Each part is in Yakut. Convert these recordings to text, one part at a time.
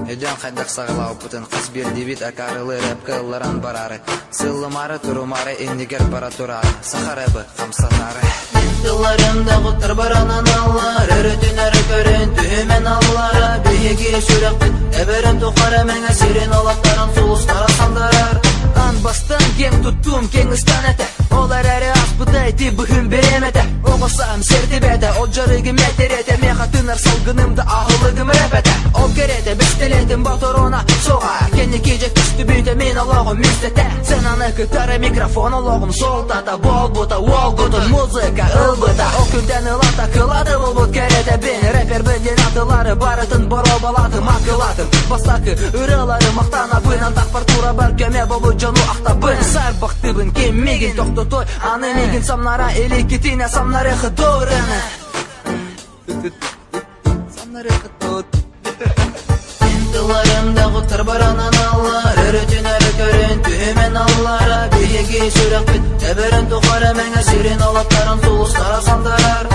Өйдөөн хайдах саҕалаабыппытын хас биэрдибит акаарылыы рэпкэ ылларан бараары, сыыллымаары турумаары иннигэр бара тураары, саха рэбы хамсатаары. Тылларым даҕыттар баранан аллар, өрүтүн өрө көрөн түһүмэн аллара, биһиги сүрэхпит эбэрин тухары мэҥэ сирин олохторун сулустара сандарар. Ан бастан киэҥ туттуум киэҥ ыстан этэ, ол эрээри аспыта ити быһыым бириэмэтэ, оҕо саам сэрдибэтэ, ол дьарыгым этэрэтэ, миэхэ тынар салгыным да аһылыгым рэпэтэ, ол кэрэтэ бэстэлиэтим боторуна суоҕа, кэнники дьэ көстүбүтэ мин олоҕум миэстэтэ, сценаны кытары микрофон олоҕум суолтата буолбута, уолгутун музыка ылбыта, ол күнтэн ылата кылаты булбут кэрэтэбин, рэпербин диэн атылары барытын боруобалаатым, акылаатым, бастакы ырыалары махтанабын, антахпар турабар көмө болбут дьону ахтабын, сарбахтыыбын, ким миигин тохтотуой, аны миигин самнара иликкитинэ самнарыахы дорыны. Самнарыахы тут. Тылларым да куттар баранан аллар, өрүтүн өрө көрөн түһүмэн аллара, биһиги сүрэхпит эбэрин тухары мэҥэ сирин олохторун сулустара сандарар.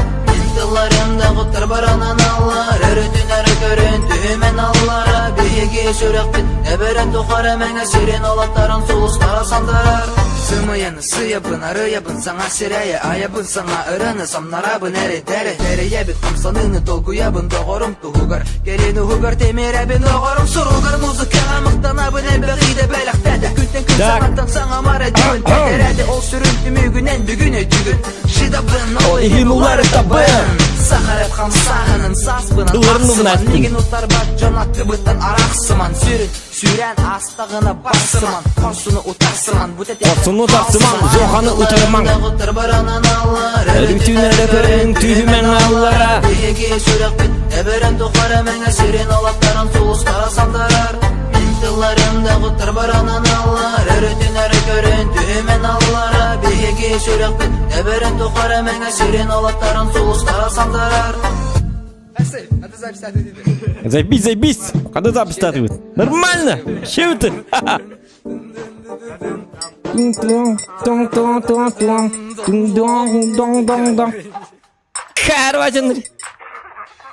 Тылларым да куттар баранан аллар, өрүтүн өрө көрөн түһүмэн аллара, биһиги сүрэхпит эбэрин тухары мэҥэ сирин олохторун сулустара сандарар. Сымыйаны сыйабын, арыйабын, саҥа сирэйи айабын, саҥа ыраны самнарабын, эрэйдэри тэрийэбит, хамсаныыны толкуйабын, доҕорум туһугар, кэлин уһугар тимирэбин, оҕорум суругар музыкаҕа махтанабын, элбэх идэ бэлэхтээтэ, күнтэн күн Так. саҥаттан саҥамар эдьүн, тэтэрээти ол сүрүн түмүгүнэн бүгүн өйдүгүн, шидабын, ол иһин уларытабын. Сахарып хамсааһынын сааспынан Ыларын ахсыман, умнастым. миигин утарбат дьон аттыбыттан арахсыман, сүрүн сүүрэн астаҕына барсыман, хорсуну утарсыман, бу Хорсуну утарсыман, зоханы утарымаҥ. Өрүтүн эрэ көрүҥ, түһүмэҥ аллара. Биһиги сүрэхпит эбэрин тухары мэҥэ сирин олохторун сулустара сандарар. Мин тылларым даҕыттар баранан аллар, өрүтүн эрэ көрөн түһүмэн аллара. Биһиги сүрэхпит эбэрин тухары мэҥэ сирин олохторун сулустара сандарар. Забись, забись. Когда запись стартует? Нормально. Чем ты? Короче,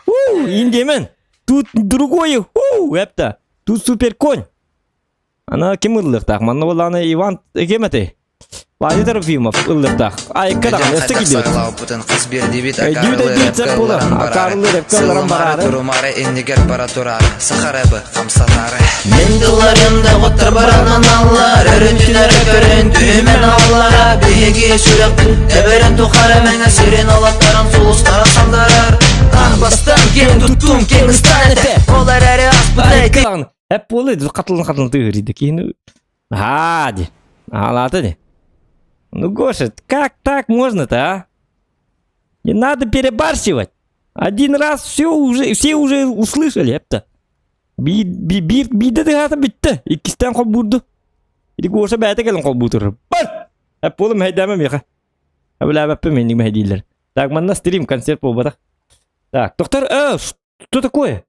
Индимен. Тут другое. У, это. Тут супер конь. Ана ким ыллыктаах? Манна буоллаҕына Иван ким этэй? Ваня Трофимов ыллыктаах. Айыкка даҕаны өссө киирдибит. Саҕалаабытын хас биэрдибит Өйдүүт өйдүүт сөп буолар. Акаарылыы рэпкэ ылларан бараары. Турумары иннигэр бара турар. Сахарабы хамсатары. Мен тылларым да оттар баранан аллар, өрүтүнэр көрөн түһүмэн аллара, биһиги сүрэхпит эбэрин тухары мэҥэ сирин олохторун сулустара сандарар. Ах бастан киэҥ туттуум киэҥ ыстаан этэ, ол эрээри аспыта Айыкка даҕаны Эп буолуй хатылын хатылын тыырыйда киһини Аа ди. Аалаата ди. Ну, Гоша, как так можно-то, а? Не надо перебарщивать. Один раз все уже, все уже услышали это. Би би биир биирдэ тыһаата бүттэ. Иккистээн холбуурду. Ити Гоша бэйэтэ кэлэн холбуутур. Бар! Эп буолум мэһэйдээмэ миэхэ. Эбилээбэппин минник мэһэйдииллэр. Так, манна стрим концерт буолбатах. Так, доктор, что такое?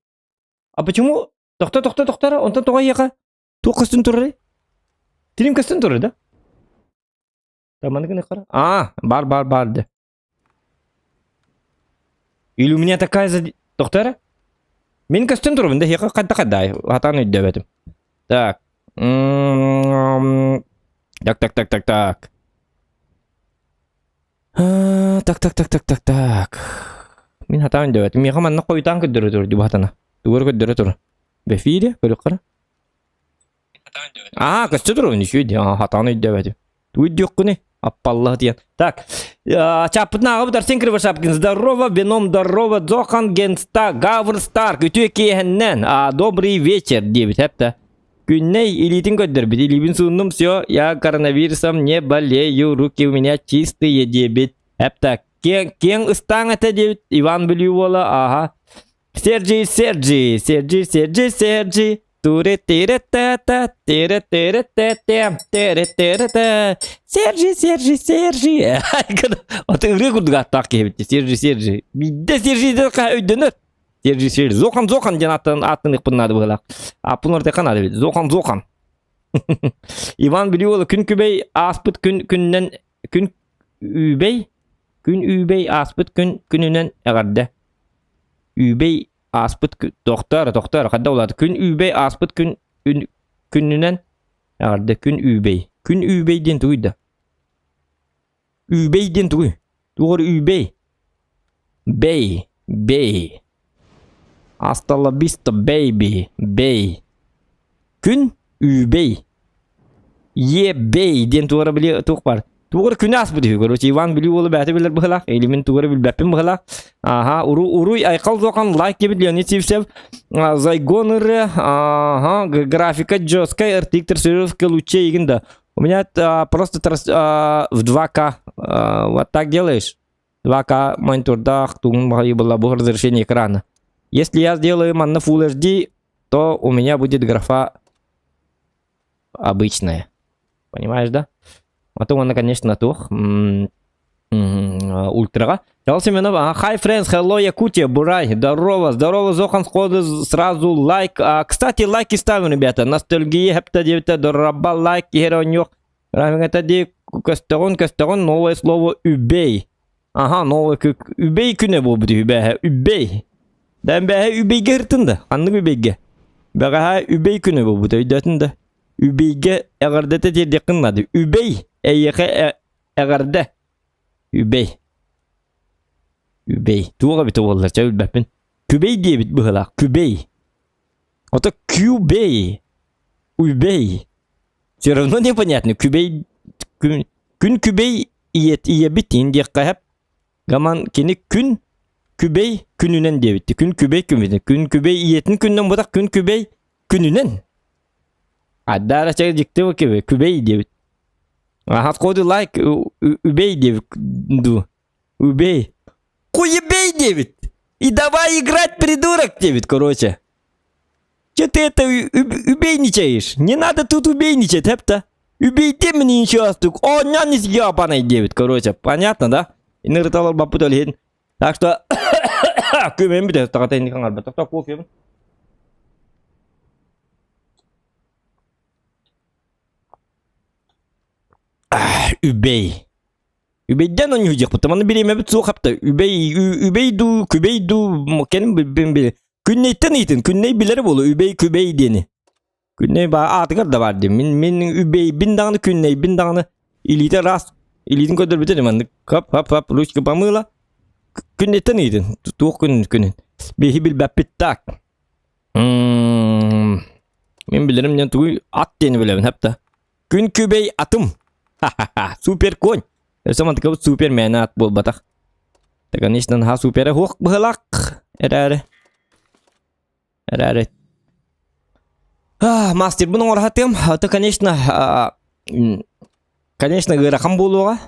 А почему? Тохто, тохто, тохто, онтон тоҕо эйиэхэ? Туох көстөн турарый? Тилим көстөн турар да? Таманы гына хара. А, бар, бар, бар да. Или у меня такая за... Тохто эрэ? Мин көстөн турабын да, эһиэхэ хайда хайда хатаан өйдөөбөтүм. Так. Так, так, так, так, так. Так, так, так, так, так, так. Мин хатаан өйдөөбөтүм. Миэхэ манна хойутаан көрдөрө тур дии хатана. Тугу көрдөрө тур. В эфире көрүөххэ. Аа, көстө турар үчүгэй дии. Аа, хатаан өйдөөбөтүм. Тугу өйдүөххүнүй? Аппаллах диэн. Так, чаппытын ааҕабыт Арсен Кривошапкин. Здорово, Веном, здорово, Зохан Генста, Гавр Старк, үтүө киэһэннэн. А, добрый вечер диэбит, эптэ. Күннэй илиитин көрдөрбүт. Илиибин сууннум, все, я коронавирусом не болею, руки у меня чистые диэбит. Эптэ, киэҥ, киэҥ ыстааҥ этэ диэбит Иван Бүлүү уола, ааха. Серджи, Серджи, Серджи, Серджи, Серджи, туре тире та та тире тире те те тире тире те Серджи, Серджи, Серджи. Аты ырыа курдук ааттаах киһи эбит. Серджи, Серджи. Биирдэ Серджи диэн өйдөнөр. Серджи, Серджи. Зохан, Зохан диэн аттан аттын ыкпын наада быһыылаах. Аппын ортекка наада эбит. Зохан, Зохан. Иван Бүлүү күн күбэй ааспыт күн күнүнэн күн үүбэй күн үүбэй ааспыт күн күнүнэн эҕэрдэ. Үүбэй ааспыт тохтоор, тохтоор, хадда улаат. Күн үүбэй ааспыт күн күнүнэн эҕэрдэ күн үүбэй. Күн үүбэй диэн тугуй да? Үүбэй диэн тугуй? Тугар үүбэй? Бэй, бэй. Hasta la vista, baby, бэй. Күн үүбэй. Е-бэй диэн тугара били туох бар. Тугар күнү ааспыт үһү. Короче, Иван Бүлүү уола бэйэтэ билэр быһылаах. Или мин тугары билбэппин быһылаах. Ага, уру уруй айкал зохан лайк диэбит Леонид Сивцев. Зайгон ыры, ага, графика жесткая, RTX трассировка лучей игин да. У меня просто в 2К вот так делаешь. 2К монитордаах тугун баҕайы была бу разрешение экрана. Если я сделаю манна Full HD, то у меня будет графа обычная. Понимаешь, да? А то она, конечно, туох ультраға. Чал Семенов, ага, hi friends, hello, Якутия, Бурай, здорово, здорово, Зохан сходу сразу лайк. А, кстати, лайки ставим, ребята, ностальгия, хепта девята, дораба, лайк, геронёх. Это ди көстөҕүн, көстөҕүн, новое слово үбэй. Ага, новый үбэй күнэ буолбут үбэһэ, үбэй. Дэн бэһэ үбэйгэ ыртын да, ханнык үбэйгэ? Бэҕэһээ үбэй күнэ буолбут, өйдөөтүн да. Үбэйгэ эҕэрдэтэ тиэрдиэххин наада. Үбэй, эйиэхэ эҕэрдэ. Үбэй. Үбэй. Туох эбитэ буоллар, чэ билбэппин. Күбэй диэбит быһыылаах, күбэй. Ото күбэй. Үбэй. Все равно непонятно. Күбэй күн, күн күбэй ийэт ийэбит иин диэххэ сөп. Гаман кини күн күбэй күнүнэн диэбитти. Күн күбэй күнүнэн. Күн күбэй ийэтин күнүнэн буолбатах, күн күбэй күнүнэн. Аддаара чэ дьикти бу күбэй диэбит. Аха коду лайк үбэй диэбит ду. Убей. Хуебей диэбит. И давай играть, придурок диэбит, короче. Че ты это убейничаешь? Не надо тут убейничать, эпта. Убейте мне еще астук. О, нян ебаный диэбит, короче. Понятно, да? Инырыталар баппыт олиһин. Так что күмэн бүтэ таҕата инник аҥарба. Тохтоо кофебын. Үбэй. Үбэйдэн онньуһуйдьахпыт. Маны бириэмэбит суох хапта. Үбэй, үбэй дуу, күбэй дуу, кэлин били. Күннэйтэн ыйтын, күннэй билэр буолу, үбэй, күбэй диэни. Күннэй ба аатыгар да бар дии. Мин, мин үбэйбин даҕаны, күннэйбин даҕаны илиитэ ыраас. Илиитин көрдөрбүтэ дии маннык. Хап, хап, хап, ручка помыла. Күннэйтэн ыйтын. Туох күн күнүн. Биһи билбэппит так. Мин билэрим диэн тугуй ат диэни билэбин хапта. Күн күбэй атым. Ха-ха-ха. Супер конь. Өссө мантыкабыт супер мээнэ ат буолбатах. Да, конечно, наһаа суперэ суох быһылаах эрээри. Эрээри. А, мастербын оҥоро сатыам. Это, конечно, конечно, ыарахан буолуоҕа.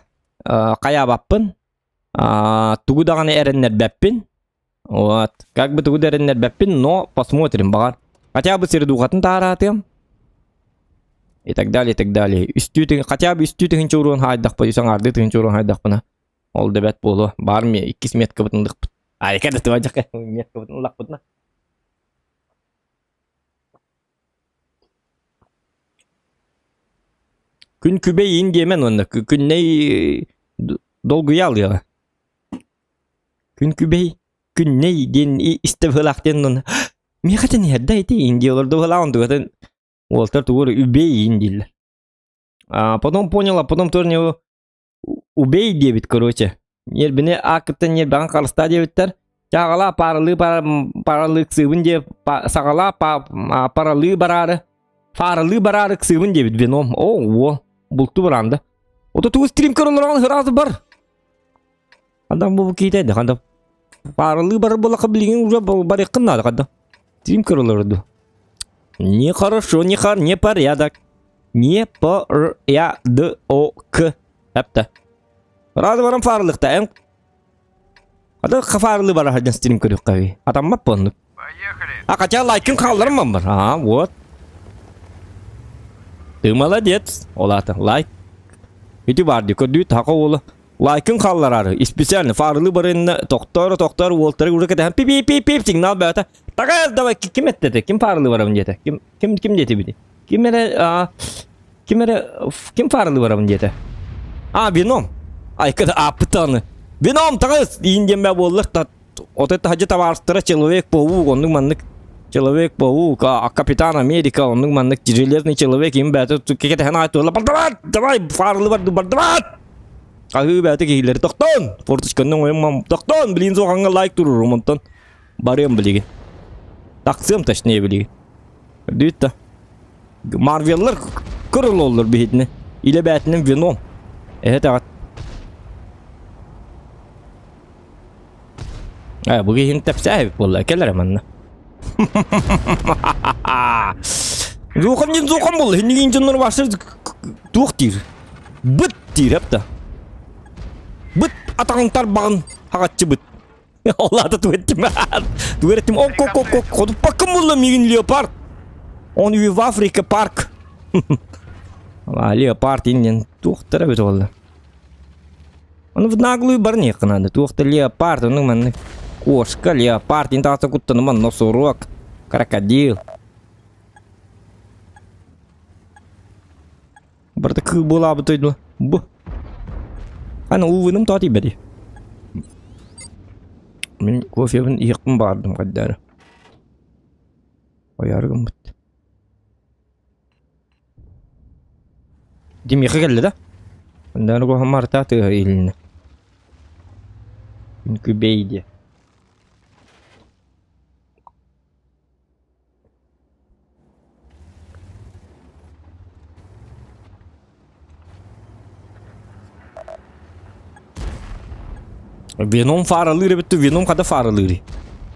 Хайаабаппын. Тугу даҕаны эрэннэрбэппин. Вот. Как бы тугу да эрэннэрбэппин, но посмотрим, баҕар. Хотя бы сирдухатын таараатыам. И так далее, и так далее. Үстүү тыһын, хотя бы үстүү тыһынча уруон хаайдахпа, үс аҥаардыы тыһынча уруон хаайдахпына. Ол да бэт буолуо. Баар ми иккис меткабытын ылыахпыт. Айка да туа меткабытын ыллахпытына. Күн күбэй иин диэмэн уонна күннэй долгуйа алыаҕа. Күн күбэй, күннэй диэн истэ быһыылаах диэн уонна миэхэ тэнийэрдэ ити иин дии олордо быһыылаах онтугатын уолтар тугу эрэ үбэй иин дииллэр. А потом понял, а потом тоже убей диэбит короче. Ньиэрбини ааккыттан ньиэрбэҕин харыстаа диэбиттэр. Чааҕалаа пааралыы паралыы ыксыыбын диэ саҕалаа паралыы бараары фааралыы бараары ыксыыбын диэбит вином. О, уо, булту бараан да. Ото тугу стрим көрөн олороҕун сразу бар. Адам бу киитэ ханда фааралыы барар буоллахха билигин уже барыаххын наада ханда. Стрим көрө олорду. Нехорошо, не хар, не порядок. Не по р я д о к. Эпте. Рады баран фарылыкта эн. Ада фарылы бар хадын стрим көрүк Атаммат поннук. Поехали. А хотя лайкын хаалларым бар. А, вот. Ты молодец. Олата, лайк. Ити бар ди көрдүү тақа ола. Лайкын хаалларары. Специально фарылы барынна тохтор тохтор уолтары уры кэтэн пип пип пип сигнал бөтө. Тагаз давай ким эттети? Ким фарылы барабын диэтэ? Ким ким ким диэти бити? Ким эрэ а, ким эрэ ким фарылы барабын диэтэ? А, вином. Айка да ааппытаны. Вином таҕыс иин диэн бэ буоллар. От это хаджы табаарыстара Человек-паук, оннук маннык Человек-паук, а Капитан Америка, оннук маннык Железный человек им бэйэтэ кэтэһэн аайы туолла бардыбат! Давай, фарылы барды бардыбат! Хаһыы бэйэтэ киһилэри тохтоон! Форточканы оҥойон тохтоон! Билигин суохаҥҥа лайк туруорум онтон барыам билигин. Тахсыам точнее билигин. Көрдүбүт да. Марвеллар көрөллөр биһитини. Илэ бээтинэн Веном. Эһэ таҕат. Э, бу киһини тэпсээбит буолла. Кэлэр манна. Зухан дин зухан буолла. Хиннигин дьоннор баштыр туох диир. Быт диир эпта. Быт атаҕын тарбаҕын хаҕаччы быт. Олата туэттим. Туэттим. Ок ок ок ок. Ходуппаккын булла мигин леопард. Он и в Африке парк. Леопард иннен туохтара бит олла. Ону в наглую барниэххэ наада. Туох да леопард, ону маннык кошка, леопард, ин таҕыста куттаныман, носорог, крокодил. Барыта кыыл буолаабыт дойду. Бу. Аны уугуным тоҕо тиийбэтий? Мин кофебын иһиэхпин баҕардым хайдары. Ойоору гыммыт. Димиэхэ кэллэ да? Онноону куһаҕан тыаһа иһилиннэ. Күнкүбэй диэ. Веном фааралыыр эбит дуу, Веном хата фааралыырый?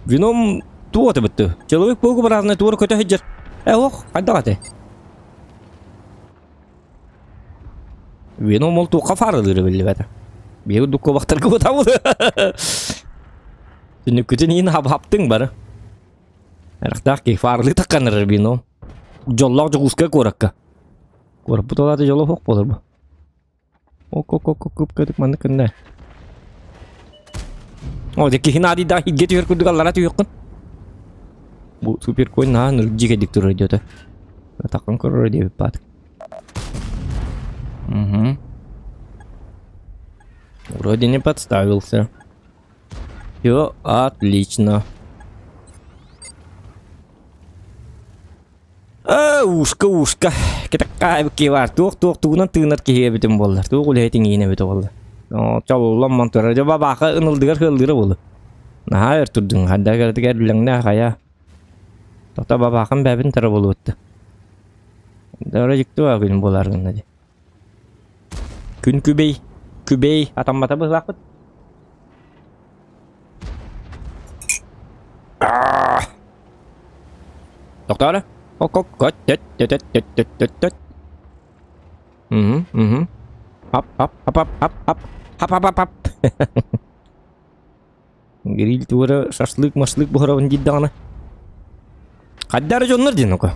Веном туох эбит дуу? Человек паук быраатына туора көтө сылдьар. Э ох, хайдах этэй? Веном ол туохха фааралыыра биллибэтэ. Биһиги дуккубахтарга бутабыт. Түнүккүтүн иин хап-хаптыҥ бары. Эрахтаах киһи фааралыы такканырар Веном. Дьоллоох Дьокуускай куоракка. Куораппыт ол аата дьоло суох буолар бу. Ок-ок-ок-ок маннык гынна. О, дьэ киһи наадыйдаах ииргэ түһэр курдук аллара түһүөххүн. Бу суперконь наһаа ынырык дьиикэйдик турар диэтэ. Атаххын көрөр диэбит баат. Угу. Вроде не подставился. Все отлично. Э, ушка, ушка. Кэтэх бар. Туох туох тугунан тыынар киһи эбитим буоллар. Туох үлэһитиҥ иин эбитэ буолла. Чоллом турар. Дьэ бабаха ынылдыгар кыаллыыра буолла. Наһаа өр турдуҥ. Хадда кэрэтигэр билэҥнэ хайа. Тота бабаахым бэбин тара буолуотта. Дара дьикти күн буолар гынна ди. Күн күбэй, күбэй атаммата быһылаахпыт. Тохтоо Ок-ок, төт төт төт төт төт төт. Угу, угу. Ап, ап, ап, ап, ап, ап. Хап, хап, хап, хап. Гриль туора шашлык, машлык буһарабын диир даҕаны. Хайда эрэ дьоннор диэн око.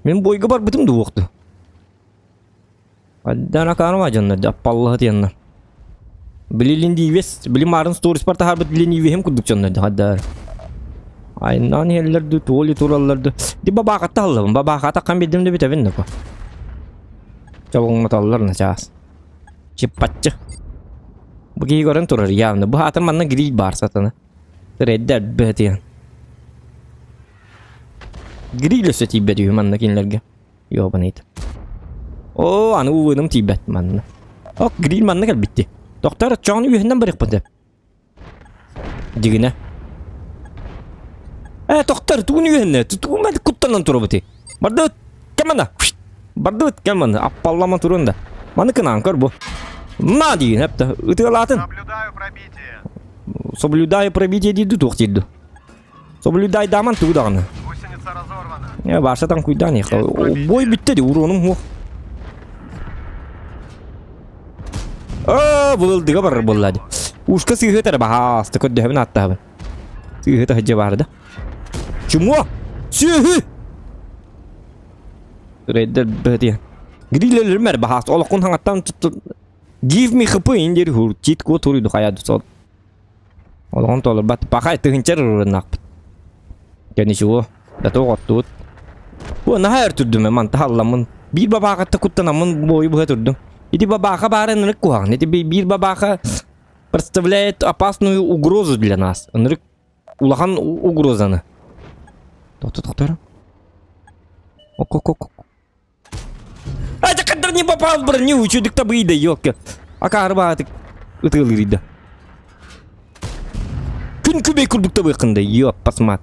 Мин бойга барбытым да уохту. Хайда акаарыма дьоннор аппаллаһы тиэннэр. Били диибес, били марын сториспар таһаарбыт ленивиһим курдук дьоннор хайда эрэ. Айнаан иһэллэр дуу, туоли тураллар дуу. Ди бабаахатта аллабын, бабаахата хан биэрдим да бүтэбин да Чолоҥнотоллор начаас. Чиппаччы. Бу киһи көрөн турар явно. Бу аатын манна гриль баар сатана. Реддер бөтиэн. Гриль өссө тиийбэт үһү манна кинилэргэ. Ёбаныйт. Оо, аны ууным тиийбэт манна. Ок, гриль манна кэлбитти. Доктор, чоҕун үөһүнэн барыахпын сөп. Дигинэ. Э, тоқтар, тугун үөһүннэ? Тугун мен куттанан турабыты. Бардыбыт, кэл манна. Бардыбыт, кэл манна. Аппаллама турун да. Маны кынаан көр бу. На диин, эпта. Ытыалаатын. Наблюдаю пробитие. Соблюдаю пробитие диирди туох диирди. Соблюдай даман тугу даҕаны. Гусеница разорвана. Э, барсатан куйдаан ехал. Бой бүтте ди, уронум хуох. Аа, былылдыга барар буолла ди. Ушка сыыһыт эрэ баһааста көрдөһөбүн ааттаһабын. Сыыһыт аһыдьа баар да. Чумуо! Сүөһү! Рейдер бөтиэн. Гриллелермер баһааста олоххун хаҥаттан Give me хп индир хур чит ко туруйду хаяды сол. Олоҕун толорбат. Пахай тыһынчар ырыннаахпыт. Дьэ ничего. Да туох оттубут. О, наһаа өр турдум мен манта халламмын. Биир бабаахатта куттанаммын буойу быһа турдум. Ити бабааха баара ынырык куһаҕан. Ити биир бабааха... Представляет опасную угрозу для нас. Ынырык улахан угрозаны. Тохто тохтор. Ок ок ок. А когда не попал в броню, чудик табыйда, ёлки. Акары баатык ытыылыйда. Күн күбей курдук табыйкында, ёп, пасмат.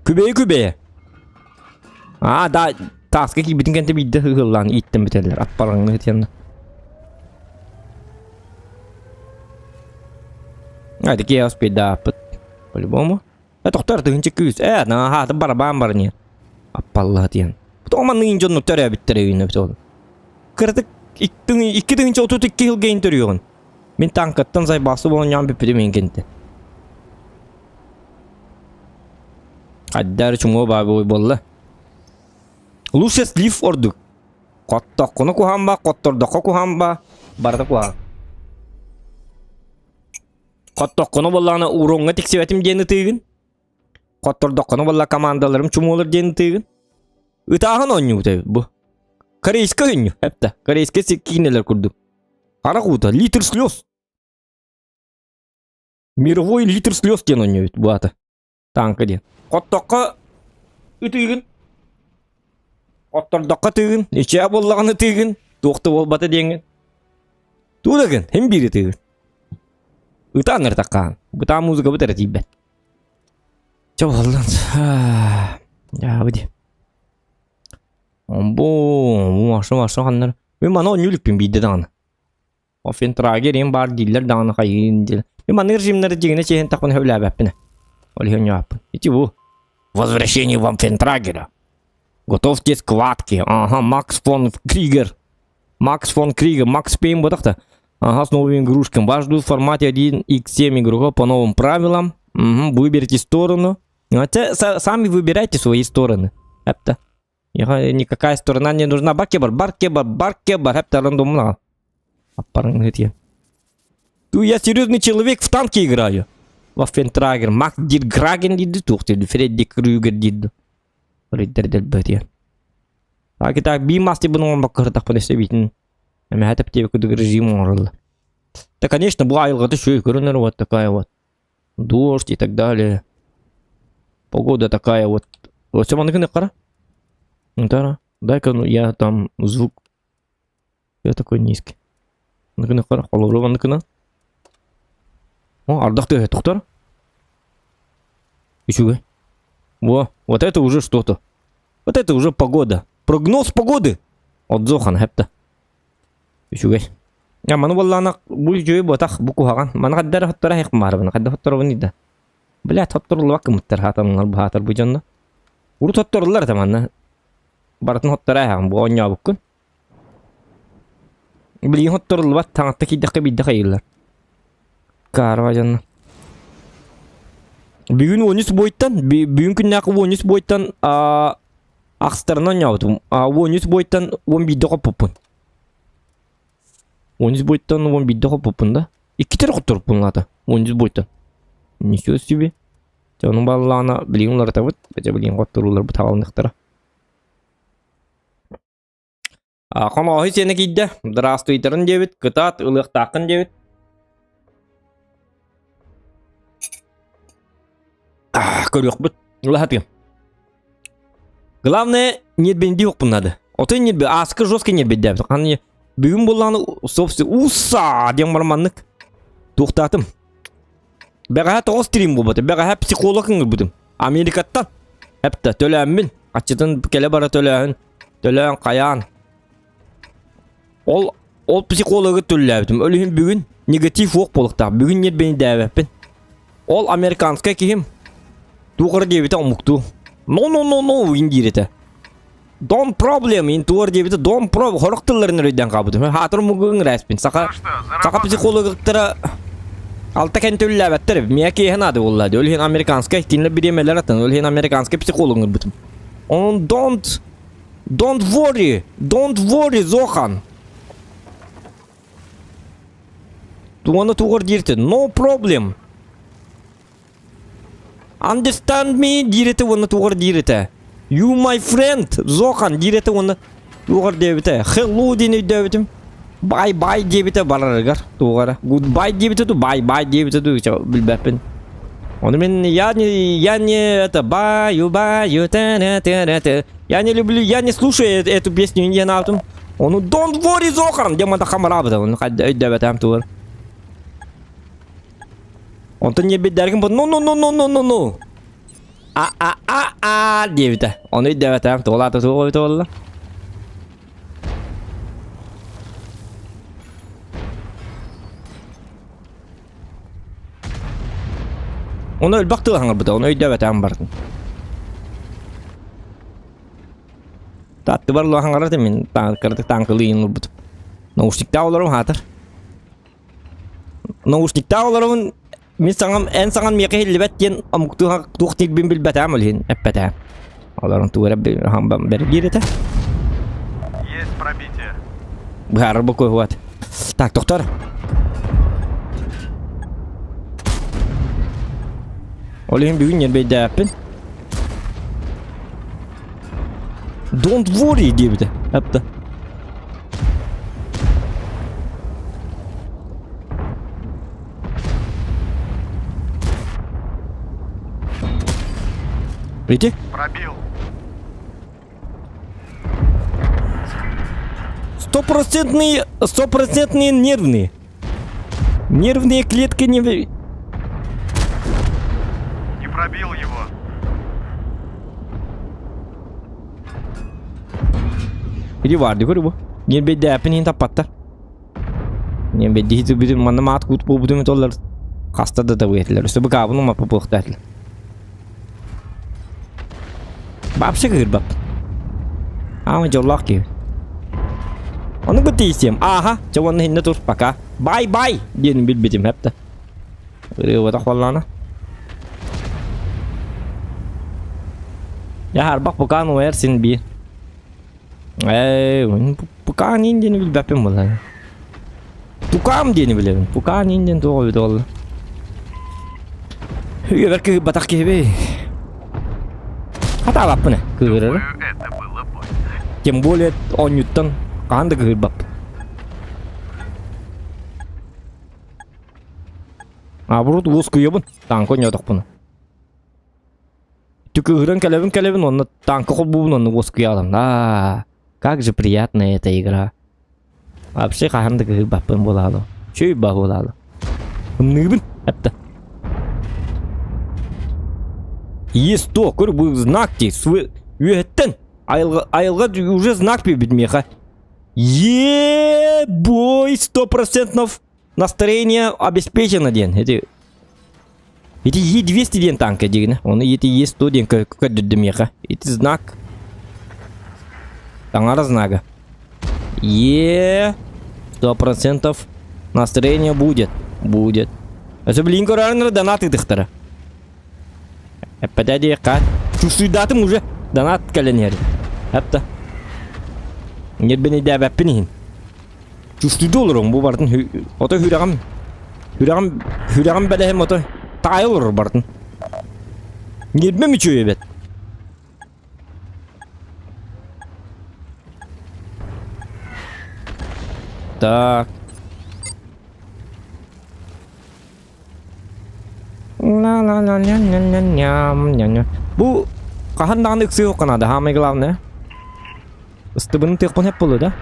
Күбей күбей. А, да, тааска киирбитин кэнтэ биирдэ ыһыллаан ииттэн бүтэллэр. Аппараҥны ытыанна. А, такие успейдааппыт. По-любому. Э, тохтор тыһынча күүс. Э, наһааты барабаан барыне. Аппаллаһа диэн. Тоҕо манныгын дьонну төрөөбүттэрэ үүнэ ол. Кыратык 2 тыһынча 32 сылга иһин төрүөҕүн. Мин танкаттан сайбаасы болонньоон бүппүтүм иһин кэнтэ. Хайдары чуҥуо баабы буолла. Лучше слив ордук. Хоттоххуна куһаан хоттордоххо куһаан ба, барыта куһаан. Хоттоххуна буоллаҕына уроҥҥа тиксибэтим диэн ытыыгын. Хоттордоххуна буолла командаларым чумуолар диэн ытыыгын. Ытааһын оонньуута эбит бу. Корейскай оонньуу, эптэ. Корейскай киинэлэр курдук. Харах уута, литр слез. Мировой литр слез диэн оонньуу эбит бу аата. Танка диэн. Хоттоххо ытыыгын. Хоттордоххо ытыыгын. Ичээ буоллаҕына ытыыгын. Туох да буолбата диэҥҥин. Туудагын, хим биир ытыыгын. Ытаан ыртаххаан. Бытаан музыкабыт эрэ тиийбэт. Чэ буоллун. Дьаабы дии. Бу маша маша ханнар. Мин маны оонньуу иликпин биирдэ даҕаны. Офентрагер им баар дииллэр даҕаны хайыын диэн. Мин маннык режимнэри дьиҥинэ чиэһин тахпын сөбүлээбэппин. Ол иһин оонньообоппун. Ити бу. Возвращение Вамфентрагера. Готовьте схватки. Ага, Макс фон Кригер. Макс фон Кригер. Макс Пейн бодахта. Ага, с новыми игрушками. Вас ждут в формате 1x7 игроков по новым правилам. Угу, выберите сторону. Хотя сами выбирайте свои стороны. Это. Никакая сторона не нужна. Баркебар, баркебар, баркебар. Это рандомно. Ту я серьезный человек в танке играю. Ваффентрагер, Мак Дирграген диди туох Фредди Крюгер диди. Риддер Так, так, би масти бұның оңбақ себитин. Эме хәтеп тебе кудук режим оңоролла. Да, конечно, бу айылгаты шөй көрүнөр вот такая вот. Дождь и так далее. Погода такая вот. Вот все маныкыны кара. Да, дай-ка ну, я там звук. Я такой низкий. Маныкыны кара, холобура маныкына. О, ардах түһэ тохтор. Үчүгэй. Во, вот это уже что-то. Вот это уже погода. Прогноз погоды. Отзохан хэпта. Үчүгэй. Я маны буоллаана бу үчүгэй буотах бу куһаҕан. Маны хаддара хоттора хэх маарбын. Хадда хотторобун да. Блядь, хотторуллубак кымыттар хаатамнар бу хаатар бу дьонно. Урут хотторуллар это манна. Барытын хоттора хаҕын бу оонньообуккун. Билигин хотторуллубат таҥатта киирдэххэ биирдэ хайыыллар. Каарба дьонно. Бүгүн 13 бойтан, бүгүн күннээхи 13 бойтан ахстарынан оонньообутум. 13 бойтан 11-де хоппуппун. 13 бойтан 11-де хоппуппун да. Иккитер хотторуппун лата. 13 бойтан. Ничего себе. Дьонум баллаана билигин уларытабыт. Бача билигин хотторуулар бу таҕалыныхтара. Хомооһу сиэнэ киирдэ. Здравствуйтарын диэбит, кытаат ылыахтааххын диэбит. Көрүөхпүт. Ылаһатыам. Главное, ньирбинди охпун надо. Отой ньирби, ааскы жестко ньирбиддээбит. Ханны бүгүн буллааны собственно уса диэн барманнык туохтаатым. Бэҕэһээ тоҕус стрим буолбата. Бэҕэһээ психолог ыҥырбытым. Америкаттан. Эптэ төлөөммүн. Аччытын кэлэ бара төлөөһүн. Төлөөн хайаан. Ол ол психологы төллөөбүтүм. Ол иһин бүгүн негатив уох буолуохтаах. Бүгүн ньирбинидээбэппин. Ол американскай киһим туох эрэ диэбитэ омуктуу. No no no no иин диир этэ. Don't problem иин туор диэбитэ don't problem хорох тылларын өрөйдөөн хаалбытым. Хаатыр омугу ыҥырааспын. Саха Ну что, саха заработали? психологтара алта кэн төллөөбөттөр. Миэ киэһэ наада буолла. Ол иһин американскай кинилэр бириэмэлэр атын. Ол иһин американскай психолог ыҥырбытым. Онон don't worry, don't worry, Зохан. Туганы тугар диирте. No problem. Understand me диирете уонна тугар диирете. You my friend, Зохан диирете уонна тугар диэбитэ. Hello диэн өйдөөбүтүм. Бай-бай диэбитэ барарыгар туох эрэ. Goodbye диэбитэ дуу, бай-бай диэбитэ дуу, билбэппин. Ону мин я не это баю баю та та та та Я не люблю, я не слушаю эту песню диэн аатым. Ону Don't worry Зохан диэн манда хамараабыта. Ону өйдөөбөтөм тугар. Онтон ньиэрбэйдэргин бу ну ну ну ну ну ну ну а а а а диэбитэ. Ону өйдөөбөтөм. Туолаата туох эбитэ буолла. Ону элбэх тыл хаҥырбыта, ону өйдөөбөтөҕүм барытын. Тааттыбар луо хаҥарар мин кыратык тааҥкылыы ылбытым. Наушниктаах олорум хаатар. Наушниктаах олоробун мин саҥам эн саҥан миэхэ иһиллибэт диэн омуктуу туох диирбин билбэтэҕим ол иһин эппэтэҕим. Олорон тугу эрэ бэргиир этэ. Есть пробитие. Быһаарар бокуой Так, доктор. Ол иһин бүгүн ньэрбэйдээппин. Don't worry диэбитэ. Апта. Видите? Пробил. Стопроцентные, стопроцентные нервные. Нервные клетки не... Не пробил его. Иди баар көрү бу. Ньиэрбэйдээппин иһин таппаттар. Ньиэрбэйдии бүтүн манна маат куут буолбутум толлар хаста да табыа этилэр. Өссө быкаабын умаппа буолуохтаах этилэр. Вообще кыырбаппын. Аама дьоллоох киһи. Ону бу тиийсиэм. Ааха, чэ уонна иһиннэ тур, пока. Бай-бай диэн билбитим хэптэ. Ырыабатах буоллаҕына. Я харбах пукаан уойар син биир. Ээ, пукаан иин диэни билбэппин буолла. Тукаам диэни билэбин. Пукаан иин диэн туох эбит буолла. Үйэбэр кыһыйбатах киһибий. Хатаабаппын ээ, кыыһырары. Это было больно. Тем более оонньууттан хаһан да кыһыйбаппын. Наоборот уоскуйабын, тааҥка оонньоотохпуна. Түкыһыран кэлэбин кэлэбин уонна тааҥка холбуубун уонна уоскуйаҕын. Аа, как же приятная эта игра. Вообще хаһан да кыһыйбаппын буолаалы. Чүй ба буолаалы. Ымныыбын, эптэ. Есть то, көр бу знак дии, үөһэттэн айылҕа, айылҕа уже знак биэрбит миэхэ. Е-бой, 100% настроение обеспечено диэн. Эти Ити Е200 диэн танка дигинэ. Ону ити Е100 диэн көрдөрдө миэхэ. Ити знак. Таҥара знага. Е 100% настроение будет. Будет. Өсө билин көрөрүн донат ыытыхтара. Эппэтэ диэххэ. Чувствуйдатым уже. Донат кэлэн иһэр. Эпта. Нербинейдээбэппин иһин. Чувствуйда олорон бу бартын ото хүрэҕим хүрэҕим хүрэҕим бэлэһим ото таайа олорор бартын. Нербим үчүгэй эбит. Так. Бу хаһан даҕаны ыксыахха наада, самое главное. Ыстыбыны тыахпын сөп буолуо да?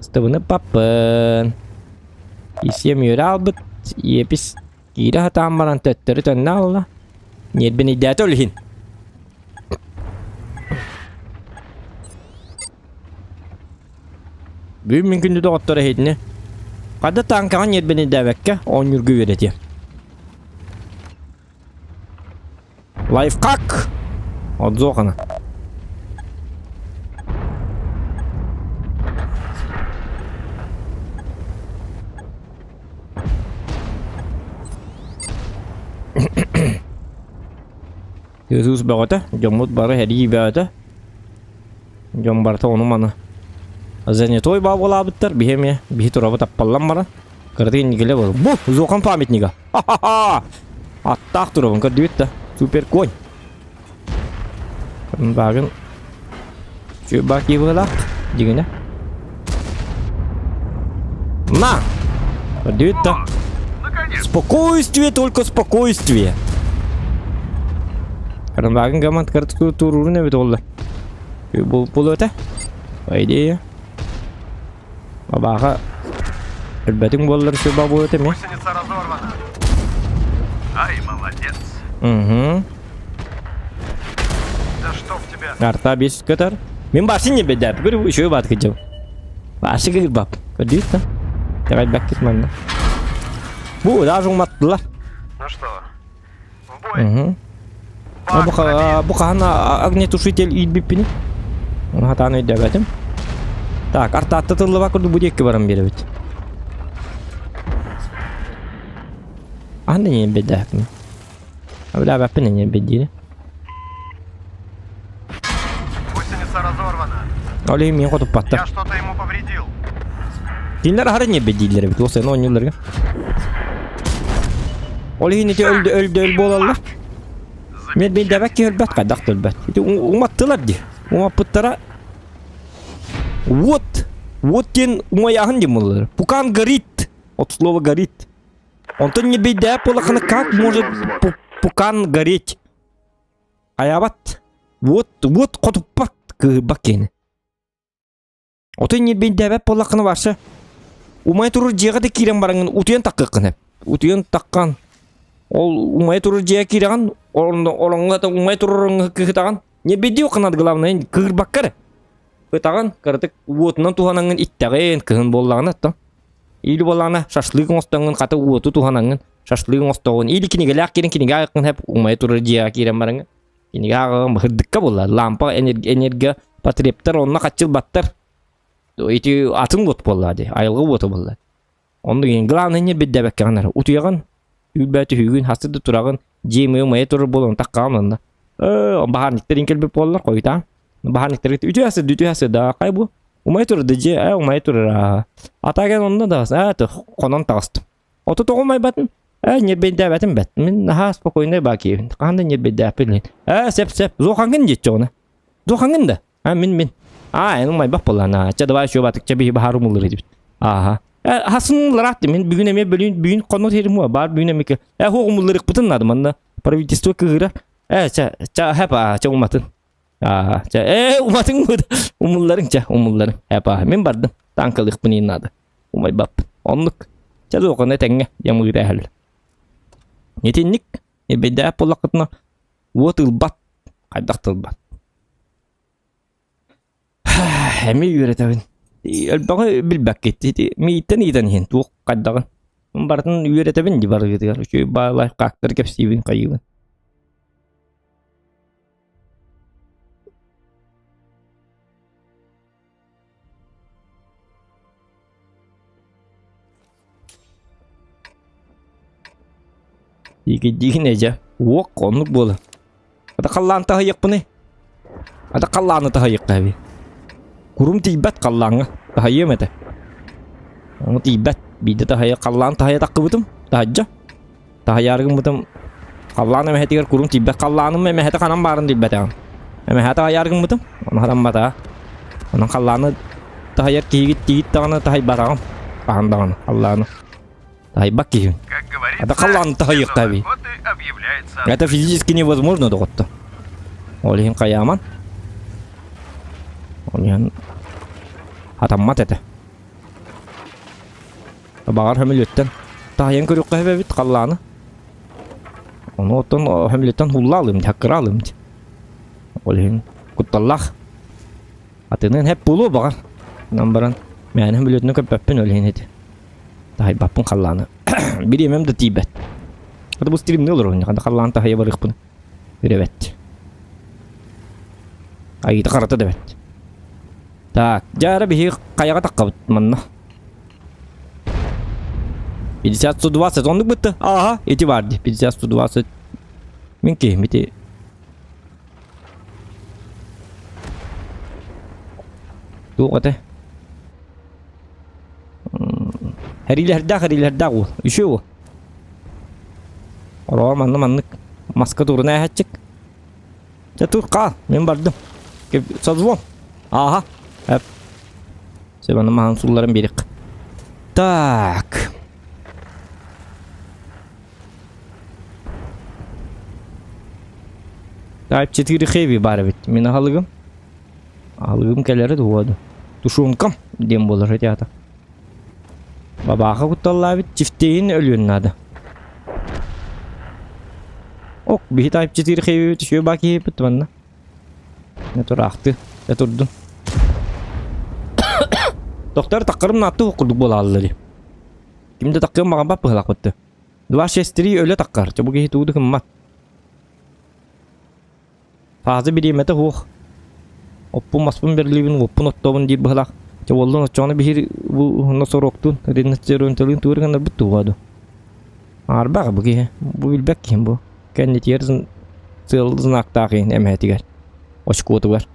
Ыстыбыны паппын. Исиэм үөрэ аалбыт, иэпис киирэ сатаан баран төттөрү төннө аалла. Ньиэрбин өйдөөтө ол иһин. Бүгүн мин күндү доҕоттор эһитини хада тааҥкаҕа ньиэрбин өйдөөбөккө оонньуурга үөрэтиэм. Лайфхак! Отзохана. Иисус бөҕөтө, дьоммут бары сэрии бөҕөтө. Дьон барыта ону-маны. Занятой баабылаабыттар, биһи эмиэ, биһи турабыт аппаллан баран. Кыратык инникилэ буолар. Бу, Зохан памятнига. Ха-ха-ха! Аттаах турабын көрдүбүт да. Супер конь. Багын Баки быһылаах дигинэ. На! Көрдүгүт да? Спокойствие, только спокойствие. Карамбагын гамат картку туруурун эбит олла. Бу булуота. По идее. Бабаха өлбөтүҥ буоллар сүба буолуо этэ Гусеница разорвана. Ай, молодец. Угу. Да чтоб тебя. Арта бес көтөр. Мин барсын не бедәп. Көрү еще бат кыжым. Башы кыр бап. Көрдүт да. Давай бәккит манна. Бу даже уматтылар. Ну что, в бой. Угу. Бу бу хаһан огнетушитель иитбиппини. Оны хатаан өйдөөбөтүм. Так, артаатта тыллыба курдук бу диэкки баран биэрэбит. Аһан да ньиэрбэйдээхпин. Абилаабаппын ньиэрбэйдиири. Гусеница разорвана. Ол иһин миин хотуппаттар. Я что-то ему повредил. Кинилэр аһара ньиэрбэйдииллэр эбит. Уос сыана оонньуулларга. Ол иһин ити өлдө өлдө өл буолаллар. Мен билдэбэт киһи өлбөт, хайдах да өлбөт. Ити уматтылар дии. Умаппыттара Вот! Вот диэн умайааһын диэн буолаллар. Пукан горит! От слова горит. Онтон не бейдээп буолахына как может пукан гореть? Хайаабат. Вот, вот хотуппат кыһырбат киһини. Отой ньирбэйдээбэт буоллаххына вообще умайа турар дьиэҕэ да киирэн бараҥҥын утуйан таххыаххын сөп. Утуйан таххан ол умайа турар дьиэҕэ киирэҕин ороҥҥо умайа турар ороҥҥо кыһытаҕын ньирбэйдиэххин наада главное кыырбакка эрэ ытаҕын кыратык уотунан туһанаҥҥын иттэҕин кыһын буоллаҕына оттон или буоллаҕына шашлык оҥостоҥҥун хата уоту туһанаҥҥын шашлык оҥостоҕун или кинигэлээх киирэн кинигэ ааххын сөп умайа турар дьиэҕэ киирэн бараҥҥын Кинигэ ааҕыам быһырдыкка буолла. Лампа энергия потребтар онно хаччылбаттар. Ити атын уот буолла дии, айылҕа уота буолла. Онно диэн главное не биддэбэккэҕин эрэ. Утуйаҕын, үүрбэт үһүгүн, хасты да тураҕын, дьиэ умайа турар буолан таххаҕын онно. Ээ, баһаарниктарын кэлбит буоллар хойутаан. Баһаарниктары үтүө сыды, үтүө сыда, хай бу. Умайа турар да дьиэ, ээ умайа турар. Атаген онно да, ээ хонон таҕыстым. Оту тоҕо умайбатын? Ээ, ньирбэйдээбэтим бэт. Мин наһаа спокойнай баа киһибин. Хаһан да ньирбэйдээппин. Ээ, сөп сөп. Зохаҥҥын диэччи оҕону. Зохаҥҥын да? А, мин мин. Аа, эн умайбах буоллаана. Чэ, давай еще батык, чэ биһи баһаар умуллар этибит. Ааха. Э, хасын лараат мин бүгүн эмиэ бөлүүн бүгүн хоннот херим баар бүгүн эмиэ э хуох умулларыкпытын надо манна правительство кыыра э чэ чэ хэп аа чэ уматын аа чэ э уматын умулларың чэ умулларың хэп аа мин бардым танкалыахпын иин надо Умайбаппын. Оннук. Чэ дуохуна этэҥҥэ диэн ыыра Итинник эбэйдээх буоллаххытына уот ылбат, хайдах да ылбат. Эмиэ үөрэтэбин. Элбэҕи билбэккит. Ити мииттэн ыытан иһин туох хайдаҕын. Барытын үөрэтэбин дии барыгытыгар. Үчүгэй баалаах хаактары кэпсиибин хайыыбын. Диигин эдьэ, уок оннук буола. Ата халлаан таһыйыахпыный? Ата халлааны таһыйыахха эбит. Курум тиийбэт халлааҥҥа. Таһыйыам этэ. Ону тиийбэт. Биирдэ таһыйа халлаан таһыйа таххыбытым. Таһырдьа. Таһыйаары гыммытым халлаан эмэһэтигэр курум тиийбэт халлааным эмэһэтэ ханан баарын билбэтэҕим. Эмэһэ таһыйаары гыммытым, ону хатамматаҕа. Онон халлааны таһыйар киһигит тиийит даҕаны таһыйбатаҕым. Хаһан даҕаны халлааны таһыйбат киһибин. Это халлааны таһыйыахха эбит. Это физически невозможно доҕотто. Ол иһин хайааман. Ол иһин хатаммат этэ. Баҕар хөмүлүөттэн таһыйан көрүөххэ сөп эбит халлааны. Ону оттон хөмүлүөттэн хулла алыым дии, хаккыра алыым дии. Ол иһин кутталлаах. Атынын хэп буолуо баҕар. Онон баран мээнэ хөмүлүөтүнэн көппөппүн ол иһин ити. Таһыйбаппын халлааны. Бириэмэм да тиийбэт. Хата бу стримни олоробун, хата халлааны таһыйа барыахпын. Үрэбэт. Айыыта харата да бэт. Так, дьэ эрэ биһиги хайаҕа таххабыт манна. 50-120 оннук бытты. Ага, ити бар дии. 50-120. Мин киһим ити. Туох этэ? Хэриилэрдээх, хэриилэрдээх уол. Үчү уол. Ороо манна маннык маска туруна эһэтчик. Чэ тур хаал, мин бардым. Созвон. Ааха. Эп. Себаны маһан сулларын берик. Так. Type 4 Heavy бар эбит. Мин аһылыгым. Аһылыгым кэлэрэ дуо? Тушенкам диэн буолар этята. Бабааха кутталлаабыт чифтейин өлүөн наада. Ок, биһи Type 4 Heavy түшүө баа киһиппит манна. Не тураахты, я турдун. Доктор таккарым наатты курдук буолааллар. Ким да таккыам маҕан быһалаах 263 өлө таккар. Чэ бу киһи тугу да гыммат. Фаза бириэмэтэ суох. Оппун маспын бэрилибин, уоппун оттообун диир быһалаах. Чэ уоллун оччоҕуна биһир бу носороктун, ринцерунталыын тугу гынарбыт туга ду. Аарбах бу киһи. Бу билбэт киһим бу. Кэннитигэр сыал знактаах иһин эмэһэтигэр. Очкуотугар.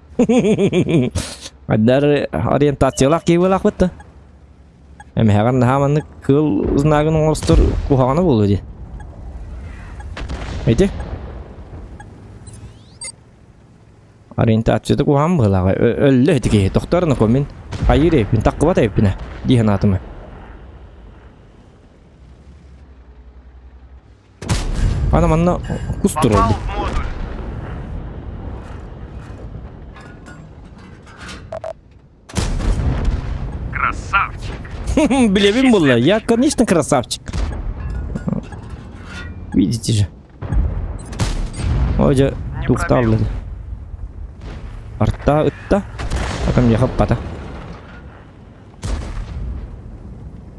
Айдар ориентациялаах киһи буолаахпыт да. Эмэһэҕэр наһаа маннык кыыл знагын оҥостор куһаҕана буолуо дии. Ити? Ориентацията куһаҕан быһыылааҕа. Өллө ити киһи. Тохтор на мин хайыыр эбиппин, таххыбат эбиппин ээ дии санаатым. Ана манна кус турар. Попал в модуль. Красавчик. Билэбин булла. Я, конечно, красавчик. Видите же. Ой, дьэ, Не туохтаалла. пробил. Арта ытта. Акам я хаппата.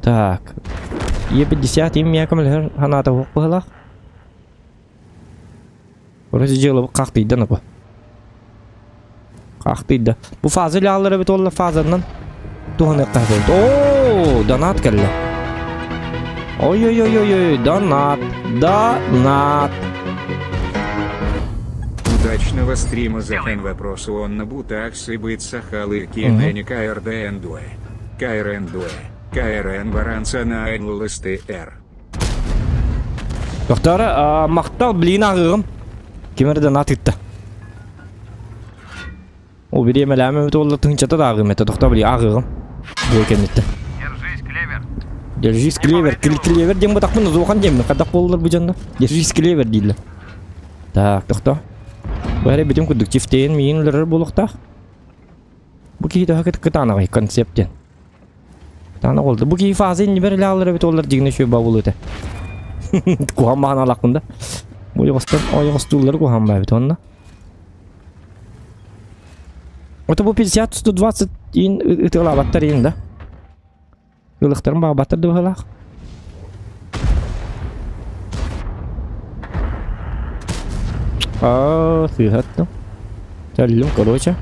Так. Е50 им яком лэр ханата хук быһылаах. Вроде дьыала хахтыйдан апа. Хахтыйда. Бу фаза лаалар эбит уолла фазанан туһаныахха сөп. Оо, донат кэллэ. Ой-ой-ой-ой, донат, донат. Удачного стрима Захан вопрос он на бутаксы быт сахалы кенени КРДН дуэ. КРН дуэ. КРН баранца на НЛСТР. Доктора, махтал блин ағығым. Ким эрэ донат ыытта. Ол бириэмэлээмэ эбит уолла тыһыынчата да ааҕыым этэ тохтоо били ааҕыаҕым. Бу кэнниттэн. Держись, Клевер. Держись, клевер. Клевер диэн бытахпын узуохан диэммин. Хайдах буоллар бу дьонно? Держись, клевер дииллэр. Так, тохтоо. Бу эрэ бүтүн курдук чифтейин миин өлөрөр буолуохтаах. Бу киһи төһө кытаанаҕый концепт диэн. Кытаанах олду. Бу киһи фаза иннибэр эле алар эбит олар дигне шү бабыл өтө. Куһан бахан алакпын да. Бу ойоҕостон ойоҕостууллары куһан баабит онно. Это бу 50-120 ин ытыалаабаттар иин да. Ылыктарын баҕабаттар да быһалаах. Аа, сыыһаттым. Төллүм, короче.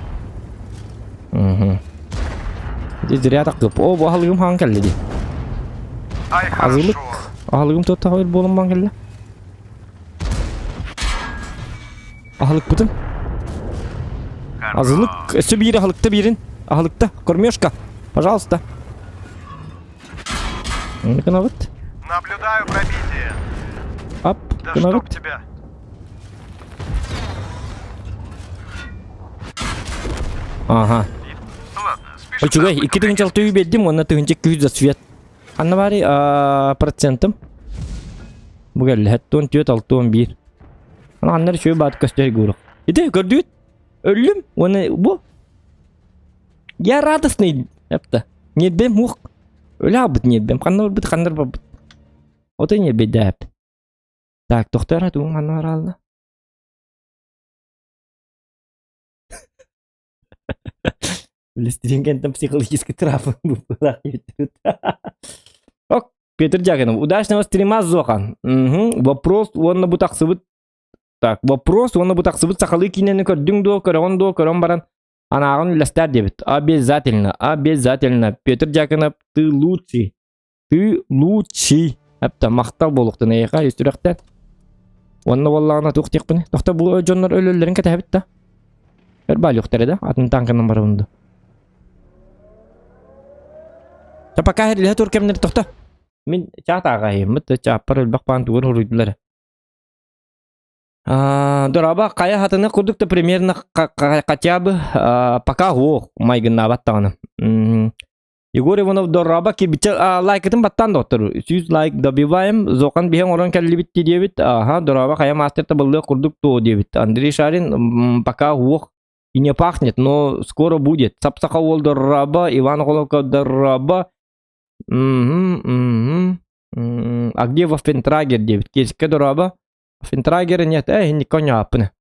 Угу. Зря так О, бу аһылыгым хаан кэллэ дии. Ай, Азылык. хорошо. Аһылыгым туоттаах буолан баан кэллэ. Аһылыкпытын. Азылык. Өссө биир аһылыкта биирин. Аһылыкта. Кормежка. Пожалуйста. Гынабыт. Наблюдаю пробитие. Ап. Да Гынабыт. чтоб тебя. Ага. Ладно, спешим. Үчүгэй, 2 6 биэрдим уонна 1200 за свет. Ханна баарый процентым? Бу кэллэ, 74 61. Аннар үчүгэй баат көстөр гурук. Ити көрдүгүт? Өллүм уонна бу Я радостный эпта. Ньиэрбэм уох. Өлө хаалбыт ньиэрбэм. Ханна барбыт, ханна барбыт. Ото ньиэрбэйдээп. Так, тохтоор тугун ханна бараалла? Листринген психологический травма Ок, Петр Дьяконов, удачного стрима Зохан. Угу. Вопрос уонна бу тахсыбыт. Так, вопрос уонна бу тахсыбыт сахалыы киинэни көрдүҥ дуо, көрөҕүн дуо, көрөн баран анааҕын үллэстээр диэбит. Обязательно, обязательно. Петр Дьяконов, ты лучший. Ты лучший. Эптэ махтал буолуохтун эйиэхэ ис сүрэхтэн. Уонна буоллаҕына туох диэхпиний? Тохто бу дьоннор өлөллөрүн кэтэһэбит да. Өр баалыахтара да, атын танканан барабын да. Та пока иһэ тур кэмнэр тохто. Мин чаат ааҕайыммыт, чааппар элбэх баан тугун уруйдулар. Дороба хайа хатыны курдук да примерно хотя бы пока ох майгыннаабат даҕаны. Егор Иванов дороба кирбиччэ лайкытын баттаан доҕоттор. 100 лайк добиваем. Зохан биһэн орон кэллибит диэбит. Аха, дороба хайа мастер табыллыах курдук туо диэбит. Андрей Шарин пока уох и не пахнет, но скоро будет. Сапсаха уол дороба, Иван Головков дороба. Угу, угу. А где Ваффентрагер диэбит? Кесикке дороба. Ваффентрагера нет. Эй, никоня аппына.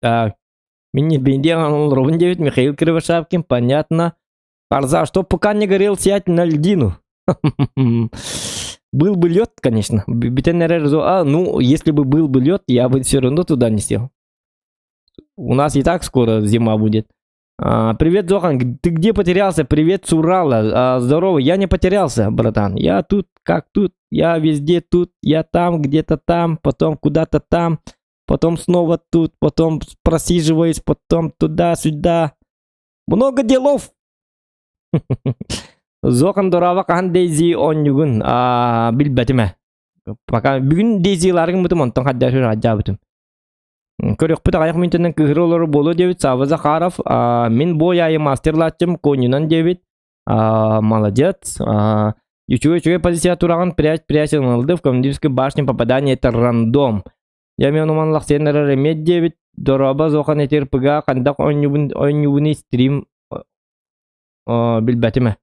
Так. Мин Ровно 9, Михаил Кривошапкин, понятно. Парза, что пока не горел, сядь на льдину. Был бы лед, конечно. А, ну, если бы был бы лед, я бы все равно туда не сел. У нас и так скоро зима будет. А, привет, Зохан, ты где потерялся? Привет с Урала. А, здорово, я не потерялся, братан. Я тут, как тут, я везде тут, я там, где-то там, потом куда-то там потом снова тут, потом просиживаюсь, потом туда-сюда. Много делов. Зохан дороба хаһан DayZ оонньугун билбэтим ээ. Пока бүгүн DayZ-ларгын бутум онтон хаддашыр хаджаабытым. Көрүөхпүт аҕыйах мүнтэнэн кыһыр олору буолуо диэбит Савва Захаров мин бой айы мастерлааччым конюнан диэбит молодец үчүгэй үчүгэй позиция тураҕын прячь прячь ылынылды в командирской башне попадание это рандом Я мен уманлах сеннерер эмиэ диэбит дороба зохан этир пыга хандак оонньубун оонньубуну стрим билбэтим ээ.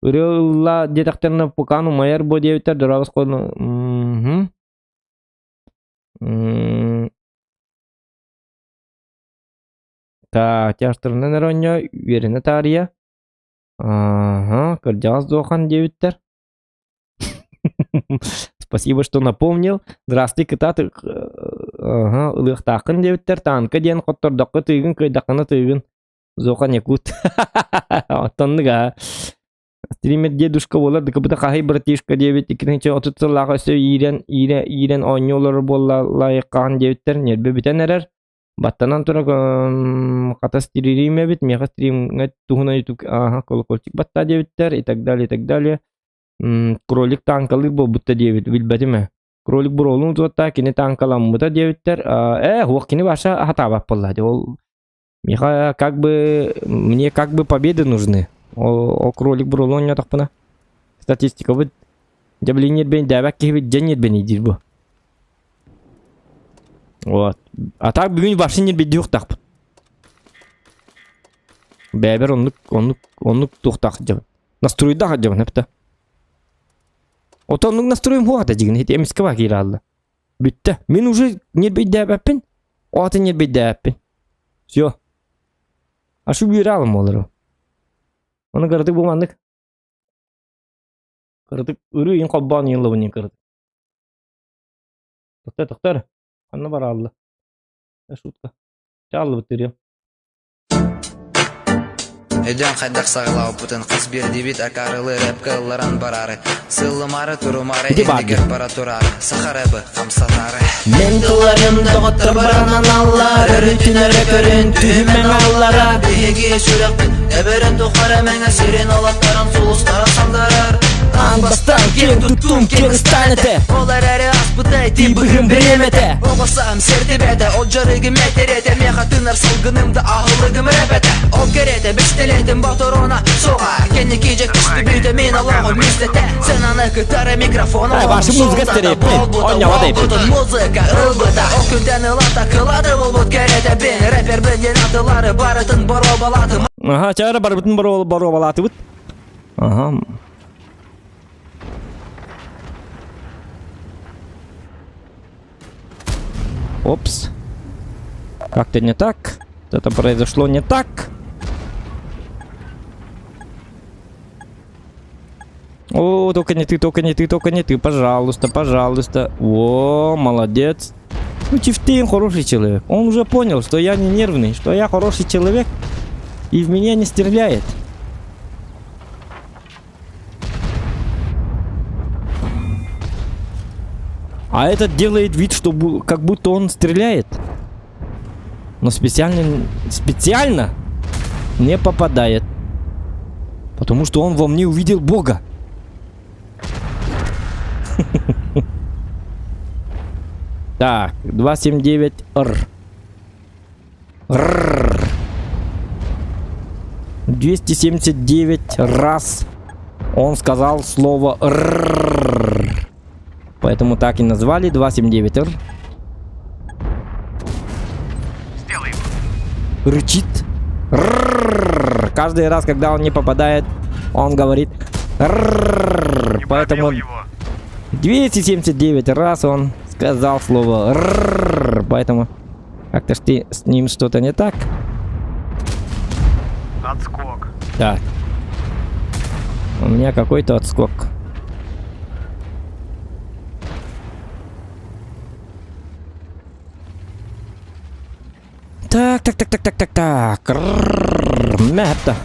Ырыа ылла диэтэхтэринэ пукаан умайар буо диэбиттэр дорообос мм Так, тяжтарынан эрэ оонньоо үөрэнэ таарыйа. Ага, кырдьаҕас Зохан диэбиттэр. Спасибо, что напомнил. Здравствуй, кытаат ага, ылыахтааххын диэбиттэр. Танка диэн хоттордоххо тыыгын, кыайдаххына тыыгын. Зохан якут. Оттоннук аа. Стример дедушка буолар, дыкыбыта хаһый братишка диэбит. Иккитинчи 30 сыллаах өссө иирэн, иирэ, иирэн оонньуу олорор буолла лайыккаҕын диэбиттэр. Ньиэрбэ бүтэн эрэр. Баттанан турар хата стрим эбит, миэхэ стримҥэ туһунан ютуб ааһа колокольчик батта диэбиттэр и так далее, и так далее. Кролик танкалыыр буолбутта диэбит, билбэтим ээ. Кролик буруолун утуоттаа кини танкаламмыта диэбиттэр. Ээ, уох кини баша хатаабат буолла. Ол миэхэ как бы мне как бы победы нужны. Ол, ол кролик буруолун оонньоотохпуна. Статистикабыт дьэ билин ньирбэйин дээбэк киһибит дьэ ньирбэний диир бу. Вот. А так бүгүн вообще ньирбэйдиэхтаахпыт. Бэйэбэр оннук оннук оннук туохтаах дьабын. Настроуйдаах дьабын эптэ. Ото оннук настроим хуата дигин ити эмискэ баа киирэ хаалла. Бүттэ. Мин уже ньирбэйдээбэппин. Оата ньирбэйдээбэппин. Все. А шу биэрэ аалым буолар. Оны кыратык бу маннык. Кыратык ырыы иин холбоон иин кыратык. Тохтор, тохтор. Ханна бараалла? Шутка. Чааллыбыт тырыам. Өйдөөн хайдах саҕалаабыппытын хас биэрдибит акаарылыы рэпкэ ылларан бараары Сыллымаары турумаары Ити баар иннигэр бара тураары Саха рэбы хамсатаары Мен тылларым доҕоттор барананаллар Өрүтүн өрө көрүн түһүмэҥ аллара Биһиги сүрэхпит эбэрин тухары мэҥэ сирин олоттарын сулустара сандарар Аан бастаан киэҥ туттуум киэҥ ыстаан этэ Ол эрээри аспыта ити Быһым бириэмэтэ Оҕо саам сэрдибэтэ, ол дьарыгым этэрэтэ Миэхэ тыынар салгыным да аһылыгым рэпэтэ Ол кэриэтэ бэстэлиэтим боторуна суоҕа Кэнники дьэ көстүбүтэ мин олоҕум миэстэтэ Сценаны кытары микрофон Ай, башы музыка стереппин. Оонньообот эппит. Музыка ылбыта Ол күнтэн ылата кылады болбут кэриэтэ бин Рэпербин диэн атылары барытын боруобалаатым Аха, чара барыбытын боруобалаатыбыт. Ага. Опс. Как-то не так. Это произошло не так. О, только не ты, только не ты, только не ты. Пожалуйста, пожалуйста. О, молодец. Ну, Чифтейн хороший человек. Он уже понял, что я не нервный, что я хороший человек и в меня не стреляет. А этот делает вид, что как будто он стреляет. Но специально, специально не попадает. Потому что он во мне увидел Бога. Так, 279 Р. Р. 279 раз он сказал слово «ррррр». Поэтому так и назвали 279 Р. Сделай его. Рычит. «Ррррр». Каждый раз, когда он не попадает, он говорит «ррррр». Не Поэтому пробил его. 279 раз он сказал слово «ррррр». Поэтому как-то ж ты с ним что-то не так. Отскок. Так. У меня какой-то отскок. Так, так, так, так, так, так, так. Ррррр. Мэтта.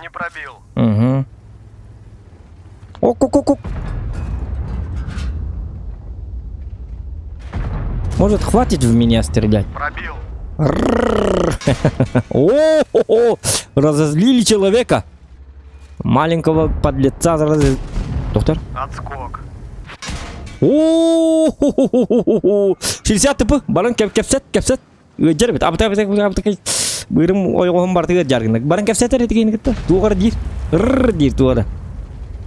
Не пробил. Угу. Ок-ок-ок-ок. Может, хватит в меня стрелять? Пробил. О-хо-хо! Разозлили человека! Маленького подлеца разозлили. Доктор? Отскок. О-хо-хо-хо-хо! 60 ТП! Баран кэпсэт, кэпсэт! Ыалдьар эбит. Абыта, абыта, абыта, быырым ойоҕоһум барытыгар дьаргынна. Баран кэпсэтэр этигин кытта. Туоҕар диир. Рррр диир туора.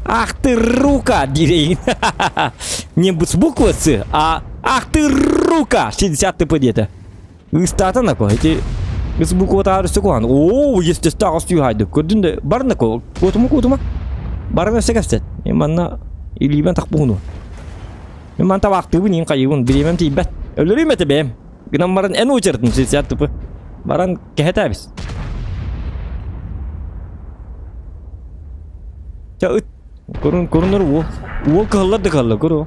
Ах ты рука диир эйигин. Не с буквы С, а ах ты рука! 60 ТП диэтэ. Ыстаата нако. Эти с буквата өссө куһаҕан. Оо, естественно, аҕыс түйхайды. Көрдүн да бар нако. Куотума, куотума. Баран өссө кэпсэт. Мен манна илиибэн тахпуһуну. Мен ман табаахтыыбын иин хайыыбын. Бириэмэм тиийбэт. Өлөрүүм этэ бэйэм. Гынан баран эн уочаратым 60 ТП. Баран кэһэтээбис. Ча ыт Көрүн көрүнөр уол. Уол кыһаллар да кыһаллар көрө.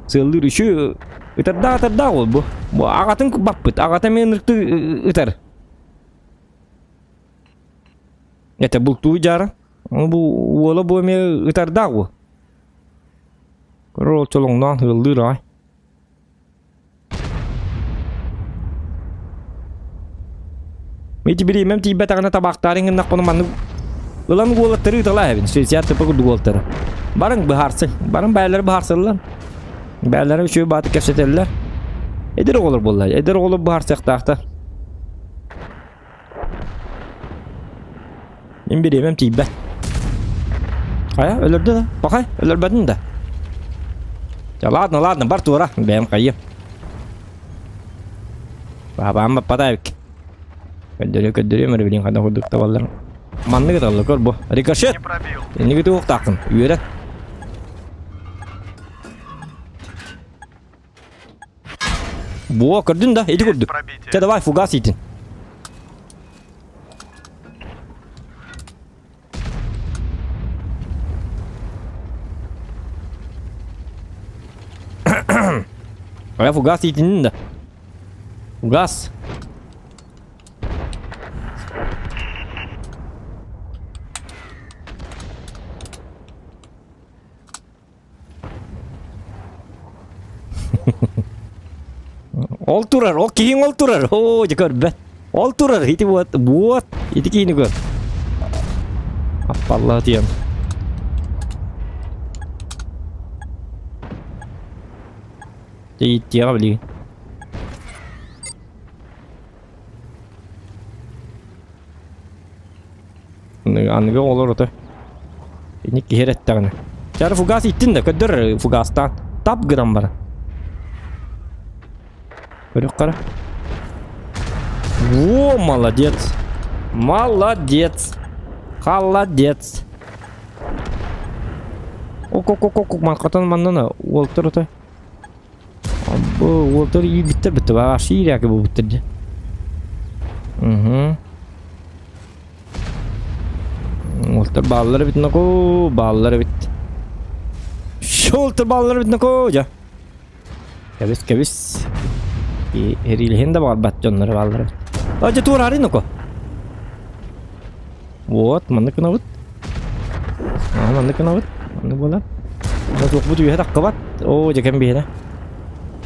Сыаллыыр үчү ытардаах ытардаах уол бу. Бу аҕатын баппыт. Аҕата эмиэ ынырыктыы ытар. Это бултуу дьаара. Бу уола бу эмиэ ытардаах уол. Көрөр ол чолоҥноон ыаллыыр аҕай. Ити бириэмэм тиийбэтэҕинэ табаахтаарын гыннахпына маннык ылан уолаттары ыталаа эбин 60 тыпа курдук уолаттары. Барыҥ быһаарсыҥ. Барыҥ бэйэлэрэ быһаарсаллар. Бэйэлэрэ үчүгэй бааты кэпсэтэллэр. Эдэр оҕолор буолла. Эдэр оҕолор быһаарсыахтаахтар. Мин бириэмэм тиийбэт. Хайа, өлөрдө да? Пахай, өлөрбөтүн да. Ча, ладно, ладно, бар туора. Бэйэм хайыам. Баабаам баппата эбик. Көрдөрүө, көрдөрүөм эрэ билин ханна курдук табаллар. Маннык ыталла көр бу. Рикошет! Не пробил. Инники туохтааххын. Үөрэн. Буо, көрдүн да, ити Есть курдук. пробитие. Чэ, давай, фугас иитин. Ая фугас иитиннин да. Фугас. Ол турар, ол киһиҥ ол турар. Оо, дьэ көрбөт. Ол турар, ити вот, вот, ити киһини көр. Аппалла диэн. Дьэ ииттиэҕэ билигин. Аныгы оҕолор ото инник киһи эрэ эттэҕинэ. Чары фугас иттин да көрдөр фугастаан. Тап гынан баран. Көрүөх қара. Во, молодец. Молодец. Холодец. Ок-ок-ок-ок, манхатан маннана уолтар ото. Бу уолтар иирбиттэр бүттэ баҕас иирээки буолбуттар дии. Угу. Уолтар бааллар эбит ноку, бааллар эбит. Уолтар бааллар эбит ноку, дьэ. Кэбис, кэбис. Эриилэһин да баҕарбат дьоннор бааллар эбит. А, дьэ туораары ноку. Вот, маннык гынабыт. Аа, маннык гынабыт. Маннык буолар. Туохпут үөһэ таххыбат. Оо, дьэ кэм биһинэ.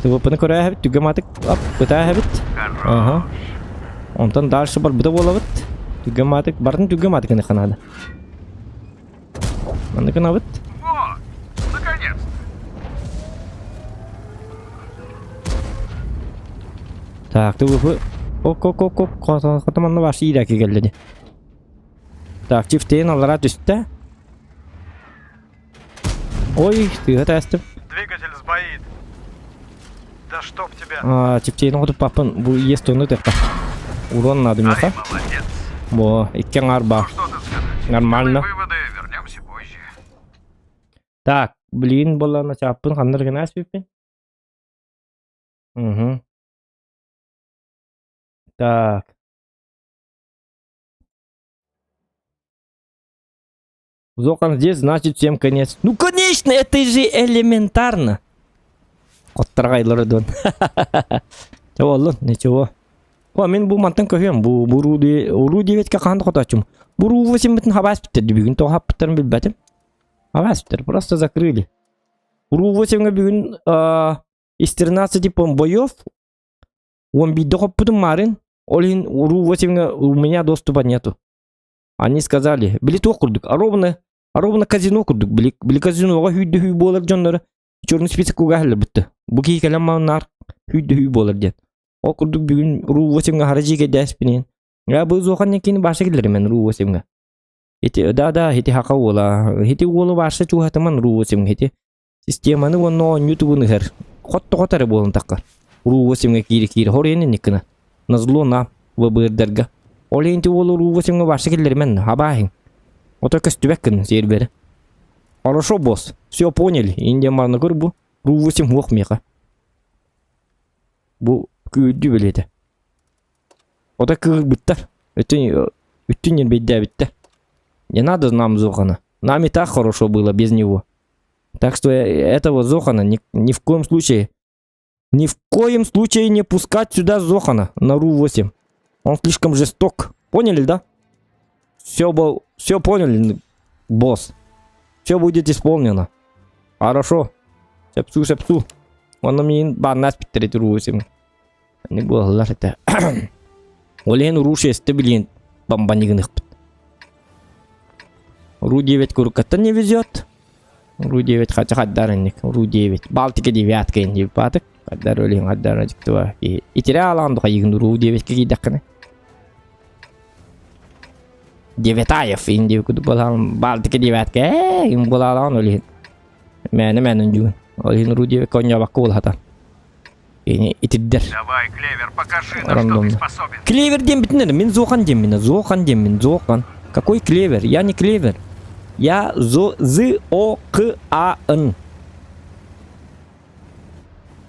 Тыбыппыны көрөөһөбүт, түгэ матык ап, ытааһэбит. Аха. Онтон дальше барбыта буолабыт. Түгэ матык, барын түгэ матык гыныхха наада. Маннык гынабыт. Вот, наконец-то. Так, тыбыпы. Ок, ок, ок, ок, хата манна баш иирээки кэллэ дии. Так, чифтейин аллара түстэ. Ой, тыаһа тээстим. Двигатель сбоит. Да чтоб тебя. А, чифтейин оҕотуппаппын бу иэс туону тыахха. Урон надо миэхэ. Ай, молодец. Бо, икки аҥаар баар. Что тут сказать? Нормально. Делай выводы, вернемся позже. Так, блин, буоллаҕына чааппын ханна эрэ гына ааспыппын. Угу. Так. Зохан здесь, значит, всем конец. Ну, конечно, это же элементарно. Оттаргайлары дон. Чэ буоллун, ничего. О, мин бу мантан көһүөм. Бу буруу уруу диэбитке хаһан да хотооччум. Буруу восемьбытын хабаас бүтэрди бүгүн тоҕо хаппыттарын билбэтим. Хабаас бүтэр, просто закрыли. Уруу восемьҥа бүгүн из 13 пом боев он биирдэ хоппутум марын. Ол иһин уруу восемьҥа у меня доступа нету. Они сказали, били туох курдук, а ровно, а ровно казино курдук, били, били казиноҕа сүүрдэ сүү буолар дьонноро черный список кугаһыллар бытты. Бу киһи кэлэн маннаар сүүрдэ сүү буолар диэн. Ол курдук бүгүн ру восемьҥа хара дьиикэйдээспинин. Я бу зохан кини баша киллэрим ру восемьҥа. Ити да да ити хака уола. Ити уолу баша чуһатыман ру восемьҥа ити. Системаны уонна оонньуу тугун ыһар. Хот-тоҕот эрэ буолан таххар. Ру восемьҥа киири-киири хоруйан инниккина. Назло на выбырдарга. Ол иһин ити уолу ру восемьҥа баша киллэримэн хабааһыҥ. Ото көстүбэккин сиэрбэри. Хорошо, босс. Все поняли. Индия марна көр бу. Ру восемь хуох миэхэ. Бу күүрдүү билиэтэ. Ото кыырбыттар. Өтүн үттүн ньирбэйдээбиттэр. Не надо нам Зохана. Нам и так хорошо было без него. Так что этого Зохана ни, ни в коем случае, ни в коем случае не пускать сюда Зохана на Ру-8. Он слишком жесток. Поняли, да? Все, был, все поняли, босс. Все будет исполнено. Хорошо. Сепсу, сепсу. Онно миин бааннаас биттэрит Ру-8. Не буолалар это. Ол иһин Ру 6 билиэн бамбанигыныхпыт. Ру-9 куруккаттан не везет. Ру-9 хача хаддар инник. Ру-9. Балтика девятка инни баатык. Хаддар өлүн хаддар ажыктыба. Итире алаан духа йыгын Ру-9 кийдэххинэ. Девятаев инди кудук болаан Балтика девятка ээ им болаалаан өлүн. Мээнэ мээнэн дьуун. Ол иһин Ру-9 конньообакка буолхатан. Итирдэр. Давай, Клевер, покажи, на что ты Рандомно. способен. Клевер диэн бүтүн мин Зохан диэммин, Зохан диэммин, Зохан. Какой клевер? Я не клевер. Я Зо З О К А Н.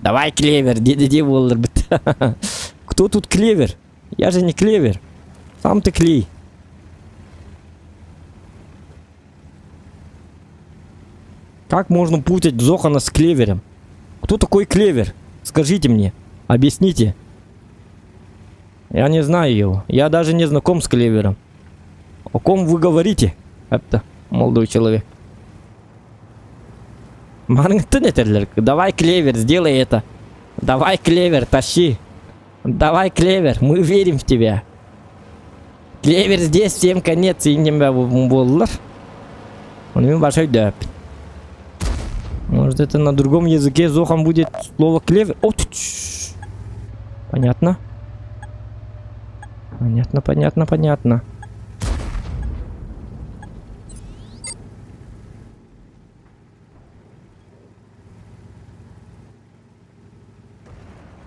Давай клевер, де буолларбыт. Кто тут клевер? Я же не клевер. Сам ты клей. Как можно путать Зохана с клевером? Кто такой клевер? Скажите мне. Объясните. Я не знаю его. Я даже не знаком с клевером. О ком вы говорите? Это молодой человек. Марнгтын этерлер. Давай, клевер, сделай это. Давай, клевер, тащи. Давай, клевер, мы верим в тебя. Клевер здесь, всем конец, иннем буоллар. Он им большой дөп. Может это на другом языке Зохан будет слово клевер? О, Понятно. Понятно, понятно, понятно.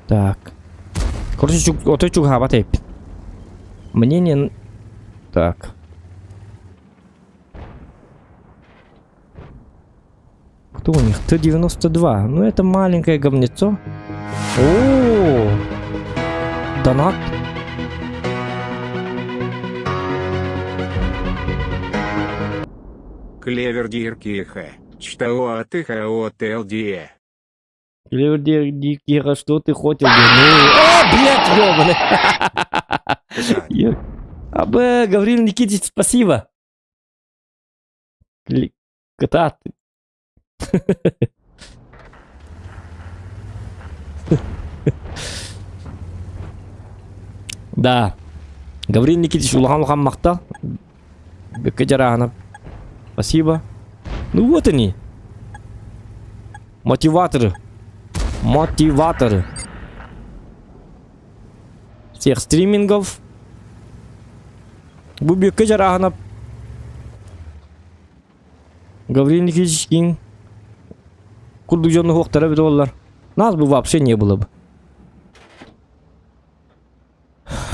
Так. Короче, ото чугаабат эппит. Мне не... Так. Кто у них? Т-92. Ну, это маленькое говнецо. О, Донат. Клевер диркиха. Чтао атыха от ЛДЕ. Клевер диркиха, что ты хотел? Ну... О, блядь, ёбаный. Аб, Гаврил Никитич, спасибо. Кытаат. Да. Гаврил Никитич улахан-улахан махтал. Бөккө дьарааһына. Спасибо. Ну вот они. Мотиваторы. Мотиваторы. Всех стримингов. Бу Бүөккэ Дьарааһынап. Гаврил Никитич Кинг курдук дьону уһуохтара эбит буоллар, нас бы вообще не было бы.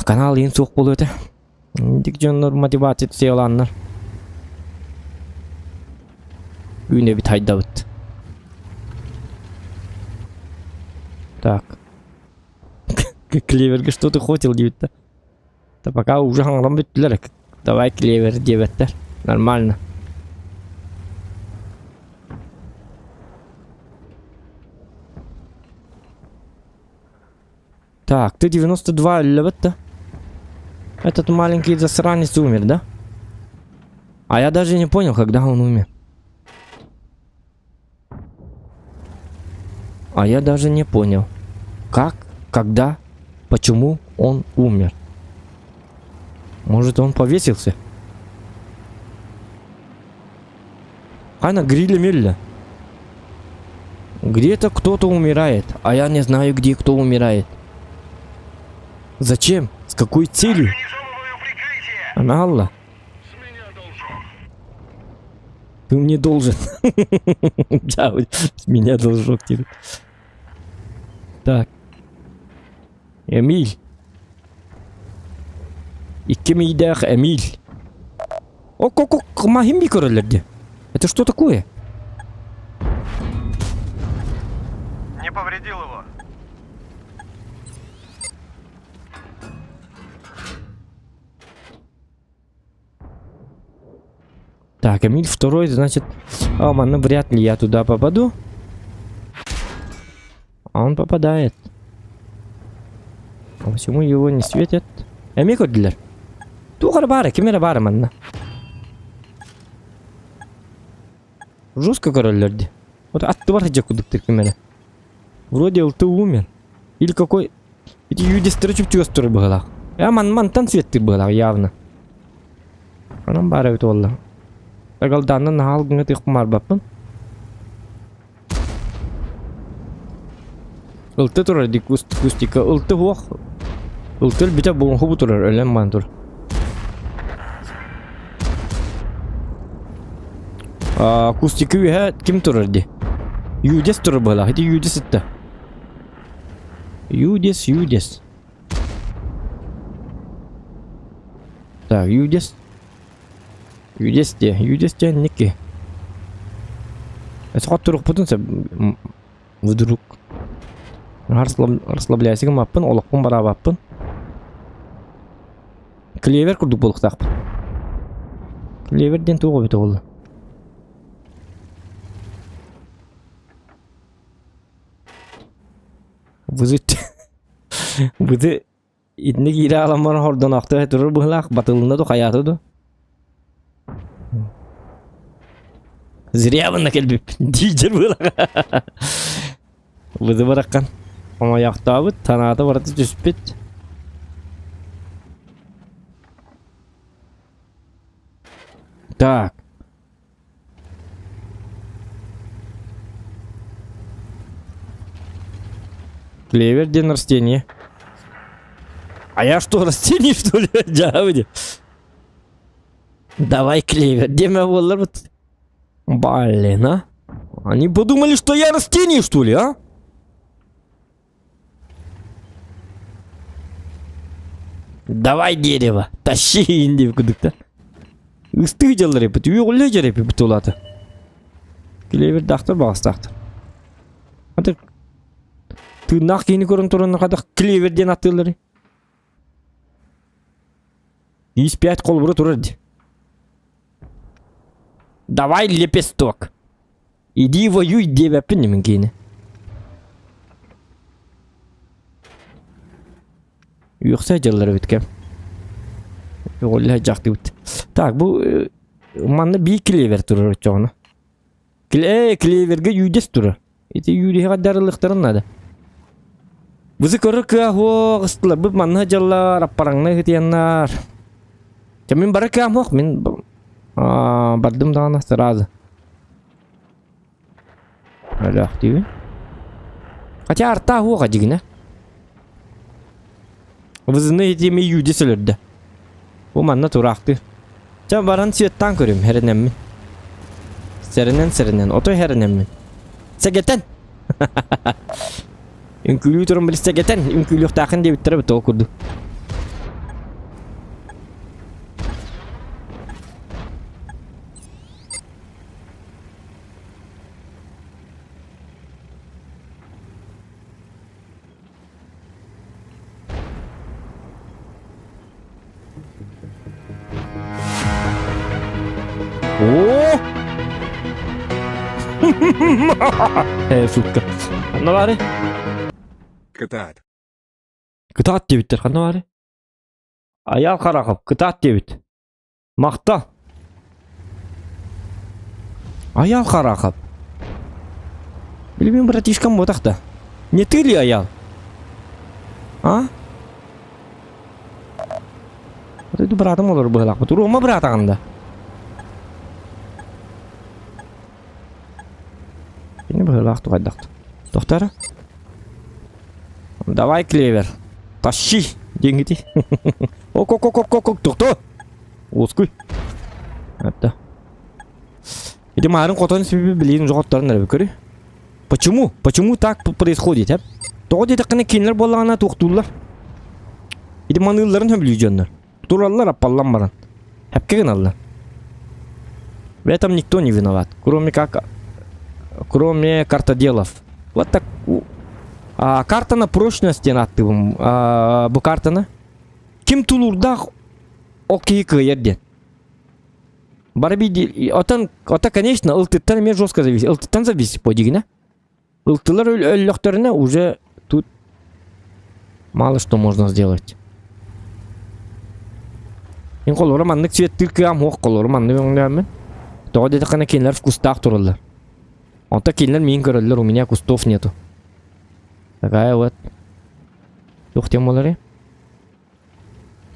Канал иһин суох буолуо этэ. Дик дьоннор мотивация сыалааннар. Үүнэбит хайдабыт. Так. Клеверге что ты хотел диэбит да. Да пока уже хаҥалан бүттүлэр. Давай клевер диэбэттэр. Нормально. Так, ты 92 левет да? Этот маленький засранец умер, да? А я даже не понял, когда он умер. А я даже не понял, как, когда, почему он умер. Может, он повесился? Ана гриля милля. Где-то кто-то умирает, а я не знаю, где кто умирает. Зачем? С какой целью? Она Алла. Ты мне должен. Да, с меня должок тебе. Так. Эмиль. Икки мийдээх Эмиль. Ок-ок-ок, махим көрөлөр дии. Это что такое? Не повредил его. Так, Эмиль второй, значит... А, ну вряд ли я туда попаду. А он попадает. А почему его не светят? Эмиэ көрдүлэр. Туох эрэ баара, ким эрэ баара манна. Жестко көрөллөр дии. Вот аттыбар сылдьар курдуктар ким эрэ. Вроде ЛТ умер. Или какой... Ити юдистары чүпчүгэс турар быһыылаах. Э, ман мантан светтир быһыылаах явно. Онон баара эбит уолла. Тагалдаанна наһаа алгыҥҥа тыахпын Ылты турар дии кустика. Ылты суох. Ылты өлбүтэ буоҥху турар, өлөн баран тур. А, кустика үөһэ ким турар дии? Юдес турар быһыылаах. Ити Юдес ытта. Юдес, Юдес. Так, Юдес. Юдес диэ, Юдес диэн Ники. Өсөҕө турукпутун сөп вдруг расслабляйся гыммаппын, олохпун бараабаппын. Клевер курдук буолуохтаахпын. Клевер диэн туох эбитэ буолла? Вызыт. Быты итинник иирэ аҕалан баран хордоноохто турар быһыылаах батылынна ду хайаата ду. Зря манна кэлбиппин диидьэр быһыылаах. Быты бараххан хомойоохтообут, санаата барыта түспүт. Так. Клевер диэн растение. А я что, растение, что ли? Дьаабыди. Давай клевер. Диэмэ буоллар Блин, а? Они подумали, что я растение, что ли, а? Давай дерево, тащи диэбит курдук да. Ыстыы дьаллар эпит, үөҕүллэ дьэр эпипит улаата. Клевердаахтар баҕастаахтар. Аты тыыннаах киһини көрөн туран хадах клевер диэн аттыыллары. Ис пять холобура турар дии. Давай лепесток. Иди воюй диэбэппин мин киһини. Үөхсэ дьыллар эбит кэм. Оҕолло дьахтыбыт. Так, бу манна биир клевер турар оччоҕуна. Э, клевергэ юдес турар. Ити юдиһэҕэ дарылыктарын надо. Бызы көрөр кыа хуох ыстылар. Бу манна дьаллар, аппараҥна ыһытыяннар. Чэ мин бары кыам хуох, мин бардым даҕаны сразу. Өлөөхтүүбүн. Хотя артаа хуоха дьигинэ. Вызыны итими юдис өлөрдө. Бу манна тураахтыы. Чэ баран светтаан көрүм, эрэнэммин. Сэрэнэн, сэрэнэн. Отой сэрэнэммин. Сэгэтэн! Үҥкүүлүү туран били сэгэтэн, үҥкүүлүөхтаахын диэбиттэрэ бит ол курдук. О! Шутка. Ханна баары? Кытаат. Кытаат диэбиттэр. Ханна баары? Аял Харахов, кытаат диэбит. Махта. Аял Харахов. Билбин братишкам буотах да. Не ты ли Аял? А? Вот братым олор быһылаах. Турума братаҕын да. Кини быһылаах тугайдах. Тохтара. Давай, клевер. Тащи деньги. Ок, ок, ок, ок, ок, ок, тохто. Уоскуй. Это. Ити марын хотон сүбү билин жоғоттарын эрэ көрү. Почему? Почему так происходит, а? Тоҕо диэтэххинэ кинилэр буоллаҕына туохтууллар. Ити маныылларын хөбүлүү дьоннор. Тураллар аппаллан баран. Хэпке гыналлар. В этом никто не виноват, кроме как кроме картоделов. Вот так. А, карта на прочность диэн ааттыыбын. А, бу картаны ким тулуурдаах ол киһи кыайар диэн. Бары биир отон ото конечно ылтыттан эмиэ жестко зависит. Ылтыттан зависит по дигинэ. Ылтылар өллөхтөрүнэ уже тут мало что можно сделать. Мин холоро маннык цветтир кыам хуох холоро маннык өҥнөөммүн. Тоҕо диэтэххинэ кинилэр вкустаах тураллар. Онто кинилэр миин көрөллөр, у меня кустов нету. Такая вот. Туох тем болары?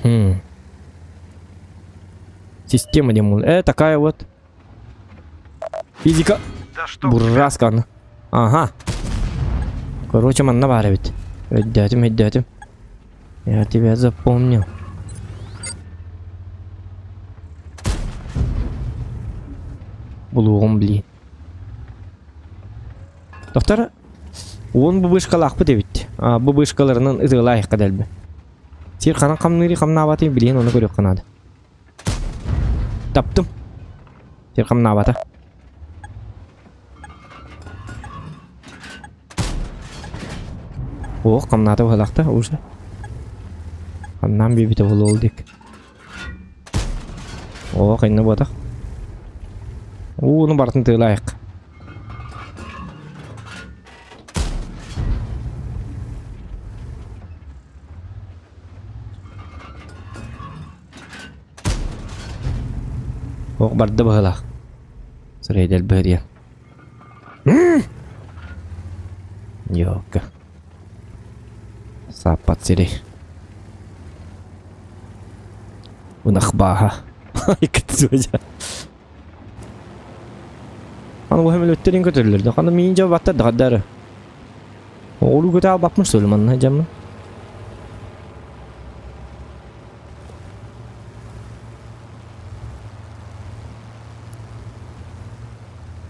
Хм. Система диэн такая вот. Физика. Да что Буррасканы. Ага. Короче, манна баар эбит. Өйдөөтүм, өйдөөтүм. Я тебя запомнил. Булуоҕум, блин. Доктор, уон бу вышкалаахпыт эбит. А, бу вышкаларынан ытыалаайахха дэлби. Сир ханан хамныыры хамнаабатый билигин ону көрүөххэ наада. Таптым. Сир хамнаабата. Ох, хамнаата быһалаахта уже. Хамнаан биэбитэ буолуол дик. Ох, инне буотах. Ууну барытын тыылаайык. Ох, барда быһылаах. Сирэйдэл быһырыйан. Ёлка. Сааппат сирэй. Ынах бааһа. Аны бу хөмөлөттөрүн көтөллөр. Ханы миин жа баттар да хаддары. Оҕолуу көтө албаппын что ли манна жаммын.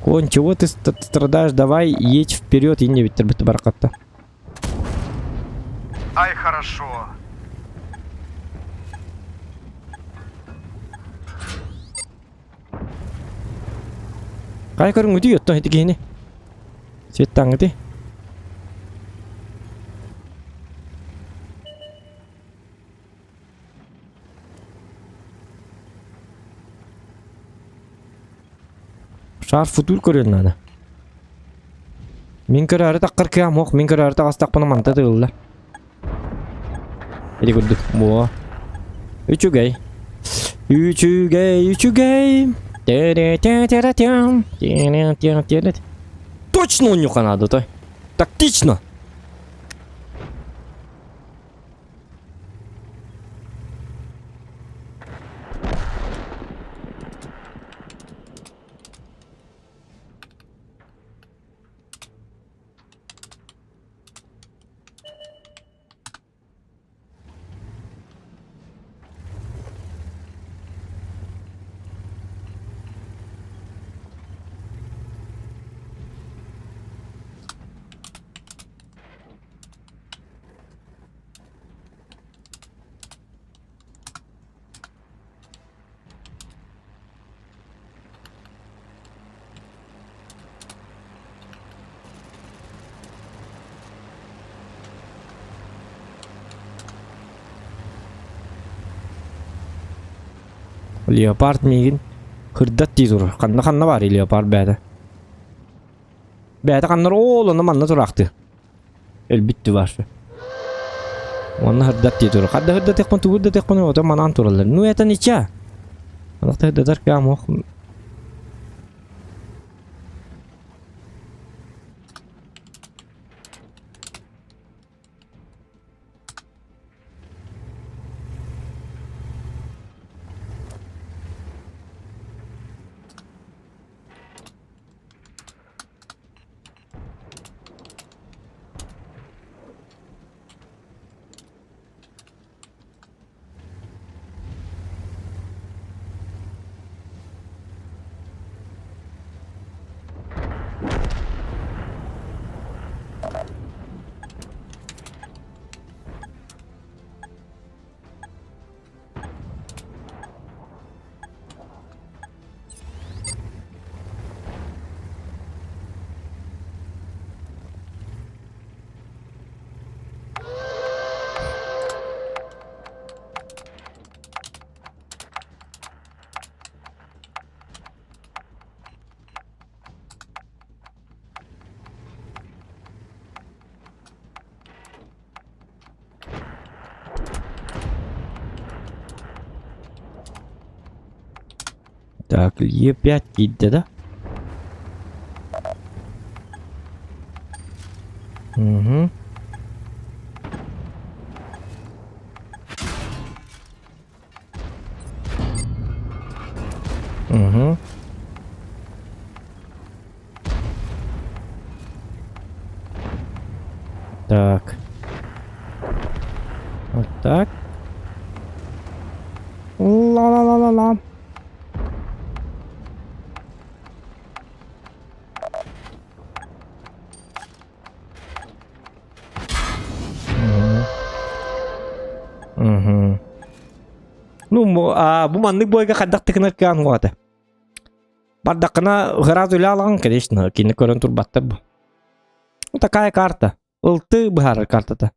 Конь, чего ты страдаешь? Давай едь вперед и не биттер бит баракатта. Ай, хорошо. Кай көрүҥ үтүй оттон ити киһини. Светтаҥҥыты. Шар футур көрүөн наада. Мин көрөөрү таххар кыам ох, мин көрөөрү таҕыстахпына манта тыылла. Ити курдук буо. Үчүгэй. Үчүгэй, үчүгэй. Точно унньуха надо, той. Тактично. Леопард миигин хырдат дии турар. Ханна-ханна баар леопард бэйэтэ? Бэйэтэ ханна ол онно манна тураахтыы. Өлбүт дубашы. Уонна хырдат дии турар. Хадда хырдатыахпын тугу хырдатыахпын ото манаан тураллар. Ну это нича. Анахта хырдатар кыам ох. Так, Е5 киирдэ да? Угу. Угу. Так. Вот так. Ла-ла-ла-ла-ла. Угу. Ну, а, бу маннык бойга хайдах тыкынар кыан хуата. Бардаххына ыраас үлэ алаҕын, конечно, кини көрөн турбаттар бу. Ну, такая карта. Ылты быһаарар картата.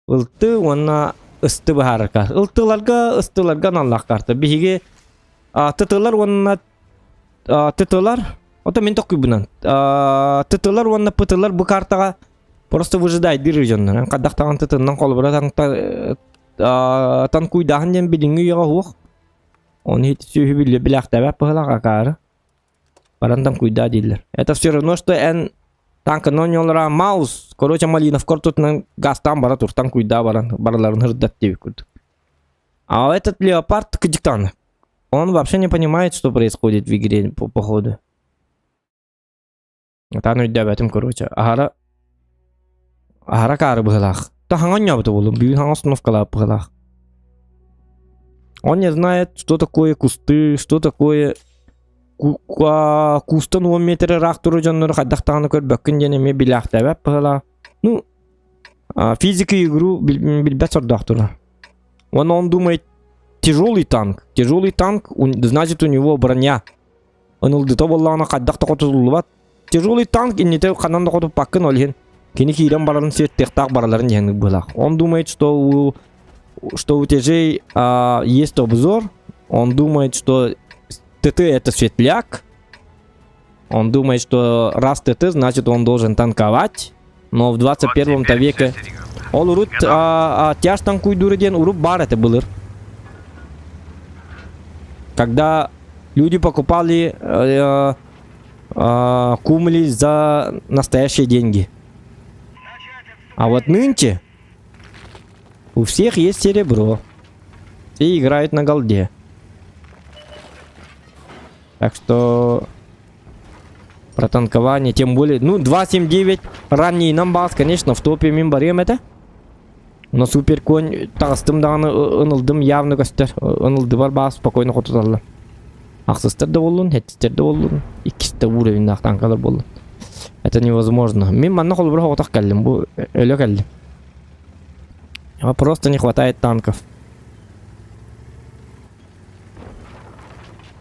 Ылты уонна ысты быһаарар карта. Ылтыларга, ыстыларга аналлаах карта. Биһиги тытылар уонна тытылар, ото мин токуйбунан. Тытылар уонна пытылар бу картаҕа просто выжидайдыр дьоннор. Хаддахтаҕын тытыннан холобура танкуйдааһын диэн билиҥҥи үйэҕэ уох. Оны ити сүөһү биллэ билээхтээбэт быһылаах акаары. Баран танкуйдаа дииллэр. Это все равно, что эн танканы оонньуулара Маус, короче, Малиновка ортотунан газтаан бара тур, танкуйдаа баран, барыларын ырдат диэбит курдук. А этот леопард кыдьыктааны. Он вообще не понимает, что происходит в игре, по походу. Атаан өйдөөбөтүм короче. Аһара аһара каары быһылаах. Та хаҥа оонньообута буолуо. Бүгүн хаҥа установкалаах быһылаах. Он не знает, что такое кусты, что такое кустан 10 метр ыраах турар дьоннору хайдах даҕаны көрбөккүн диэн эмиэ билээхтээбэт быһылаах. Ну, физика игру билбэт сордоох турар. Он, он думает, тяжелый танк. Тяжелый танк, значит, у него броня. Ынылдыта буоллаҕына хайдах да хотуллубат. Тяжелый танк иннитэ ханан да хотуппаккын ол иһин кини киирэн барарын сиэттиэхтээх бараларын иһэн быһылаах. Он думает, что у что у тяжей а, есть обзор. Он думает, что ТТ это светляк. Он думает, что раз ТТ, значит он должен танковать. Но в 21 Вот теперь веке всё, Серега. ол урут а, а, тяж танкуйдуур диэн урут баар этэ былыр. Когда люди покупали э, э, кумли за настоящие деньги. А вот нынче у всех есть серебро. И играют на голде. Так что про танкование, тем более, ну, 2.7.9 ранний нам баас, конечно, в топе мин барыам этэ. Но супер конь таҕыстым даҕаны ынылдым явно көстөр. Ынылдыбар баас спокойно хотуталлар. Ахсыстар да буоллун, хэттистер да буоллун, иккис да уровеннаах танкалар буоллун. Это невозможно. Мин манна холобура соҕотох кэллим, бу өлө кэллим. Просто не хватает танков.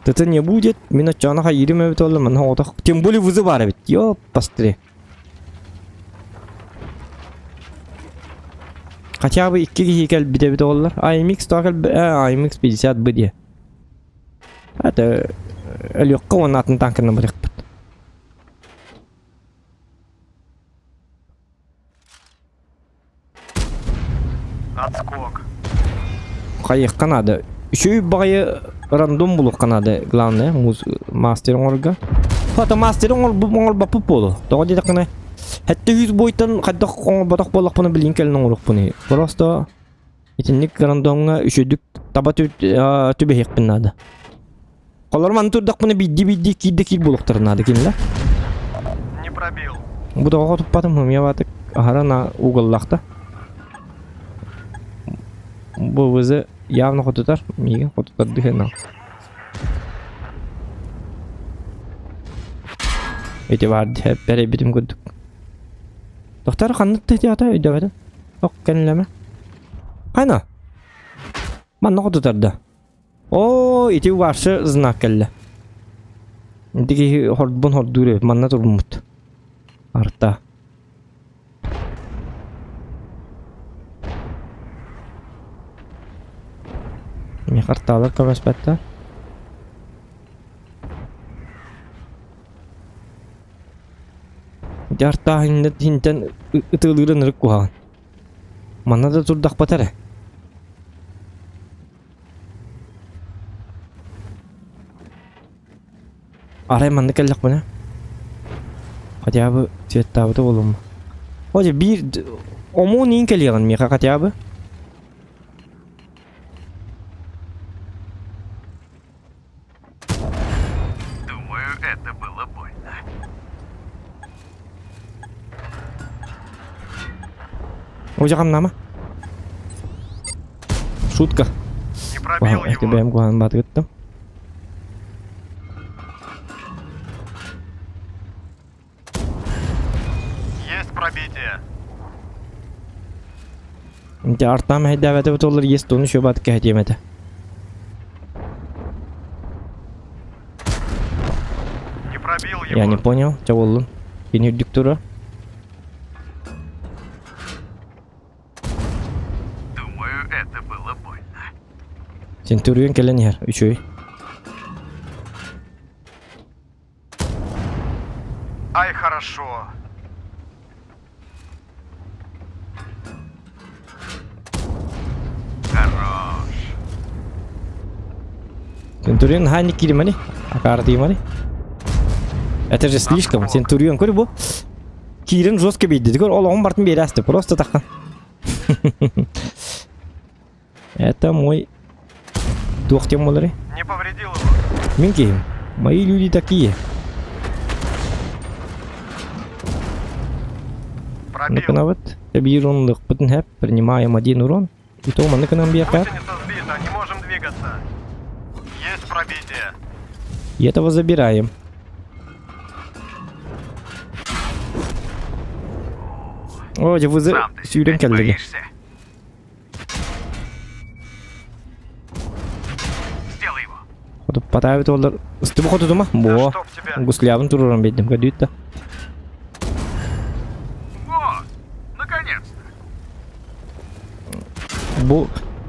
ТТ не будет, мин оччоҕуна хайыырым эбит буолла, манна соҕотох. Тем более вызов баар эбит, ёппастри. Хотя бы икки киһи кэлбит эбит оҕолор. AMX тоҕо кэлбит? AMX 50 б диэ. Это өлүөххэ уонна атын танкынан барыахпыт. Отскок. Хайыахха наада. Үчүгэй баҕайы рандом булуохха наада. Главное, муз мастер оҥорго. Хата мастер оҥорбоппут буолуо. Тоҕо диэтэххинэ, сэттэ сүүс буойтан хайдах оҥорботох буоллахпына билигин кэлин оҥоруохпун. Просто итинник рандомҥа үчүгдүк таба түбэһиэхпин наада. Олор маны турдахпына биирдии-биирдии киирдэ киир буолуохтарын наада кинилэр. Не пробил. Бу тоҕо туппатым хомуйа аһара на уголлахта. Бу вызы явно хотутар, миигин хотутар дыһына. Ити бар бэрейбитим курдук. Доктор ханнык тыһытыата өйдөбөтүм. Ок кэннилэмэ. Хайна? Манна хотутарда. Оо, ити вообще знак кэллэ. Ити киһи хордбун хордуур эбит, манна туруммут. Арта. Миэхэ артаалар көмөспөттөр. Ити артаа хинтэн ытыалыырын ырык куһаҕан. Манна да турдахпат эрэ. Арай манна кэллэхпинэ хотя бы цветтаабыта буолуом. О дьэ биир омуон иин кэлиэҕин миэхэ хотя бы. Думаю, это было больно. Ужаҕаннама. Шутка. Не пробил Это его. бэйэм куһаҕан баатыгыттым. Есть пробитие. Дьэ артаам эһэйдээбэтэ бутуллар есть туну еще бат кэһэтиэм этэ. Не пробил его. Я не понял, чэ буоллун. Кини үрдүк тура. Думаю, это было больно. Центурион кэлэн иһэр, үчүгэй. Ай, хорошо. Хорош. Центурион хаанньык кииримэни, акаартыймани. Это же слишком. Центурион көр бу. Киирэн жестко биэрдэ. Көр олоҕун бартын биэрээсти. Просто таххан. Это мой... Туох тем болары? Не повредил его. Мин киһим. Мои люди такие. Пробил. Наканабыт. Биир уронлукпутун хэп. Принимаем один урон. И то манны кынан биэхэ. Гусеница сбита, не можем двигаться. Есть пробитие. И этого забираем. О, дьэ вызы Сам ты сүүрэн себя не кэллиги. боишься. Сделай его. Хотуппатаабыт уоллар ыстыбы хотутума? Да Буо. чтоб тебя. Гуслябын туруоран биэрдим көрдүүт да. Вот, наконец-то. Бу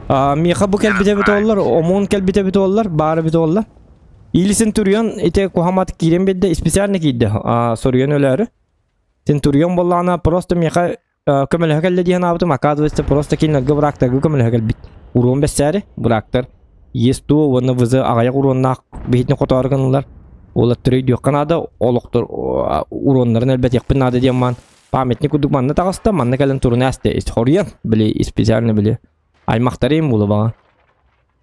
миэхэ бу кэлбитэ эбит уоллар, омун кэлбитэ эбит уоллар, баар эбит уоллар. Или Центурион ити куһамат киирэн биэрдэ, специально киирдэ, соруйан өлөөрү. Центурион буоллаҕына просто миэхэ көмөлөһө кэллэ дии санаабытым, оказывается, просто кинилэргэ быраактарга көмөлөһө кэлбит. Уруон бэссээри, быраактар ЕС-2 уонна ВЗ аҕыйах уруоннаах биһитин хотоору гыналлар. Уолаттары өйдүөххэ наада, олохтор уруоннарын элбэтиэхпин наада диэн маан памятник курдук манна таҕыста, манна кэлэн туруна эстэ. Хоруйан, били, специально били. Аймахтарым буолубаҕа.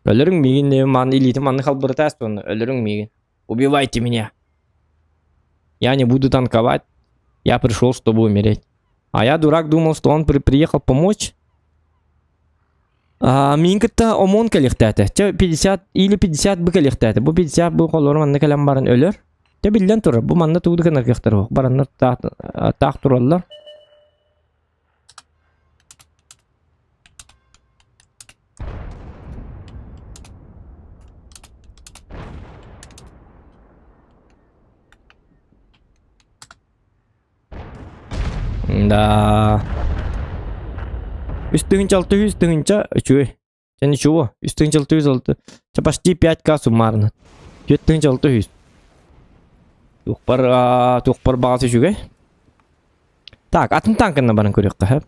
Өлөрүҥ миигин, маан илиитин манна халбырыта эстэ өлөрүҥ миигин. Убивайте меня. Я не буду танковать. Я пришел, чтобы умереть. А я, дурак, думал, что он при приехал помочь. А, мин кытта ОМОН кэлиэхтээтэ. Чэ 50 или 50 бы кэлиэхтээтэ. Бу 50 бу холлору манна кэлэн баран өлөр. Чэ биллэн турар, бу манна тугу да гынаргыахтар суох. Бараннар таах тураллар. Да. Үс тыһыынча алта үс тыһыынча үчүгэй. Чэ ничего, үс тыһыынча алта үс алта. Чэ почти 5к суммарно. 46 үс. Туохпар, туохпар баҕас үчүгэй. Так, атын танкына баран көрүөххэ сөп.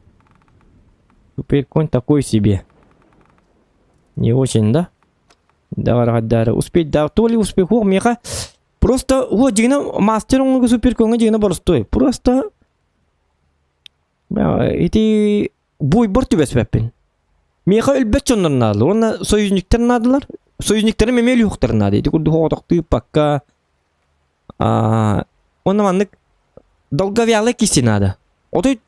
Суперконь такой себе. Не очень, да? Давай, успеть, да, то ли успех, о, меха. Просто, о, дьиҥинэ мастер оҥорго суперкоҥҥа дьиҥинэ боростуой. Просто ити буйбар түбэспэппин. Миэхэ өлбөт дьоннор наадалар уонна союзниктар наадалар. Союзниктарым эмиэ өлүөхтэрин наада. Ити курдук оҕотохтууппакка уонна маннык долговялый киси наада. Отой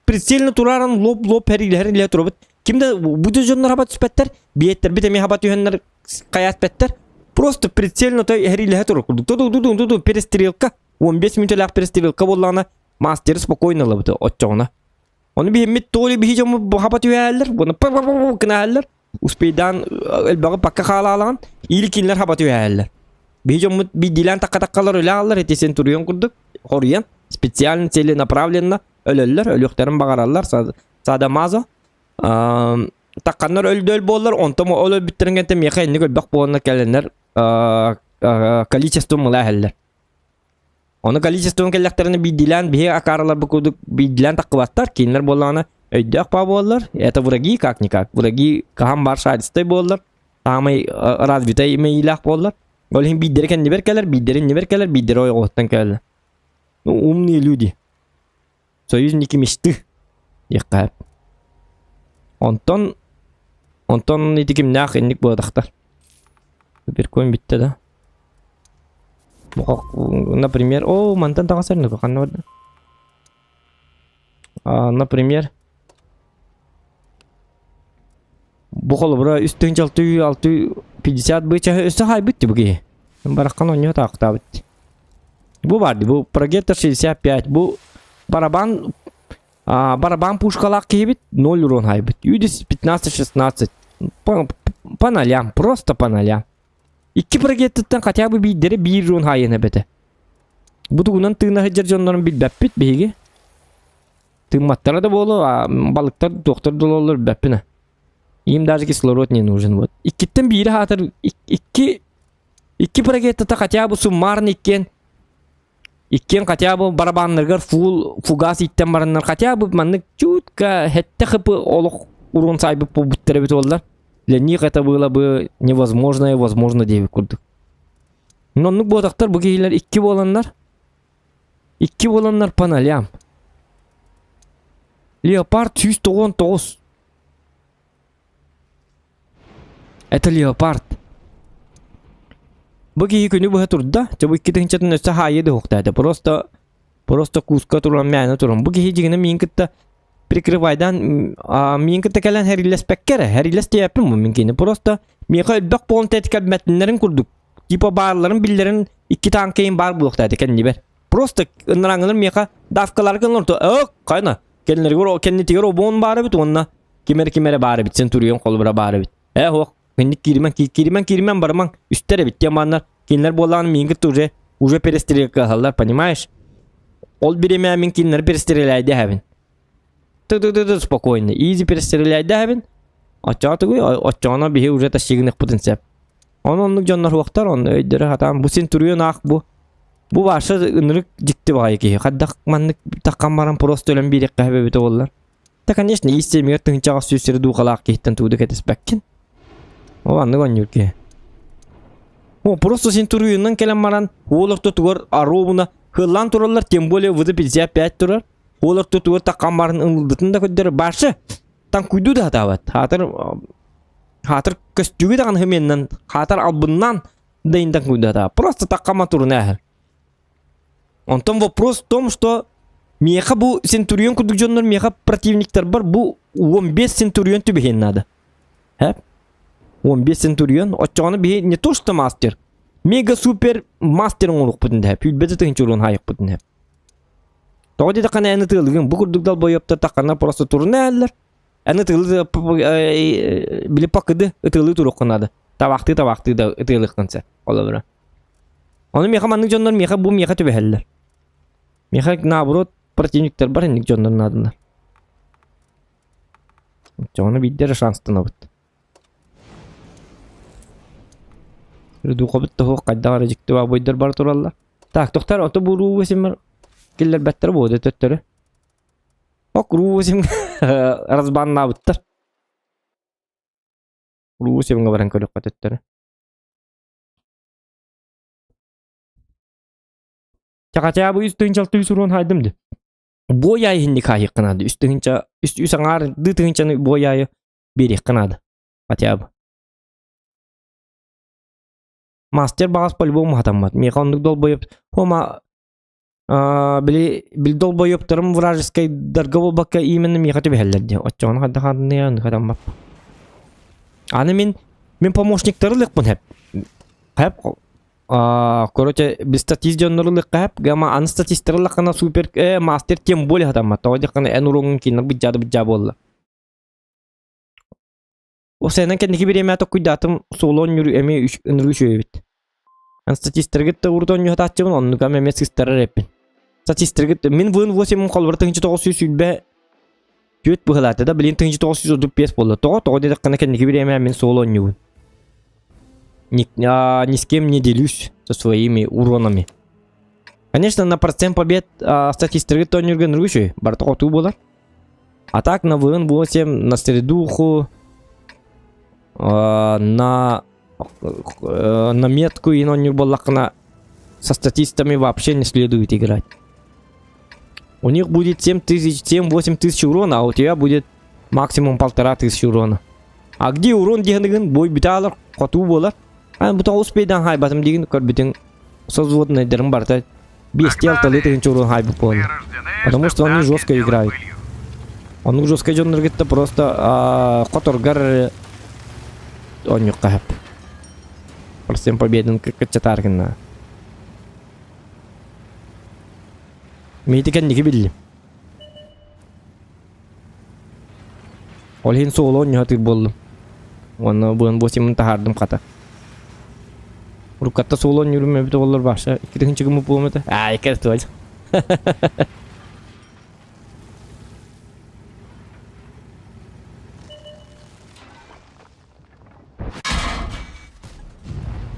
прицельно тураран лоп-лоп хэриилэһэр илэ турабыт. Ким да бу дьоннор хаба түспэттэр, биэттэрбит эмиэ хаба түһэннэр хайаат бэттэр. Просто прицельно той хэриилэһэ турар курдук. Ту-ту-ту-ту перестрелка. 15 мүнүүтэлээх перестрелка буоллаҕына мастер спокойно ылабыт оччоҕуна. Ону биһиммит то ли биһи дьоммут хаба түһээллэр, уонна гынааллар. Успейдаан элбэҕи пакка хаалаалаҕын, или кинилэр хаба түһээллэр. Биһи дьоммут биирдиилээн такка-таккалар өлө ааллар, ити сен туруйан курдук, хоруйан, специально целенаправленно өлөллөр, өлүөхтэрин баҕараллар, садамазо. Такканнар өлдөөл буоллар, онтон ол өлбүттэрин кэнтэ миэхэ инник өлбөх буоланнар кэлэннэр количество мыла эһэллэр. Ону количествон кэллэхтэринэ биирдиилээн биһи акаарыларбыт курдук биирдиилээн таххыбаттар, кинилэр буоллаҕына өйдөөх баа буоллар, это враги как-никак, враги хаһан баар шаристай буоллар, саамай развитай мэйиилээх буоллар. Ол иһин биирдэрэ кэннибэр кэлэр, биирдэрэ иннибэр кэлэр, биирдэрэ ойоҕоһуттан кэлэр. Ну, умные люди. Союзники мечты диэххэ сөп. Онтон онтон ити кимнээх инник буолатахтар. Суперконь бүттэ да. Например, о, мантан таҕасар ханна барда? А, например, бу холобура үс тыһыынча алты алты пятьдесят бычаһы өссө хаайбыт дии бу киһи. Бараххан оонньуу таахтаабыт. Бу бар дии, бу Прогектор 65, бу барабан а, барабан пушкалаах киһибит 0 урон хаайбыт. Юдис 15-16. По, по нолям, просто по нолям. Икки прогектортан хотя бы биирдэрэ биир урон хаайыан эбэтэ. Бу тугунан тыына сылдьар дьоннорун билбэппит биһиги. Тыымматтара да буолуо, а балыктар туохтар да олороллор билбэппин а. Им даже кислород не нужен вот. Иккиттэн биири хаатар икки икки прогектата хотя бы суммарно иккиэн иккиэн хотя бы барабаннарыгар фул фугас иттэн бараннар хотя бы маннык чутка хэттэ хыпы олох урун сайбыт буолбуттар эбит буоллар. Для них это было бы невозможно возможно диэбит курдук. Оннук буотахтар бу киһилэр икки буоланнар Икки буоланнар по нолям. Леопард 199. Это леопард. Бу киһи күнү быһа турда. Чэ бу икки тыһыынчатын өссө хаайыы да уһуктаата. Просто просто куска туран мээнэ туран. Бу киһи дьиҥинэ миин кытта прикрывайдан миин кытта кэлэн хэрилэспэккэ эрэ. Хэрилэс диэппин бу мин кини. Просто миэхэ элбэх буолан тэтикэлбэтиннэрин курдук Типа баарларын биллэрин икки танкайын баар буолуохтаах кэннибэр. Просто ыныраңылар миэхэ давкаларга ынырто ök кайна кэннилэригэр кэннитигэр обуон баар эбит уонна ким эрэ ким эрэ баар эбит центурион холобура баар эбит. Э ох кэнник кииримэн кииримэн кииримэн барымаҥ үстэр эбит диэн бааннар кинилэр буоллаҕына миигин кытта уже уже перестрелкаһаллар понимаешь ол бириэмэ мин кинилэри перестрелляйдэһэбин ты спокойно изи перестрелляйдэһэбин оччоҕо тугуй оччоҕуна биһи уже тащигыныхпытын сөп Ону оннук дьоннор уохтар, онно өйдөрө сатаан бу син туруйан аах бу. Бу баша ынырык дьикти баҕайы киһи. Хайдах маннык таххан баран просто өлөн биэриэххэ сөп эбитэ буоллар. Да, конечно, ис сиэмигэр тыһыынчаҕа сүүс сири дуухалаах киһиттэн тугу да кэтэспэккин. Ол аннык оонньуур киһи. О, просто син туруйунан кэлэн баран, уол ортотугар оруобуна хыллаан тураллар, тем более ВД-55 турар. Уол ортотугар таххан баран ылдытын да көрдөрөр. Башы, таҥкуйдуу да сатаабат. Хаатыр Хаатыр көстүүгү даҕаны хымиэннэн, хаатар албыннаан да индэн куйдата. Просто таккама туруна эһэр. Онтон вопрос в том, что миэхэ бу Центурион курдук дьоннор миэхэ противниктарбар бу 15 Центурион түбэһиэн надо. Хэп? 15 Центурион. Оччоҕуна биһи не то что мастер, мега супер мастер оҥоруохпутун дэһэ. Пүүрбэтэ тыһынчуруун хаайыахпытын дэһэ. Тоҕо диэтэххинэ эн ытыалыгын бу курдук долбоебтар таххана просто туруна эһэллэр. Аны ытыылыы били пакыды ытыылыы туруоххун наада. Табахтыы табахтыы да ытыалыаххын сөп. Холобура. Ону миэхэ маннык дьоннор миэхэ бу миэхэ түбэһэллэр. Миэхэ наоборот противниктар бар инник дьоннор наадалар. Ону биирдэ эрэ шанстанабыт. Духабыт тоһуох хайдах эрэ дьикти баабайдар бар тураллар. Так, тохтар ото буруу симмер киллэрбэттэр буолуо төттөрү. Ок руу сим разбаннаабыттар. Руу симҥэ баран көрүөххэ төттөрү. Чакачаабы үс тыһыынчалты үс уруон хаайдым ди. Буойаайы иһинник хаайыахха наада. Үс тыһыынча, үс, үс аҥаар ды тыһыынчаны буойаайы биэриэххэ наада. Хотя бы. Мастер баҕас по-любому хатаммат. Миэхэ оннук долбойоп. Хома били били долбойоптарым вражескайдарга буолбакка именно миэхэ түбэһэллэр диэн. Оччоҕуна хайдах аанныйа хатаммат. Аны мин мин помощниктары ылыахпын хэп. Хэп короче, без статист дьоннору ылыахха хэп. Гама аны статистары ыллаххына супер мастер тем более хатаммат. Тоҕо диэххинэ эн уруогун кинилэр быдьаады быдьаа буолла. Осенан кэнники бириэмэ токкуйдаатым суолу оонньуур эмиэ ынырыы үчүгэй эбит. Статистаргыт да урут оонньуһатааччыбын оннука эмиэ сыстарар эппин. Статистаргыт мин вын 8 холбор 1994 быһылаата да билин 1935 буолла. Тоҕо тоҕо диэтэххинэ кэнники бириэмэ мин суолу оонньуубун. Ни, ни с кем не делюсь со своими уронами. Конечно, на процент побед статистаргыт оонньуурга ынырыы үчүгэй. Барыта хотуу буолар. А так на ВН8, на средуху, на, на метку и на буоллаххына со статистами вообще не следует играть. У них будет 7 тысяч, 7-8 тысяч урона, а у тебя будет максимум 1500 урона. А где урон диэхинигин бой бүтэ хотуу буолар. А бу тоҕус успейдан хайбатым диигин көрбүтүҥ созводнайдарым барыта биэстии алталыы тыһыынча урон хайбыт буолла. Потому что они жестко играют. Оннук жестко дьонноргитта просто хоторгар оонньуохха сөп. Процент победын кыччатааргынна. Миити кэнники биллим. Ол иһин суолу оонньоһо буоллум. Уонна быан босимын таһаардым хата. Уруккатта суолу оонньуурум эбит оҕолор баша. Икки тыһыынча гыммыт буолуом этэ. Аа, икки туой.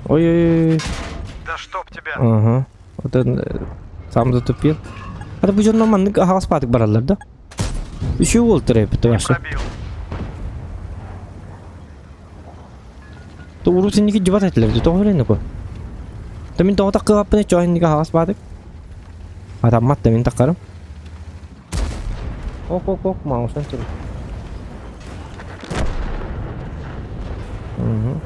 Ой-ой-ой. Да чтоб тебя. Ага. Вот он сам затупил. А бу дьонно маннык аһаҕас паатык бараллар да? Үчүгэй уолтар эбит вообще. Пробил. То урут инники дьыбат этилэр тоҕо билэн ку. Та мин тоҕо таккылаппын чоо инники аһаҕас паатык. Атаммат да мин таккарым. Ок ок ок маусан тур. Угу.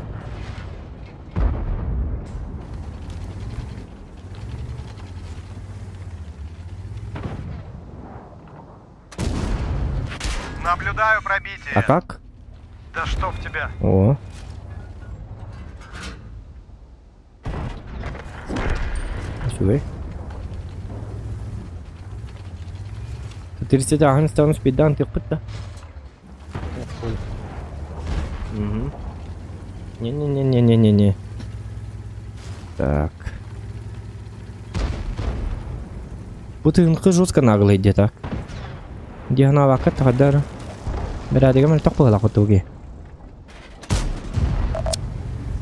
Наблюдаю пробитие. А как? Да чтоб тебя. О. Үчүгэй. 30 аһын станус пидан тыппыт да. Угу. Не-не-не-не-не-не-не. Так. Бу тыынкы жестко наглый где-то. Дианавакка таҕдар. Бэрээдэгэ мөлтөх быһыылаах отуги.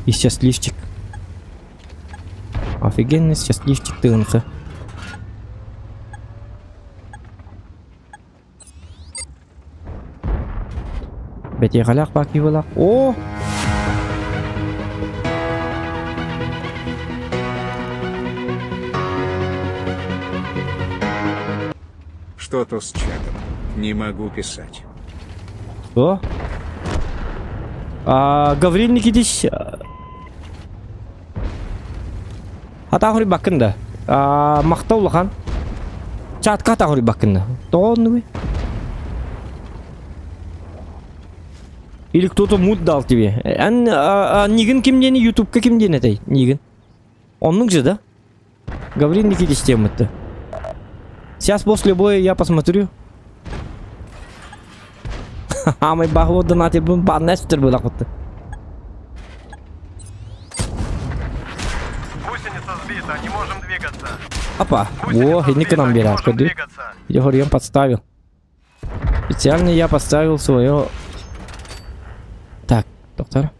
И счастливчик. Офигенный счастливчик тыынкы. Бэтиэхэлээх баакиыбалаах. О! Что-то с чатом. Не могу писать. Что? А, Гаврил Никитич... Атаахури баккын да. А, махта улахан. Чатка атаахури баккын да. Тоҕо оннугуй? Или кто-то мут дал тебе. Эн Нигин ким диэни Ютубка ким диэн этэй? Нигин. Оннук же, да? Гаврил Никитич теммытты. Сейчас после боя я посмотрю. Хамай бахуо донатибын банна сүтер буолахпытты. Гусеница сбита, не можем двигаться. Опа. О, Гусеница инники сбита, нам не берет. можем двигаться. Я подставил. Специально я поставил свое... Так, доктор.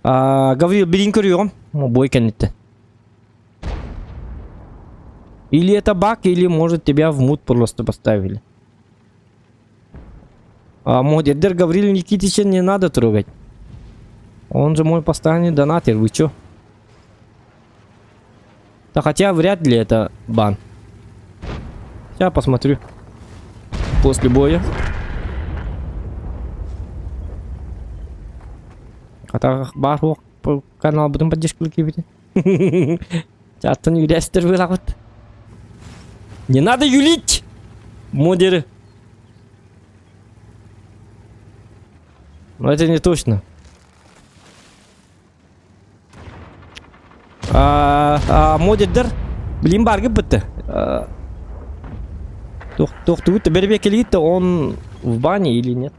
А, Гаврил, билин көрүөҕүм. Бой кэнниттэн. Или это баг, или может тебя в мут просто поставили. А модердер Гаврил Никитича не надо трогать. Он же мой постоянный донатер, вы чё? Да хотя вряд ли это бан. Сейчас посмотрю. После боя. Хата баар каналбытын поддержкалыы киирбитин. Чаттан юлэстер быраҕыт. Не надо юлить! Модеры. Но это не точно. А, а, модердер билин баргы бытты. Тохтугут бербекелигит он в бане или нет?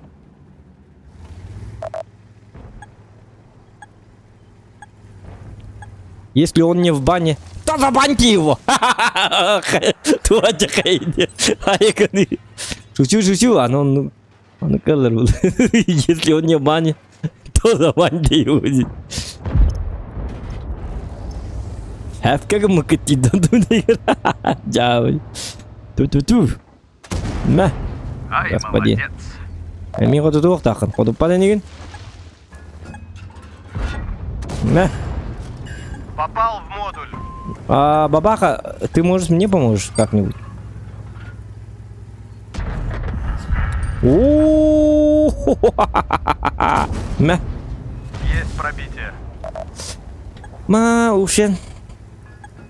Если он не в бане, то забаньте его! Шучу, шучу, оно, ну, оно кылыр Если он не в бане, то забаньте его. Хэвка гыммыкыт Дьаабый. Ту-ту-ту. Мэ. Ай, Господи. молодец. Эмиэ хотутуохтааххын. Хотуппат инигин. Мэ. Попал в модуль. А, бабаха, ты, может, мне поможешь как-нибудь? О, Мэ. Есть пробитие. Ма, ушен.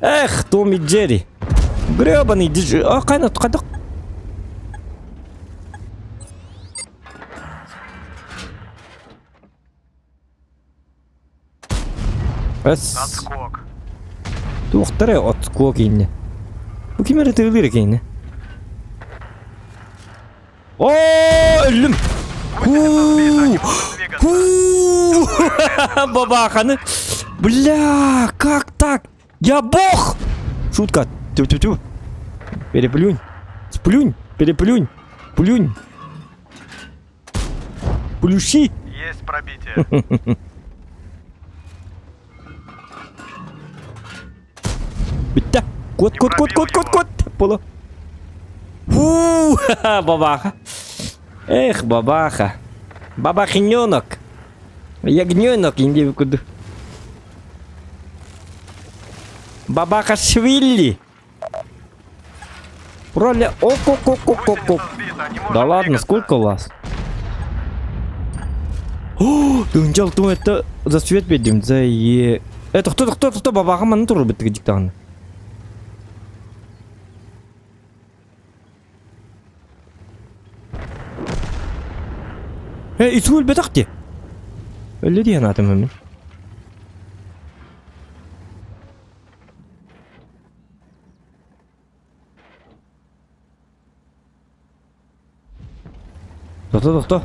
Эх, Том и Джерри. Гребаный дж... А, хайна, хайдах? Эс. Отскок. Туохтара отскок иннэ. Бу ким эрэ тыылыыр экиинэ. О, өллүм! Гусеница сбита, не может двигаться. Ху! Бабаханы. Бля, как так? Я бог! Шутка. Тю-тю-тю. Переплюнь. Сплюнь. Переплюнь. Плюнь. Плющи. Есть пробитие. Бүттэ. Кот, кот, кот, кот, кот, кот. Поло. Фу, бабаха. Эх, бабаха. Бабахиненок. Ягненок, индиви курдук. Бабахашвили. Роля око-ко-ко-ко-ко. Да ладно, сколько вас? О, Дунчал, ту это за свет бедим, за е. Это кто, кто, кто, бабаха маны туру бит диктан. Э, исул бетахти. Өллө диэн атым мин. Тохто, тохто.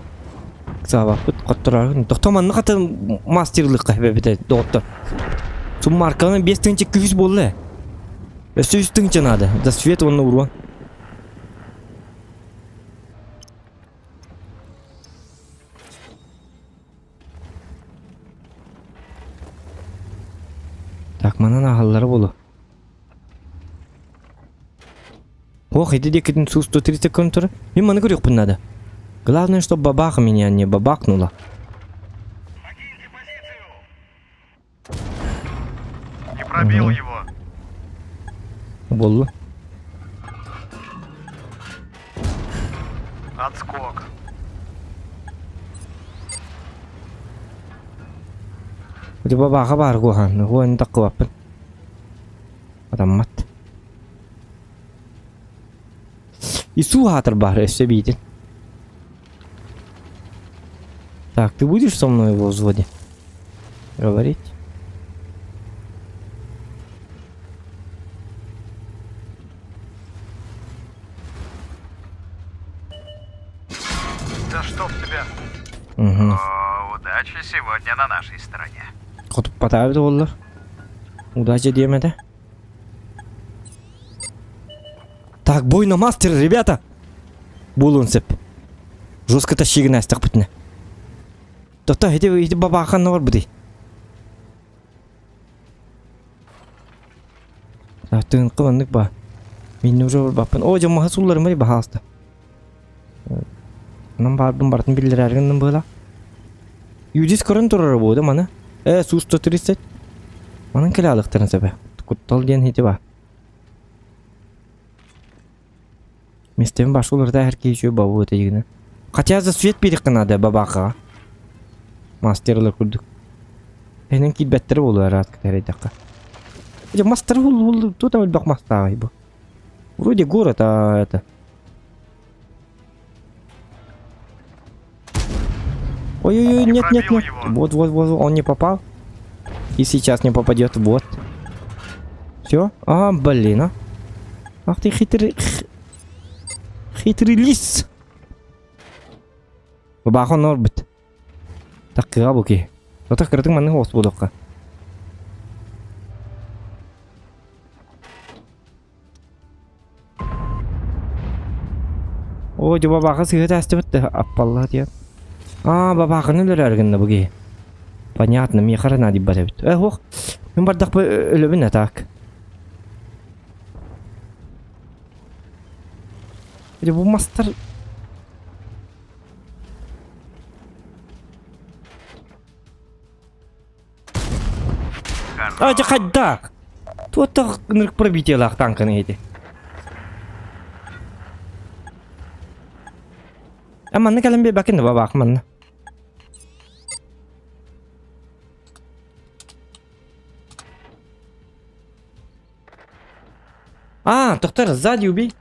Саабаппыт хоттороорун. Тохто манна хата мастерлыкка эбэбитэ доҕоттор. Суммарканан 5 тыһыынча күүс буолла. Өссө 3 тыһыынча наада. За свет уонна уруон. Так, манан аһаллара буолуо. Ох, ити диэкитин Су-130 контура. Мин маны көрүөхпүн наада. Главное, чтобы бабаха меня не бабахнула. Не пробил его. Буолла. Отскок. Ити бабаха баар куһаан. Уон таххыбаппын. Атаммат. Ису хаатыр баар өссө биитин. Так, ты будешь со мной во взводе? Говорить? Да чтоб тебя. Угу. О, удача сегодня на нашей стороне. Хотуппатаабыт буоллар. Удача диэм этэ. Так, бой на мастер, ребята! Буолуон сөп. Жестко тащигин астахпытына. Тота, ити, ити бабахан бар быты. Тыынкы маннык ба. Мин уже барбаппын. О, дьон маһа суулларымай баһаалыста. Онон баарбын барытын биллэрээри гынным быһыылаах. Юдис көрөн турара буолуо маны. Э, Су-130. Манан кэлэ алыктарын сөбө. Куттал диэн ити ба. Местебин башка уларыта эр киһи үчүгэй бабуу этэ дигинэ. Хотя за свет биэриэххэ наада бабаахаҕа. Мастерлар курдук. Энэн киирбэттэрэ буолуо араат кэтэрэйдэххэ. Дьэ мастары буллу тута элбэх мастааҕый бу. Вроде город, а это... Ой-ой-ой, нет, нет, нет. Вот, вот, вот, он не попал. И сейчас не попадет, вот. Все? А, блин, а. Ах ты хитрый... Хитрый лис. Бабахан орбит. Таккыга бу ки. Отох кырытыҥ маннык оҕус буолуохха. Оо, дьэ бабааха сыыһа таастыбыт да аппаллаа диэн. Аа, бабааханы өлөрөөр гынна бу киһи. Понятно, миэхэ эрэ наадыйбат эбит. Э, ох, мин бардахпы өлөбүн а так. Дьэ бу мастар А, дьэ хайдах? Туоттах ынырык пробитиелаах танканы ити. А манна кэлэн биэрбэккин да бабаах манна. А, тоқтар, сзади убей.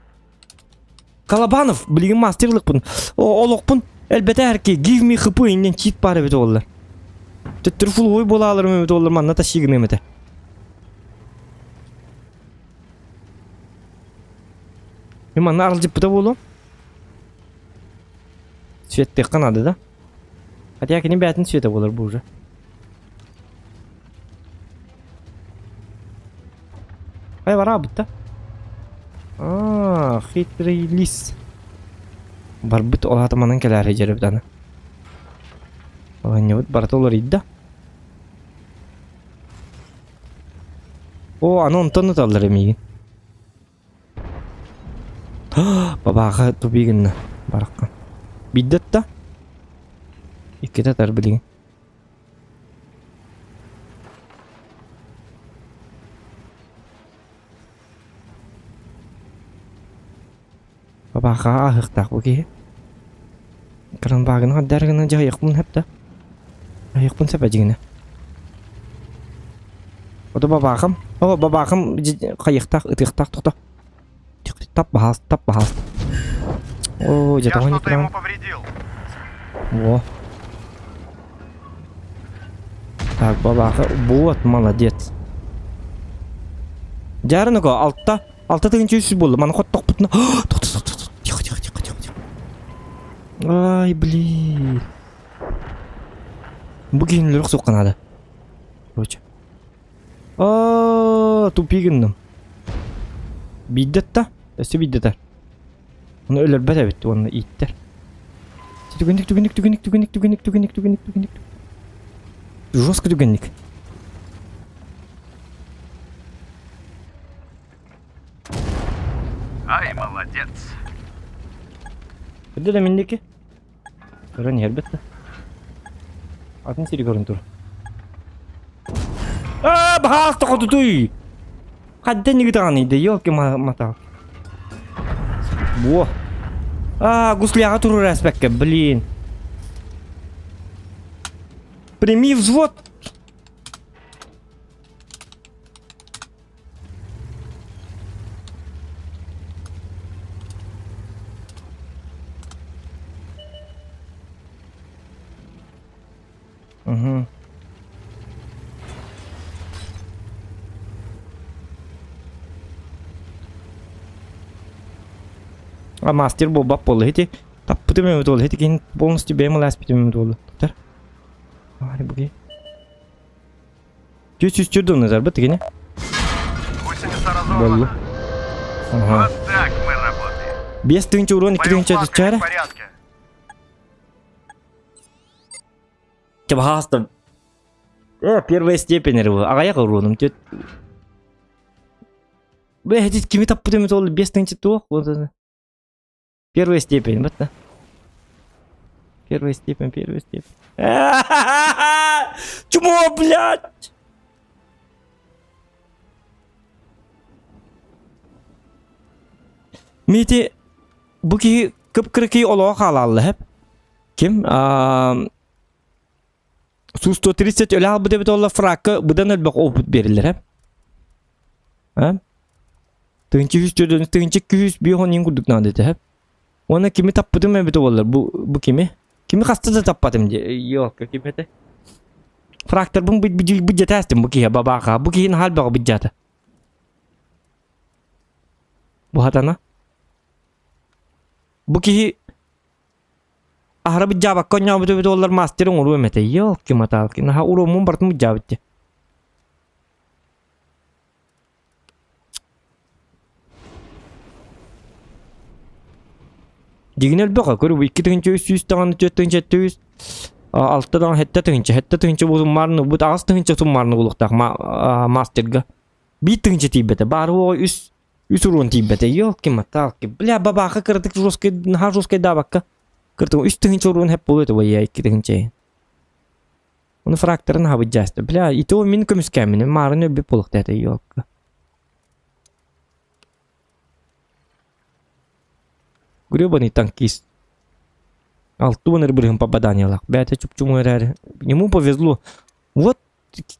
Колобанов, билигин мастерлыкпын. Олохпун элбэтэ эрки give me хп иннен чит бар эбит оллар. Төттөр фуллой буолааларым эбит оллар манна тащигыным этэ. Мен манна аралдьыппыта буолуом. Светтыахха надо, да? Хотя кини бээтин света буолар бу уже. Ай бараабыт да. Аа, хитрый лис. Барбыт ол аата манан кэлээри дьэрибит аны. Оонньубут барыта уларыйда. О, аны онтон ыталлар эмиигин. Бабааха тупи гынна бараххан. Биирдэ ытта. Иккитэ ытар билигин. Бабааха ааһыахтаах бу киһи. Кранбаагын хардар гына дьаһайыахпын сөп да. Дьаһайыахпын сөп дьигинэ. Ото бабаахым. О, бабаахым хайыахтаах, ытыахтаах тохто. Тап баһаас, тап баһаас. О, Я дьэ что-то ему повредил. Во. Так, бабаха, вот, молодец. Дьаарыныко, алта, алта тыһыынча үс буолла. Маны хоттохпутуна... Тохто, тохто, тохто. Тихо, тихо, тихо, тихо, тихо. Ай, блин. Бу киһини өлөрөх наада. Короче. Аа, тупик гынным. Биирдэ да, өссө биирдэ да. Оны өлөрбөт эбит уонна ииттэр. Түгэнник, түгэнник, түгэнник, түгэнник, түгэнник, түгэнник, түгэнник, түгэнник. Жестко түгэнник. Ай, молодец. Кырдьа да минники. Көрөн иһэрбит да. Атын сири көрөн тур. Аа, баһаалта хотутуй! Хадда нигитаҕаный да, елки матал. Во. Аа, гусляға турур әспәккә, блин. Прими взвод. Угу. А мастер буолбат буолла ити. Таппытым эбит буолла. Ити киһин полностью бэйэм ылааспытым эбит буолла. Тар. Ари буги. Түс түс назар бит кини. Гусеница Буолла. разорвана. Ага. Вот так мы работаем. 5 тыһыынча урон 2 Мою тыһыынча флаг чара. в порядке. Чабаастым. Э, первая степень рыбы. Аҕыйах уруонум түт. Бэһэтит кими таппыт эмит ол без тынчы туох Первая степень, вот да. Первая степень, первая степень. Чмо, блядь! Мити бу киһи кып-кыракый олоҕо хаалаалла хэп. Ким? Су 130 өлө албыт эбит олла фракка быдан өлбөх опыт берилер хэп. А? Тыынчы үс төрдөн тыынчы күүс биохон иин курдук наада этэ хэп. Уонна кими таппытым эбит буоллар бу бу кими? Кими хаста да таппатым дии. Ёлка ким этэ? Фракторбын быдьатаастым бу киһи бабааха. Бу киһини хаалбаҕа быдьата. Бу хатана. Бу киһи аһара быдьаабакка онньообут эбит буоллар мастер оҥоруом этэ. Ёлки-маталки. Наһаа уруоммун барытын быдьаабыт дии. Дьигинэ элбэх көрү 2 300 даҕаны 4 700 алта даҕаны сэттэ тыһыынча сэттэ тыһыынча бу бут аҕыс тыһыынча суммарны булуохтаах мастерга биир тыһыынча тиийбэтэ баары уоҕа үс үс уруон тиийбэтэ елки-маталки бля бабааха кыратык жесткай наһаа жесткайдаабакка кыртык үс тыһыынча уруон хэп буолуо этэ буойа икки тыһыынча Оны фракторын аһабыт дьааста. Бля, и то мин көмүскээммин, маарын өлбүт буолуохта этэ, елка. Гребаный танкист. Алтуон ырбырыһын попаданиялаах. Бэйэтэ чупчуму эрээри. Ему повезло. Вот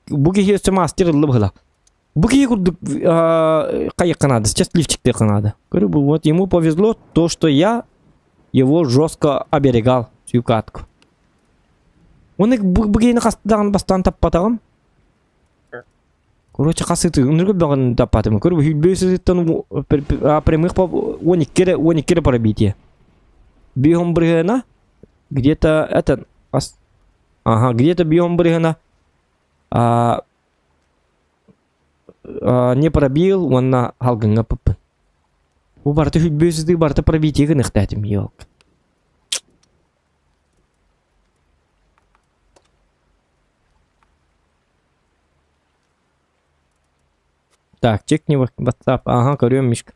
бу киһи өссө мастер ылла быһыла. Бу киһи курдук хайыхха наада, счастливчиктыахха наада. Көрү бу вот ему повезло то, что я его жестко оберегал всю катку. Оны бу бу киһини хаста даҕаны бастаан таппатаҕым. Короче, хас ыты ыныргы бөҕөнү таппатым. Көрү хүлбү сытыттан прямых по 12 эрэ 12 эрэ пробитие. Биһом бырыһына где-то это ага, где-то биһом бырыһына а, не пробил уонна халгыҥҥа пыппын. Бу барыта хүлбү сытыы барыта пробитие гыныхтаатым, ёлка. Так, чекни WhatsApp. Ага, көрүөм Мишка.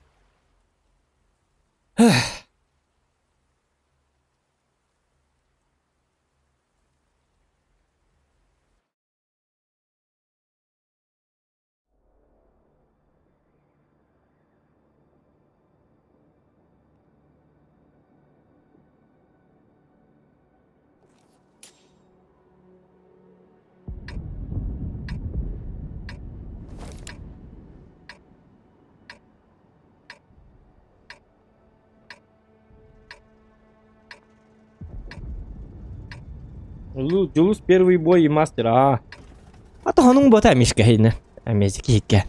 Дьулус первый бой и мастер, а. А то хонуҥ буота эмискэ иһинэ. Эмиэ киһиккэ.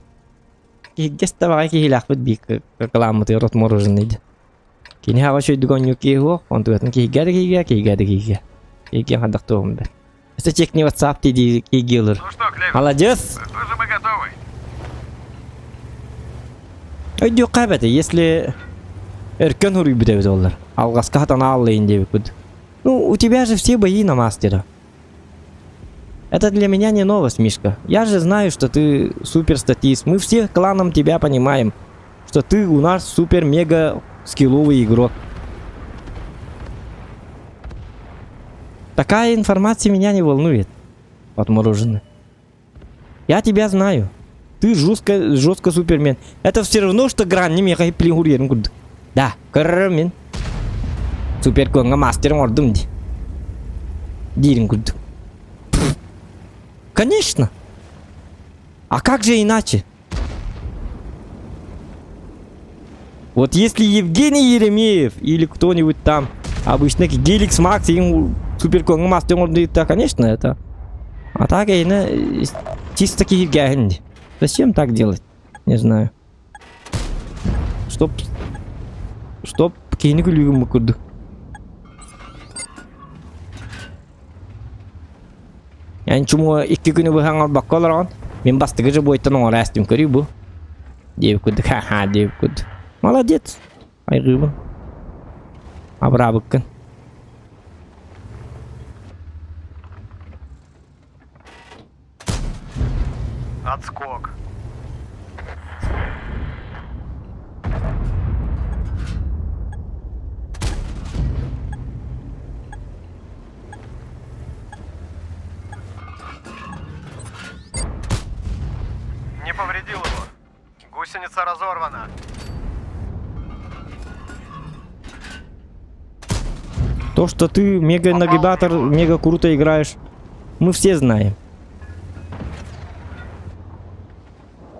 Киһиккэ ставаҕа киһилээхпит биир кылааммытыгар отмороженный дии. Кини хаҕа үчүгэйдик оонньуур киһи суох, онтугатын киһигэ да киһигэ, киһигэ да киһигэ. Киһигэ хайдах туоҕум бэр. Өссө чекни WhatsApp дии киһигэ ылыр. Ну что, Клевер, Молодец! похоже, мы готовы. Өйдүөххэ эбэтэ, если өркөн хуруйбут эбит оллар. Алҕаска хатана аллайын диэбиппит. Ну, у тебя же все бои на мастера. Это для меня не новость, Мишка. Я же знаю, что ты супер статист. Мы все кланом тебя понимаем, что ты у нас супер-мега скилловый игрок. Такая информация меня не волнует, отмороженный. Я тебя знаю. Ты жестко, жестко супермен. Это все равно, что грань меха плигурьерин курдук. Да, көрөрмин. Супер көҥҥө мастер оҥордум дии. Диирин курдук. Конечно. А как же иначе? Вот если Евгений Еремеев или кто-нибудь там, обычно Геликс Макс, им супер көҥҥө мастер оҥордум да, конечно, это. А так, чисто киһиргээһин Зачем так делать? Не знаю. Чтоб... Чтоб киһини күлүүгүн курдук. Эн чумуа икки күнү быһа оҥорбокко олороҕун. Мин бастакы же буойтан оҥоро астым көрүү бу. Диэбит курдук ха-ха диэбит курдук. Молодец. Айгыыбын. Абыраабыккын. Отскок. Гусеница разорвана. То, что ты мега нагибатор, мега круто играешь, мы все знаем.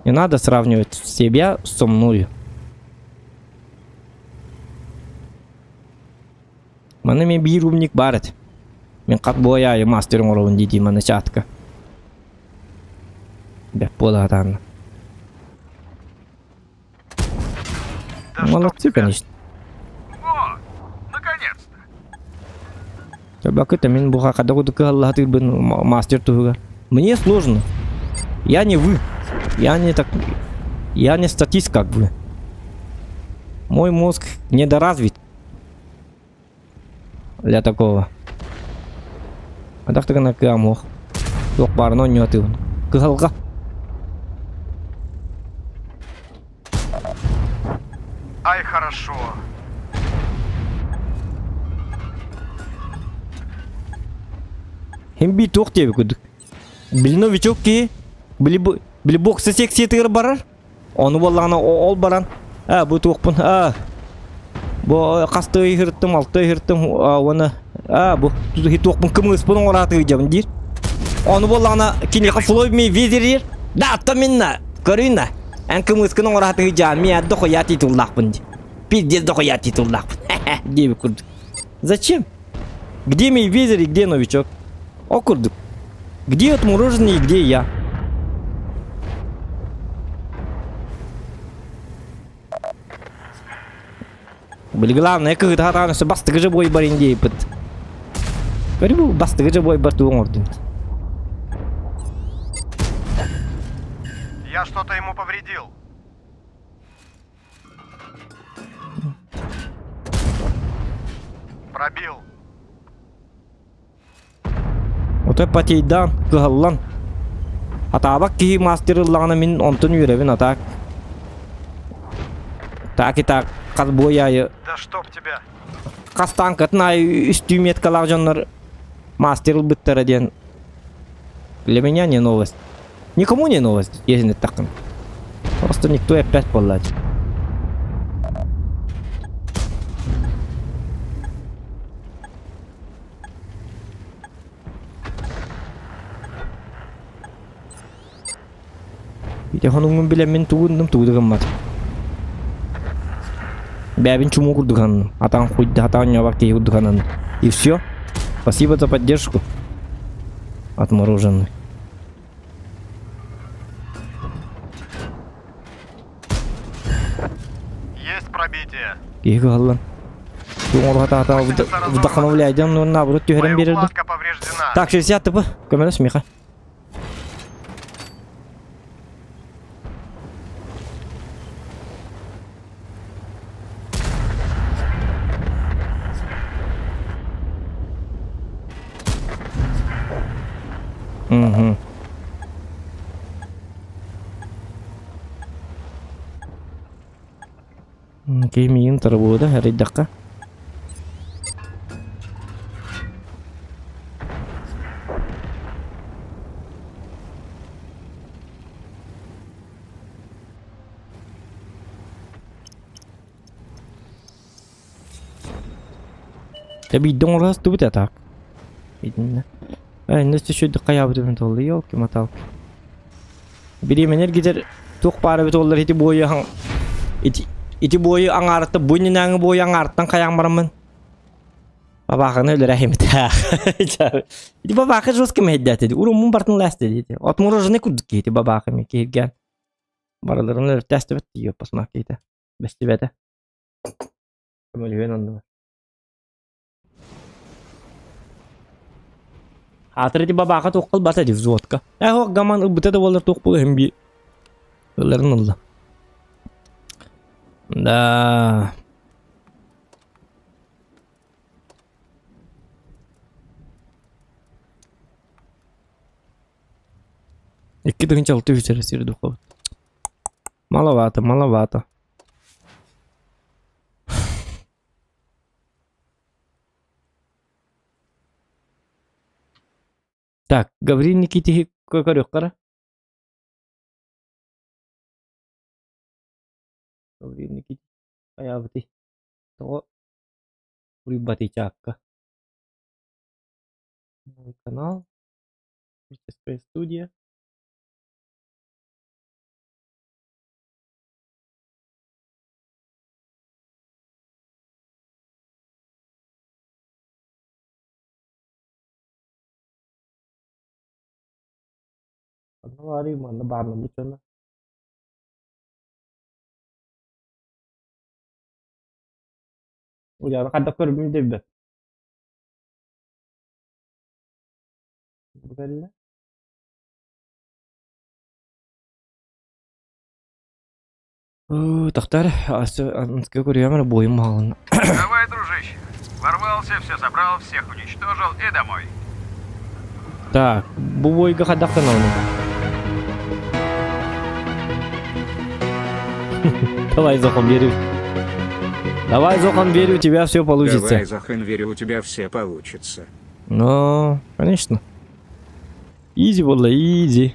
Не надо сравнивать себя со мною. Маны мен биир умник бар этэ. Мин хат буойаайы мастер оҥоробун дии маны чатка. Бэп буола сатаанна. Да чтоб Молодцы, тебя. конечно. О, наконец-то. Табакыта мин буха хада кудук кыһаллаһатыырбын мастер туһугар. Мне сложно. Я не вы. Я не так... Я не статист, как вы. Мой мозг недоразвит для такого. Адахтыгына кыамох. Туох баарына онньоотуубун. Кыһалҕа. Ай, хорошо. Хим би туох диэбит курдук. Били новичок киһи, били, били бокса секциятыгар барар. Ону буоллаҕына ол баран, а бу туохпун, а бу хас ыһыртым, алта ыһыртым, уонна а бу туохпун кымыспын оҥораатыгыдьабын диир. Ону буоллаҕына киниэхэ Флойд Мейвезер диир. Да, оттон минна, көрүнна. Эн кымыскын оҥораатыгыдьаан, мин дохуя титуллаахпын дии. Пиздец дохуя титуллаахпын. Диэбит курдук. Зачем? Где Мейвезер и где новичок? О курдук. Где отмороженный и где я? Били главное кыһыта сатаан өссө бастакы же бой бар индейпит. Көрү бу бастакы же бой бар тугун оҥордун. Я что-то ему повредил. Пробил. Отой потейдаан, кыһаллан. Атаабак киһи мастер ыллаҕына мин онтон үөрэбин атаак. Так и так, хас буой аайы Да чтоб тебя. хас танкатын аайы үстүү меткалаах дьоннор мастер ылбыттара диэн для меня не новость. Никому не новость, если эттэххин. Просто никто опять буоллаачы. Ити хонуҥҥун билэммин тугуннум тугу да гымматым. Бэйэбин чумуу курдук сананным. Атаан хуйда, атаан ньуобар киһи курдук сананным. И все. Спасибо за поддержку. Отмороженный. Есть пробитие. Киһи кыһаллан. Туоҥуруһатаата вдохновляйдым, но наоборот түһэрэн биэрэрдим. Боеукладка повреждена. Так, 60 тп. Көмөлөс Миха. Угу. Киһи миигин тарбыыда эрийдэххэ. Дьэ биирдэ оҥоро сыстыбыт ээ так. Итиннэ. Ээ иннэ өссө хайаабытын туолла елки-моталки. Бириэмэни эргитэр туох баар эбит уоллар ити буойу аҥ ити ити буойу аҥаарыттан бу иннинээҥи буойу аҥаарыттан хайаан бараммын бабааханы өлөрө иһимитэх. Ити бабаахы жестко мэһэйдээтэ уруммун бартын лээстэ диэти. Отмороженный курдук киһи ити бабаахы эмиэ киһиргээн. Барыларын өлөртөөстүбэт тиийиэ посмак киһитэ. Бэстибэтэ. Көмөлүһүөн оннугар. Аатыр ити бабааха туох ылбата дии взводка. Ээ ох гаман ылбыта да буоллар туох буолуо иһин бии ыларын ылла. Да. 2 600 эрэ сир духовут. Маловато, маловато. Так, Гаврил Никитиһи көрүөххэ эрэ. Гаврил Никитич хайаабытый? Тоҕо уруйбатый чаакка? Мой канал, творческая студия. Ханна баарый манна баармын дьоно. Уйааны хайдах көрбүм диэбэт. Бу кэллэ. Тохтор, анскы көрүөм эрэ буойум маҕалына. Давай, дружище. Ворвался, все собрал, всех уничтожил и домой. Так, бу буойга хайдах гынабыный? Давай, Зохан, верю. Давай, Зохан, верю, у тебя все получится. Давай, Зохан, верю, у тебя все получится. Ну, конечно. Изи было, изи.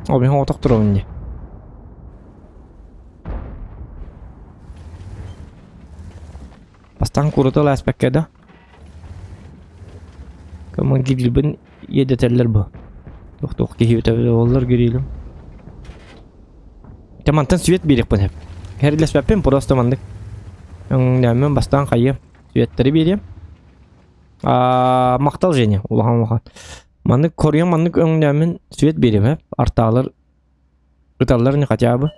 Ол мин оҕотох турабын дии. Бастаан курата ылааспакка да. Кымын гирилбин иэдэтэллэр бу. Туох-туох киһи буоллар гирилим. Те мантан свет биэриэхпин сөп. Хэрилэспэппин просто маннык. Өҥнөөммүн бастаан хайыам. Светтэри биэриэм. Аа, махтал Женя, улахан улахан. Маннык коруйан маннык өҥнөөммүн свет биэриэм ээ. Артаалар ыталлар не хотя бы.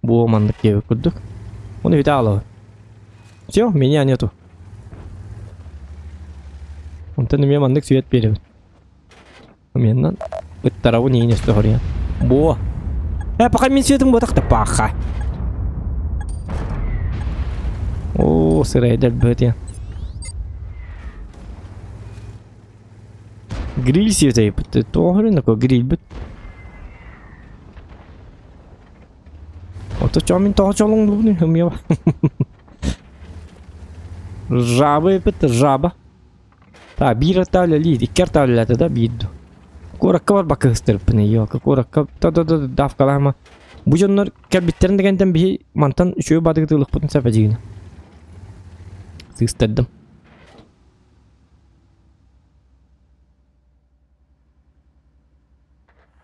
Бу маннык диэбит курдук. Оны бүтэ аалабын. Все, меня нету. Онтон эмиэ маннык свет биэрэбин. Меннан ыттарабын иин өстө хоруйан. Бу. Э, пока мин светым буотах да паха. О, сырайдар бөтен. Гриль сиэтэйбит. Тоҕо такой грильбит. Ото чо мин тоҕо чолоҥнубун ымыйа. Жаба эпит, жаба. Так, биир артаа үлэлиир, икки артаа үлэлээтэ да биир ду. Куоракка барбакка кыстырыппын ёка, куоракка та-да-да давкалаама. Бу дьоннор кэлбиттэрин дэгэнтэн биһи мантан үчүгэй бадыгытыылыкпытын сөп эдьиигин. Сыыстардым.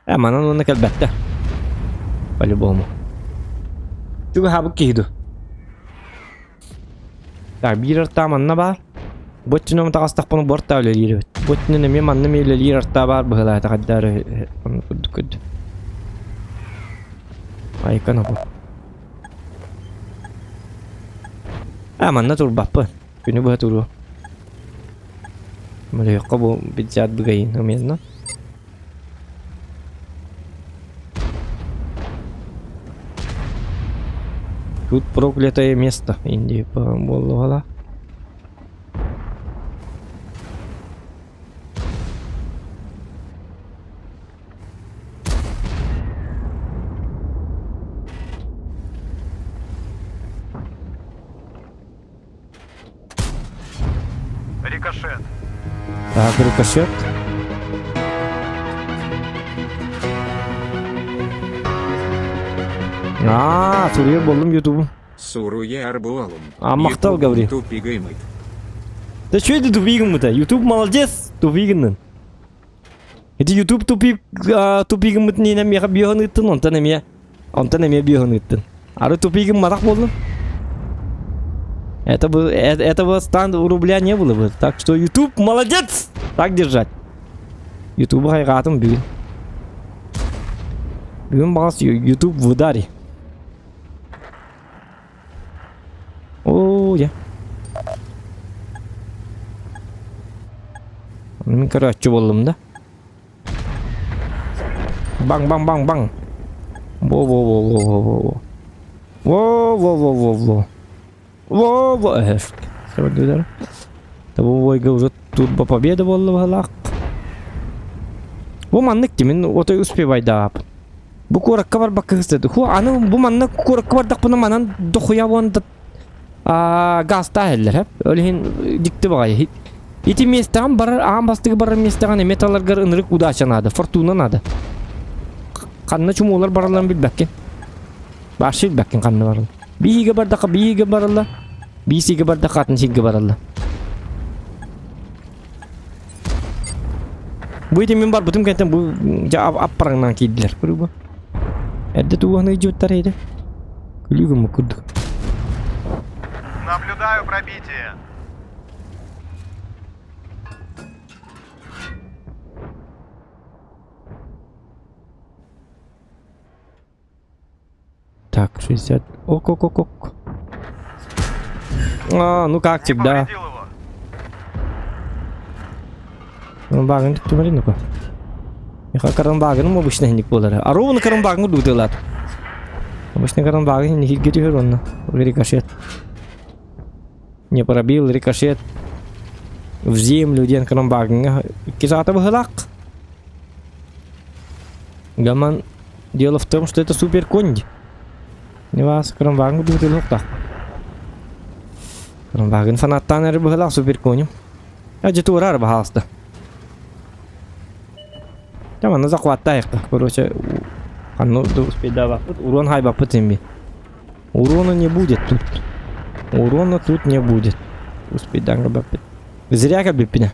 Э, манан уонна кэлбэттэ. По-любому. Чугаһаабыт киһи дуу? Так, биир артаа манна баар. Бу өттүнэн таҕыстахпына бу артаа үлэлиир эбит. Бу өттүнэн эмиэ манна эмиэ үлэлиир артаа баар быһыылаата хайдах эрэ онно курдук көрдүм. Айкан бу. А, манна турбаппын. Күнү быһа туруо. Мөлүйөххө бу битзят быгайын уменно. Тут проклятое место, Индии буоллуҕала. Рикошет. Так, рикошет. Аа, суруйар буоллум ютубу. Суруйар буолум. А, махтал, Гаврил. Тупигаймыт. Да что это тупигыммыта? Ютуб молодец, тупигыннын. Ити ютуб тупик тупигыммыт нинэ миэхэ биоһын ыыттын, онтон эмиэ онтон эмиэ биоһын ыыттын. Ары тупигым матах буоллун. Это бы, этого стан рубля не было бы. Так что YouTube молодец! Так держать. Ютубу хайҕаатым бүгүн. Бүгүн баҕас YouTube в ударе. Оо, я. Мин көрөөччү буоллум да. Баҥ баҥ баҥ баҥ. Во во во во во во во. Во во во во во. Во во эһэс. Того бойга уже турбо победа буолла баһылаах. Бу маннык тимин отой успевайдаап. Бу куоракка барбакка кыстады. Ху аны бу манна куоракка бардахпына манан дохуя уонда газтаа иһэллэр хэп. Ол иһин дьикти баҕайы. Ити миэстэҕин барар аан бастакы барар миэстэҕин эмиэ таларгар ынырык удача наада, фортуна наада. Ханна чумуулар баралларын билбэккин. Вообще билбэккин ханна бараллар. Биһигэ бардахха биһигэ бараллар. Биисигэ бардахха атын сиргэ бараллар. Бу ити мин барбытым кэнтэн бу дьэ аппараҥнаан киирдилэр. Көрүү бу. Эрдэ тугу ыйдьыбыттар эйдэ. Күлүү гыммыт курдук. Наблюдаю пробитие. Так, 60. Ок-ок-ок-ок. А, ну как Не всегда. повредил его. Ну, багын түмәли ну-ка. Миха карамбагыным обычно хинник болар. А ровно карамбагын дудылат. Обычно карамбагын хинник гетүһөр онно. Рикошет. Не пробил рикошет. В землю диэн карамбагыҥҥа икки саата быһылаах. Гаман дело в том, что это супер конь. Не вас карамбагын дудылыктах. Карамбагын фанаттан эрэ быһылаах супер коню. Дьэ туораар баһаалыста. Дьэ манна захваттаайыкка. Короче, ханна успейдаабаппыт, урон хайбаппыт син Урона не будет тут. Урона тут не будет. Успейдаан баппыт. Зря кэлбиппинэ.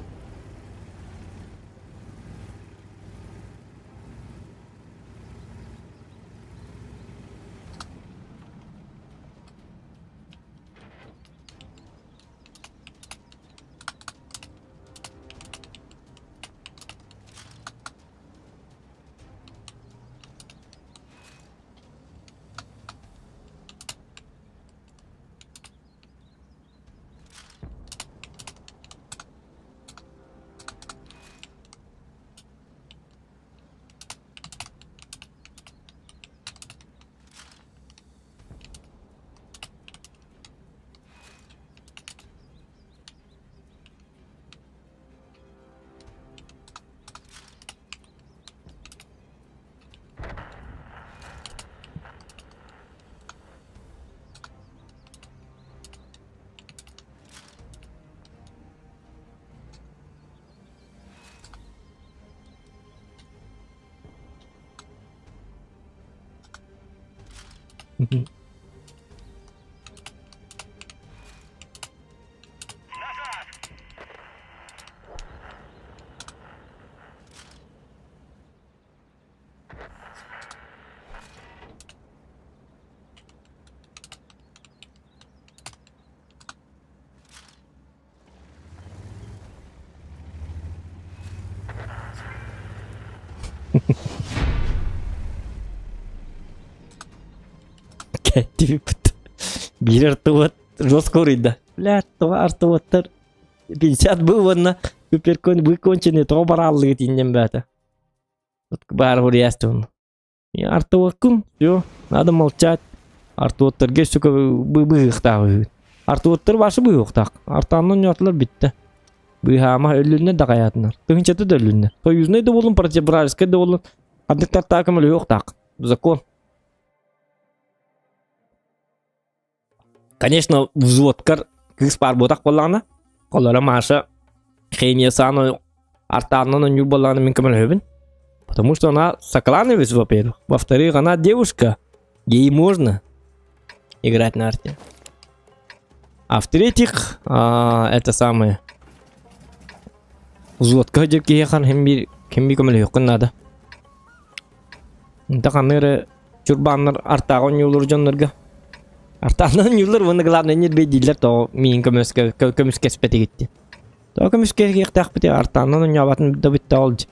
Кэттибиппит. Биир артыбыт жестко уруйда. Бля, тоҕо артыбыттар 50 был уонна суперкон вы конченый тоҕо барааллыгыт иннем баата. Баар хуруйаастыбын. Артуоккун, все, надо молчать. Артуоттарга сука быһыахтаах Артуоттар башы быһыахтаах. Артааннан ньоотулар бүттэ. Быыһаама өллүннэ да хайаатынар. Тыһынчата да өллүннэ. Союзнай да буолун, противовражескай да буолун. Ханнык тартаакым өлүөхтаах. Закон. Конечно, взводкар кыыс баар буотах буоллаҕына, холоро Маша Хения-сан артааннан оонньуур буоллаҕына мин көмөлөһөбүн. Потому что она соклановец, во-первых. Во-вторых, она девушка. Ей можно играть на арте. А в-третьих, а, это самое... Взводка диир киһиэхэ хин биир ким биир көмөлөһүөххүн наада. Онто ханна эрэ чурбааннар артааҕа оонньууллар дьоннорго. Артааннан оонньууллар уонна главное ньирбэй дииллэр тоҕо миигин көмүскэ көмүскэспэтигит диэн. Тоҕо көмүскэһиэхтээхпитий артааннан оонньообатын да бүтэ ол дьэ.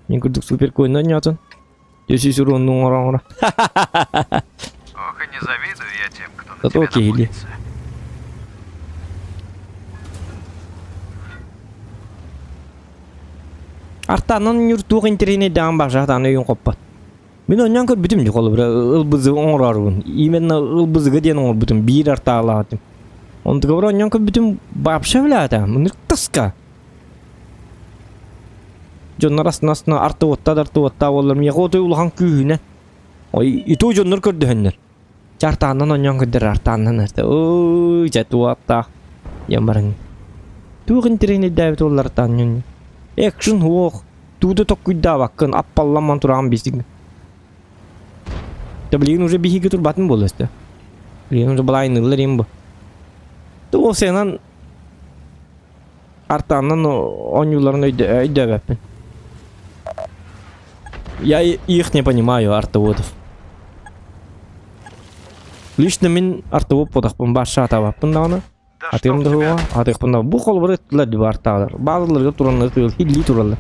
Мин курдук супер коинна оонньоотун. Дьэ уруонну оҥоро оҥоро. Ох, и не завидую я тем, кто на Зато тебя киһили. находится. Артаанан оонньуур туох интэриэһинэйдээҕин баҕар сатаан өйүн хоппот. Мин оонньоон көрбүтүм дии холобура ылбызы оҥороорубун. Именно ылбызыга диэн оҥорбутум биир артаалаах этим. Онтугабар оонньоон көрбүтүм вообще блядь, мынык тоска. Дьоннор астына-астына артыбыттаа да артыбыттаа буоллар миэхэ отой улахан күүһүнэ. Ой, иту дьоннор көрдөһөннөр. Чэ артааннан оонньоон көрдөр артааннан эртэ. Ой, чэ туоттаах диэн баран. Туох интэриэһинэйдээбит уоллартаан ньүн. Экшн суох. Тугу да токкуйдаабаккын, аппалламман тураҕын биисиҥ. Да билигин уже биһиги турбатын буолла өстө. Билигин уже былайыныллар им бу. Ол сенан артааннан оонньууларын өйдөөбөппүн. Я их не понимаю, артоводов. Лично мин артовод буолахпын баша атаабаппын даҕаны. Атыым да суоҕа, атыахпын да бу холобур ыттылар дии баартаалар. Баалыларга тураннар тыал хиллии тураллар.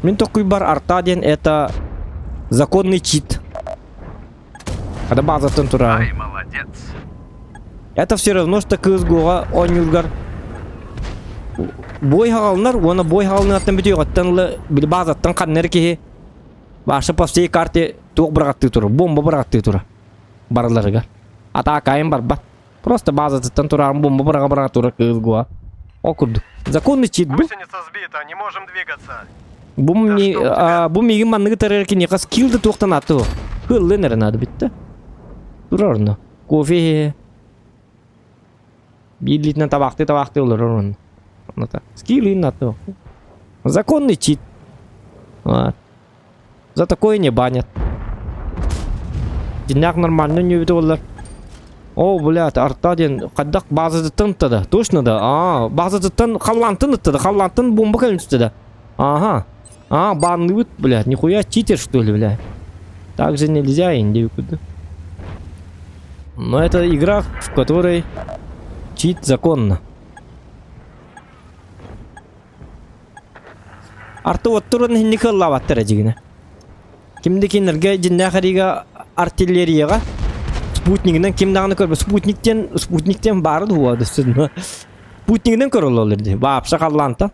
Мин токкуйбар арта диэн это законный чит. Ада базаттан турар. Ай, молодец. Это все равно, что кыыс-гуоҕа оонньуургар бой хаҕалынар уонна бой хаҕалыныаттан бүтүөҕүттэн ыла били базаттан ханнар киһи Баша по всей карте туох быраҕаттыы турар, бомба быраҕаттыы турар. Барыларыгар. Атаакайын барбат. Просто базатыттан турарын бомба быраҕа быраҕа турар кыыл гуа. Ол курдук. Законный чит бу. Гусеница сбита, не можем двигаться. Бу Да мне, что у тебя? а, бу миигин манныгы тарар киниэхэ скилл да туохтан аты. Хыллын эрэ надо битте. Турар онно. Кофе биир илиитинэн табаахтыы табаахтыы олорор онно. Онно скилл аты. Законный чит. Вот. За такое не банят. Дьиннээх нормально ньүбүтэ буоллар. О, блядь, арта диэн хайдах базатыттан ытта да? Точно да? Аа, базатыттан халлаантан ытта да, халлаантан бомба кэлэн түстэ да. Ага. А, банныбыт, блядь, нихуя читер, что ли, блядь. Так же нельзя, индию куда. Но это игра, в которой чит законно. Арты оттурун иһинник ыллаабаттар эдьигинэ. Ким да кинилэргэ дьиннээх эриигэ артиллерияҕа спутнигынан ким даҕаны көрбөт. Спутник диэн спутник диэн баара дуо Спутнигынан көрөллөр дии. Баапса халлаанта.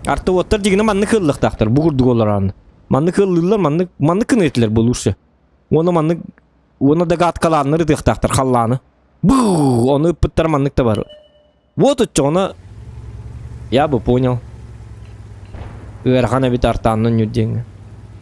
Арты оттор дьигинэ маннык ыллыктаахтар бу курдук олорон. Маннык ыллыыллар, маннык маннык гына этилэр булуурса. Уонна маннык уонна догадкалааннар ытыахтаахтар халлааны. Бу ону ыппыттар маннык да бар. Вот оччоҕуна я бы понял. Ыарахан эбит артааннан ньүр диэҥҥэ.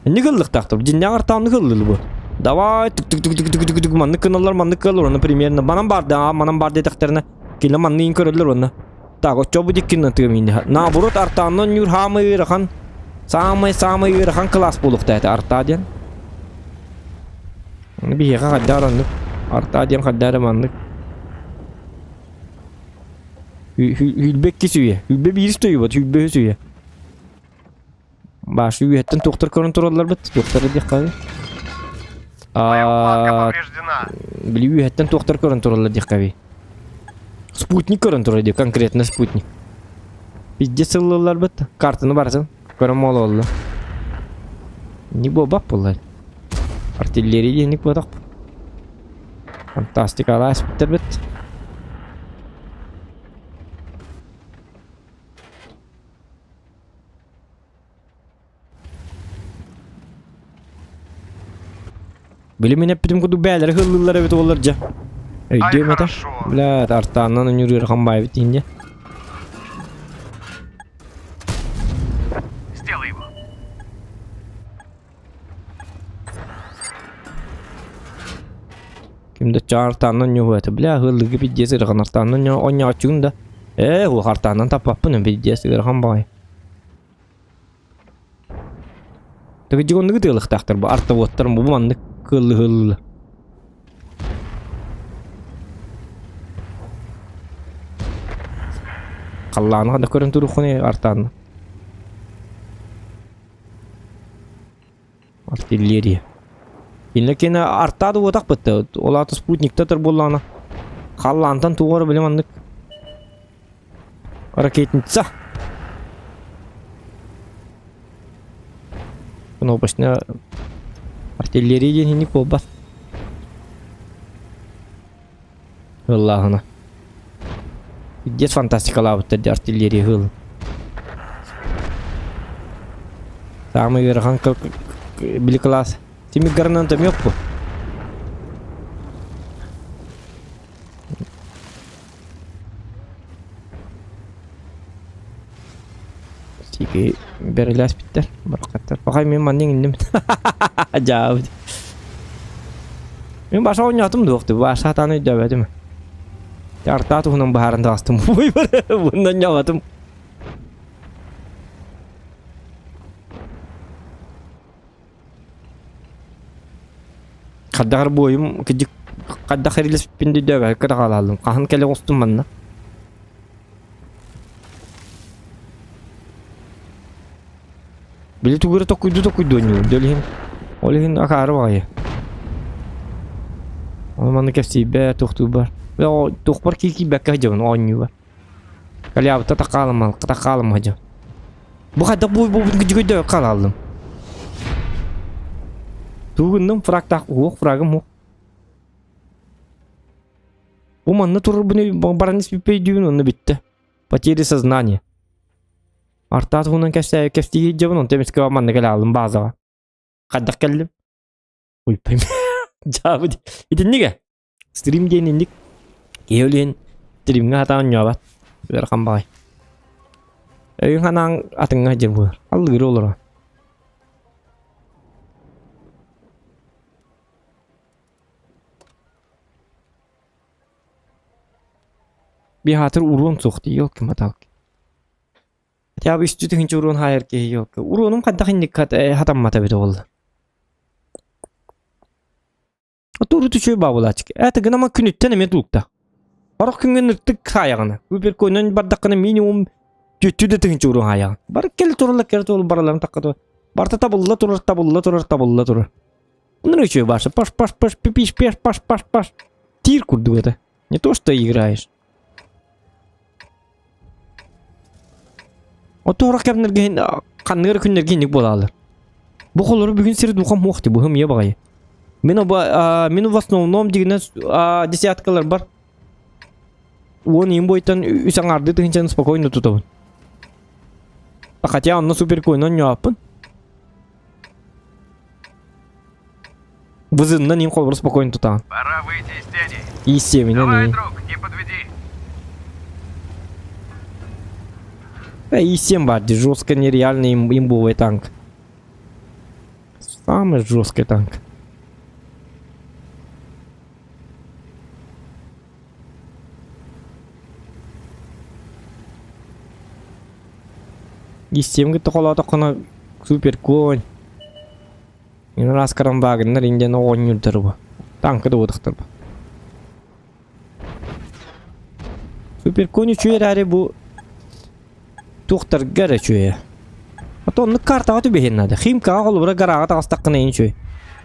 Инник ыллыктаахтар. Дьиннээх артааннык ыллыл бу. Давай түк түк түк түк түк түк түк маннык гыналлар маннык кыаллар уонна примерно манан бар да манан бар диэтэхтэринэ кини манныгын көрөллөр уонна так оччо бу диккин тыам инне наоборот артааннан ньүр хаамай ыарахан самый самый ыарахан класс буолуохтаа этэ артаа диэн биһиэхэ хайдаар оннук артаа диэн хайдаар маннык Хүлбэ иккис үйэ. Хүлбэ биирис да үйэ хүлбэ үһүс үйэ. Башы үйэттэн туохтар көрөн туралларбыт, туохтар диэххэ Моя укладка повреждена. Били үйэттэн туохтар көрөн тураллар диэххэ Спутник көрөн турар дии, конкретно спутник. Пиздец ыллылларбыт, картаны барытын көрөн моололлу. Не буолбат буоллар. Артиллерия диэник буотах. Фантастикалаах испиттэрбит. Били мин эппитим курдук бээлэри хыллыыллар эбит уоллар дьэ. Өйдүөм этэ. Бля, артааннан үнүрүөр хамбаайбыт диин дьэ. Сделай его. Ким да чаартааннан ньуһуэта бля ыаллыгы пиздец ырахан артааннан онньооччугун да ээ уох артааннан таппаппын пиздец ыарахан баҕайы Тыгыдьыгонныгы тыалыхтаахтар бу артоводтар бу маннык кыаллыһылла Халлааныга да көрөн туруоххун артаанна Артиллерия. Иннокена артаады уотах бытта. Ол аата спутниктар буоллаҕына халлаантан туох эрэ били маннык ракетница. Кнопочная артиллерия диэн инник буолбат. Ыллааһына. Пиздец фантастикалаабыттар дии артиллерия ыһыылын. Саамай ыарахан били класс. Тимир гранатомет бу. Тики бэрилээспиттэр, барахаттар. Пахай мин манна иҥинним. Дьаабыт. Мин баша оонньоотум дуох дуу, баша сатаан өйдөөбөтүм. Артаа туһунан быһааран таҕыстым. Bundan ньоҕотум. Хайдах буойум кыдьык хайдах эрилиспин өйдөөбөккө да хаалаллым. Хаһан кэлэ оҕустум манна. Били тугу эрэ токуйду токуйду оонньуур. Дьэ ол иһин ол иһин акаары баҕайы. Ону манна кэпсиирбэр, туохтуурбар. Туохпар киирбэккэ сылдьабын оонньуубар. Калябыта такаалымал, такаалым сылдьабын. Бу хайдах бу бу дьүгүйдө хаалаллым. Тугу гынным фрагтаах уох фрагым уох. Бу манна турарбын баран испиппей дүүн онно бүттэ. Потери сознания. Артаа туһунан кэпсээ кэпсии дьабын онтон эмискэ манна кэлэ хааллым баазаҕа. Хайдах кэллим? Уйпайм. Дьаабы итиннигэ. Стрим диэн инник. Киһи өлүөн стримҥэ сатаан оонньообот. Ыарахан баҕай. Өйүн санааҥ атыҥҥа сылдьар буолар. Аллыыр олорор. Биһаатыр уруон суох дии, елки-моталки. Хотя бы үстүү тыһыынча уруон хаайар киһи елки. Уруонум хайдах инник хатаммата эбитэ буолла. Тууру үчүгэй баабылааччык. Это гынама күнүттэн эмиэ тулукта. Орох күҥҥэ ыртык хаайаҕына. Үпер бардаххына минимум түөттүү да тыһыынча уруон хаайаҕын. Бар кэл тураллар кэл тураллар бараларын такка Барта табылла турар, табылла турар, табылла турар. Ну үчүгэй баша. Паш паш паш пипиш пеш паш паш паш. Тир курдук это. Не то, что играешь. Отуорах кэмнэргэ ханныгар күннэргэ инник буолаалар. Бу холору бүгүн сир духам хуох ти быһым ие баҕайы. Мин оба мин в основном дигинен десяткалар бар. Уон иин бойтан үс аҥаарды тыһынчаны спокойно тутабын. Хотя онно супер койнон ньоаппын. Вызыннан им холбор спокойно тутаҕын. Пора выйти из тени. И семенен Давай, и. друг, не подведи. И 7 бар, жестко нереальный им, имбовый танк. Самый жесткий танк. И 7 кытта холоотоххуна супер конь. Ин раз карамбаагыннар индиан оҕонньурдар бу. Танка да уотахтар бу. Супер конь үчүгэй эрээри бу туохтарга эрэ үчүгэйэ. А то оннук картаҕа түбэһиэн наада. Химкаҕа холобура гарааҕа таҕыстаххына иһин үчүгэй.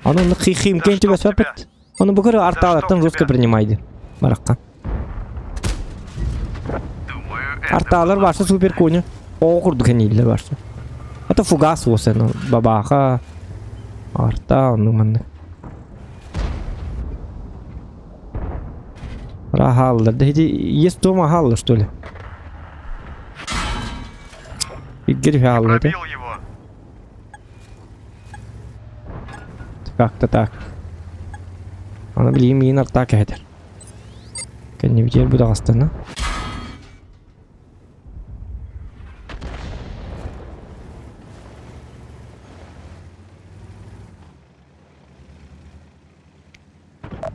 Аны оннук химкээн түбэспэппит. Ону бу көрө артаалартан русска принимайды. Бараххан. Думаю, это Артаалар было барса супер коня. Оҕо курдук энииллэр барса. Это фугас уосен бабаха. Арта оннук маннык. Рахаллар. Да эти есть дома хааллар что ли? Игорь хаалла да? Пробил его. Как-то так. Аны билигин миигин артаа кэһэтэр. Кэннибитигэр бу даҕастана.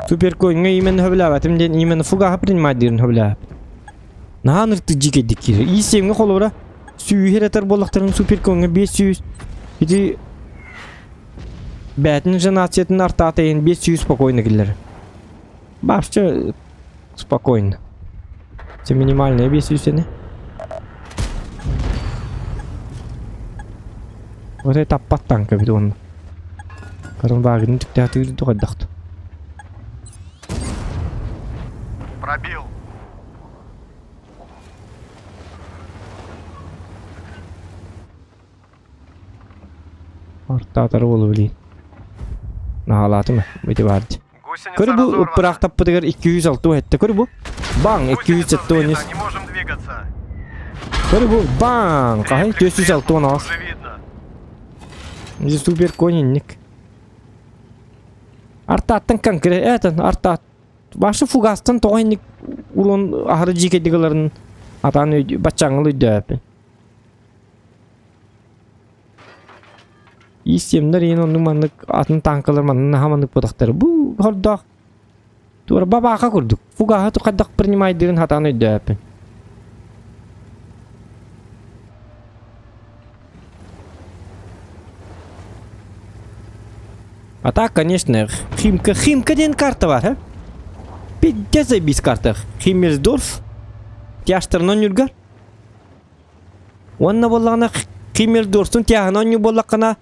Суперкоиҥҥа именно сөбүлээбэтим диэн именно фугаһы принимать диирин сөбүлээбэппин. Наһаа ынырыктык дьиикэйдик киирэр. И7-ҥэ холобура сүүһү эрэтэр буоллахтарын суперкоиҥҥа 500 ити бээтин же нациятын артаата иһин 500 спокойно киллэрэр. Вообще спокойно. Это минимальная 500 ини. Вот это таппат танка бит уонна. Карын багын түктәтигир тугайдахт. Пробил. Артаатар уолу билин. Наһаалаатым ити баар дии. Гусеница Көр бу разорвана. ыппыраахтаппытыгар 206 этте көр бу. Баң Гусеница 270 сбита, не можем двигаться. Көр бу баң хаһай 406 аҕыс. Уже видно. Здесь супер конинник. Артааттан конкретно артаат Башы фугастан тоҕо инник урон аһары дьиикэйдигаларын атаан баччааҥҥыл өйдөөппүн. Иис-сиэмнэр иһин оннук маннык атын танкалар манна наһаа маннык буотахтар. Бу хордоох туора бабааха курдук. Фугаһы хайдах принимайдыырын хатаан өйдөөппүн. А так, конечно, Химка, Химка диэн карта бар, а? Пиздец заебись карта. Химмельсдорф. Тяжтарынан нүргэр. Уонна буоллаҕына Химмельсдорфтун тяһынан онньу буоллаххына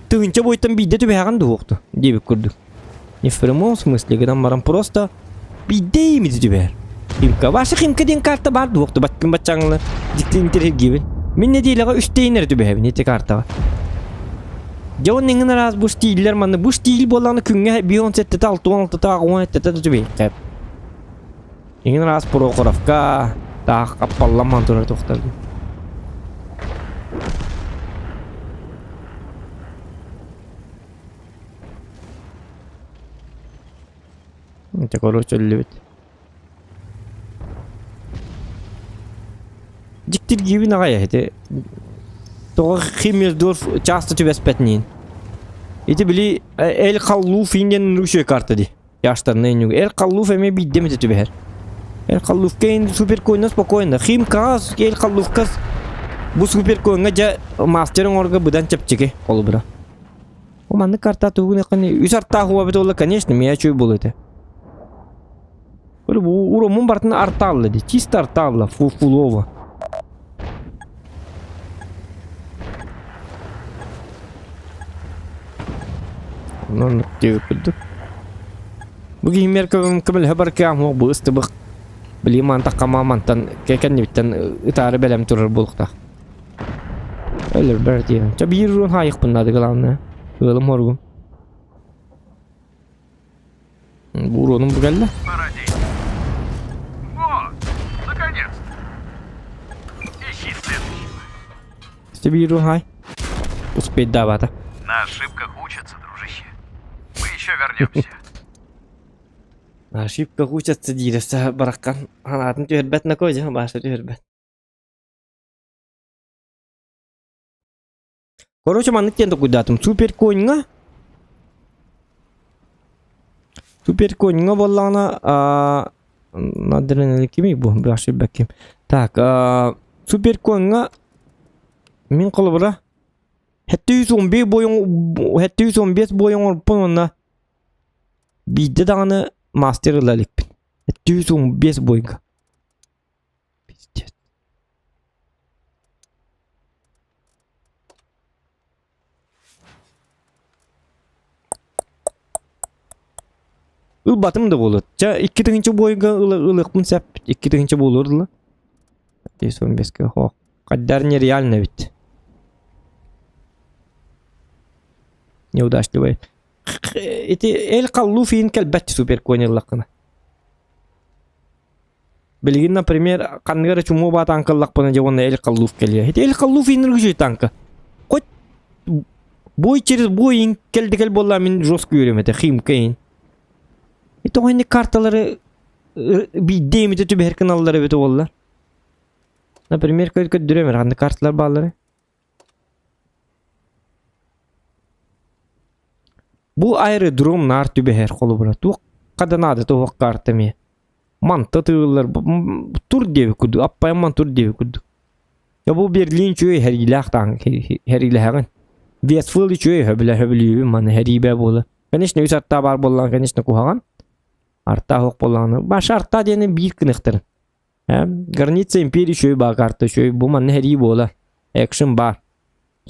тыһыынча буойтан биирдэ түбэһэҕин дуһуохту диэбит курдук. Не в прямом смысле гынан баран просто биирдэ имити түбэһэр. Химка. Ваша Химка диэн карта баар дуохту баттын баччаҥлы дьикти интэриэһиргиибин. Мин нэдиэлэҕэ үстэ эрэ түбэһэбин ити картаҕа. Дьэ уонна иҥин араас бу стиллэр манна бу стиль буоллаҕына күҥҥэ 57-тэ 66-та 87-тэ да түбэһиэххэ. Иҥин араас Прохоровка таах аппалламман турар туохтар. Ити короче өллүбүт. Дьиктиргиибин аҕай ити. Тоҕо Химмельдорф часто түбэспэтиниин. Ити били Эль Халлуф индиан русия карта ди. Яштарна иннюг. Эль Халлуф эме бидде мете түбэһэр. Эль Халлуфка ин суперкойна спокойно. Химкаҕа Эль Халлуфка бу суперкойҥа дьэ мастер оҥорго быдан чэпчэки холобура. О маннык карта тугун эккани үс артаах уобит олла конечно мия чуй буолу этэ. Бу уромун бартын артаалла ди чисто артаалла фу фулова. Онон диэбит курдук. Бу киһимэр көмөлөһө баркаам хуох бу ыстыбык били мантан хамаамантан кэннибиттэн ытаары бэлэм турар буолуохтаах. Өлөрбөр диэн. Чэ биир урун хаайыхпын наада главное. Ыалым хоругум. Бу уронум бу кэллэ. Пора действовать. Вот, наконец-то. Ищи следующего. Сте биир урун хаай. Успейдаабата. На ошибках учатся, дружище. Мы еще вернемся. На ошибках учатся диир бараккан. Ханаатын түһэрбэт накой дьэ бааса түһэрбэт. Короче, маннык диэн толкуйдаатым. Супер коньҥа Супер коньҥа буоллаҕына аа адреналин кимий бу бэхсийбэкким. Так, аа супер коньҥа мин холобура 711 буойун 715 буойун оҥорбуппун уонна биирдэ даҕаны мастер ыла иликпин. 715 буойга. Пиздец. Ылбатым да буолуо. Чэ, 2 тыһыынча буойга ылыахпын сөп. 2 тыһыынча буолуор дылы. 515-ке хоох. Хайдар нереально эбит. Неудачливый. Ити Эль Халлуф иин кэлбэт супер конь ыллаххына. Билигин, например, ханнык эрэ чумуо баа танка ыллахпына дьэ уонна Эль Халлуф кэлиэ. Ити Эль Халлуф иин танка. Хоть бой через бой иин кэлдикэл буолла мин жестко үөрүм этэ химка иин. Ити оҕо карталары биирдэ эмитэ түбэһэр гыналлар эбит уоллар. Например, көрдөрүөм эрэ ханнык карталар бааллары. Бу аэродром наар түбэһэр холобура туохха да наада туох карта эмиэ. Манта тыыллар тур диэбит курдук, аппайамман тур диэбит курдук. Я бу Берлин үчүгэй хэриилээх таан хэриилэһэҕин. Вестфилд үчүгэй хөбүлэ хөбүлүүбүн маны хэриибэ буола. Конечно, үс артаа баар буоллаҕына, конечно, куһаҕан. Артаа суох буоллаҕына, баша артаа диэни биир гыныахтарын. Граница империи үчүгэй баа карта үчүгэй бу манна хэрии буола. Экшн баар.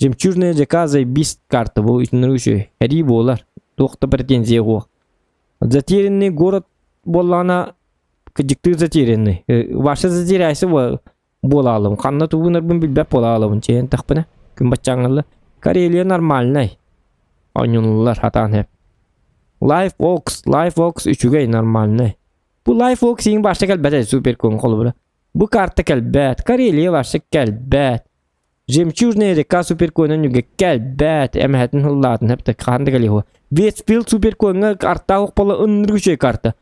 Жемчужная река заебись карта бу итиннэр үчүгэй. Хэрии буолар. Туох да претензия суох. Затерянный город буоллаҕына кыдьыктыы затерянный. Ваша затеряйся буолаалым. Ханна тугунарбын билбэт буолаалыбын чэйэн тахпына. Күн баччаҥҥалла. Карелия нормальнай. Оонньонуллар хатаан хэп. Life Ox, Life Ox үчүгэй нормальнай. Бу Life Ox иҥ башта кэлбэт супер кун холобура. Бу карта кэлбэт, Карелия башта кэлбэт. Жемчужная река суперконун үгэ кэлбэт, эмэһэтин ыллаатын хэптэ хаан да кэлиһо. Вестфилд суперкоҥҥа артаах охполо ыннырык үчүгэй карта.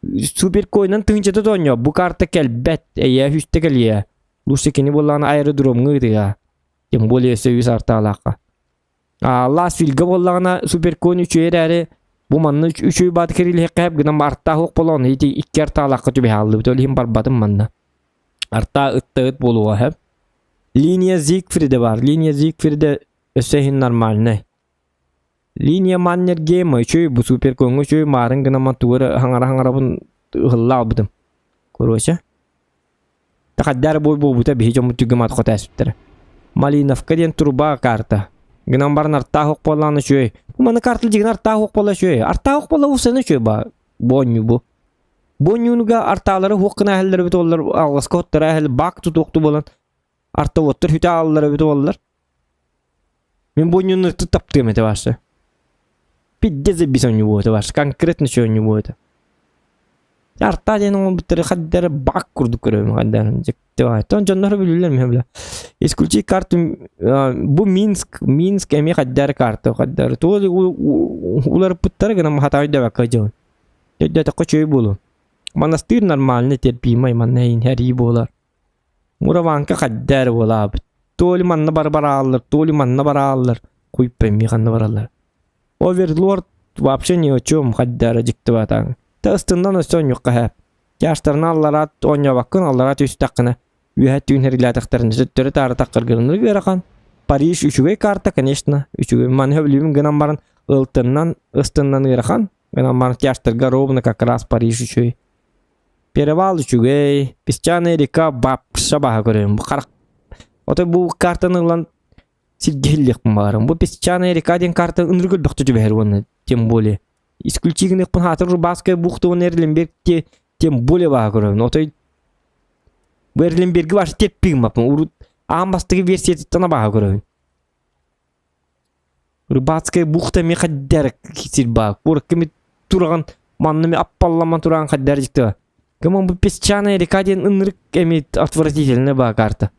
Суперкойнан тыһыынчата тоонньо, бу карта кэлбэт, эйээ үстэ кэлиэ. Лучше кини буоллаҕына аэродромҥа ыытыа. Тем более өссө үс артаалаахха. Ласвильга буоллаҕына суперкон үчүгэй эрээри бу манна үчүгэй баат кирилиһиэххэ сөп гынан артаах уох буолан ити икки артаалаахха түбэһэ ол иһин барбатым манна. Артаа ытта ыт буолуоҕа сөп. Линия Зигфрида бар. Линия Зигфрида өссө иһин нормальнай. Линия Маннергейма үчүгэй бу суперкоҥҥа үчүгэй маарын гынан тугу эрэ хаҥара-хаҥарабын ыһылла албытым. Короче. Тахаддар бой буолбута биһи дьоммут түгэмат хотээспиттэрэ. Малиновка диэн труба карта. Гынан баран артаах ох буоллаҕына үчүгэй. Бу маны карта дьигин артаах ох буолла үчүгэй. Артаах ох буолла усаны үчүгэй ба. Бонню бу. Бонньуунуга артаалары хуох гына эһэллэр эбит оллар алҕаска хоттара эһэл бак тутуохту буолан артовоттар хүтэ ааллар эбит оллар. Мин бонньууну таптыам этэ башы. Пидде забис оонньуу это башы. Конкретно чё оонньуу это. Арта диэн оҥорбуттары хаддара бак курдук көрөбүн хаддара дьиктэ Тон дьоннор билэллэр мин бля. Исключи карту бу Минск, Минск эмиэ хаддара карта хаддара. Туол уларыппыттара гынан хатаай да дьон. Өйдөөтөххө үчүгэй буолуо. Манастыыр нормальный терпимай манна иһин буолар. Мураванка хайда эрэ буолаабыт. То ли манна бары барааллар, то ли манна барааллар. Хуй пойми ханна бараллар. Оверлорд вообще ни о чем хайда эрэ дьиктибатаҥ. Та ыстыннан өссө онньукка һэ. Тяжтарына аллараат оонньообоккун аллараа түстэххинэ үөһэ түүн хэрилээтэхтэринэ төттөрү таары таххаргырыныр ыарахан. Париж үчүгэй карта, конечно, үчүгэй. Маны сөбүлүүбүн гынан баран ылтыннан ыстыннан ыарахан. Гынан баран тяжтарга ровно как раз Париж үчүгэй. Перевал үчүгэй, Песчаная река вообще баһа көрөйүм. Бу харах Ото бу картаны ылан сиргэ иһиллиэхпин баҕарам. Бу Песчаная река диэн карта ынырык өлбөхтө түбэһэр уонна тем более. Исключительныхпын хаатыр Рубаская бухта уонна Эрленберг те тем более баһа көрөбүн. Отой бу Эрленберги башы теппигим Урут аан бастакы версиятыттан баһа көрөбүн. Рыбацкая бухта ми хаддар сир баа. Куоракка ми тураҕан манна ми аппалламан тураҕан хаддар дьиктэ. Кыман бу песчаная река диэн ынырык эми отвратительная баа карта.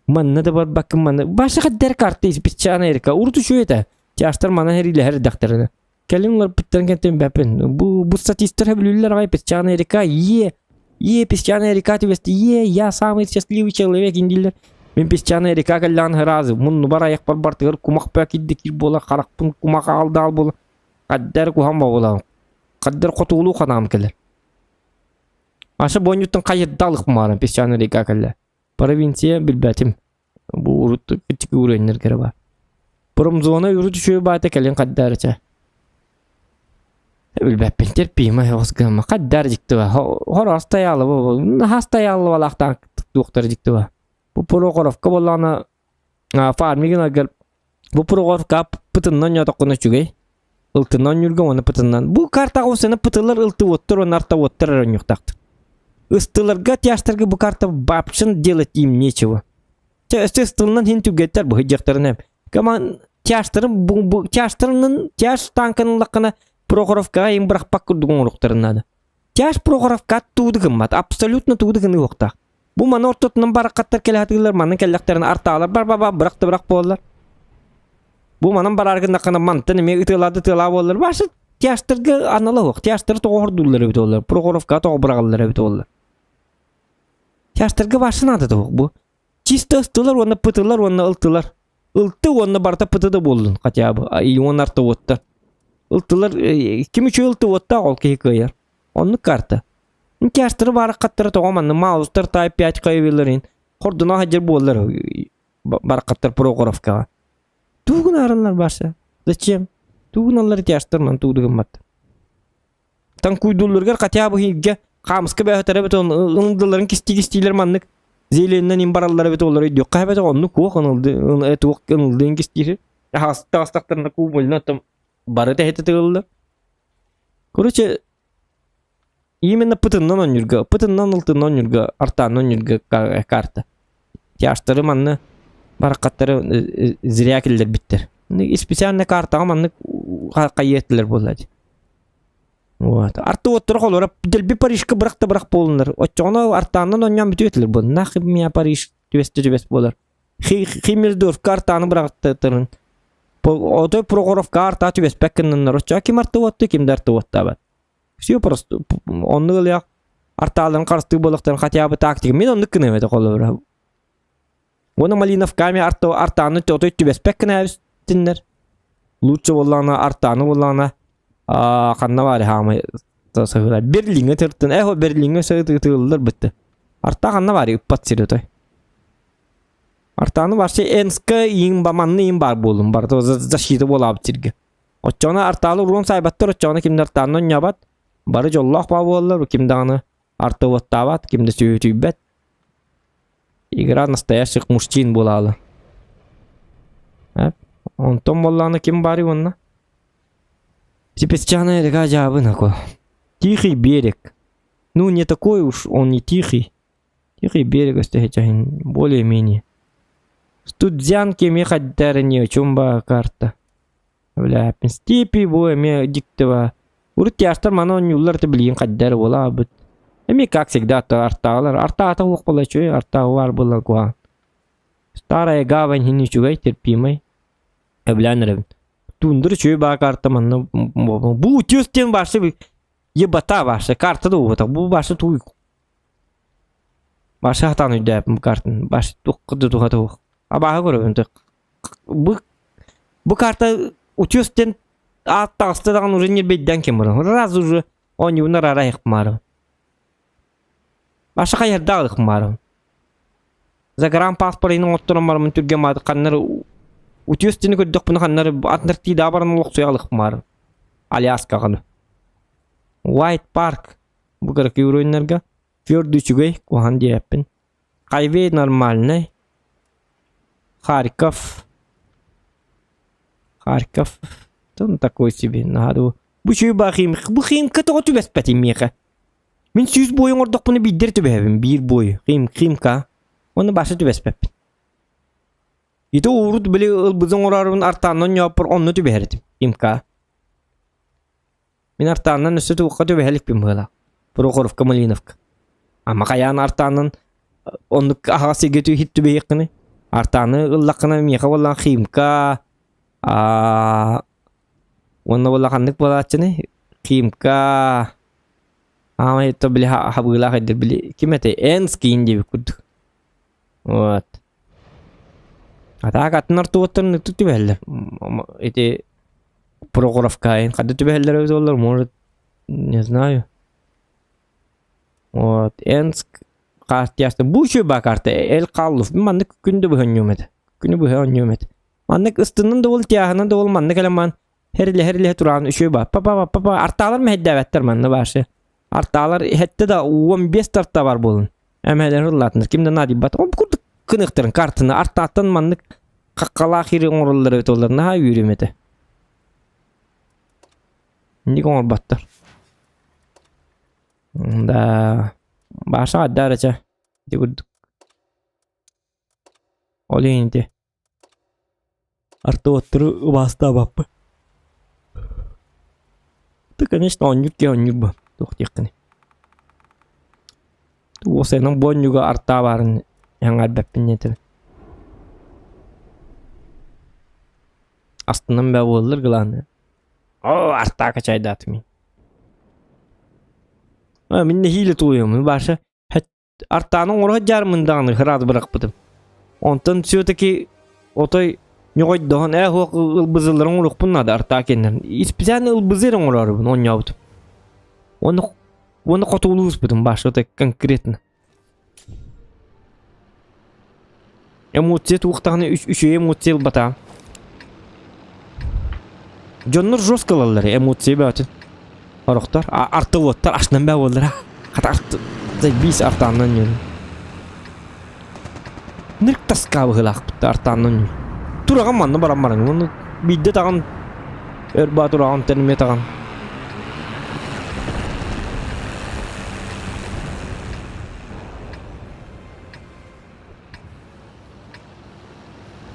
Манна да барбаккын манна. Баша хаддар карта из песчаная река. Урут үчүгэй этэ. Тяжтар манан хэрилэһэр дэхтэринэ. Кэлин уларбыттан кэнтэн бэппин. Бу бу статистар сөбүлүүллэр аҕай песчаная река. Е, е, песчаная река түбэстэ. Е, я самый счастливый человек дииллэр. Мин песчаная река кэллэҕин сразу муннубар айахпар бартыгар кумах баа кирдикир буола харахпын кумах аалдаал буола хаддар куһам буолаҕын. Хаддар хотугулуу ханаам кэлэр. Аша бонньуттан хайырдаалых мааран песчаная река кэллэ. Провинция билбэтим. Бу урут кичик уровеннэргэр баар. Промзона урут үчүгэй баата кэлин хаддар этэ. Билбэппин терпимэ оҕус гыама хаддар дьиктиба. Хороос тайаалы наһаа тайааллыбалаахтаан туохтар дьиктиба. Бу Прохоровка буоллаҕына фармигын бу Прохоровка пытыннан ньотоккуна үчүгэй. Ылтыннан ньүргэн уонна пытыннан. Бу картаҕа усаны пытылар ылтыбыттар уонна артабыттар эрэ онньуктаахтар. Ыстыларга тяжтарга бу карта вообще делать им нечего. Чэ өстө ыстылынан хин түгэттэр бу хыдьахтарын Каман тяжтарын бу, бу тяжтарынан тяж танканын лаккана Прохоровкаҕа им бырахпак курдук оҥоруктарын наада. Тяж Прохоровка тууды гыммат, абсолютно тууды гыныы уохтаах. Бу маны ортотунан баракаттар кэлэ сатыыллар, манан кэллэхтэринэ артаалар бар-ба-ба бырах да бырах буоллар. Бу манан бараар гыннаххына мантан эмиэ ытыалаады ытыалаа буоллар. Башы тяжтарга анала суох. Тяжтары тоҕо хордууллар эбит буоллар. Прохоровкаҕа тоҕо быраҕаллар эбит буоллар. Тяжтарга башы наада суох бу. Чисто ыстылар уонна пытылар уонна ылтылар. Ылты уонна барыта пыты да буоллун хотя бы. И уонна арта уотта. Ылтылар ким үчүгэй ылты уоттаах ол киһи кыайар. Оннук карта. Тяжтары баракаттары тоҕо манна Маустар Type 5 кайвилэрин хордуна хадьар буоллар баракаттар Прохоровкаҕа. Тугун аараллар баша? Зачем? Тугун аллар тяжтар ман тууду гыммат. Танкуйдулларгар хотя бы хиге хаамыска бөһөтөрө бит ылдыларын кисти-кистилер маннык зеленнен им бараллара бит олар өйдүк кайбет онну куох ынылды туох ынылдыын кистиир хаастактарына куу там бары тэһити тыгыллар. Короче, Именно пытыннан онньурга, пытыннан ылтыннан онньурга, артааннан онньурга карта. Тяжтары манны баракаттары зря киллэрбиттэр. Специальный картаҕа маннык хайыаттылар буолла дии. Вот. Арты оттор холора дэлби Парижка бырах да бырах буолунар. Оччоҕуна артааннан онньоон бүтүөтүлэр буолла. Нахи меня Париж түбэстэ түбэс буолар. Химмельдорф картаны бырахтарын. Отой Прохоров карта түбэспэк гыннаннар. Оччоҕо ким арты уотту, ким да арты уоттаабат. Все просто оннук ылыах артааларын харыстыыр буоллахтарын хотя бы тактика. Мин оннук гыныам этэ холобура. Уонна Малиновками артааны отой түбэспэк гына. бүттүннэр. Лучше буоллаҕына артааны буоллаҕына ханна баар хаамай сыһыылар Берлиҥҥэ тыртын эхо Берлиҥҥэ сыһыыллар бытты. Арта ханна баар ыппат сири той. Артааны вообще Энска иин баманны иин баар буолун барыта защита буолаабыт сиргэ. Оччоҕуна артаалы уруон сайбаттар оччоҕуна ким да артааны онньообот бары дьоллоох баа буолаллар ким даҕаны артылыттаабат ким да сүөһүтүйбэт. Игра настоящих мужчин буолаалы. Онтон буоллаҕына ким баарый уонна? Песчаная река дьаабын ако. Тихий берег. Ну не такой уж он не тихий. Тихий берег өстөһүчэһин более-менее. Студзянки эмиэ хайдары не чумба карта. Бля, степи бу эмиэ дьиктива. Урут тяжтар маны оонньууллар да билигин хайдары буолаабыт. Эмиэ как всегда артаалар. Артаата уох буола үчүгэй, артаа баар буолла куһаҕан. Старая гавань иһин үчүгэй, терпимый. Эбилээн эрэбин. Тундра үчүгэй баа карта манна бу утюс диэн башы ебата башы карта да уубатах бу башы туй башы хатаан өйдөөпүм бу картаны башы туох да туха туох абааһы көрөбүн бу бу карта утюс диэн аат таҕыста даҕаны уже ньирбэйдээн ким баран раз уже оонньуубун араара айахпымаары башы хайардаах ылыхпымаары Загранпаспор иһин оҥотторон бараммын түргэн баҕайытык ханна эрэ утуйа сытыыны көрдөхпүнэ ханна эрэ атын тиийдэ баран олохсуйа ылыахпын Аляскаҕа White Park бу кыракый уровеннарга Фьорд үчүгэй куһаҕан диэбэппин Хайвей нормальный Харьков Харьков он такой себе наһаа бу үчүгэй баа Химка бу Химка тоҕо түбэспэтий миэхэ Мин сүүс буойу оҥордохпуна биирдэр түбэһэбин, биир буойу, хим, химка. Уонна баша түбэспэппин. Ити урут били ылбыты оҥорорбун артааннан ньооппор онно түбэһэр этим, химка. Мин артааннан өссө туохха түбэһэ иликпин быһыылаах. Прохоровка, Малиновка. Ама хайаан артааннан оннук аһаҕас сиргэ түһ түбэһиэххиний? Артааны ыллаххына миэхэ буоллаҕына химка, аа уонна буолла ханнык буолааччыный? Химка, Аамай то били хабыылаах өйдөр били ким этэй Энскин диэбит курдук. Вот. А так атын ортуоттарын ытык түбэһэллэр. Ити Прохоровка хадда түбэһэллэр эбит буоллар, может, не знаю. Вот. Энск картияста бу үчүгэй баа карта Эл Каллов маннык күн да быһа оонньуом этэ. Күнү быһа оонньуом этэ. Маннык ыстынан да бол, тиаһынан да бол маннык элэман Хэрилэ-хэрилэ тураан үчүгэй ба. Папа папа артаалар мэһэйдээбэттэр манна башы. Артаалар иһэттэ да 15 тарта бар буолун. Эмэлэр ыллаатынар ким да наадыйбат. Ол курдук кыныктарын картаны артааттан маннык хаххалаах ири оҥороллор эбит олар наһаа үөрүм этэ. Инник оҥорботтор. Да баша аддарача. Ити курдук. Ол иһин ити Артуоттары убаастаабаппын. Ты, конечно, оонньуур киһи оонньуур бу. Туох диэххиний. Уосайынан бу оонньууга артаа баарын эҥээрбэппин диэтим. Астынан бээ буоллар главное. Оо, артаа качайдаатым мин. А, мин нэһиилэ тулуйуом. Баша Артааны оҥоро сылдьаармын даҕаны ыраас бырахпытым. Онтон все-таки отой ньоҕойдоһон ээ суох ылбызылларын оҥоруохпун наада артаа кэннэ. Специально ылбызыр оҥороорубун оонньообутум. Уонна уонна хотугулууспутум баша это конкретно. Эмоция туохтаҕына үчүгэй эмоция ылбатаҕым. Дьоннор жестко ылаллар эмоция бөҕөтүн. Орохтор, артылуоттар ашынан бää буоллара. Хата арт биис артааннан ньүн. Нырк таска быһыылаахпыт артааннан ньүн. Тураҕын манна баран баран уонна биирдэ таҕан өр баа тураҕын тэн эмиэ таҕан.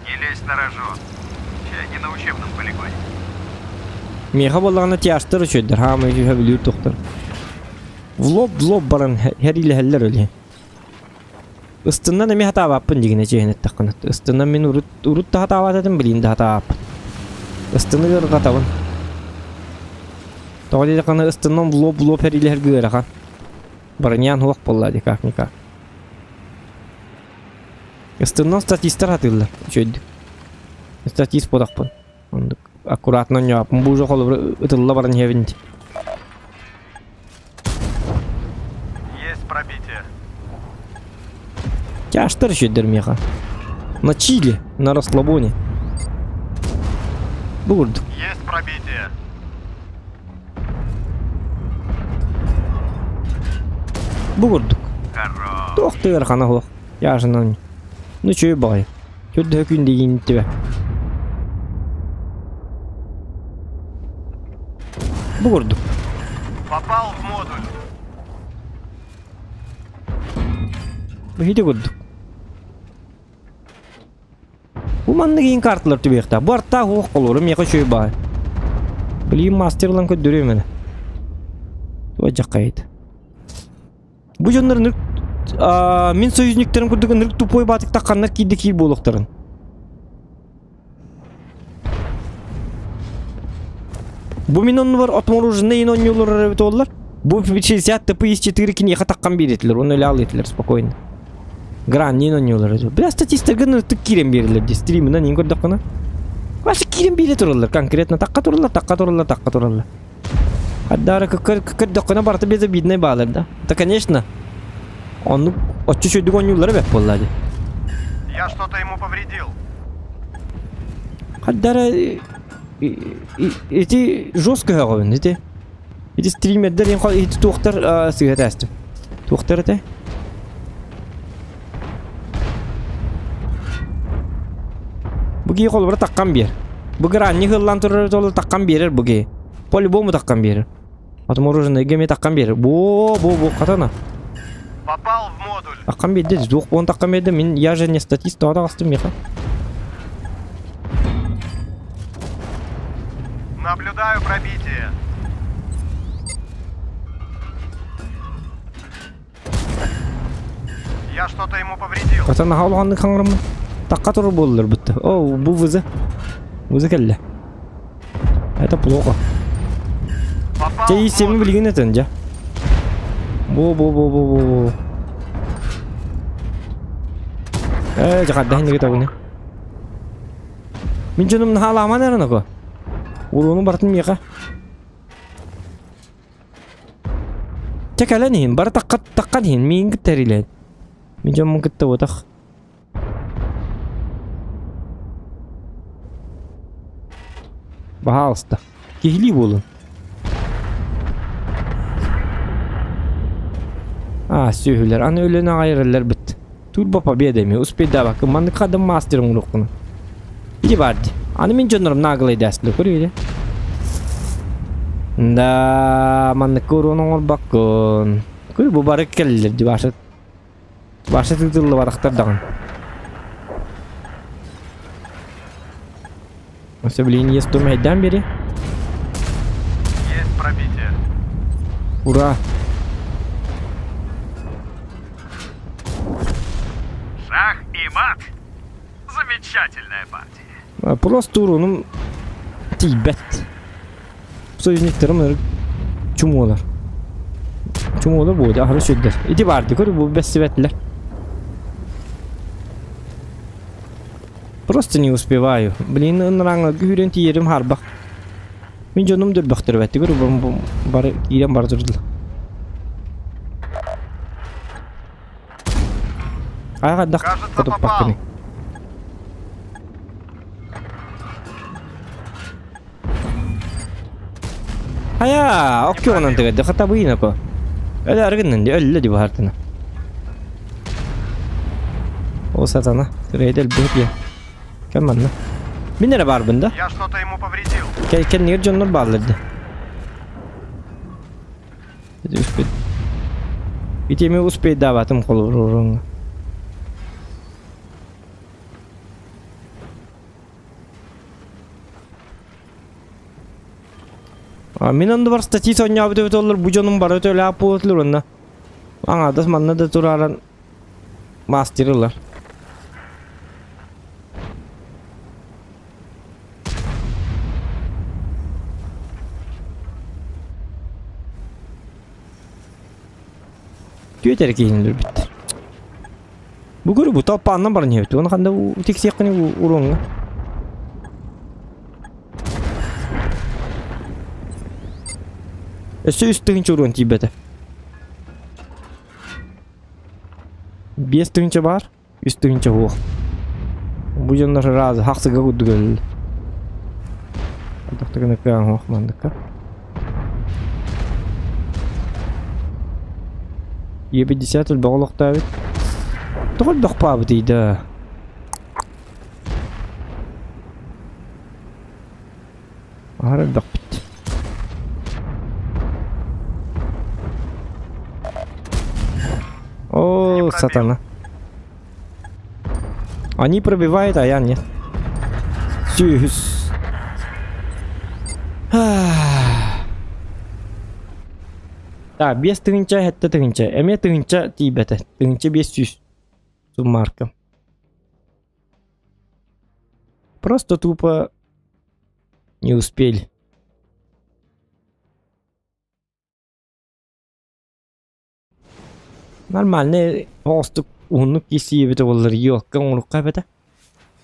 Не лезь на рожон. Чай не на учебном полигоне. Миэхэ буоллаҕына тяжтар үчүгэйдэр, хаамай үһэ бүлүүр тохтор. В лоб в лоб баран хэриилэһэллэр өлү. Ыстыннан эмиэ хатаабаппын дигинэ чиэһин эттэххинэ. Ыстыннан мин урут урут да хатаабат этим, билигин да хатаабаппын. Ыстыны ыарырҕатабын. Тоҕо диэтэххинэ ыстыннан в лоб в лоб хэриилэһэргэ ыарахан. Броньян суох буолла дии как-никак. Ыстыннан статистар хатыыллар үчүгэйдик. Статист буолахпын. Оннук аккуратно ньооппун бу уже холобур ытылла баран иһэбин дии. Есть пробитие. Тяжтар үчүгдэр миэхэ. На чили, на расслабоне. Бу курдук. Есть пробитие. Бу курдук. Хорош. Туох да ыарахана суох. Яшынан. Ну үчүгэй баҕайы. Төрдүһэ күн диигин иттибэ. Бу курдук. Попал в модуль. Бу ити курдук. Бу маннык иин карталар түбүөхтээх. Бу артаах уох холура миэхэ үчүгэй баҕайы. Билигин мастер ылан көрдөрүөм эрэ. Туох дьаххайыт. Бу дьоннор ынырык мин союзниктарым курдук ынырык тупой баатык тахханнар киирдэ киир буолуохтарын. Бу мин оннубар отмороженный ин оонньуулар эбит буоллар. Бу 60 ТП-4 киниэхэ таххан биэрэтилэр, оны өлө алыйтылар спокойно. Граннин оонньуулар эбит. Бля статисттерга ынырыктык киирэн биэрэллэр дии стримынан иин көрдөххүнэ. Вообще киирэн биэрэ тураллар конкретно тахха тураллар, тахха тураллар, тахха тураллар. Хаддаара көрдөххүнэ барыта безобидный баалар да. Да конечно. Оннук оччо үчүгдүк оонньууллара бэрт буолла дии. Я что-то ему повредил. Хаддара ити жестко көҕөбүн ити. Ити стримердер ити туохтар сыыһа тээстим. Туохтар этэ? Бу киһи холобура таххан биэр. Бу гранни ыһыллан турар толу таххан биэрэр бу киһи. По-любому таххан биэрэр. Отмороженныйга эмиэ таххан биэрэр. Бо, бо, бо, хатана. Попал в модуль. Таххан биэрдэ, дуох буон таххан биэрдэ. Мин я же не статист, тоҕо таҕыстым миэхэ. Наблюдаю пробитие. Я что-то ему повредил. Хата наһаа улаханнык хаҥыраммын. Такка турар буоллар бутта. О, бу вызы. Вызы кэллэ. Это плохо. Попал Чэ, в семи модуль. билигин этэн дьэ. Бу бу бу бу бу бу. Э, дьахардаһын диги табыны. Мин дьонум наһаалааман эрэн око. Уруону бартын миэхэ. Чэ кэлэн иһин, бары тахха таххан иһин, миигин кытта эрилээн. Мин дьоммун кытта буотах. Баһаалыста. Киһилии буолун. Аа, сүөһүлэр аны өлөн аҕай эрэллэр быт. Турбо победа эми успейдаабаккын маннык хадым мастер оҥоруоххуна. Ити баар дии. Аны мин дьоннорум наагалайдаастылар көрүө Да, маннык уруон оҥорбоккун. Күй бу бары кэллилэр дии Баша. Баша тыытыллыбатахтар даҕаны. Все, блин, есть дом мэйдээн бери. Есть пробитие. Ура! Шах и мат. Замечательная партия. Просто урунум тиийбэт. Союзниктарым чумуолар. Чумуолар буолар, аһары сүрдэр. Ити барды көр, бу бэссибэтлэр. Просто не успеваю. Блин, ынраҥа күүрэн тиийэрим харбах. Мин дьонум дөрбөхтөрбөттүгэр бары киирэн бара турдулар. Айҕайдах Кажется, хотуппаккыный. попал. Хайа, оккуонан тыгырды хатабыйна по. Өлө аргыннан ди өллө ди баһартына. О сатана, рейдел бэт я. Кэм манна. Мин эрэ баарбын да? Я что-то ему повредил. Кэ кэннигэр дьоннор бааллар ди. Ити успей. Ити эми успейдаабатым холобур Мин оннубар статьи сонньообут эбит оллар бу дьонум бары төлөөх буолтулар уонна аҥаардас манна да турааран мастер ылар. Түөт эрэ киһини өлөрбүттэр. Бу көрү бу талпааннан баран иһэбит. Уонна ханда тиксиэххини уруоҥҥа. Өссө үс тыһыынча уруон тиийбэтэ. 5000 баар, 3000 суох. Бу дьоннор раз хахсыга курдук өллө. Тохтогуна кыаҕым суох манныкка. Е50 элбэх олохтообут. Тоҕо элбэх паабытый да? Аһара элбэхпит. О, сатана. Они пробивают, а я нет. Сүүс. Так, 5000, 7000. Эмиэ тыһыынча тиийбэтэ. 1500. Суммарка. Просто тупо не успели. Нормальный оҕустук уһуннук киирсиибит буоллар елка оҥорукка эбэтэ.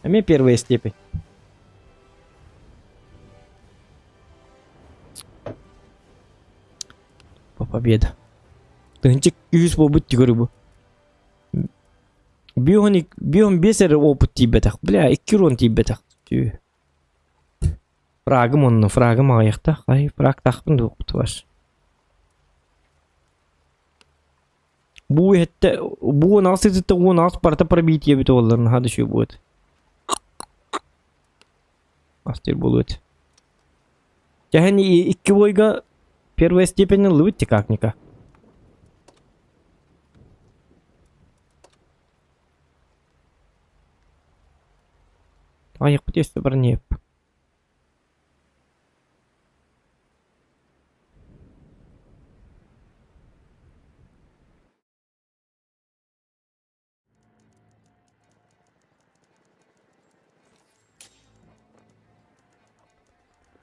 Эмиэ первая степень. По победа. Тыһынча күүс буолбут тигэр бу. Бион бес эрэ опыт тиийбэтэх. Бля, икки урон тиийбэтэх. Түү. Фрагым онно, фрагым аҕыйахтаах. Ай, фрагтаахпын дуо ваш. Бу иһиттэ, бу 16 сытыта 16 барыта пробитие эбит буоллар, наһаа да үчүгэй буолуо Мастер буолуо этэ. Чэһэн икки бойга первая степень ыллыбыт как-никак. Аҕыйахпыт өссө баран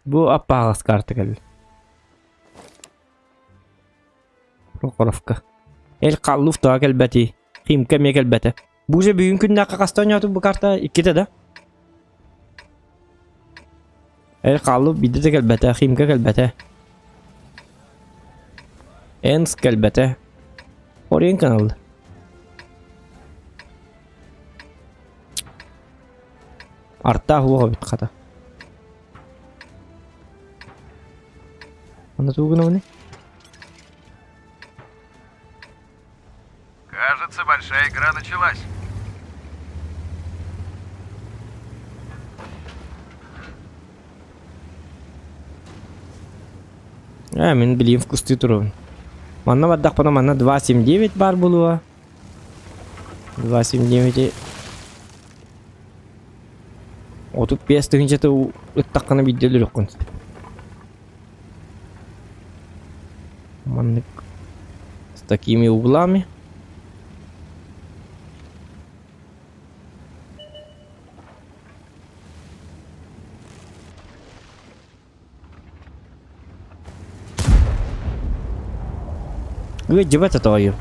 Бу аппаҕас карта кэллэ. Прохоровка. Эл Халлуф тоҕо кэлбэтий? Химка эмиэ кэлбэтэ. Бу же бүгүн күннээххэ хаста оонньоотуҥ бу карта? Иккитэ да? Эл Халлуф биирдэ да кэлбэтэ, Химка кэлбэтэ. Энс кэлбэтэ. Орен каналда. Артаах уох эбит хата. Аны тугу гынабыный? Кажется, большая игра началась. Ээ, мин билигин вкустыы турабын. Манна бардахпына манна 2.79 баар буолуо. 2.79 35 тыһыынчата ыттаххына биирдэ өлөрүөххүн сөп. Маннык с такими углами. Ыалдьыбат тоойу.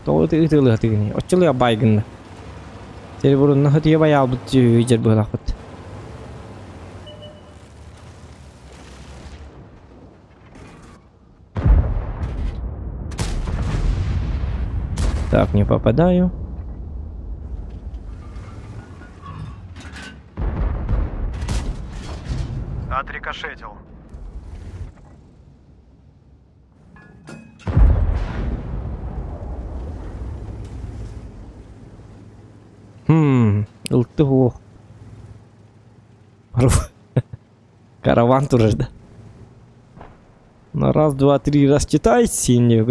Тоҕо ытыалыһатыгыный? Оччолуйа баай гынна. Серебрунна хытыйа байаалбыт дьэр быһалаахпыт. Так, не попадаю. Отрикошетил. Хм, ылты суох. Караван турар да. На раз, два, три, рассчитай синий.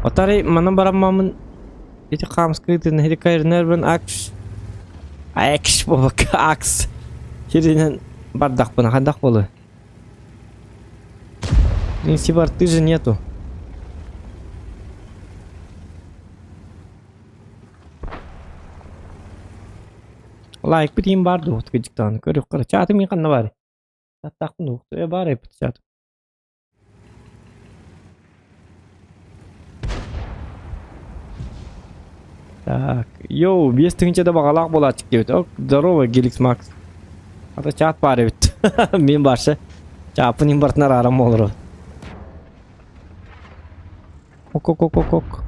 Отари манан бараммамын ити хаамскыытын хирикайрнербен акс акс буолбакка акс сиринэн бардахпына хайдах буолуой В принципе, арты же нету. Лайкпыт иин баар дуо кыдьыктаҕына көрүөххэ эрэ. Чаатым мин ханна баарый? Аттаахпын дуо? Э баар эбит чаатым. Так, йоу, 5000 да баҕалаах буолааччык диэбит. Ок, здорово, Геликс Макс. Ата чат баар эбит. Мин барша. Чааппын им бартын араарам олору. Ок, ок, ок, ок, ок.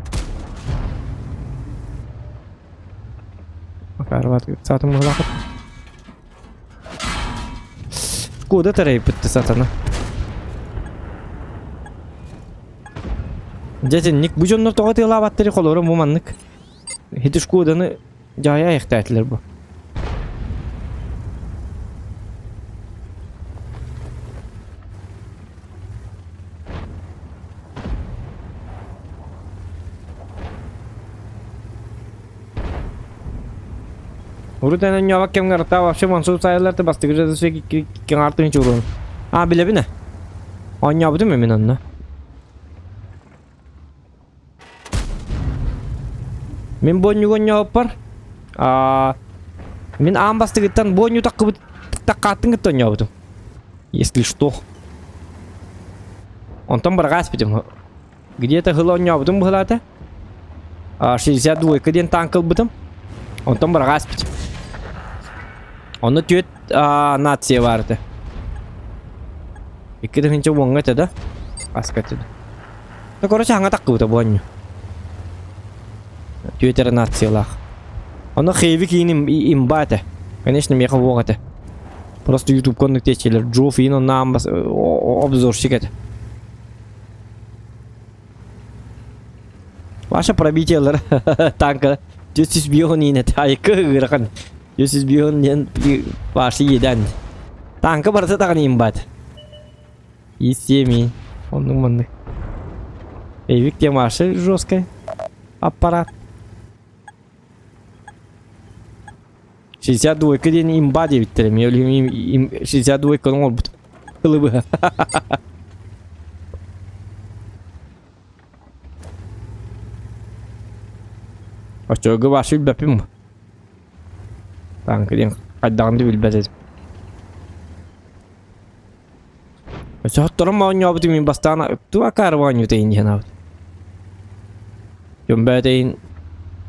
Макарват саатым быһылаахыт. Куда тарайбытты сатана. Дьэ итинник бу дьоннор тоҕо тыалаабаттары холоро бу маннык. Ити Шкоданы дьаһайа айахтаатылар бу. Урут эн онньообот кэмҥэ ырытаа вообще мансур сайыллар бастакы жадысы киҥаартыын чуруун. А билэбин ээ. Оонньообутум мин онно. Мин бу оонньууга оонньообуппар аа мин аан бастакыттан бу оонньуу таххыбыт таккааттын кытта оонньообутум. Если что. Онтон барҕаас битим. Где-то хыл оонньообутум быһылаата. 62 диэн танк ылбытым. Онтон быраҕаас битим. Онно түөт нация баар этэ. 2010-ҥа этэ да? Аска этэ да. Ну, короче, хаҥа таххыбыта бу оонньуу. Түөт эрэ нациялаах. Ону Хэви киин имба этэ. Конечно, миэхэ уох этэ. Просто ютубка оннук диэччилэр. Джо Фин онно обзорщик этэ. Ваше пробитиелар танка 405 иинет айыкы ыарахан 405 диэн Паша иэдээн. Танка барыта даҕаны имбат. И7 оннук маннык. Эйвик тем Маша жесткая аппарат. 62 диэн имба диэбиттэрэ. Мен 62 оҥорбут. Ылыбыһа. Оччолорго вообще билбэппин. Танка диэн хайдаҕын да билбэт этим. Өссө оонньообутум мин бастаан туга акаары оонньуутайын диэн аабыт. Дьон бэйэтин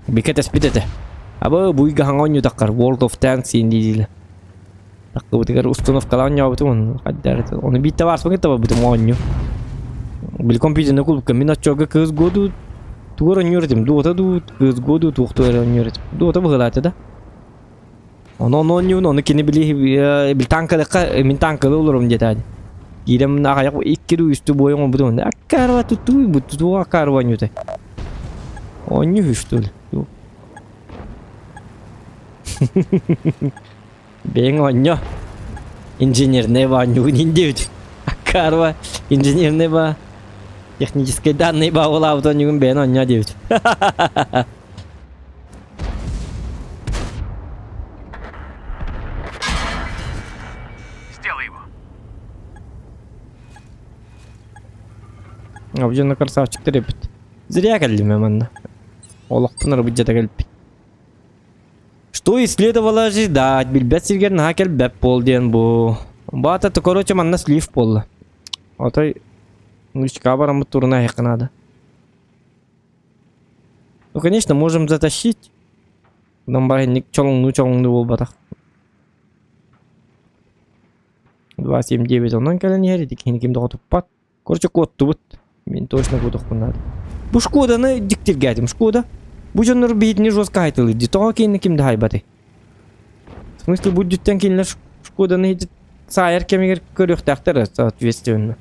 бикэ тэспит этэ. Абы буйга хаҥа оонньуутаххар World of Tanks диэн диилэр. Таххыбытыгар установкалаан оонньообутум ону хайдах эрэ ону биирдэ баарспын кытта барбытым оонньуу. Били компьютерный клубка мин оччолорго кыыс году тугу эрэ оонньуур этим Dota дуу кыыс году туохтуу эрэ оонньуур этим. Dota быһыылаата да. Ону ону оонньуубун, ону кини били били танкалыахха мин танкалыы олорум диэтэ. Киирэн аҕыйах икки дуу үстүү буойа оҥорбутум. Аккаарба тутуу бу тутуу аккаарба оонньуута. Оонньуу что ли? Бэйэҥ оонньоо. Инженернэй оонньуугун иһин диэбит. Аккаарба инженернэй ба техническэй данные баабылаабыт оонньуугун бэйэн оонньоо диэбит. Сделай его. Абдьонно красавчиктар эбит. Зря кэллим манна. Олохпун арбыдьата кэлбит. Что и следовало ожидать, билбэт сиргэр наһаа кэлбэт буол диэн бу. Баата короче манна слив буолла. Отой лучка бараммыт туруна айахха наада. Ну, конечно, можем затащить. Нам барынник чоҥнуу-чоҥнуу буолбатах. 279 онон кэлэн иһэр, ити киһини ким да хотуппат. Короче, куоттубут. Мин точно куотуохпун наада. Бу Шкоданы дьиктиргээтим. Шкода. Бу дьоннор биһитини жестко хайытылыыр. Тоҕо кинини ким да хайбатый? В смысле, бу дьүттэн кинилэр Шкоданы саайар кэмигэр көрүөхтээхтэр соответственно.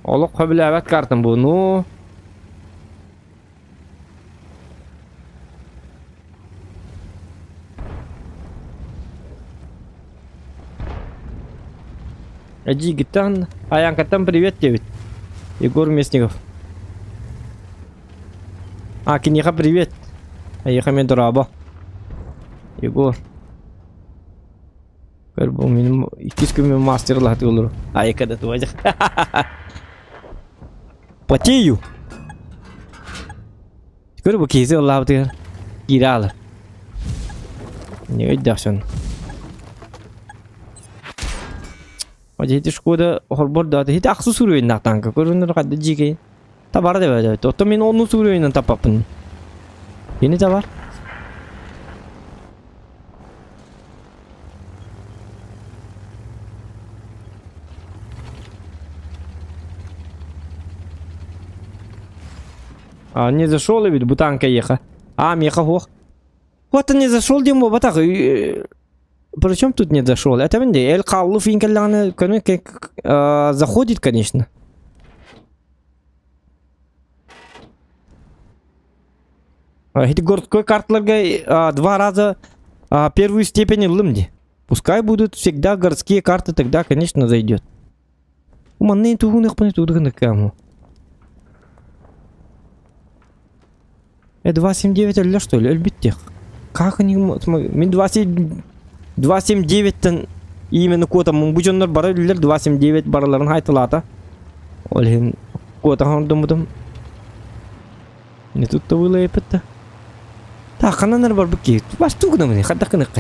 Олох сөбүлээбэт картам бу. Ну Эдьиийгиттэн Аянкаттан привет диэбит. Егор Местников. А, киниэхэ привет. Эйиэхэ эмиэ дорообо. Егор. Көр бу мин иккис күммүн мастерлаһытыы олору. Айка да туһадьах. Потею. Көр бу киһи ыллаабытыгар киирэ аалар. Не өйдөөх сон. Ити Шкода холбор да ити ахсыс уровеннаах танка көрүнэр хадда дьиикэй. Табар да бэдэ. Оттон мин онус уровенынан таппаппын. Кини табар. А, не зашел ведь бутанка еха. А, меха хох. Вот он не зашел, Дима, батах. Причем тут не зашел? Это венде. Эль Каллу финкелланы заходит, конечно. Эти городской карталарга два раза первую степень ыллым ди. Пускай будут всегда городские карты, тогда, конечно, зайдет. Манны тугунах тудгыныкаму. 279 өллө что ли? Өлбүттэх. Как они Мин 279-тен именно куота бу дьоннор бары үллэр 279 барыларын хайтылаата. Ол иһин куота хондоммутум. Не тут-то было эпетте. Так, хананар барбыт киһи. Бас тугунамыны, хаддах гынык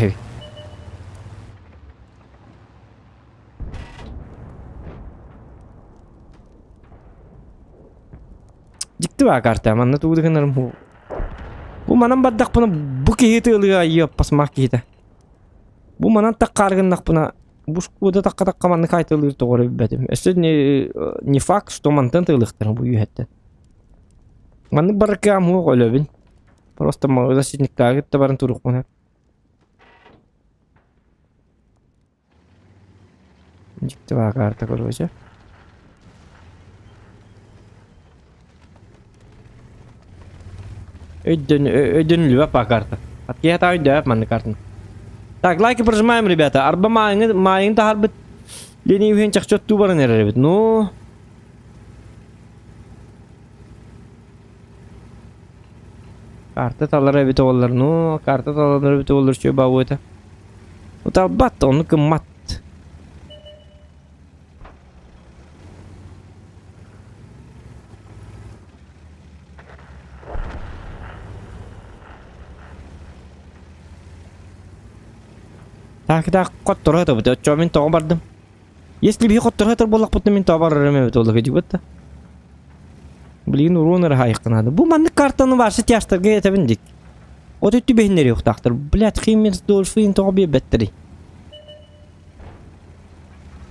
Дьикти баа карта, манна тугу да гынарым бу. Бу манан бардахпына бу киһи тыалыга айыаппасмаах киһитэ. Бу манан таккаар гыннахпына бу шкода такка такка маннык айтылыыр тоҕо билбэтим. Өссө не, не факт, что мантан тыалыахтара бу үөһэттэн. Маннык барыкаам суох өлөбүн. Просто защитниктааҕы кытта баран туруохпун Дьикти баа карта короче. Өйдөн, өйдөнүлүбэт баа карта. Откиһэ өйдөбөт маннык картаны. Так, лайки прожимаем, ребята. Арба маайыҥы, маайыҥ таһарбыт Лени үһүн чахчы оттуу баран эрэр эбит. Ну, карта талар эбит оҕолор. Ну, карта талар эбит оҕолор чүө баабыта. Уталбат, ону гыммат. Так, так, хотторо этабыт. Оччо мин тоҕо бардым. Если биһи хотторо этэр буоллахпытына мин тоҕо барарым эбит буолла кэдьибэт да. Блин, урон эрэ хаайыххынаады. Бу маннык картаны вообще тяжтарга этэбин дик. От өттү бэһиннэриэхтаахтар. Блядь, Химминс Дольфин тоҕо биэрбэттэрий?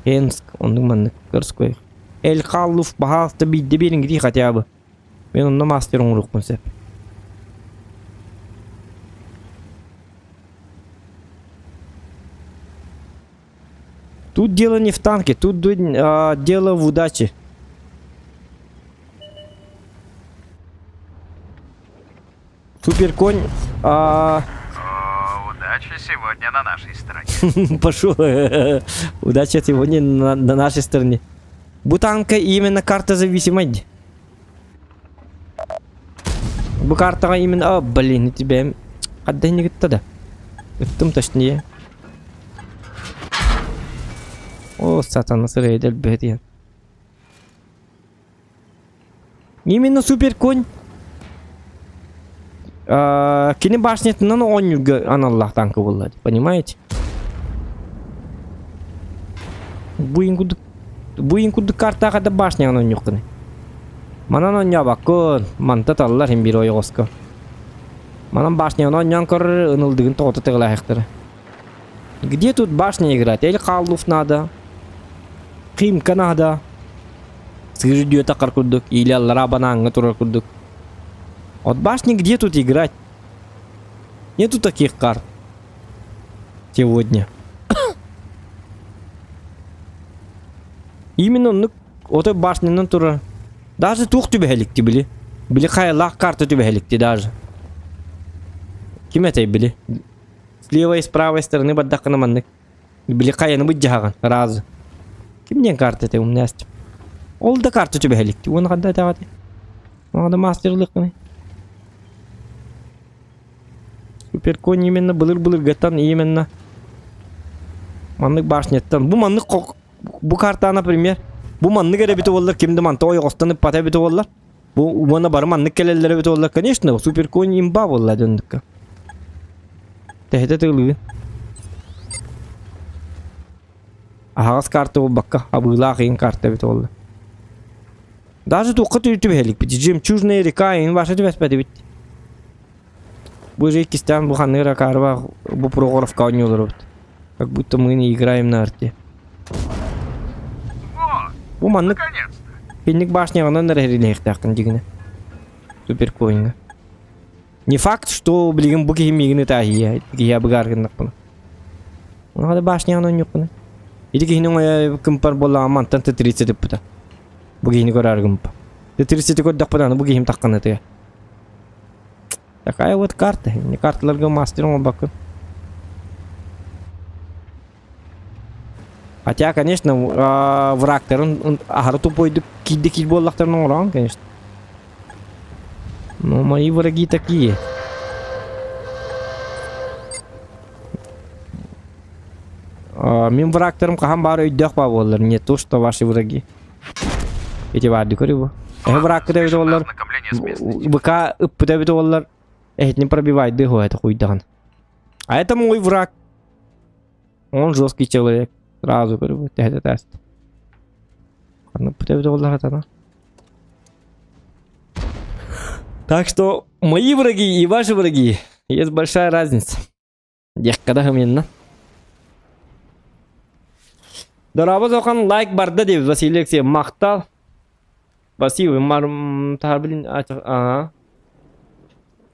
Энск, оннук маннык городской. Эль Халлуф, баһаалыста биирдэ биэриҥ хотя бы. Мен онно мастер оҥоруохпун сөп. Тут дело не в танке, тут а, дело в удаче. Суперконь... А... О, удача сегодня на нашей стороне. Пошел. Удача сегодня на, на нашей стороне. Бу танка именно карта зависимая. Бу картаҕа именно... О, блин, тебе... Хадда не да. Ыттым точнее. О, сатана сырайда өлбөтиэн. Именно суперконь кини башнятынан оонньуурга аналлаах танка буолла, понимаете? Бу курдук бу курдук картаҕа да башняҕын оонньуоххунуй. Манан оонньообоккун, манта таллар иһин биир ойоҕоско. Манан башняҕын оонньоон көрөр ынылдыгын тоҕото тыгылаһыахтара. Где тут башня играть? Эль Халлуф надо. Химка надо. Сыыр дүөтэ курдук, или аллара банааҥҥа турар курдук. Вот башни где тут играть? Нету таких карт. Сегодня. Именно оннук отой башнянан турар. Даже туох түбэһэликти били. Били хайалаах карта түбэһэликти даже. Ким этэй били? С левой и с правой стороны бардаххына маннык. Били хайаны быдьаһаҕын разы. Ким диэн карта этэй умнээстим. Ол да карта түбэһэликти. Уонна ханна этэҕэти? Оҕо да мастерлыххыный. Суперконь именно былыр-былыргаттан именно маннык башняттан. Бу маннык бу карта, например, бу маннык эрэ эбитэ буоллар ким да манта ойоҕостон ыппата эбитэ буоллар. Бу уонна бары маннык кэлэллэр эбитэ буоллар, конечно, суперконь имба буолла дьоннукка. Тэһитэ тылыы. Аһаҕас карта буолбакка, абыылаах иин карта эбит буолла. Даже туохха түбэһэликпит. Жемчужная река иин ваша түбэспэтибит. Бу же иккистээн бу ханнык эрэ акаарыбаах бу Прохоровка оонньууларбыт. Как будто мы не играем на арте. Вот, Бу маннык наконец-то. Пинник башняҕынан эрэ эрилиэхтээххин дьигинэ. Суперкоиҥҥа. Не факт, что билигин бу киһи миигин ытааһыйа, киһи абыгаар гыннахпына. Ону башняҕын оонньуохпуна. Ити киһини оҥойо кымпар буоллаҕа мантан Т-30 ыппыта. Бу киһини көрөөр гымпа. Т-30 көрдөхпүнэ аны бу киһим таххана ытыа. Такая вот карта. Не карталарга мастер оҥорбоккун. Хотя, конечно, врагтарын аһары тупойдук киирдэ киир буоллахтарын оҥороон, конечно. Но мои враги такие. Мин врагтарым хаһан баар өйдөөх баа буоллар, не то, что ваши враги. Эти баарды көрү бу. Эһи врагтар эбит буоллар, БК ыппыт эбит буоллар, эһитини пробивайды это хуйдаҕын. А это мой враг. Он жесткий человек. Сразу говорю, это тест. Так что мои враги и ваши враги есть большая разница. Диэххэ именно. Дорообо Зохан лайк барда диэбит Василий Алексеев махтал. Спасибо, мар таар блин ага.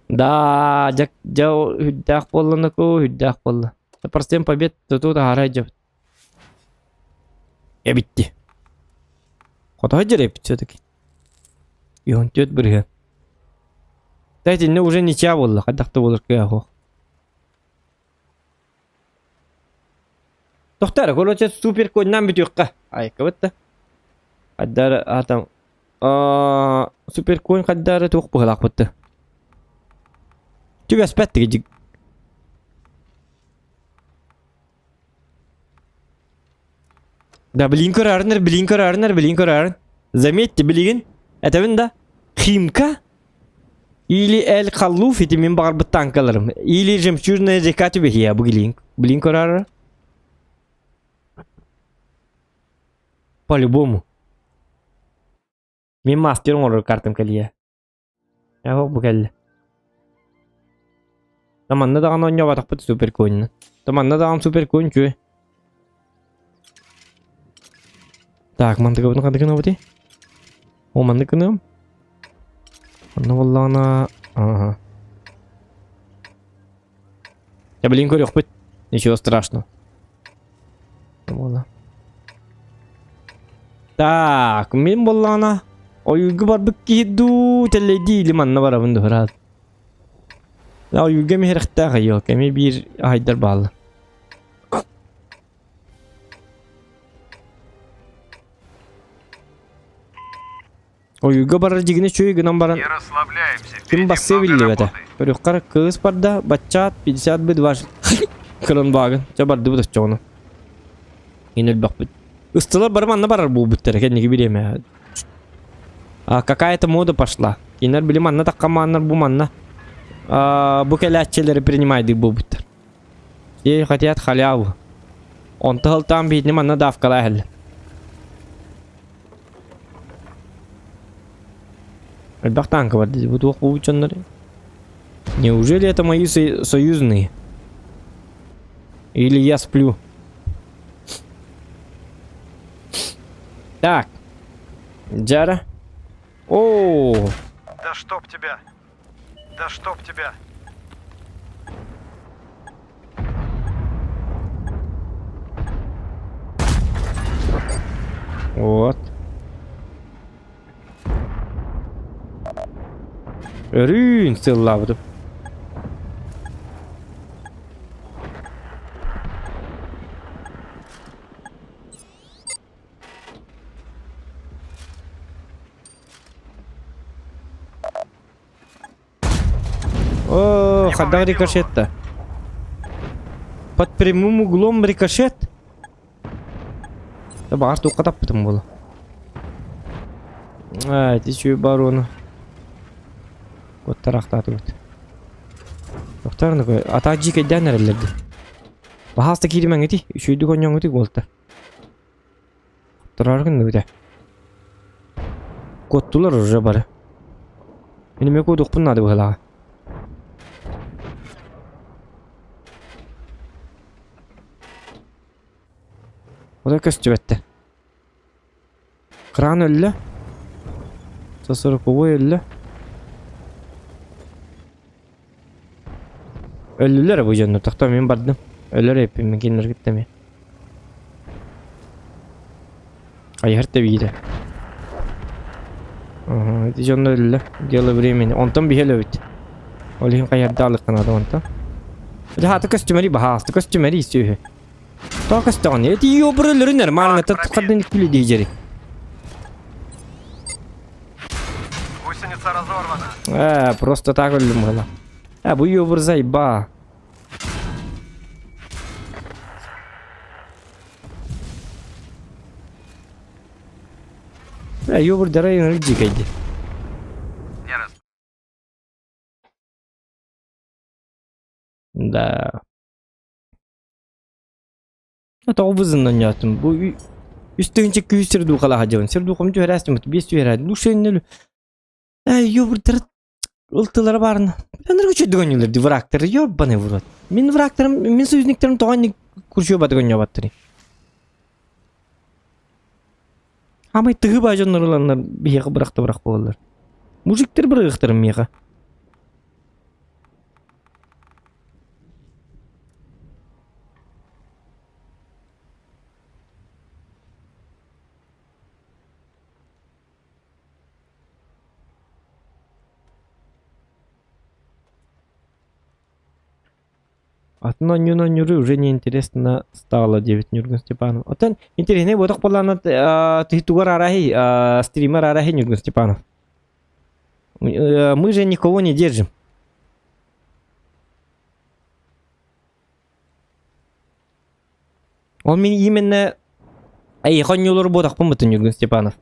Да, дьэ дьэ үрдээх буолла наку, үрдээх буолла. Простым побед тутуу таһаарай дьэбит. Эбитти. Хотоһой дьэрэппит все-таки. Ион түөрт бырыһыан. Да итиннэ уже ничья буолла, хайдах да буолар кыаҕа суох. Тохтоо короче супер коннан бүтүөххэ. Айкабыт да. Хайдары атам супер конь хайдары туох быһалаахпыт да. Түбэспэт дик. Да билигин көрөөрүнэр, билигин көрөөрүнэр, билигин көрөөрүн. Заметьте, билигин этэбин да Химка или Эль Халлуф ити мин баҕарбыт танкаларым. Или Жемчужная река түбэһиэ бу билигин. Билигин көрөөрү. По-любому. Мин мастер оҥорор картам кэлиэ. Ээ бу кэллэ. Да манна даҕаны оонньообатахпыт супер конь. Да манна даҕаны супер конь үчүгэй. Так, мантыкабытын ханнык гынабытый? О, маннык гыныам. Манна буоллаҕына... Ага. Я, блин, көрүөхпүт. Ничего страшного. Буолла. Так, мин буоллаҕына ойуурга барбыт киһи дуу, тэллэйдии или манна барабын дуу, ыраат. Ойуурга миһирэхтээх айыок, эмиэ биир аһайдар бааллар. Ойууга барар дьигини үчүгэй гынан баран Не расслабляемся, ким впереди бассыа много биллибэтэ. работы. Көрүөххэ кыыс барда, баччаат 50 бы два кырын баагын. Чэ бардыбыт оччоҕуна. Ин өлбөхпүт. Ыстылар бары манна барар буолбуттара кэнники бириэмэ. А какая-то мода пошла. Кинилэр били манна таххамааннар бу манна. А, бу кэлээччилэри принимайдык буолбуттар. Ей хотят халяву. Онто сылтаан биһитини манна давкалаа иһэллэр. Элбэх танка бар дии. Бу туох буолбут дьоннор? Неужели это мои союзные? Или я сплю? Так. Джара. О! Да чтоб тебя! Да чтоб тебя! Вот. Өрүүн сыллаабытым. О, хадах рикошет-то. Под прямым углом рикошет. Да баҕар туохха таппытым буолла. Аа, ити үчүгэй барону. Куоттарахтаатыбыт. Тохтоор ата дьиикэйдээн эрэллэр дии. Баһаалыста кииримэҥ ити, үчүгэйдик оонньооҥҥутуй буолта. Куоттарар гынныбыта. Куоттулар уже бары. Мин эмиэ куотуохпун наада быһыылааҕа. Отой көстүбэттэ. Кран өллө. Сосороковой өллө. Өллүлэр бу дьоннор. Тохтоо мин бардым. Өлөр эппин мин кинилэр кытта эмиэ. Хайыһар тэбиирэ. Ага, ити дьоннор өллө. Дело времени. Онтон биһи өлөбүт. Ол иһин хайыһарда алыктанады онтон. Дьэ хаата көстүмэри баһаалыста көстүмэри сүөһү. Тоҕо көстөҕүн? Эти ёбрөлөрүнэр маанҥата хардын күлү диэжери. Гусеница разорвана. Э, просто так өллүм гына. Э, бу ёбр зайба. Э, ёбр дарай ынырык дьиикэйди. Не рас... Да. Тоҕо бызыннан оонньоотум? Бу үс тыһыынча күүс сирдуухалаах дьон. Сирдуухам түһэрээстиммит, биэс түһэрээ. Ну шеннелю. Эй, ёбурдары ылтылара баарына. Ынырык үчүгэй оонньуулар дии врагтары, ёбаный в рот. Мин врагтарым, мин союзниктарым тоҕо инник курсуйбатык оонньообаттарый? Амай тыһы баа дьоннор ыланнар биһиэхэ бырахта бырах буолаллар. Мужиктар бырыгыахтарын миэхэ. Атын оонньууну оонньууру уже неинтересно стало диэбит Ньургун Степанов. Оттон интэриэһинэй буотах буоллаҕына тугар арааһый стример арааһый Ньургун Степанов. Мы же никого не держим. Ол мин именно эйиэхэ оонньуулар буотахпын бутун Ньургун Степанов.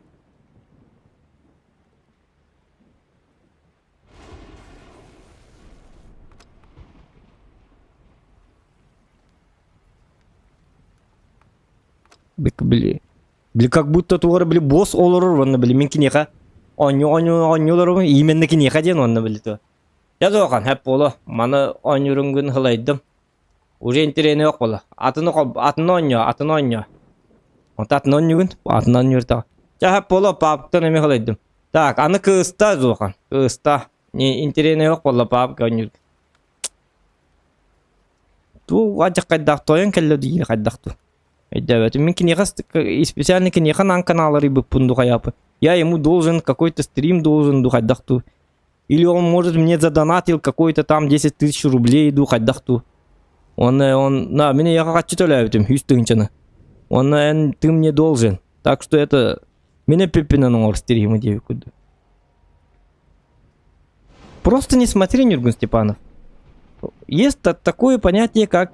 Били, били как будто тугар били босс олорор уонна били мин киниэхэ оонньуу оонньуу оонньууларым именно киниэхэ диэн уонна били то. Я дуохан хэп буолуо маны оонньууруҥгун һылайдым. Уже интэриэһинэй ох буолла. Атын атын оонньоо, атын оонньоо. Онто атын оонньуугун, атын оонньуур Чэ хэп буолуо паапыттан эмиэ һылайдым. Так, аны кыыста дуохан, кыыста. Не интэриэһинэй ох буолла паапка оонньуур. Туу адьаккайдаах тойон кэллэ диир хайдах дуу. Өйдөөбөтүм. Мин киниэхэ специально киниэхэ анаан канал арыйбыппын дуу хайааппын. Я ему должен какой-то стрим должен дуу хайдах дуу. Или он, может, мне задонатил какой-то там 10 тысяч рублей дуу хайдах дуу. Он, он, на, мин эйиэхэ хаччы төлөөбүтүм, үс тыһыынчаны. Он, эн, ты мне должен. Так что это, мин эппиппинэн оҥор стримы диэбит курдук. Просто не смотри, Нюргун Степанов. Есть такое понятие, как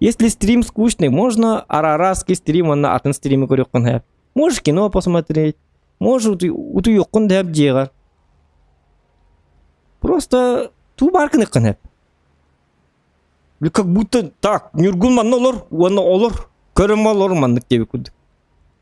если стрим скучный, можно арараский стрим, он атын стримы көрүөххүн Можешь кино посмотреть, можешь утуйуоххун да дьиэҕэр. Просто туу баар гыныаххын сөп. Как будто так, Ньургун манна олор, уонна олор, көрөн олор маннык диэбит курдук.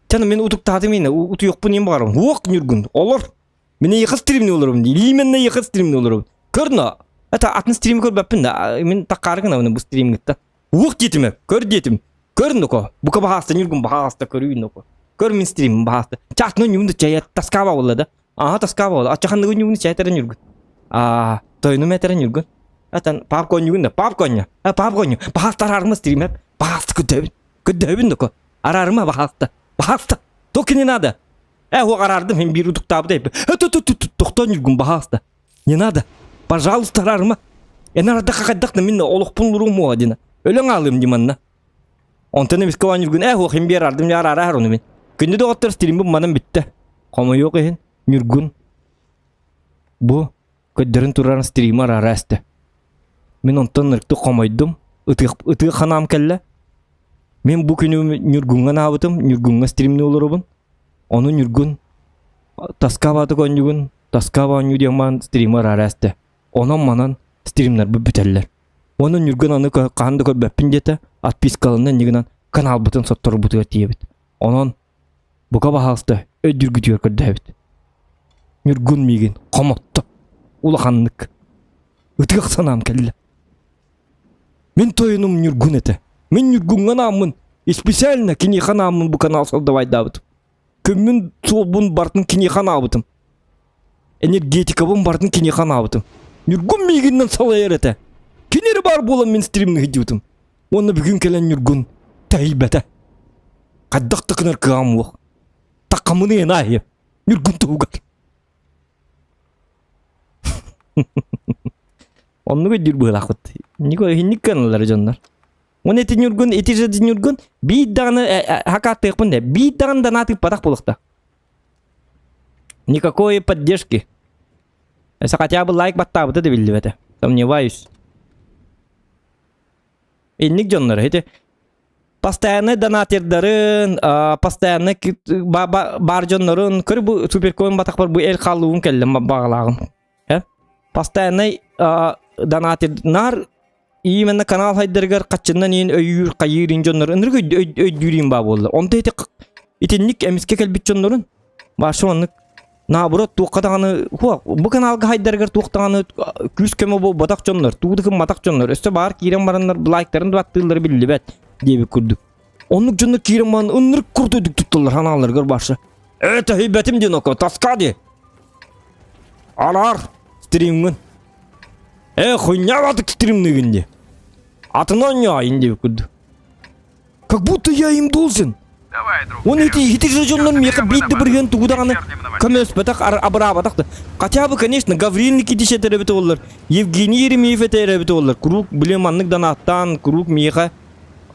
Чаны мин утуктаатым ини, утуйуохпун иин баҕарабын. Уох Ньургун, олор. Мин эйиэхэ стримни олоробун дии. Именно эйиэхэ стримни олоробун. Көр но, это атын стрим көрбөппүн да, мин таккаары гынабын бу стримҥиттэн. Уох диэтим көр диэтим. Көр нуко. Бука баһааста Ньургун баһааста көрүү нуко. Көр мин стримин баһааста. Чаатына ньугунду чая таскаба буолла да. Аха таскаба буолла. Ачаханныгы ньугунду чая терен Ньургун. Аа, тойну метерен Ньургун. Атан пап конньугун да, пап конньо. А пап конньо. Баһааста араарма стримеп. Баһааста көрдөбүн. Көрдөбүн нуко. Араарма баһааста. Баһааста. Только не надо. Э, уох араардым, мин биир утуктаабыт эппи. Тохтоо Ньургун баһааста. Не надо. Пожалуйста, араарыма. Эн араардахха хайдах да мин олохпун луруум уо дина. Өлөҥ аалыым ди манна. Онтон эмискэ оонньуургун ээ хуох им биэр ардым дьаар араар ону мин. Күндү доҕоттор стримбин манан бүттэ. Хомойуох иһин Ньургун бу көрдөрөн туран стрима араара эстэ. Мин онтон ырыктык хомойдум, ытыах ытыах ханаам кэллэ. Мин бу күнү Ньургуҥҥа анаабытым, Ньургуҥҥа стримныы олоробун. Ону Ньургун таскаабаатык оонньугун, таскаба оонньуу диэн маан стрима араара эстэ. Онон-манан стримнарбыт бүтэллэр. Уонна Ньургун аны хаһан да көрбөппүн диэтэ, отпискаланна иннигинэн каналбытын сотторбутугар тиийэбит. Онон. Бука баһаалыста өйдүүргүтүгэр көрдөһөбүт. Ньургун миигин хомотто. Улаханнык. Ытыах санаам кэллэ. Мин тойонум Ньургун этэ. Мин Ньургуҥҥа анааммын, специально киниэхэ анааммын бу канал создавайдаабытым. Күммүн суолбун барытын киниэхэ анаабытым. Энергетикабын барытын киниэхэ анаабытым. Ньургун миигиннэн салайар этэ. Кини эрэ баар буолан мин стримҥэ сылдьыбытым. Уонна бүгүн кэлэн Ньургун тэһийбэтэ. Хайдах да гынар кыаҕым суох. Такамыны эн Ньургун туһугар. Оннук өйдүүр быһыылаахпыт. Нико иһинник гыналлар дьоннор. Уон ити Ньургун, ити же Ньургун биир даҕаны хакааттыахпын да, биир даҕаны донат ыыппатах буолуохта. Никакой поддержки. Если хотя бы лайк баттаабыта да биллибэтэ. Сомневаюсь. Инник дьоннор ити постоянный донатердарын, постоянно бар дьоннорун, көр бу суперкоин батахпар бу эл хааллыбын кэллим баҕалааҕым. Постоянный донатер нар именно канал хайдарыгар хаччыннан иин өйүүр хайыыр ин дьоннор ынырык өйдүүр баа буолла. Онто ити итинник эмиске кэлбит дьоннорун башы оннук наоборот туохха даҕаны бу каналга хайдарыгар туох даҕаны күүс көмө буолбатах дьоннор тугу да гымматах дьоннор өссө баар киирэн бараннар лайктарын баттыыллара биллибэт диэбит курдук оннук дьоннор киирэн баран ыннырык курдук тутталлар ханааларыгар барса э тэһийбэтим диэн око тоска ди алар стримҥын э хуйня стримныгын ди атын оонньоо диэбит курдук Как будто я им должен. Давай, друг. Он эти ити же дьоннор миэхэ биир да бырыһыан тугу даҕаны көмөлөспөтөх, абыраабатах да. Хотя бы, конечно, Гаврил Никитич этэр эбит буоллар, Евгений Еремеев этэр эбит буоллар, куруук, блин, маннык донаттаан, куруук миэхэ,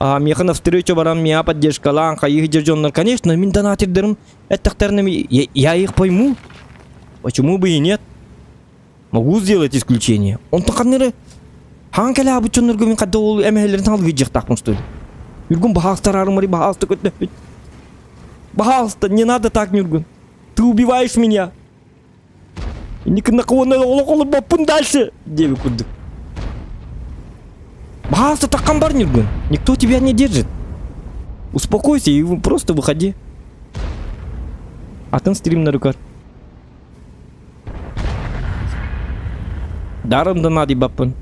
миэхэ навстречу баран, миэхэ поддержкалаан, хайыы сылдьар дьоннор, конечно, мин донатердарым эттэхтэринэ, я их пойму. Почему бы и нет? Могу сделать исключение. Онтон ханна эрэ хаан кэлээбит дьоннорго мин хайда ол эмэһэлэрин салгыйдьахтаахпын что ли? Ньургун баһаалыста араарымари баһаалыста көтнөппүт. Баһаалыста, не надо так, Ньургун. Ты убиваешь меня. Никына куонна олох олорбоппун дальше диэбит курдук. Баһаалыста таххан бар, Ньургун. Никто тебя не держит. Успокойся и просто выходи. Атын стримнары көр. Дарым да наадыйбаппын.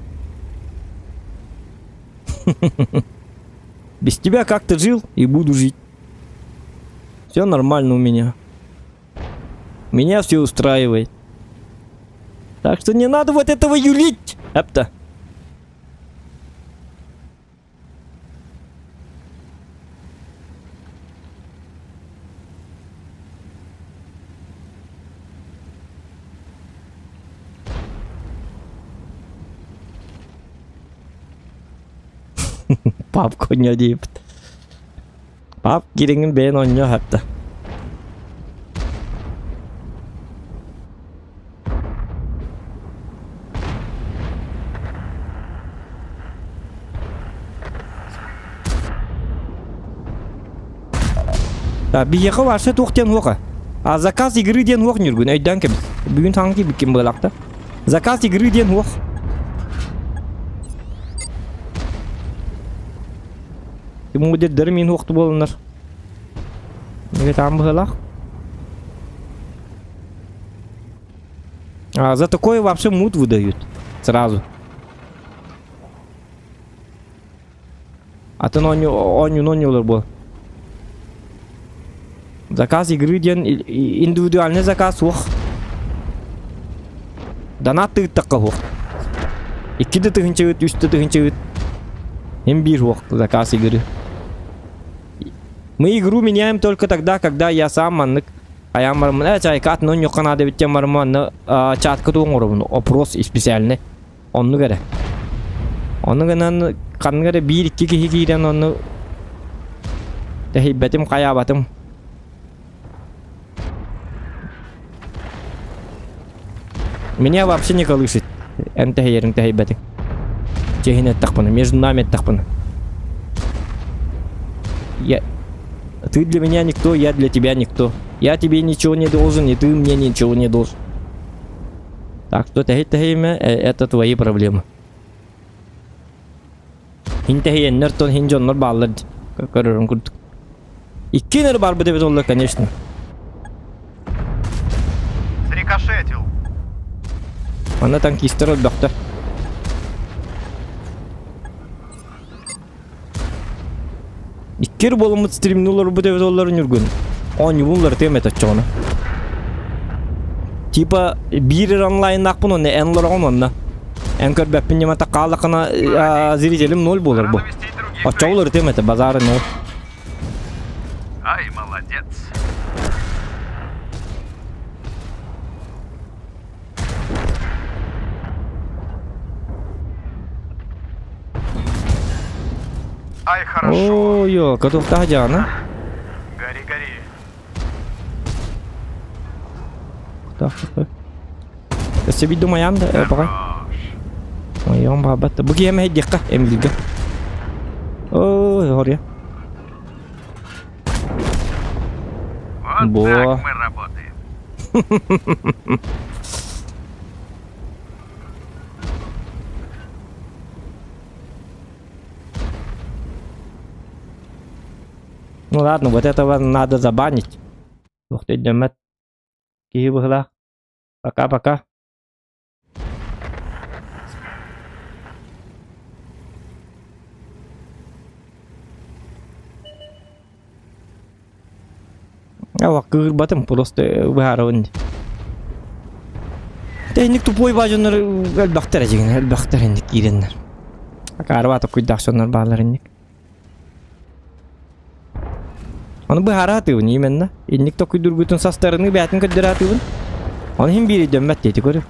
Без тебя как-то жил и буду жить. Все нормально у меня. Меня все устраивает. Так что не надо вот этого юлить. Эпта. Папка оонньоо диэбит. Пап кириҥин бэйэн оонньоо хатта. Биһиэхэ вообще туох диэн уоха. А заказ игры диэн уох Ньургун өйдөөн кэбис. Бүгүн саҥа киирбиккин быалаахта. Заказ игры диэн уох. Мудердары мин уохту буоланнар. Неге таам быһыылаах. А за такое вообще мут выдают. Сразу. Атын оонньууну оонньуулар буол. Заказ игры диэн индивидуальный заказ суох. Донат тыыттахха суох. Икки да тыһыынча ыыт, үс да тыһыынча ыыт. Им биир суох заказ игры. Мы игру меняем только тогда, когда я сам маннык айаан бараммын ээ чайка атын оонньуохха наада эбит диэн бараммын анны чатка туох оҥоробун опрос специальный оннук эрэ ону гынан ханнык эрэ биир-икки киһи киирэн ону тэһийбэтим хайаабатым меня вообще не колышет эн тэһийэрин тэһийбэтиҥ чиэһин эттэхпинэ между нами эттэхпинэ я ты для меня никто я для тебя никто я тебе ничего не должен и ты мне ничего не должен так что тэһий тэһийимэ это твои проблемы Хин тэһийэннэр тон хин дьоннор бааллар көрөрүм курдук. Икки нэр барбыт эбит оллар, конечно. Манна танкистар өлбөхтөр. Иккир буоламмыт стримни олорбут эбит оллар Ньургун. Оонньуубун тыам этэ оччоҕуна. Типа биир онлайннаахпын уонна эн олороҕун онно. Эн көрбөппүн ньымата хааллаххына зрителим ноль буолар бу. Пора навестить других Оччоҕу уларытыам этэ базары ноль. Ай, молодец. Ай, хорошо. О, ё, котуохтаах дьаана. Гори, гори. Өссө биир думайаан да пока. Хорош. Ойон баабат. Бу киһи эмэһэйдиэххэ Эмилгэ. О, хорья. Вот Во. так мы работаем. Ну ладно, вот этого надо забанить. Ух ты, дөмөт. Киһи быһылаах. Пока-пока. Ава кыырбатым просто быһаарабын. Тэйник тупой баажоннор элбэхтэр эдьигин, элбэхтэр инник киирэннэр. Акаарбаата куйдаах дьоннор баалар инник. Ону быһаара сатыыбын именно. Инник токуйдургутун састарыныы бэйэтин көрдөрө сатыыбын. Ону иһин биир өйдөммөт диэти көрү.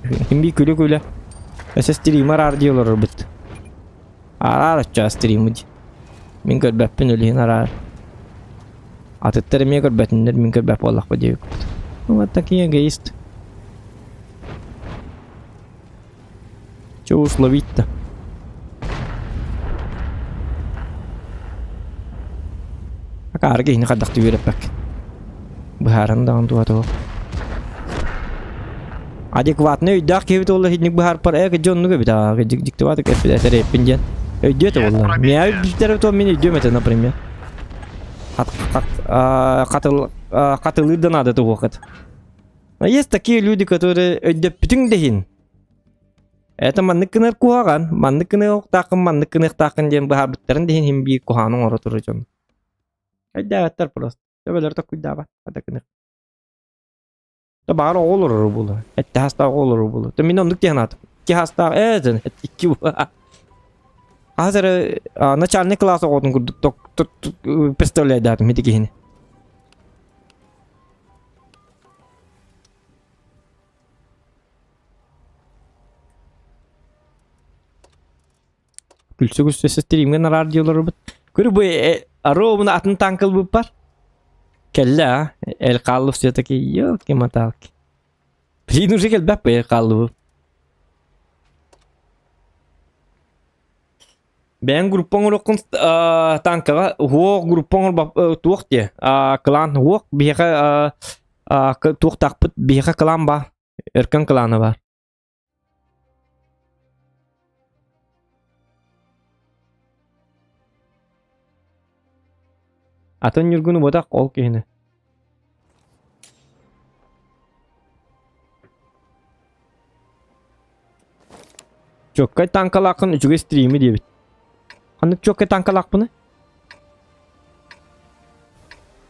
Иһин биир күлэ-күлэ. Өссө стример аар дии олорорбут. Араар оччо стримы дии. Мин көрбөппүн өлүһүн араар. Атыттар эмиэ көрбөтүннэр мин көрбөт буоллахпа диэбиппит. Ну вот такие эгоист. Че уж ловить-то? Акаары киһини хайдах үөрэппэккин. Быһааран даҕаны туһа Адекватный өйдөөх киһибит уолла итинник быһаарпар ээ кыдьы оннук эбит аа кыдьык дьиктибаатык эппит этэрэппин диэн өйдүө этэ буолла. Миэхэ бүтэр то мин өйдүөм этэ например. Хат хатылыыр да наада туһуоххут. А есть такие люди, которые өйдөппүтүҥ да иһин Это маннык гынар куһаҕан, маннык гыныахтааххын, маннык гыныахтааххын диэн быһаарбыттарын да иһин иһин биир куһаҕаны оҥоро турар дьон. Өйдөөбөттөр просто. Төбөлөрө токуйдаабат. Хата гыныах. То баҕар оҕо олорор буолуо. Этте хастаах оҕо олорор буолуо. То мин оннук диэн аатым. Икки хастаах ээ икки Хас эрэ начальный класс оҕотун курдук представляйдаатым ити киһини. Күлсүк стримҥэ нараар дии олоробут. Көрү бу ровно атын танк ылбыппар. Кэллэ а. Эл хааллы все-таки елки-моталки. Блин уже кэлбэп эл хааллыбы. Бэйэҥ группаҥ оҥоруоххун танкаҕа уһуох группа оҥорбоп туох диэ клан уһуох биһиэхэ туохтаахпыт биһиэхэ клан баар Өркөн клана баар. Атын Ньургуну ботах ол киһини. Чоккай танкалааххын үчүгэй стримы диэбит. Ханнык чоккай танкалаахпыный?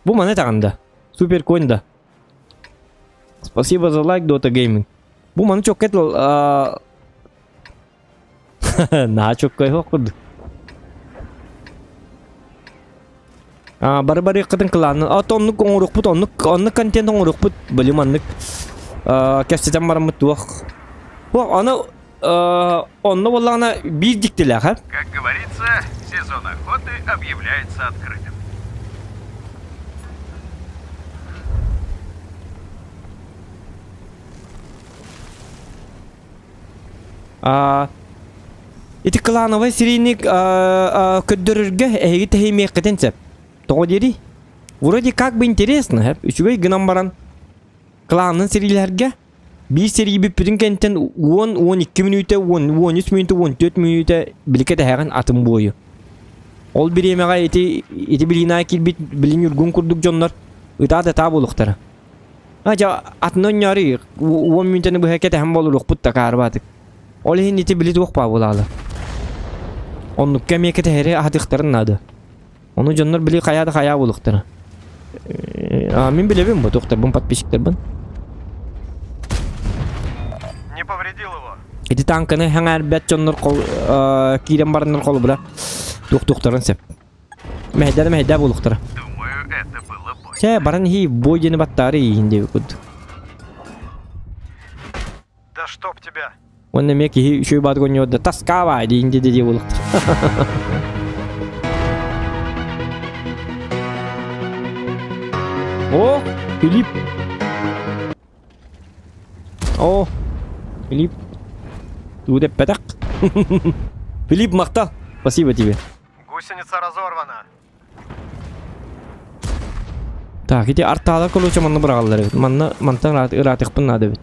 Бу маны этэҕин да? Супер конь да? Спасибо за лайк, Dota Gaming. Бу маны чоккай Наһаа чоккай суох курдук. Бары барыаххытын кылаанын. А оннук оҥоруохпут, оннук оннук контент оҥоруохпут. Били маннык кэпсэтэн бараммыт туох. Туох аны онно буоллаҕына биир дьиктилээх э? Как говорится, сезон охоты объявляется открытым. Ити клановай сириини көрдөрөргө эһиги тэһиймиэххитин сөп. Тоҕо диэри? Вроде как бы интересно, үчүгэй гынан баран кланын сириилэргэ биир сэрии бүппүтүн кэнниттэн 10-12 мүнүүтэ, 10-13 мүнүүтэ, 14 мүнүүтэ биликэ тэһэҕин атын буойу. Ол бириэмэҕэ ити ити билиинаа киирбит билин Ньургун курдук дьоннор ытаа да ытаа буолуохтара. Ажа атын онньоору уон мүнтэни быһа кэтэһэн болуруохпут да каарбаатык. Ол иһин ити били туох баа буолаалы. Оннукка эмиэ кэтэһэри аһатыахтарын наада. Ону дьоннор били хайаа да хайаа буолуохтара. А, мин билэбин бу туохтарбын подписчиктарбын. Не повредил его. Ити танканы хэҥээрбэт дьоннор киирэн бараннар холобура туох-туохтарын сөп. Мэһэйдэ да мэһэйдэ буолуохтара. Думаю, это было больно. Чэ, баран иһии бой диэни баттаары иһин диэбит курдук. Да чтоб тебя. Уонна эмиэ киһи үчүгэй баатык оонньуор да таскаабаа диин диэ диэ буолуохтара. О, Филипп. О, Филипп. Тугу эппэтэх. Филипп, махтал. Спасибо тебе. Гусеница разорвана. Так, ити артаалар короче манна быраҕаллар эбит. Манна мантан ыраатыахпын наада эбит.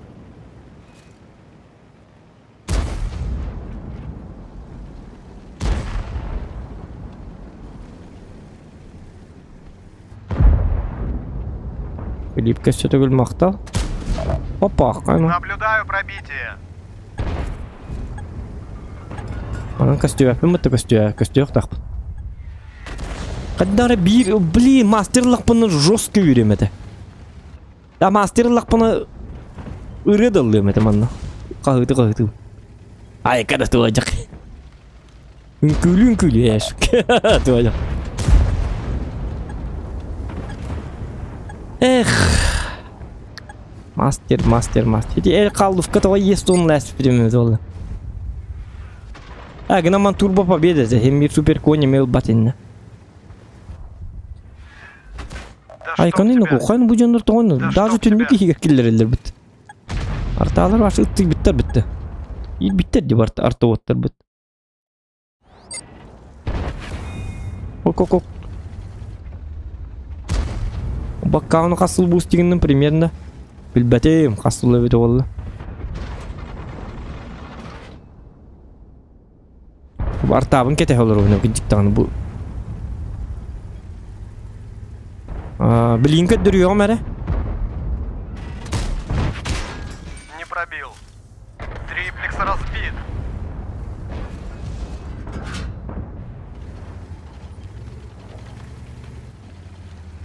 Филиппкэ өссө төгүл махтал. Опа, хайма. Наблюдаю пробитие. Манан көстүбэппин бытта көстүө, көстүөх Хайдах эрэ биир, блин, мастер ыллахпына жестко үөрүөм этэ. Да мастер ыллахпына ырыа да ыллыам этэ манна. Хаһыты хаһыты. Айка да туойдах. Үҥкүүлүү үҥкүүлүү ээш. Туойдах. Эх. Мастер, мастер, мастер. Ити эр халловка тоҕо иэс туон лээспитим буолла. А, гынан турбо победа, хем мир супер конь имел батинна. Да Айканы чтоб тебя. кухайн бу дьоннор тоҕон Да даже чтоб түннүк тебя. иһигэр киллэрэллэр бит. Артаалар башы ыттык биттер битте. Ил биттер деп арта бит. Ок-ок-ок. Баккааны хас сыл бустигиннин примерно билбэтим хас сыл эбит буолла. Артаабын кэтэһэ олоробун кырдьык даҕаны бу билигин көрдөрүөҕүм эрэ. Не пробил. Триплекс разбит.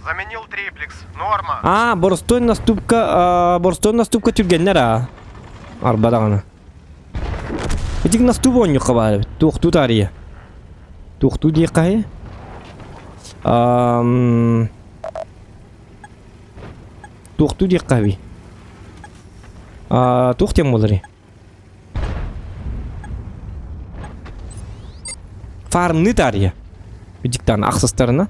Заменил триплекс. Норма. А, боростуой наступка, боростуой наступка түргэннэр а. Арба даҕаны. Итик наступ оонньуохха баар эбит. Туохтуу таарыйа. Туохтуу диэххэ Туохтуу диэххэ эбий. Туох диэн буоларый? Фармныы таарыйа. Дьиктаан ахсыстарына.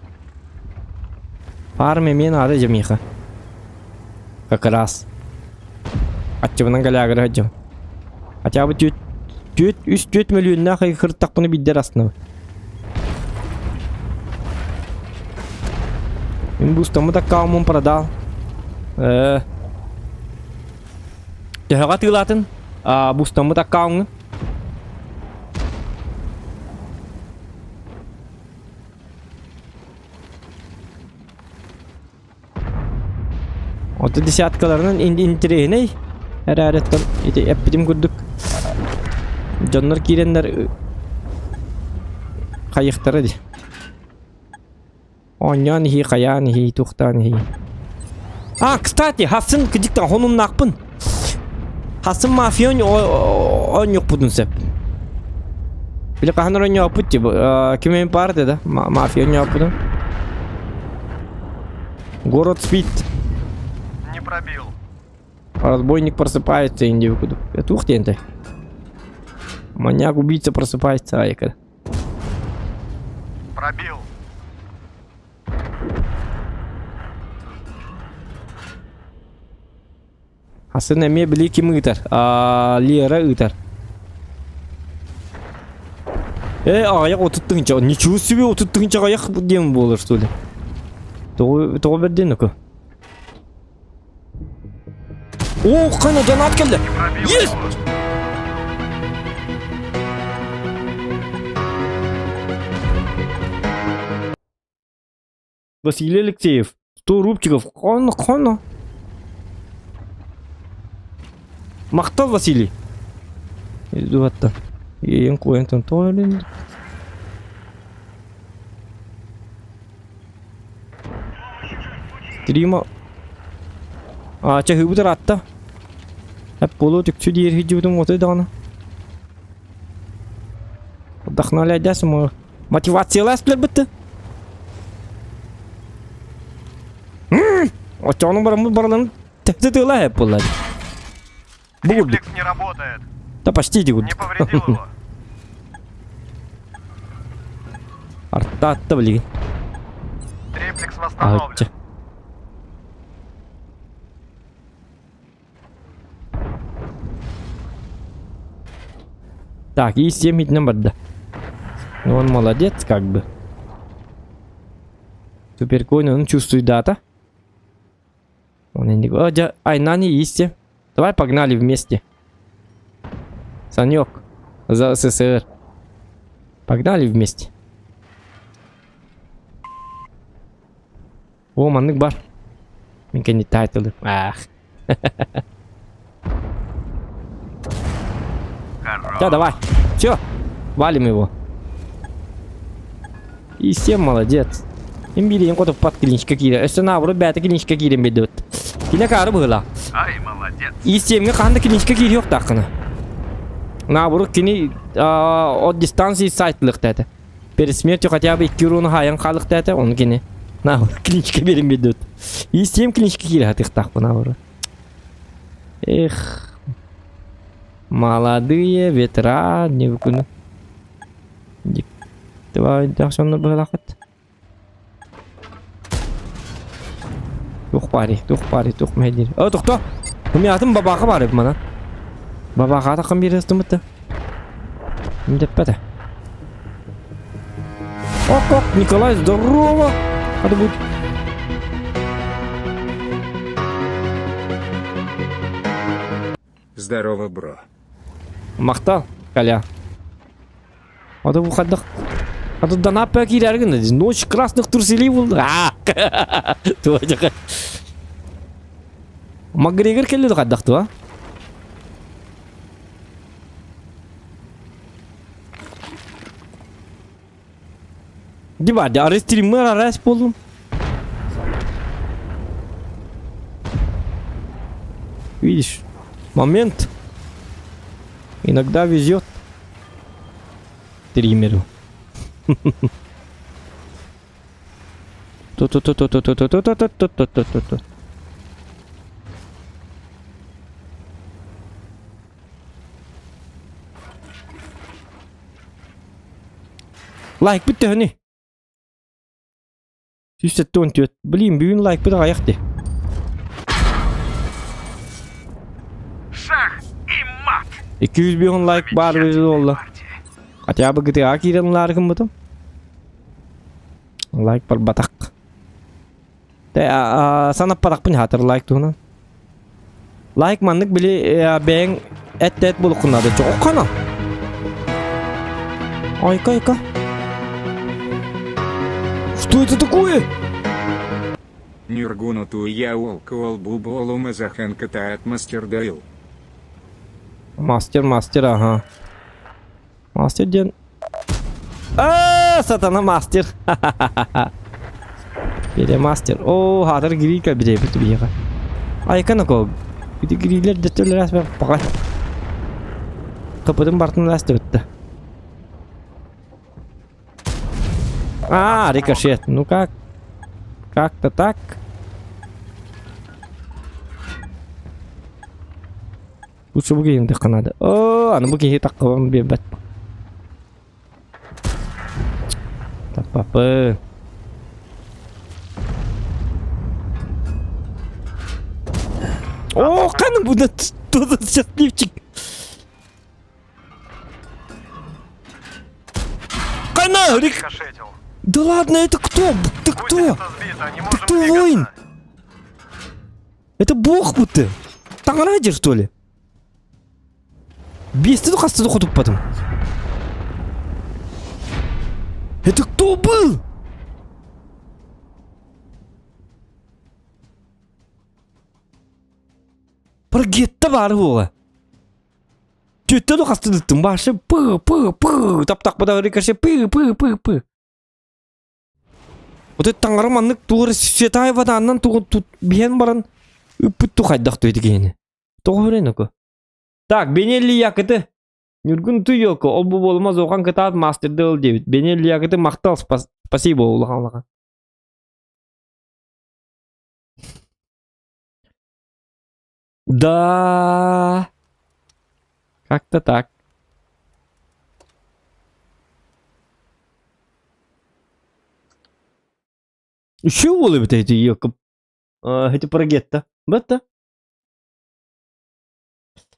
Фарм эмиэ наада дьэ миэхэ. Как раз. Аччыбынан галягыры сылдьабын. Хотя бы түөт, түөт, үс түөт мөлүйүөннээх ыйгыртахпына биирдэр астынабын. Мин бустаммыт аккаунмун продал. Э, төһөҕө атыылаатын? А, бустаммыт аккауҥҥун? Ото десяткаларынан интэриэһинэй эрээриттэн ити эппитим курдук дьоннор киирэннэр хайыхтара дии. Оонньоон иһии, хайаан иһии, туохтаан иһии. А, кстати, хассын кыдьыктан хонуннаахпын. Хассын мафия оонньуохпутун сөп. Били хаһан оонньооппут типа, ким эмит баар да, мафия оонньооппутун. Город спит. Не пробил. Разбойник просыпается, инди куда. Это ух ты, Маньяк-убийца просыпается, айка. Пробил. Асын эмиэ били ким ыытар? Аа, Лера ыытар. Э, аҕыйах отут тыһыынча. Ничего себе, отут тыһыынча аҕыйах диэн буолар, что ли? Тоҕо, тоҕо бэрдиэн оку? О, қана донат келді. Пробил. Есть! Василий Алексеев. 100 рубчиков. Қона, қона. Махтал, Василий. Дуаттан. Ең қоянтан тойлен. Стрима. А, чаһыыбыт ыраатта. Эп буолуо түксү диир хидьибитим отой даҕаны. Вдохновляйдас мотивациялаас билэрбит. Оччоҕуну бараммыт бараларын тэхти тыла эп буолла. Бу курдук. Рефлекс не работает. Да почти иди Не курдук. повредил его. Артта атта билигин. Триплекс восстановлен. Аһычча. Так, и 7 итинэн барда. Ну он молодец как бы. Суперконь, он чувствует дата. Он не... О, дя... Ай, нани исти. Давай погнали вместе. Санек, за СССР. Погнали вместе. О, маннык бар. Мин кэнни тайтылы. Ах. Да, давай. Все. Валим его. И всем молодец. Им билиин хоту пат клиничка киирэ. Өссө наоборот бэйэтэ клиничка киирэн биэрдибит. Кини акаары быһыылаах. Ай, молодец. Истиэмҥэ хаһан да клиничка киириэхтааххына. Наоборот кини от дистанции сайтлыахта этэ. Перед смертью хотя бы икки урууну хаайан хаалыахта этэ, ону кини наоборот клиничка биэрэн биэрдибит. Истиэм клиничка киирэ сатыахтаахпын наоборот. Эх, молодые ветра не выкуну. Давай, сонно быһалаахыт. Туох баарый, туох баарый, туох мэһэйдиир. О, тохто! Мин бабааха баар эбит манан. Бабааха таххан биэрэ сытыммыт Дэппэтэ. Ок, ок, Николай, здорово! Надо будет... Здорово, бро. Махтал, Коля. А то выходных... А тут донат киирэргин Ночь красных труселей был. Макгрегор кэллэ хайдах дуо? Дибарди, арай стриммер арас буоллум. Видишь, момент. Иногда везет стримеру. Ту-ту-ту-ту-ту-ту-ту-ту-ту-ту-ту-ту-ту. Лайк бүттөһүнүй? 174. Блин, бүгүн лайкпыт аҕыйах дии. Шах и мат! 205 лайк баар буолла. Хотя бы GTA киирэн ылаары гыммытым. Лайк барбатах. Санаппатахпын хатыр лайк туһунан. Лайк маннык били бэйэҥ эт-эт булуккунады. Чоҕуккана. Айка, айка. Что это такое? Нюргуну ту я ол буболу мазаханка таат мастер дайл. Мастер, мастер, ага. Мастер диэн... А, сатана мастер. Перемастер. О, хатыр грика бирэбит биһиэхэ. Айка нако. Ити грилер дөттөлөр ас баҕай. Капытын бартын астыбытта. А, рикошет. Ну как? Как-то так. Лучше бу киһи надо. О, аны бу киһи таққыбам биэрбэт. Таппапы. О, қаны бұда что за счастливчик? Қана, Рик... Рикошетил. Да ладно, это кто? Ты кто? Гусеница сбита, не можем кто, воин? двигаться. Это бог будто. Таҥара что ли? Биэстэ хаста хотуппатым. Это кто был? Прогетта баар буола. Түттэ да хастыдыттым башы пы пы пы таптақпыда рикошет пы пы пы пы. Вот это таҥара маннык тугар святая воданнан тугу тут биһэн баран ыппыт ту хайдах туйды киһини. Тоҕо өрен оку. Так, Бенелли якыты. Ньургун туйоку, ол бу буолума зохан кытаат мастерды ыл диэбит. Бенелли якыты махтал, спасибо улахан улахан. Да. Как-то так. Үчүгэй буолуо эбит ити Якоб. Ити Прогетта. Бытта.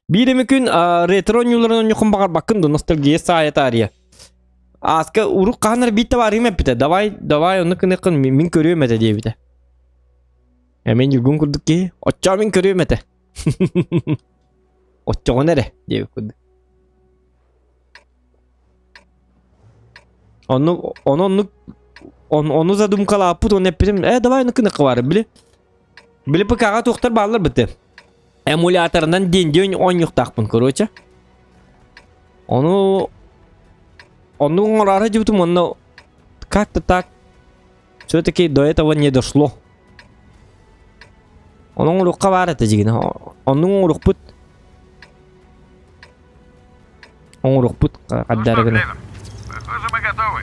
Биир эми күн ретро оонньууларын оонньуоххун баҕарбаккын да ностальгия саайа таарыйа. Ааска урук хаһан эрэ биир табаарыйым эппитэ. Давай, давай оннук гыныаххын мин көрүөм этэ диэбитэ. Эмин Ньургун курдук киһи. Оччоҕо мин көрүөм этэ. Оччоҕуна эрэ диэбит курдук. Ону, ону оннук он, ону задумкалааппыт уонна эппитим, э, давай оннук гыныахха баара, били. Били ПК-ҕа туохтар бааллар быты. Эмуляторынан день-день оонньуохтаахпын, короче. Ону оннук оҥороору дьыбытым онно как-то так все-таки до этого не дошло. Ону оҥоруохха баар этэ дьигинэ. Оннук оҥоруохпут. Оҥоруохпут Ну что, хардары гына. Клевер, похоже, мы готовы.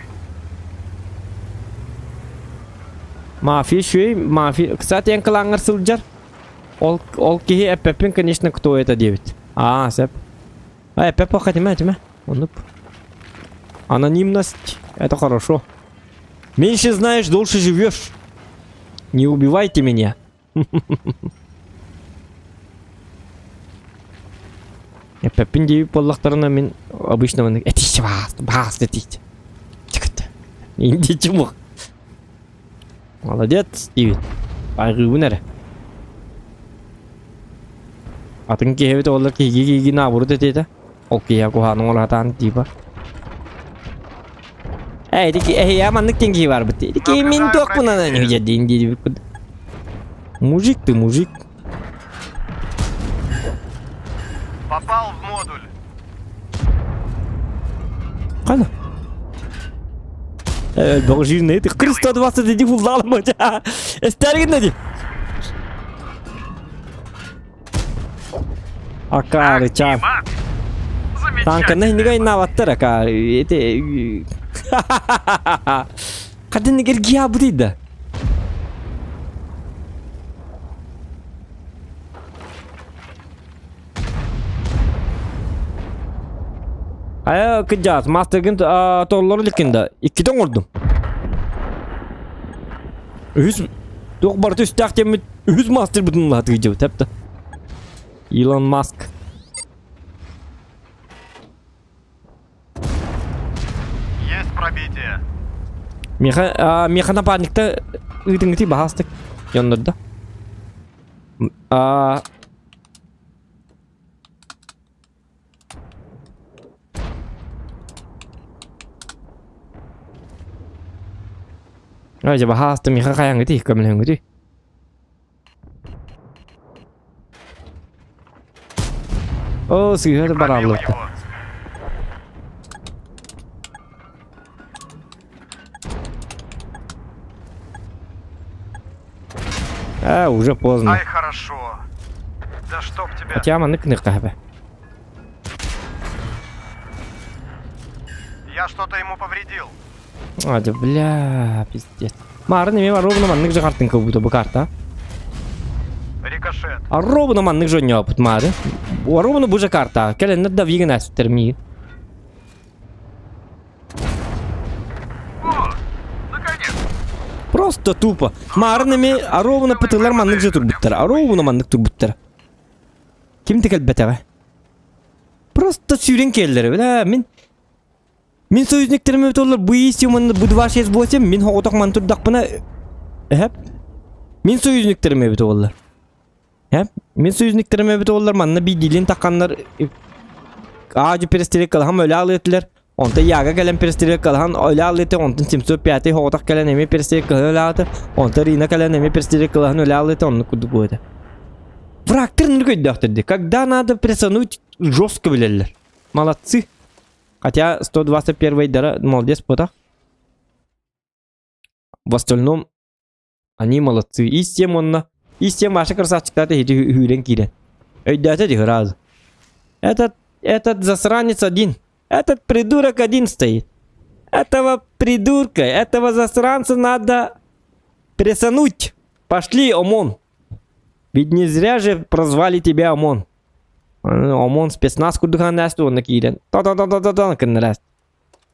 Мафия үчүгэй, мафия. Кстати, эн кылааҥҥар сылдьар. Ол, ол киһи эппэппин, конечно, кто это диэбит. Аа, сөп. А, эппэп этимэ, этимэ. Оннук. Анонимность – это хорошо. Меньше знаешь, дольше живешь. Не убивайте меня. Эппэппин диэбит буоллахтарына мин обычно маннык этииччи баас баас этииччи. Индичи мух. Молодец диибин. Хайҕыыбын эрэ. Атын киһи эбит олор киһиги киһиги наоборот этиэтэ. Ол киһи куһаҕан оҥоро типа. Эй, ити эһиэ маннык диэн киһи барбыт. Ити киһи мин туохпунан дьэ диин диэбит. Мужик ты, мужик. Попал в модуль. Хана. Өлбөҕө жирный. 120 диди фуллаалым. Эстэргин ди. Акаары чаан. Танканы иннигэ иннаабаттар акаары. Эти Хадын эргиябытый да. Айа кыдьаас, мастергин толлору иликкин да, иккитэ оҥордум. Үһүс туох барыта үстээх диэммит үһүс мастербытын улаатыы дьыбыт эпта. Илон Маск. Есть пробитие. Миха, миха напарникта ыытыҥыты баһаастык дьоннордо. А, Ай, дьэ баһаалыста миэхэ хайаҥҥытый, көмөлөһөҥҥүтүй? Оо, сыыһа Пробил барааллыбыт. его. А, уже поздно. Ай, хорошо. Да чтоб тебя. Хотя маннык ныкаһабы. Я что-то ему повредил. А, да бля, пиздец. Марын эме ровно маннык же картинка будто бы карта. Рикошет. А ровно маннык же не мары. Ровно бу же карта. Кэлэннэр да вигин астерми. Вот, наконец. Просто тупо. Марын эми ровно пытылар маннык же турбуттар. Ровно маннык турбуттар. Ким текелбетэҕэ? Просто сүүрэн кэллэр. Бля, мин мин союзниктерим эбит олар бу манна бу 268 мин хоҕотох ман турдахпына эһэп мин союзниктерим эбит олар. Эп мин союзниктерим эбит олар манна биирдиилин тахханнар аадьу перестрелкалаһан өлө аалыытылар. Онтон Яга кэлэн перестрелкалаһан өлө аалыыты, онтон 705 хоҕотох кэлэн эмиэ перестрелкалаһан өлө аалыты, онтон Рина кэлэн эмиэ перестрелкалаһан өлө аалыты, оннук курдук буолуо. Врагтар нырк өйдөөхтөр дии. Когда надо прессануть жестко билэллэр. Молодцы. Хотя 121 дара молодец потах. В остальном они молодцы. И с тем онно. И с тем ваши красавчиктар эти hүүрэн киирэн. Өйдөөтө дии сразу. Этот, этот засранец один. Этот придурок один стоит. Этого придурка, этого засранца надо прессануть. Пошли, ОМОН. Ведь не зря же прозвали тебя ОМОН. ОМОН спецназ курдухан уонна киирэн. Та-та-та-та-та-та кыннарас.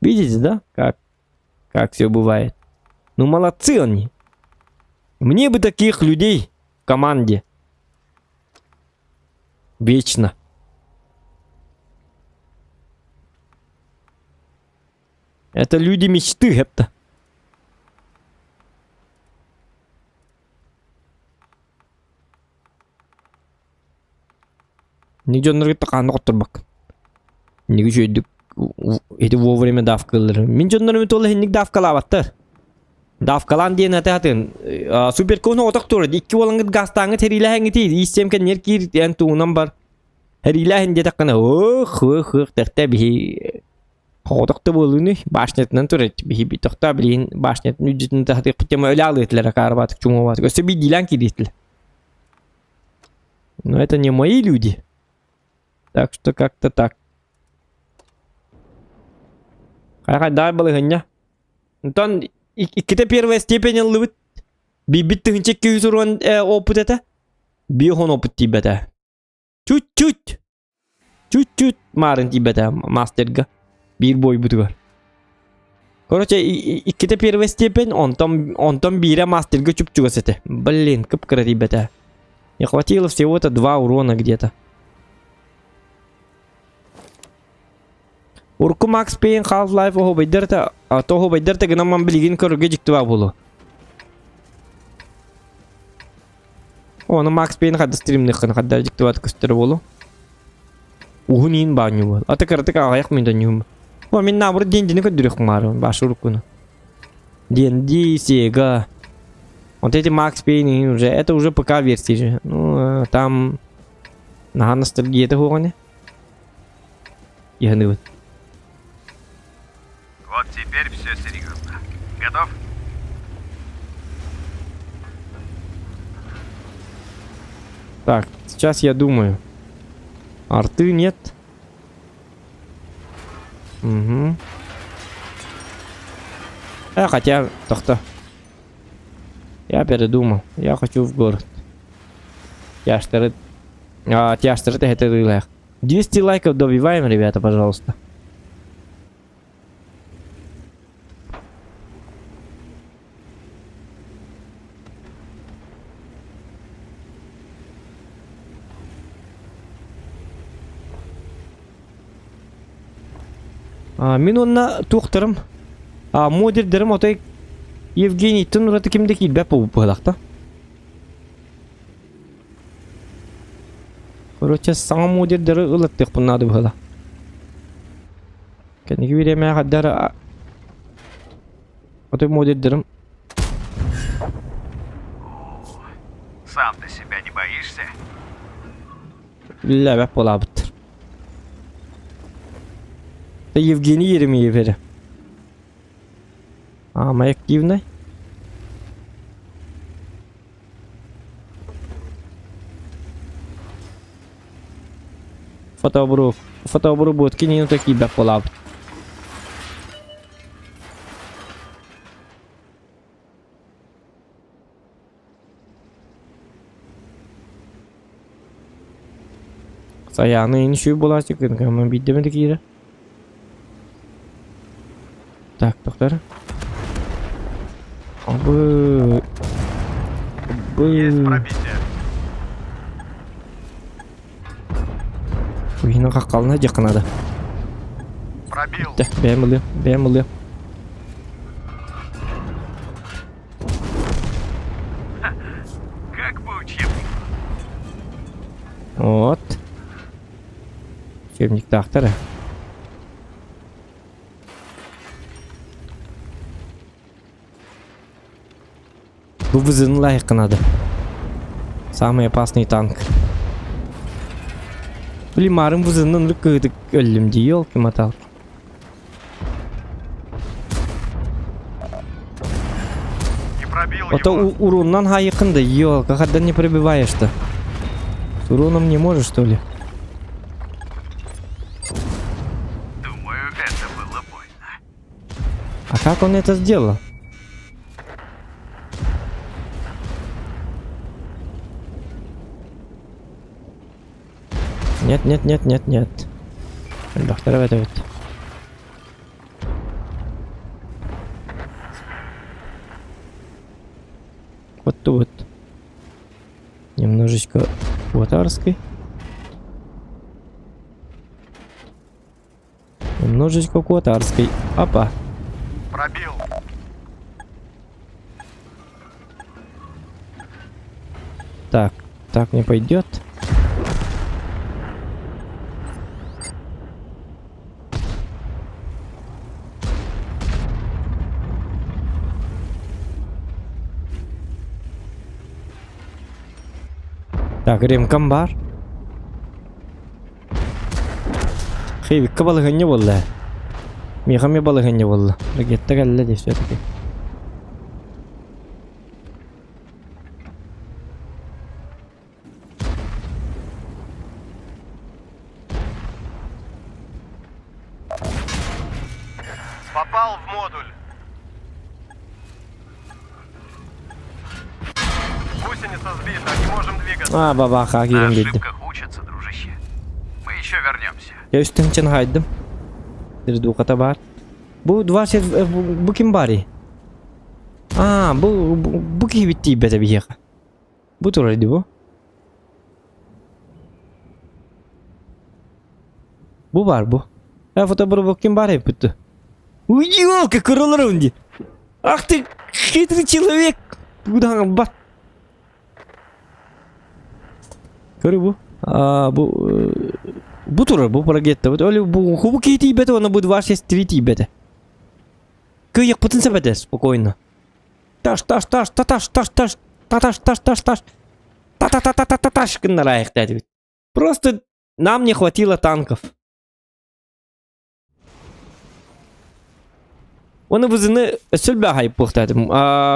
Видите, да, как, как все бывает? Ну, молодцы они. Мне бы таких людей в команде. Вечно. Это люди мечты, это. Не дьоннорго тахааны хотторбаккын. Инники үчүгэйдик ити вовремя давкалыыр. Мин дьоннорум туола иһинник давкалаабаттар. Давкалаан диэн этэ хатын суперкону отох тура икки уолаҥҥыт газтааҥҥыт хэриилэһэҥҥитий ииссиэм кэннигэр киир эн тугунан бар хэриилээһин диэтэххинэ ох ох ох тэхтэ биһи Хоҕотох да буолууну башнятынан турар биһи тохтоо билигин башнятын үрдүтүн таһатыахпыт тема өлө аалыытылар акаарбаатык чуҥуобаатык өссө биирдиилээн киириэтилэр. Но это не мои люди. Так что как-то так. Хайдай балыһынньа. Онтон иккитэ первая степень ыллыбыт. Биирбит тыһынча 200 уран опыт этэ. Биир опыт тиийбэтэ. Чуть-чуть. Чуть-чуть маарын тиийбэтэ мастерга. Биир буойбутугар. Короче, иккитэ первая степень, онтон, онтон биирэ мастерга чуп-чугас этэ. Блин, кып-кыра тиийбэтэ. Не хватило всего-то два урона где-то. Урку Макс Пейн Half-Life оһуобайдарта, то оһуобайдарта гынан билигин көрөргө дьиктибаа буолуо. Ону Макс Пейн хадда стримныххын хадда дьиктибаат көстөр буолуо. Уһун иин баанньу буол. Ата кыратык аҕыйах минутан ньуум. О, мин наоборот дендини көрдүрүөх маарым, башы уруккуну. D&D, Sega. Вот эти Max Payne уже, это уже ПК версии же. Ну, там наһаа ностальгията хуоҕане. Иһаныбыт. Вот теперь все серьезно. Готов? Так, сейчас я думаю. Арты нет. Угу. А, хотя, тохто. Я передумал. Я хочу в город. Тяжтары... А, тяжтары это 200 лайков добиваем, ребята, пожалуйста. А, мин онно туохтарым, а, модердерим отой Евгенийтэн ураты ким да киирбэт буолбут Короче, саҥа модердары ылаттыахпын наада быһыла. Кэнники бириэмэҕэ хаддар отой модердерим Сам ты себя не боишься? Үлэлээбэт буолаабыттар. Евгений Еремеев эрэ. Аамай активный. Фотобру фотобру кинини киирбэт буолаабыт. Саяны ин үчүгэй буолааччы кыҥкаммын биирдэ эмэ да киирэ. Так, доктор. Абы... Есть Абы... пробитие. Уйна хаххалына дьахханада. Пробил. Тэ, бэйэм ылыам, бэйэм ылыам. Как по учебнику. Вот. Учебниктаахтар ээ. Бу вызын лайыққа надо. Самый опасный танк. Блин, марын бузыннан ырык кыһытык өллүм дии, елки-моталки. Не пробил Ото его. уруннан хайыкын да, елка, когда не пробиваешь-то? С уроном не можешь, что ли? Думаю, это было больно. А как он это сделал? Нет, нет, нет, нет, нет. Элбэхтэр эбит эбит. Вот тут. Немножечко Кватарской. Немножечко Кватарской. Опа. Пробил. Так, так не пойдет. Так, ремкам бар. Хейвикка балыһынньа буолла. Миэхэ эмиэ балыһынньа буолла. Ракетта кэллэ дии все-таки. Попал в модуль. Гусеница сбита, не можем двигаться. А, бабаха, На киирэн биэрдим. ошибках учатся, дружище. Мы еще вернемся. Я үстэн хайдым. Духата бар. Бу два бу ким барый? Аа, бу бу киһибит тиийбэтэ биһиэхэ. Бу турар дии бу. Бу бар бу. Э, фотобур ким бар эппит. Уй, елка, кырылырым дии. Ах ты, хитрый человек! Куда бат. Көрү бу. А, бу бу турар, бу прогетта. Вот оли бу хубу киһи тиийбэтэ, уонна бу 263 тиийбэтэ. Кыайыахпытын сөп этэ, спокойно. Таш, таш, таш, таташ, таш, таш, таташ, таш, таш, таш, та-та-та-та-та-таш гыннараайыхтаатыбыт. Просто нам не хватило танков. Уонна вызыны өссө элбэх хайппыахтаатым.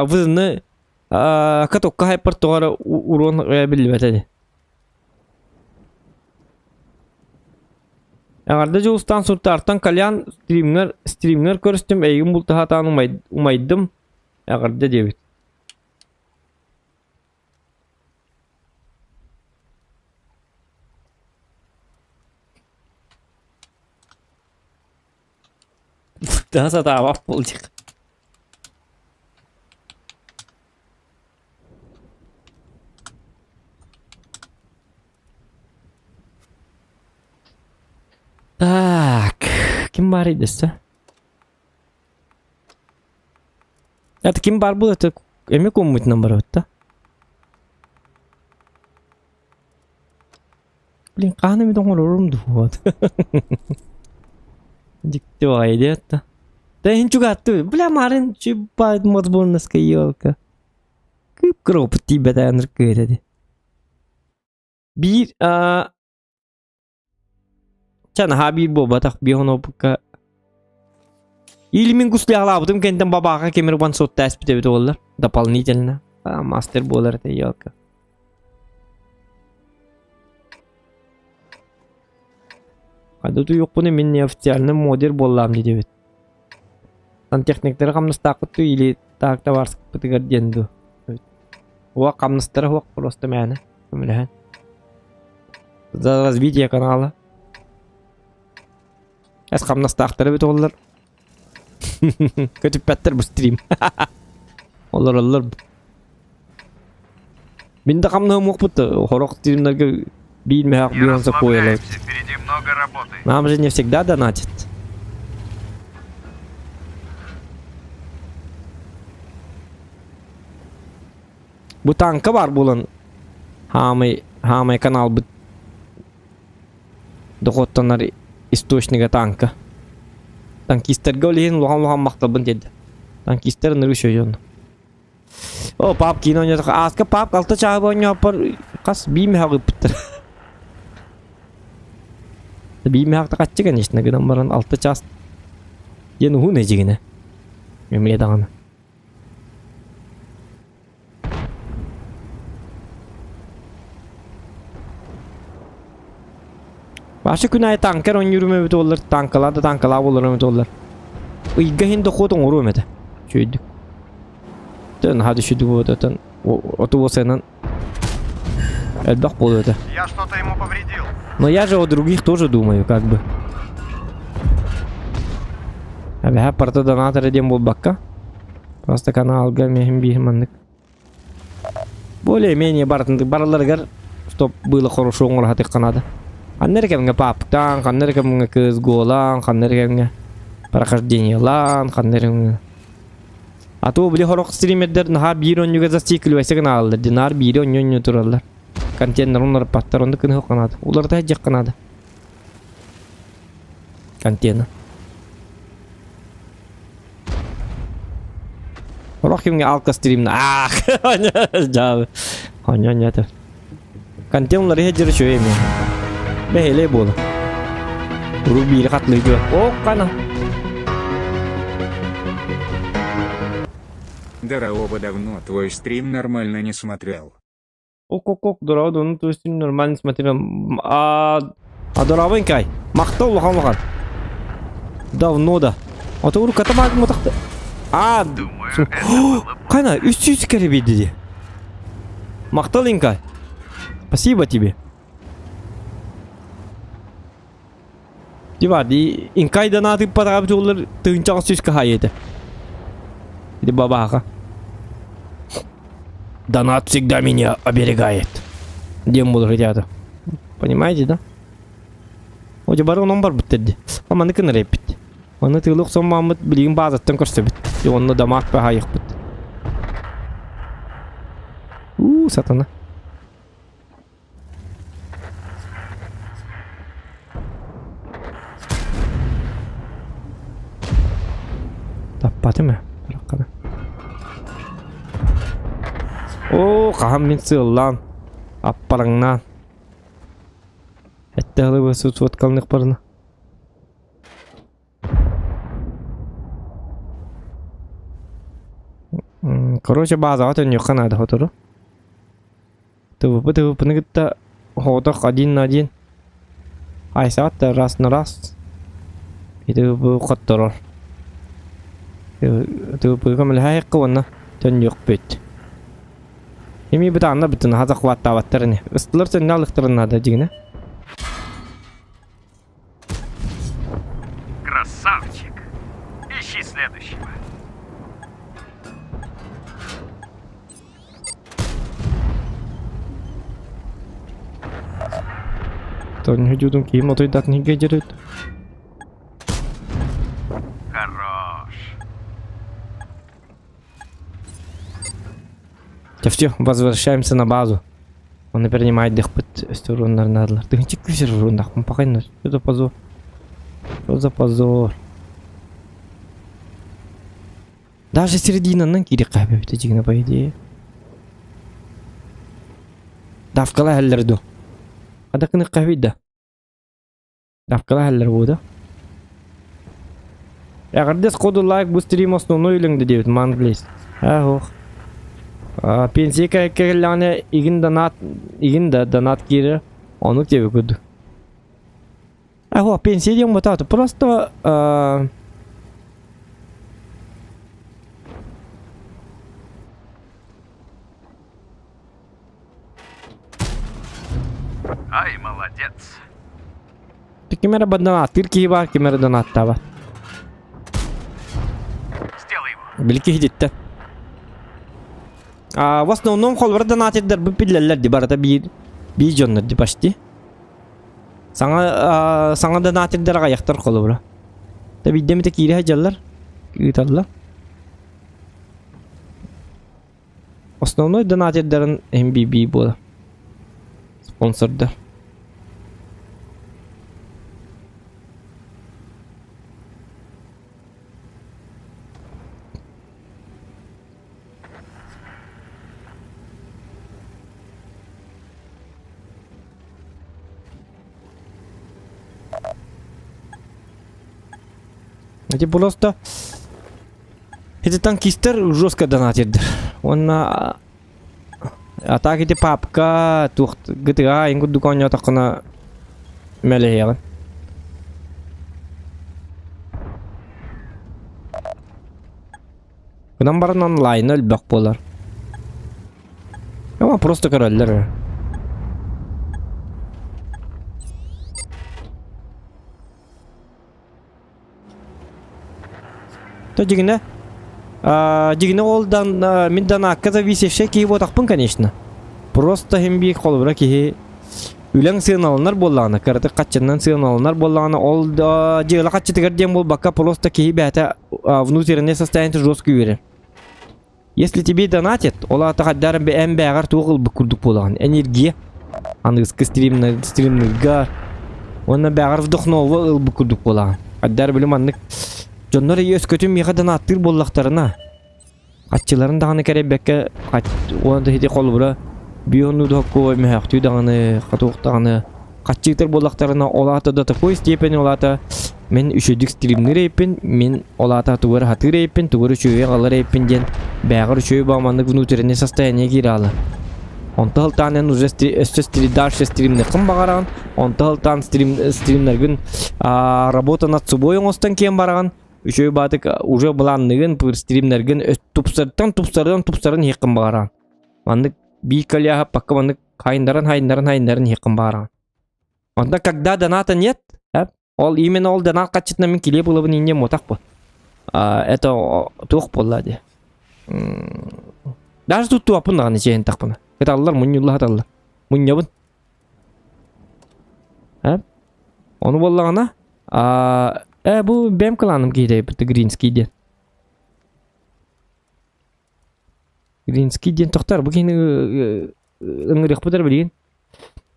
Вызыны катокка хайппар тоҕо эрэ уруон биллибэт этэ. Эҕэрдэ Дьулустаан Сунтаартан Кальян стримҥэр стримҥэр көрүстүм эйигин бултаһатаан умайдым эҕэрдэ диэбит. Daha сатаабат буолдьах. Так, ким баарый дэссе? Это ким баар был, это эми кууммутунан барабыт да? Блин, хаһан эмит оҥорорум дуу Дьикти баҕайы диэт да. Да иһин чугааттыы, бля, марын чуббаат мосбоннаска елка. Кып-кыра опыт тиийбэтэҕин ыркыыта ди. Биир аа Чэ наһаа биир буолбатах биир хонуоппукка Или мин гуслялаабытым кэнтэн бабааҕа кемер уон суотта эспит эбит буоллар дополнительно а, мастер буолар этэ елка Хайда туйуохпуну мин неофициальный модер буоллаам диэбит. Сантехниктары хамнастаахпыт дуу или так табаарыспытыгар диэн дуу. Уох хамнастара суох просто мээнэ көмөлөһөн. За развитие канала. Эс хамнастаахтара эбит оллар. Көтүппэттэр бу стрим. Олороллор. Мин да хамнаһым уохпут хорох стримнарга биир мөһөөх Не биир онса куойалар. расслабляемся, впереди много работы. Нам же не всегда донатят. Бу танка бар буолан хаамай хаамай каналбыт дохуоттанар источнига танка. Танкистарга ол иһин улахан-улахан махталбын тиэрдэ. Танкистар ынырык үчүгэй дьон. О, пап киинэ оонньоотох. Ааска пап алта чааһы оонньооппор хас биир мөһөҕү ыыппыттар. Биир мөһөөхтө хаччы, конечно, гынан баран 6 час диэн уһун эдьигинэ. Эмиэ даҕаны. Башы күн аайы танкер оонньуурум эбит буоллар, танкалаа да танкалаа буоларым эбит буоллар. Ыйга иһин дохуот оҥоруом этэ. Үчүгэйдик. Тön наһаа түшүдүк буолуотан оту уосайынан элбэх буолуо этэ. Я что-то ему повредил. Но я же о других тоже думаю, как бы. Эбэһэ парта донатора диэн буолбакка. Просто каналга миһин биһим маннык. Более-менее барытын бараларыгар, чтоб было хорошо оҥоро надо. Ханна эрэ кэмҥэ паптаан, ханна эрэ кэмҥэ кыыс голаан, ханна эрэ кэмҥэ прохождениелаан, ханна эрэ кэмҥэ А то били хорох стримердер наһаа биир онньуга зацикливайся гынааллар, динар биири онньу-онньу тураллар. Контейнер уларыппаттар, онно кыныһык наада. Уларыта сылдьыахха наада. Контейнер. Орох кимҥэ алка стримна аах дьаабы. Онньо-онньо Контент уларыйа дьэр үчүгэй эмиэ. Бэһиэлэй буола. Урут биири хатлыйдыа. О, кана. Здорово, давно твой стрим нормально не смотрел. Ок-ок-ок, здорово, давно твой стрим нормально не смотрел. А, а здорово, Инкай. Махтал улахан улахан. Давно да. А то урут катамагым утахты. А, Думаю, это было кана, 300 кere биэрди. Махтал, Инкай. Спасибо тебе. Дива, ди Инкай донаты патаҕа олар тыынчаҕа сүүс каһаайы этэ. Ди бабаха. Донат всегда меня оберегает. Диэн буолар ребята. Понимаете, да? Оде бары онон барбыт деді. Аманы кынар эппит. Оны тыылык соммаммыт билигин баазаттан көрсөбүт. И онно дамаак баһаайыкпыт. У, сатана. Таппатым ээ, хараххана. Оо, хаһан мин сыаллаан, аппараҥнаан. Этте ылыбы суоткалынык барына. Короче, базаҕа төннүөххэ наада сотору. ТВП ТВПны кытта оҕотох один на один. Айсаат да раз на раз. И ТВП хотторор. ТВП көмөлөһө уонна төннүөхпүт. Эми бытаанна бүтүн хазах ваттаабаттар ини. Ыстылар төннө алыктарын наада дигинэ. Красавчик! Ищи следующего. Тонньудун киим отуйдат ниге дерет. Хорош. Все, возвращаемся на базу. Он принимает дыхпыт стороналар. Тыгынчык күсер рундах. Пахайна. Что за позор? Что за позор? Даже серединанан кири кабебите дигина по идее. Давкала хеллерду. Адакыны кабида. Давкала хеллер бууда. Эҕэрдэ сходу лайк бу стрим основной үлэҥ диэбит ман плиз. Ах Пенсия кэллэҕинэ игин донат игин да донат киирэр оннук диэби курдук. Ах пенсия диэн бутаата просто Ай, молодец. Ким эрэ донаттыыр киһи баар, ким эрэ донаттаабат. Сделай его. Били киһититтэн. А, в основном холбор донатердар бу биллэллэр ди барыта биир биир дьоннор ди почти. Саҥа саҥа донатердар аҕыйахтар холобура. Да биирдэ эмитэ киирэ сылдьаллар, ыыталлар. Основной донатердарын MBB буолар. Спонсордар. Эти просто эти танкистар жестко донатирдер. Уонна а так ити папка туох GTA ин курдук оонньоотоххуна мэлэһиэҕин. Гынан баран онлайна элбэх буолар. Ама просто көрөллөр. То дьигинэ дьигинэ ол дан мин данаакка зависевший киһи буотахпын конечно. Просто иһин биир холобура киһи үлэҥ сыаналанар буоллаҕына, кыратык хаччыннан сыаналанар буоллаҕына, ол дьыала хаччытыгар диэн буолбакка, просто киһи бэйэтэ внутреннее состояние жестко үөрэр. Если тебе донатят, ол аата хайдаар эн бээҕэр туох ылбыт курдук буолаҕын. Энергия. Аныгыскы стримнырга уонна бээҕэр вдохнову ылбыт курдук буолаҕын. Хайдаар били маннык дьоннор өскөтүн миэхэ донаттыыр буоллахтарына, аччыларын даҕаны кэрэйбэккэ уонна ити холобура биону дохокко мөһөхтүү даҕаны хатуох даҕаны хаччыытар буоллахтарына ол аата до такой степени ол аата мин үчүгдүк стримныыр эйпин мин ол аата тугу эрэ хатыыр эйпин тугу эрэ үчүгэйи аҕалар эйпин диэн бээҕэр үчүгэй бааманнык внутреннее состояние киирэ аала онто һылтаан эн уже өссө дальше стримныххын баҕараҕын онто һылтаан стрим стримнаргын работа над собой оҥостон киэн бараҕын үчүгэй баатык уже былаанныгын стримнэргин тупсартан тупсардан тупсаран иһиэххин баҕараҕын маннык биир коляһа пакка маннык хайындаран хайындаран хайындаран иһиэххин баҕараҕын онно когда доната нет ол именно ол донат хаччытынан мин килиэп ылабын инньэ муотах бу это туох буолла дии даже туттуаппын даҕаны чиэһин тахпына ыталлар мунньулла саталлар мунньабын Ону буоллаҕына, ээ бу бэйэм кылааным киһитэ Гринский диэн. Гринский диэн тохтор бу киһини ыҥырыахпыт эрэ билигин.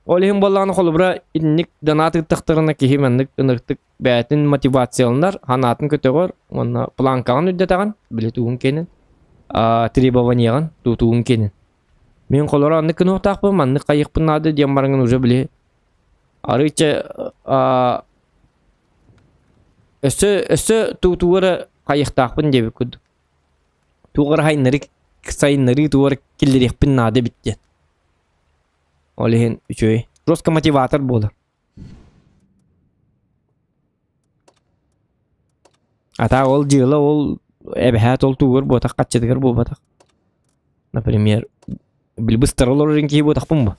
Ол иһин буоллаҕына холобура инник донат ыыттахтарына киһи маннык ынырыктык бэйэтин мотивацияланар, санаатын көтөҕөр уонна планкаҕын үрдэтэҕин, били тугун киэнин, требованиеҕын, тутугун киэнин. Мин холоро аннык гынуохтаахпын, маннык хайыахпын наада диэн бараҥын уже били арыычча өссө өссө тугу эрэ хайыахтаахпын диэбит курдук. Туох эрэ сайыннарыы сайыннарыы тугу эрэ киллэриэхпин наада эбит диэн. Ол иһин үчүгэй. Жестко мотиватор буолар. А ол дьыала ол эбэһээт ол тугугар буотах хаччытыгар буолбатах. Например, били быстара олорор киһи буотахпын бу.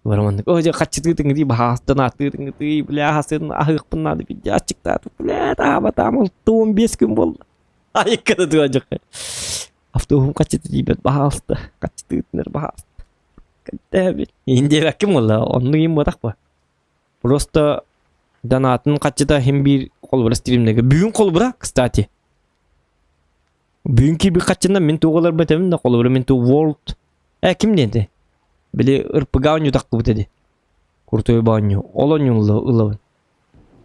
Бараманнык, о дьэ хаччытыы тыҥытыы баһаастан ааттыы тыҥытыы, бля хасын аһыахпын наада бидде аччыктаатым, бля таабатаам 65 күн буолла. Айыкка да туа дьахай. Автобуһум хаччыты тиийбэт баһаалыста, хаччытыытынар баһаалыста. Кэттээбит. Индиэбэккин буолла, оннук иин буотах бу. Просто донатын хаччыта иһин биир холобура стримнеге. Бүгүн холобура, кстати. Бүгүн киирбит хаччынан мин туох ылар бэтэмин да холобура мин ту World э ким диэнти? Били ырпыга оонньуутахпыт эди. Куртуй оонньуу. Ол оонньуу ылабын.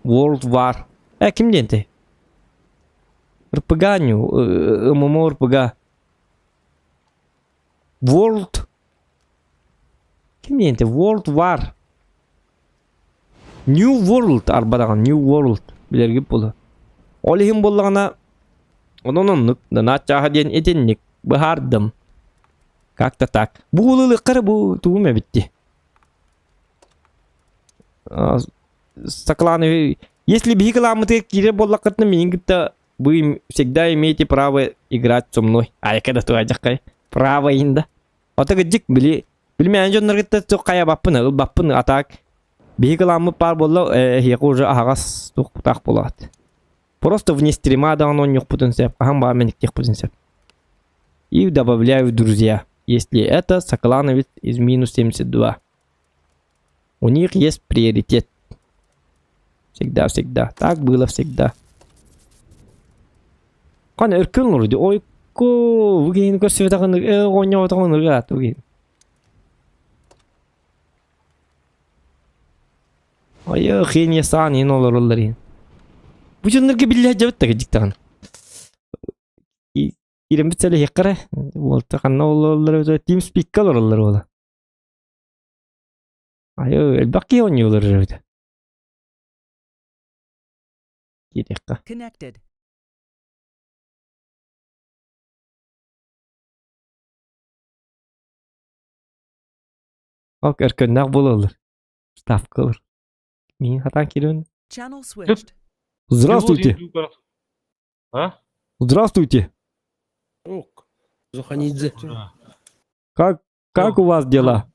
World War. Э ким диэнти? РПГ оонньуу, ММО РПГ. World Ким диэнтэй World War New World арбадаҕын New World билэргит буолуо. Ол иһин буоллаҕына онон оннук донат чааһа диэн итинник быһаардым. Как-то так. Бу ылылыахха эрэ бу тугум эбит дии. Сакланы если биһи кылааммытыгар киирэр буоллаххытына миигин кытта Вы всегда имеете право играть со мной. Айка да туайдаххай. Право инда. Ото кыдьык били билмээн дьонноргытта туох хайабаппын ылбаппын а так биһи кыламмыт паар буолла эһиэхэ уже аһаҕас туох буолаат. Просто вне стрима даҕаны оонньуохпутун сөп, хаһан баар мэниктиэхпитин сөп. И добавляю в друзья, если это Соклановец из минус 72. У них есть приоритет. Всегда, всегда. Так было всегда. Кана өркөн олорду. Ойко, бу киһини көрсүбэтэҕин оонньооботоҕун ырыат бу киһи. Айы хиния саан иһин олороллор иһин. Бу дьоннорго биллэ дьабыт да кыдьыктаҕын. Киирэммит сэлэһиэххэ эрэ. Уолта ханна олороллор эбитэ TeamSpeak-ка олороллор уола. Айы элбэх киһи оонньуулар эбит. Киириэххэ. Connected. Ол өркөннөөх буолаллар. Ставкалар. Миин хатаан киирэн. Channel switched. Здравствуйте. А? Здравствуйте. Ок. Зоханидзе. Как, как у вас дела?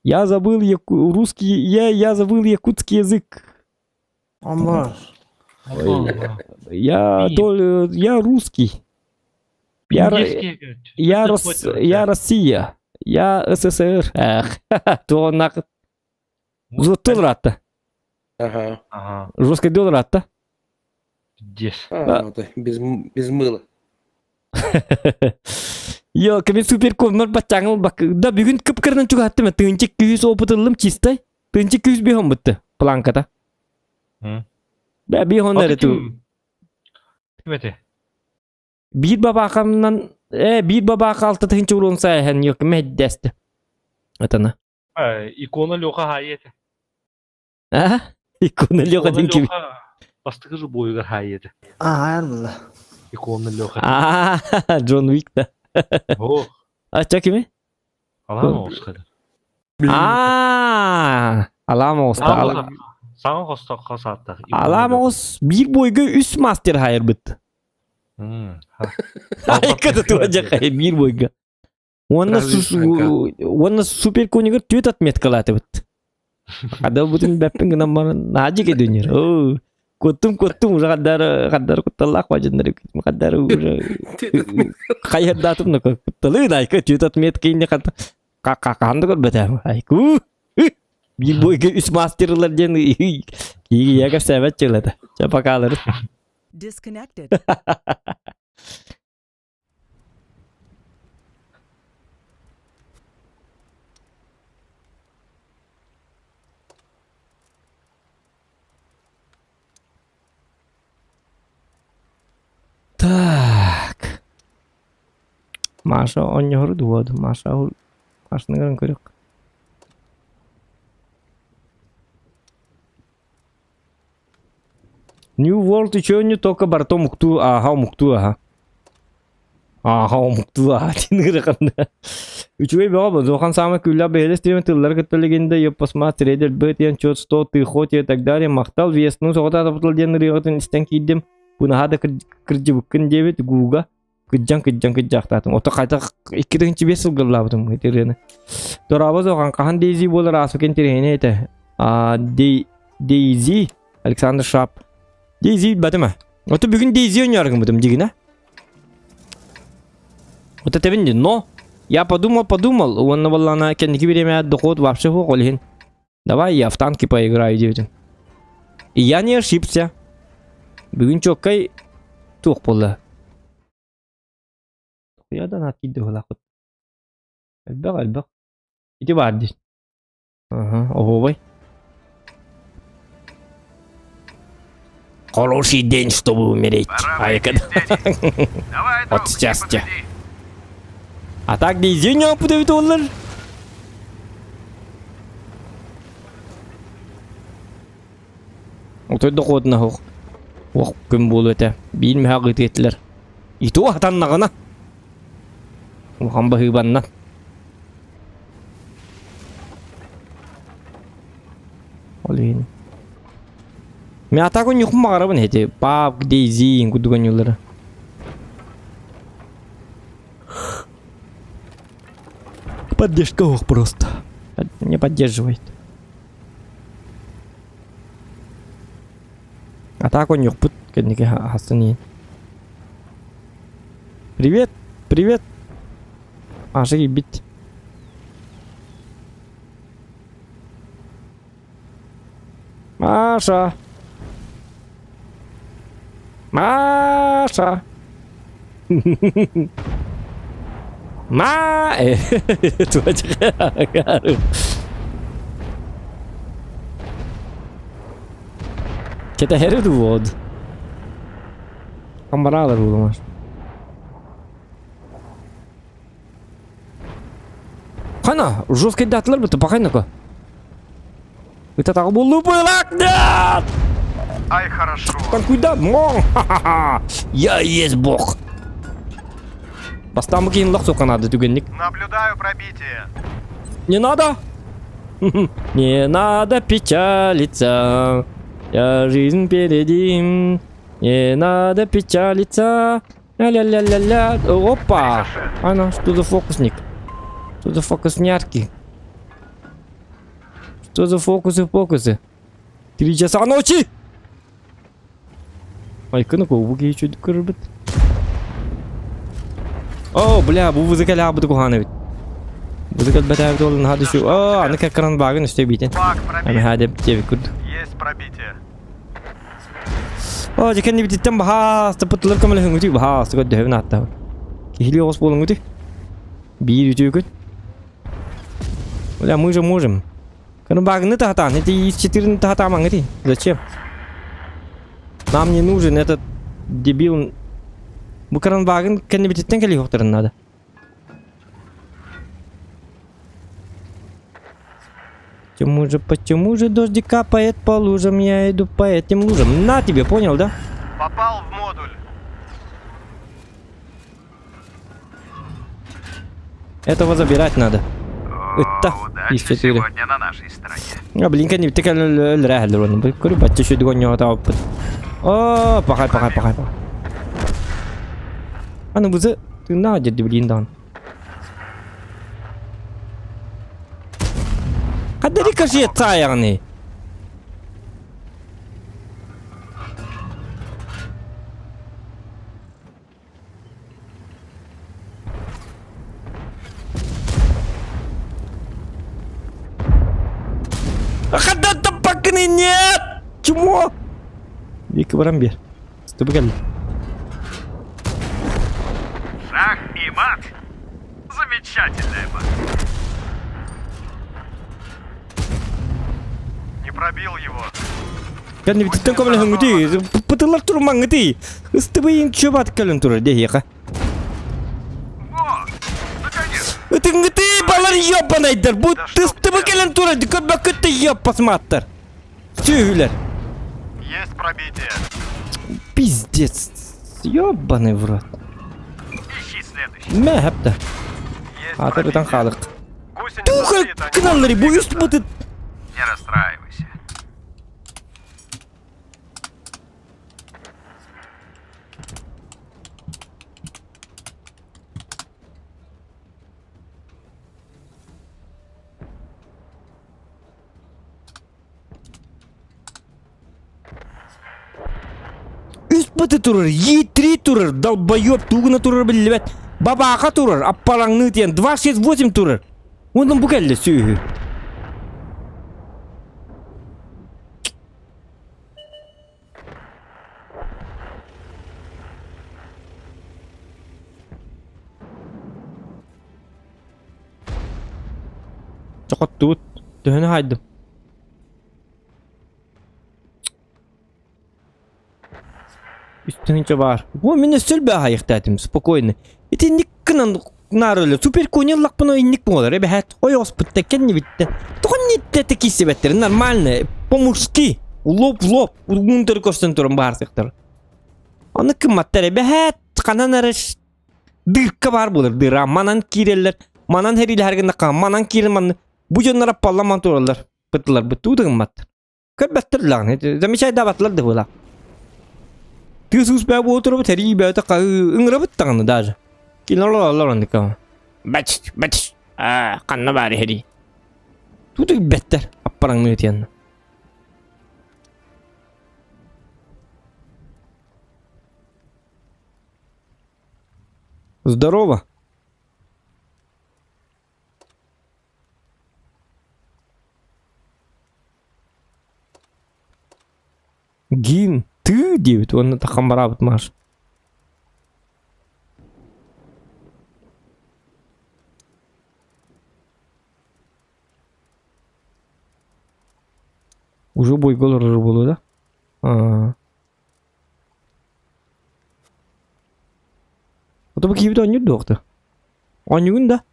Я забыл яку... русский, я, я забыл якутский язык. Я, то, я русский. Я, я, Рос, я Россия. Я СССР. Эх, то нах. Зуттул ратта. Ага. Ага. Жестко дел ратта. Пиздец. А, вот, без, без мыла. Йо, кеми супер комнар бачаңыл бак. Да бүгүн кып-кырынан чугаттым. Тыынчык күйүс опытыллым чистай. Тыынчык күйүс бихон бытты. Планката. Бә бихон эрэ ту. Ким эти? Биир бабаакамнан э биир бабаака алта тыһынча уруон сайыһан йо ким эддэсти. Атана. Икона Леха хайы этэ. А? Икона Леха дин ким? Бастакы же бойугар хайы этэ. А, арбыла. Икона Леха. А, Джон Уик да. О. А ча кими? Алам оҕус А, Алам оҕуста. Саҥа хостоххо сааттах. Алам оҕус биир бойга үс мастер хайырбыт. Айката туа биир бойга. Уонна уонна супер конигер түөт отметкалаатыбыт. Хада бутун бэппин гынан баран наадьык эдүнер. Оо, куттум куттум уже хаддар хаддар кутталлаах бажыннар хаддар уже хайырдаатым на кутталы дайка түөт отметка инне хата каканды көрбөтөм. Айку. Биир бойга үс мастерлар диэн киги кэпсээбэт чылата. Ча покалары. Disconnected. Так. Маша оонньоһору дуо Маша Машаны көрөн көрүөх. New World еще не только барто омуктуу ааха омуктуу аха. Ааха омуктуу аха диэн ыараханда. Үчүгэй бөҕө бу. Зохан саамай күллээх бэйэлэс диэн тыллары кытта легенда ёппосма трейдер Б диэн чет 100 ты хоть и так далее махтал весну соҕотаатапытыл диэн ырыаҕытын истэн киирдим. Бу наһаа да кырдьыбыккын диэбит гууга кыдьан кыдьан кыдьаахтаатым. Ото хайдах 2005 сылга ыллаабытым ити ырыаны. Дорообо Зохан хаһан Дейзи буолар ааспыкын интэриэһинэй этэ. А Дейзи Александр Шап. Дейзи билбэтим Ото бүгүн Дейзи ойноор гыммытым дигинэ. Вот это но я подумал, подумал, уонна буоллаҕына кэнники бириэмэ дохуот вообще суох ол иһин. Давай я в танки поиграю диэбитим. И я не ошибся. Бүгүн чуоккай туох буолла? Туйадан ат киирдэ быһыылаахпыт. Элбэх элбэх. Ити баар дии. Аха, оһуобай. Хороший день, чтобы умереть. Айка. Давай, друг, От не счастья. подведи. А так дизель путают олар. Отой дохуотна ох. Ох күн буолуо этэ. Биир мөһөөх ыытыэтилэр. Иту хатаннаҕына. Улахан баһыыбаннан. Ол иһин. Мен атака ньухум баҕарабын эти пап, Дейзи курдук оонньууллара. Поддержка ох просто. Не поддерживает. А так оонньуохпут кэнники хасын иһин. Привет, привет. Маша киирбит. Маша. Маша. Ма. Кэтэһэри дуу Камбараалар буолумар. Хана, жесткий датылар бутта пахайнака. Ытатаҕы буллу пылак нет! Ай, хорошо. Танкуйда, моң! Я есть бог! Бастаан бу киин лох суканаады түгэнник. Наблюдаю пробитие. Не надо! Не надо печалиться, я жизнь впереди. Не надо печалиться. Ля-ля-ля-ля-ля. Опа! Ана, что за фокусник? Что за фокуснярки? Что за фокусы-фокусы? 3 часа ночи! Айкыны бу киһи чөйдүк көрөрбүт. О, бля, бу музыка лаабыты куһаан эбит. Музыка бэтээбит уолун наһаа түсү. О, аны кэккаран багын өстө биитин. Баг Аны пробит. хаа деп диэбит курдук. Есть пробитие. О, дьэ кэннибититтэн баһаас, тыппыттылар көмөлөһүҥүтүй, баһаас, көрдөһөбүн ааттаабын. Киһилии оҕус буолуҥҥутуй. Биир үтүө күн. Бля, мы же можем. Багны тахатаан, эти из 14 тахатаамаҥҥытый. Зачем? Нам не нужен этот дебил. Бу багын кэннибититтэн кэлиэхтэрин надо. Почему же дождик капает по лужам, я иду по этим лужам. На тебе, понял, да? Попал в модуль. Этого забирать надо. О, Это удача 4. сегодня на нашей стороне. А, блин, кэннибиттэн кэлэн өлөрө Көрү бачча шүйдүгөн О, пахай, пахай, пахай, пахай. Аны бузы тыыннаах дьэрди блин даҕаны. Хадда рикошет саайаҕыный? Хадда таппаккыный нет! Чмо? Вики баран биэр. Стыбы кэлли. Шах и мат. Замечательная партия. Не пробил его. Кэннибититтэн көмөлөһүҥҥүтүй. Пытылар турмаҥҥытый. Ыстыбыйын чөбат кэлэн турар диэхэ. Вот, наконец. Ытыҥҥытый балар ёбанайдар. Бу Да чтоб ыстыбы тебя. кэлэн турар. Көрбөккүттэ ёппасматтар. Сүөһүлэр. Есть пробитие. Пиздец. Ёбаный в рот. Ищи следующий. Мэ хэпта. Есть Атырытан пробитие. хаалык. Гусеница Туха стоит, они кыналлары могут бу двигаться. бутыт. Не расстраивайся. Үс быты турар, Е3 турар, долбоеб, тугуна турар биллибэт. Бабааха турар, аппалаңны тиэн, 268 турар. Онон бу кэллэ сүөһү. Чокоттуут, төһөнү хайдым. Үстүнчө бар. Бу мен өссөл баһайыктаатым, спокойно. Итинник кынан нарылы супер конеллакпына инник болар. Эбэхат ойоспутта кенни битте. Тохон нитте кисебеттер нормально, по-мужски. Лоб в лоб, угунтер көстөн туран баарсыктар. Аны кымматтар эбэхат канан арыш дырка бар болар, дыра. Манан киреллер, манан херилерген манан кирел ман. Бу жоннара палламан туралар. Быттылар быттуу кымматтар. Көрбөттөр лагны. Замечай дабатлар да була. Тысус бә бу отырып тәри бә та ыңырып тагны даже. Кинолар андыка. Бач, бач. А, канна бар хери. Туту беттер. Аппараңны өтен. Здорово. Гин, ты диэбит уонна таххан бараабыт Маш. Уже бойга олорор буолуо да? Аа. Ото бу киһибит оонньуур дуохта? Оонньуугун да?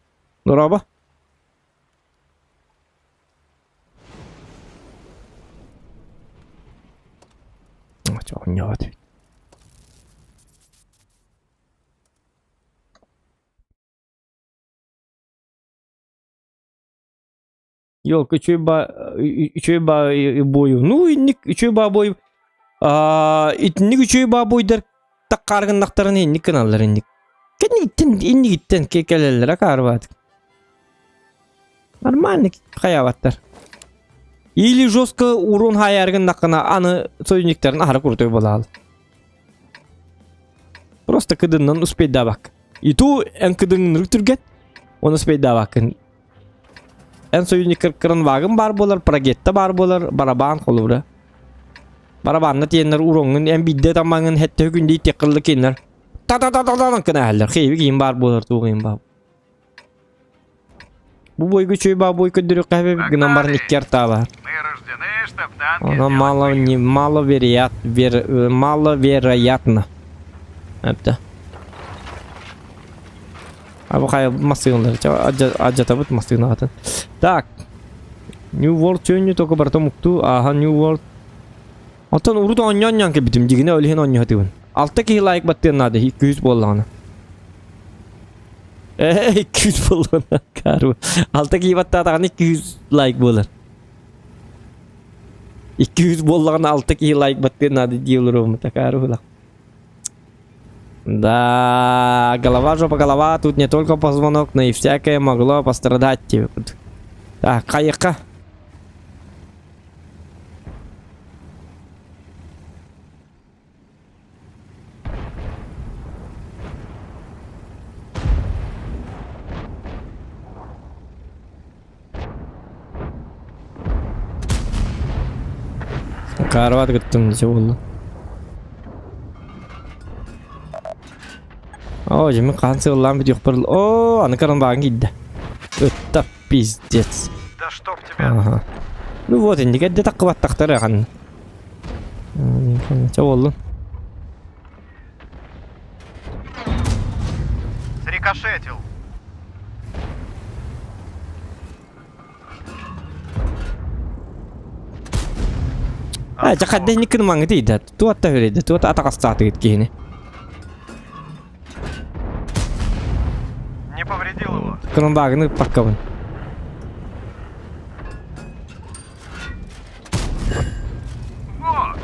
Дорообо. Оонньообот эбит. Елка үчүгэй ба үчүгэй ба буойу. Ну инник үчүгэй ба буой итинник үчүгэй ба буойдар таккааргыннахтарын инник гыналлар инник. Кэнниттен иннигиттен кэлэллэрэ каарбаат. Нормально хайаабаттар. Или жестко урон хайааргыннаххына аны союзниктарын аһара крутой буолаал. Просто кыдыннан успейдаабак. И ту эн кыдыҥнырык түргэн, оны успейдаабаккын. Эн союзник кырын вагын бар буолар, прогетта бар буолар, барабан холобура. Барабанна тиэннэр уроҥҥун эн биирдэ тамаҥын хэттэ күндей теккыллы киннер. Та-та-та-та-та кына Хейби киин бар буолар туох бар. Бу бойга үчүгэй баа бой көрдөрүөххэ эбит гынан баран икки артаа баар. Мы рождены, чтоб танки Оно сделать мало пылью. не маловероят вер, маловероятно. Это. А бу хайа массыыналар адьатабыт массыынаатын. Так. New World чөннү только барта мукту. Аха New World. Оттон урут оонньоон кэбитим дигинэ өлүһүн оонньоһутубун. Алта киһи лайк баттыан наада 200 буоллаҕына. Ээ 200 буоллаҕына кару. Алта киһи баттаатаҕына 200 лайк буолар. 200 буоллаҕына алта киһи лайк баттыан наада дии олоруом такаару булах. Да, голова жопа голова, тут не только позвонок, но и всякое могло пострадать тебе. Так, хайыка. Карват гыттым десе болду. О, жеме қан сығылан бит бар. О, аны каранбаған кийді. Это пиздец. Да чтоб тебя. Ага. Ну вот, инди кәдде таққы баттақтар аған. Ча болду. Срикошетил. А, жа хадда инниккин маңы тиийдэ. Туатта хүрейдэ, туат атаҕастаатыгыт киһини. Не повредил его. Кырымбаагыны паккабын. Вот,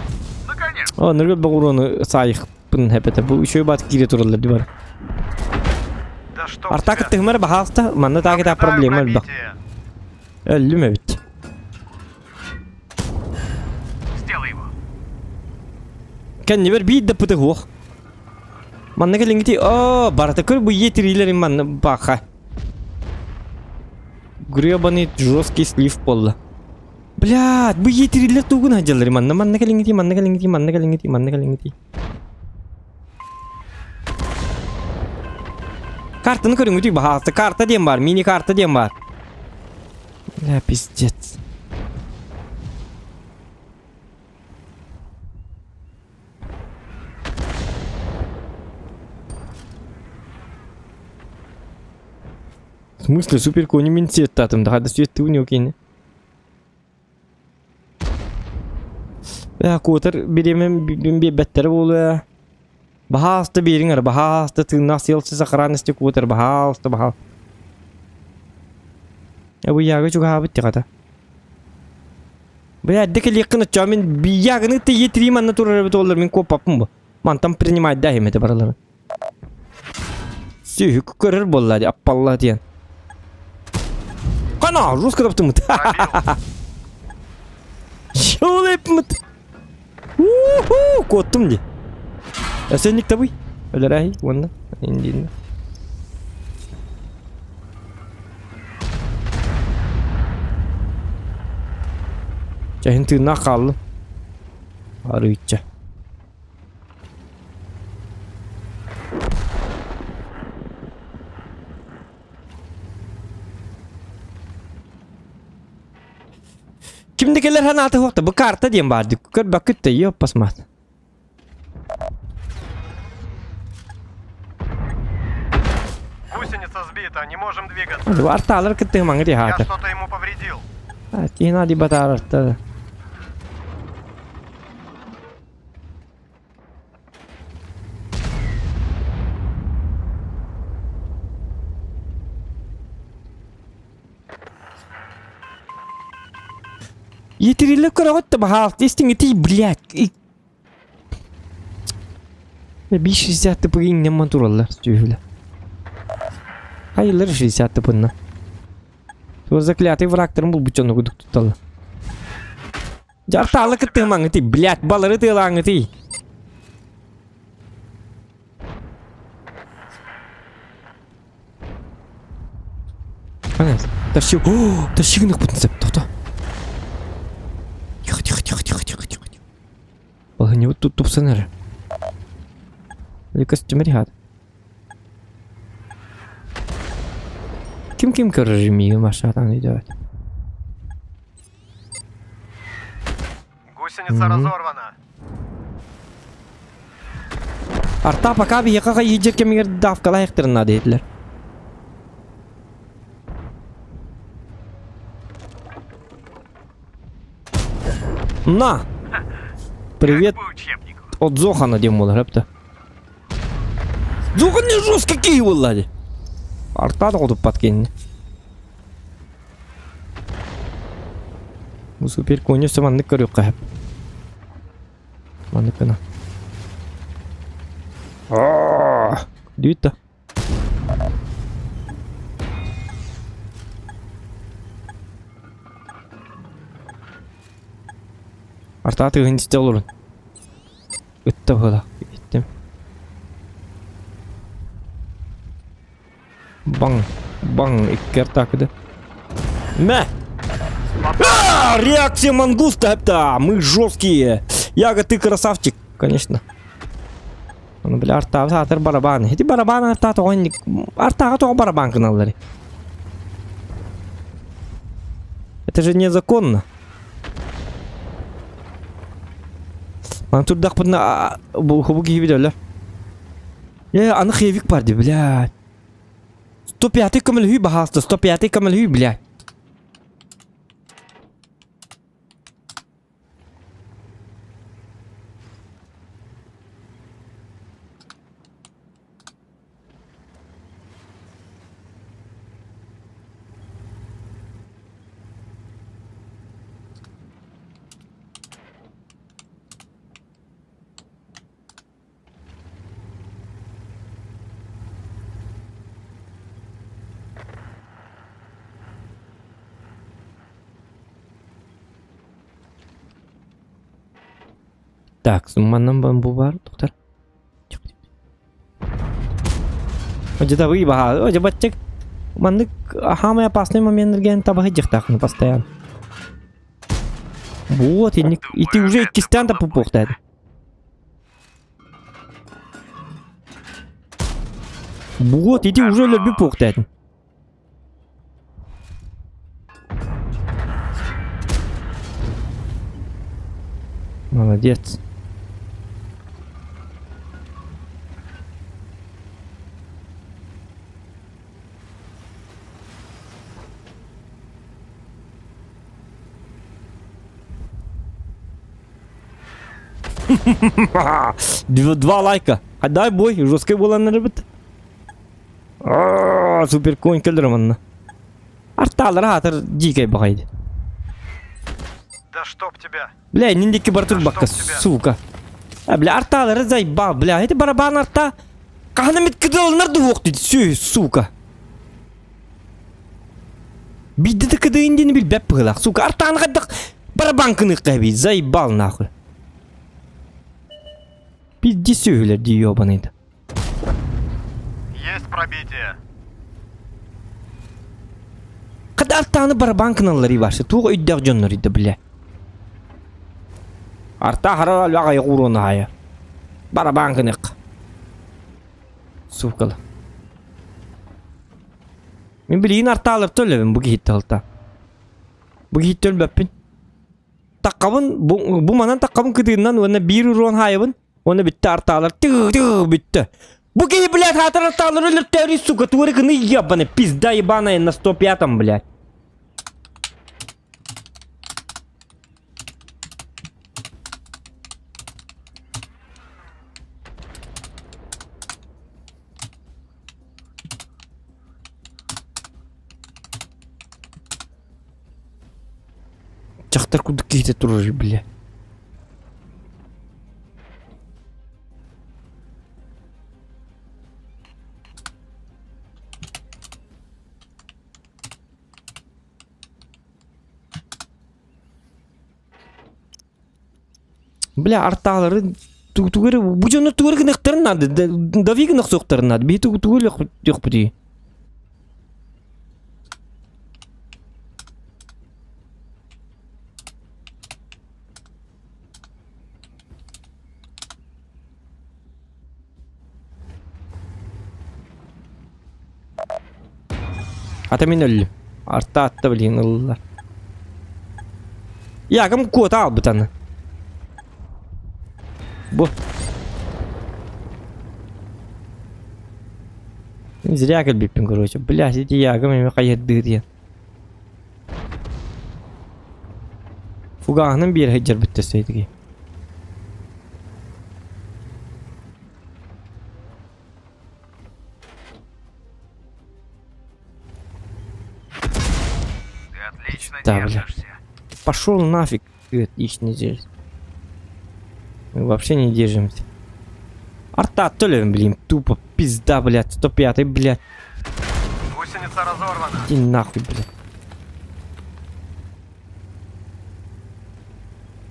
наконец. О, ныргы боҕуруону саайыхпын хэпэтэ. Бу үчүгэй баат киирэ тураллар ди бар. Да чтоб Артаак тебя. тыһымар баһааста, манна таакыта Наблюдаю проблема элбэх. пробитие. Өллүм эбит. Сделай его. Кэннибэр биир да пыты суох. Манна кэлиҥҥити оо барыта көр бу ийэ манна баха. Гребаный жесткий слив буолла. Блядь, бу ийэ тугун сылдьаллар манна манна кэлиҥҥити манна кэлиҥҥити манна кэлиҥҥити манна кэлиҥҥити. Картаны көрүҥүтүй баһаалыста карта диэн бар, мини карта диэн бар. Бля, пиздец. В смысле, супер кони мин светтатым, да хада свет у него кини. Бля, куотар биремем беттер буолуа. Баһааста биэриҥ баһааста тыыннаах сыал сохранности куотар баһааста баһаа. Бу яга чугаһаабыт тихата. Бля, декелиэккин оччоо мин биягыны тиийэ манна турар эбит оллар мин куоппаппын бу. Мантан принимать да химете баралары. Сүүһүк көрөр буолла ди аппалла диэн. Кана, жестко таптымыт. Пробил. Шолепмыт. Уху, куоттум ди. Эсенник табый. Өлөрәй, уонна. Индин. Чэһин тыыннаах хааллым. Арыычча. Кимде келер ханааты хуакта бу карта диэн баар көр бакыт да ёппасмаат. Гусеница сбита, не можем двигаться. Артаалар кыттыһы маңы Я хаата. что-то ему повредил. Тиһин ди батаарарта. Етириллэ көрөҕүт да баһаалта истиҥ ити блядь. 560 тыпы иҥнэммэн тураллар сүөһүлэр. Хайылар 60 тыпынна. Туох заклятый врагтарын булбут дьону кудук тутталлар. Дьартаалы кыттыһымаҥытый, блядь, балары тыалааҥытый. Тащи, о, тащи гынах сөп, тоқта. Тихо, тихо, тихо, тихо, тихо, тихо. Балыһынньабыт тут тупсан эрэ. Или костюмер хат. Ким ким көрөр миигин машинатан өйдөөбөт. Гусеница разорвана. Арта пока биһиэхэ хайыдьыр кэмигэр давкалаһыахтарын наада диэтилэр. На! Привет от Зохана диэн буолар эптэ. Зохан не жестко киһи буолла дии. Арта да хотуппат кинини. Бу супер коня все маннык көрүөххэ сөп. Маннык гына. Дүйт да. Артаа тыгын истэ олорун. Ытта быһыылаах иттим. Баҥ, баҥ, икки артаакыды. Мэ! А, реакция мангуста это! Мы жесткие! Яга, ты красавчик, конечно. Аны бля артаабыт аатыр барабан. Ити барабан артаа тоҕо инник артааҕа тоҕо барабан гыналлар? Это же незаконно. Ман турдахпытына бу хубу киһибит өлөр. Э, аны хевик бар ди, блядь. 105 көмөлөһүү баһаалыста, 105 көмөлөһүү, блядь. Так, манан бу бар, доктор. Дедовые баха, о, баттик. Маннык самый опасный момент табаһы дьахтаахны постоянно. Вот, и, и ты уже иккистээн да пупуохтаады. Вот, иди уже люби пуохтаатын. Молодец. Два лайка. А дай бой, жесткий буолан эрэбит. Супер конь кэлэр манна. Артаалара аатар дикэй баҕайы. Да чтоб тебя! Бля, ниндики бар турбакка, сука. А, бля, артаалары заебал, бля, это барабан арта. Хаһан эмит кыдылынар дуһуох дейді, сү, сука. Биирдэ да кыдыйын диэни билбэт быһыылаах. Сука, артааны хайдах барабан кыныахха эбии, заебал нахуй. Пизди сүөһүлэр дии ёбаныйда. Есть пробитие. Хата артааны барабан кыналлар ибашы. Туох өйдөөх дьоннор иде бля. Арта харар албаҕа уруона хайа. Барабан кынык. Сукала. Мин билигин артаалар төлөбүн бу киһиттэ алта. Бу киһиттэ өлбөппүн. Таккабын бу, бу манан таккабын кытыынан уонна биир уруон хаайабын уонна бүттэ артаалар тыы тыы бүттэ. Бу киһи, блядь, хаатар артаалар өлөртөөрү, сука, тугары гыны ебаный, пизда ебаная на 105-м, блядь. Дьахтар курдук киһитэ турар, бля. Бля, артаалары тугу эрэ бу дьону тугу эрэ гыныахтарын наада, дави гыныахсуохтарын наада. Биһи тугу тугу өлүөхпүтүй? Ата мин өллүм. Арта атта билигин ыллылар. Яком куота албыт аны. Бу. Зря кэлбиппин, короче. Бля, ити ягым эми хайырдыы диэн. Фугаһынан биэр сылдьарбыт төссөйтүгэй. Ты отлично Да, бля. держишься. Пошел нафиг, ты отлично держишься. Мы вообще не держимся. Арта төлөм, блин, тупо пизда, блядь, 105 блядь. Гусеница разорвана. Иди нахуй, блядь.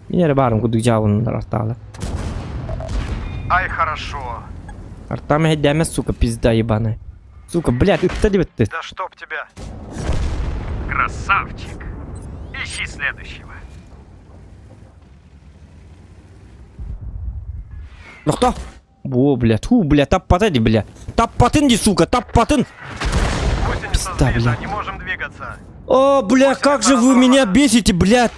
Мин эрэ баарым курдук дьаабыннар артаала. Ай, хорошо. Артам эһэйдээмэ, сука, пизда ебаная. Сука, блядь, ытта диэбиттэр. Да чтоб тебя. Красавчик. Ищи следующего. Нохто? Во, блядь, ху, блядь, таппата ди, блядь. Таппатын ди, сука, таппатын! Гусеница Пизда, сбита, блядь. не можем двигаться. О, бля, как же вы меня бесите, блядь!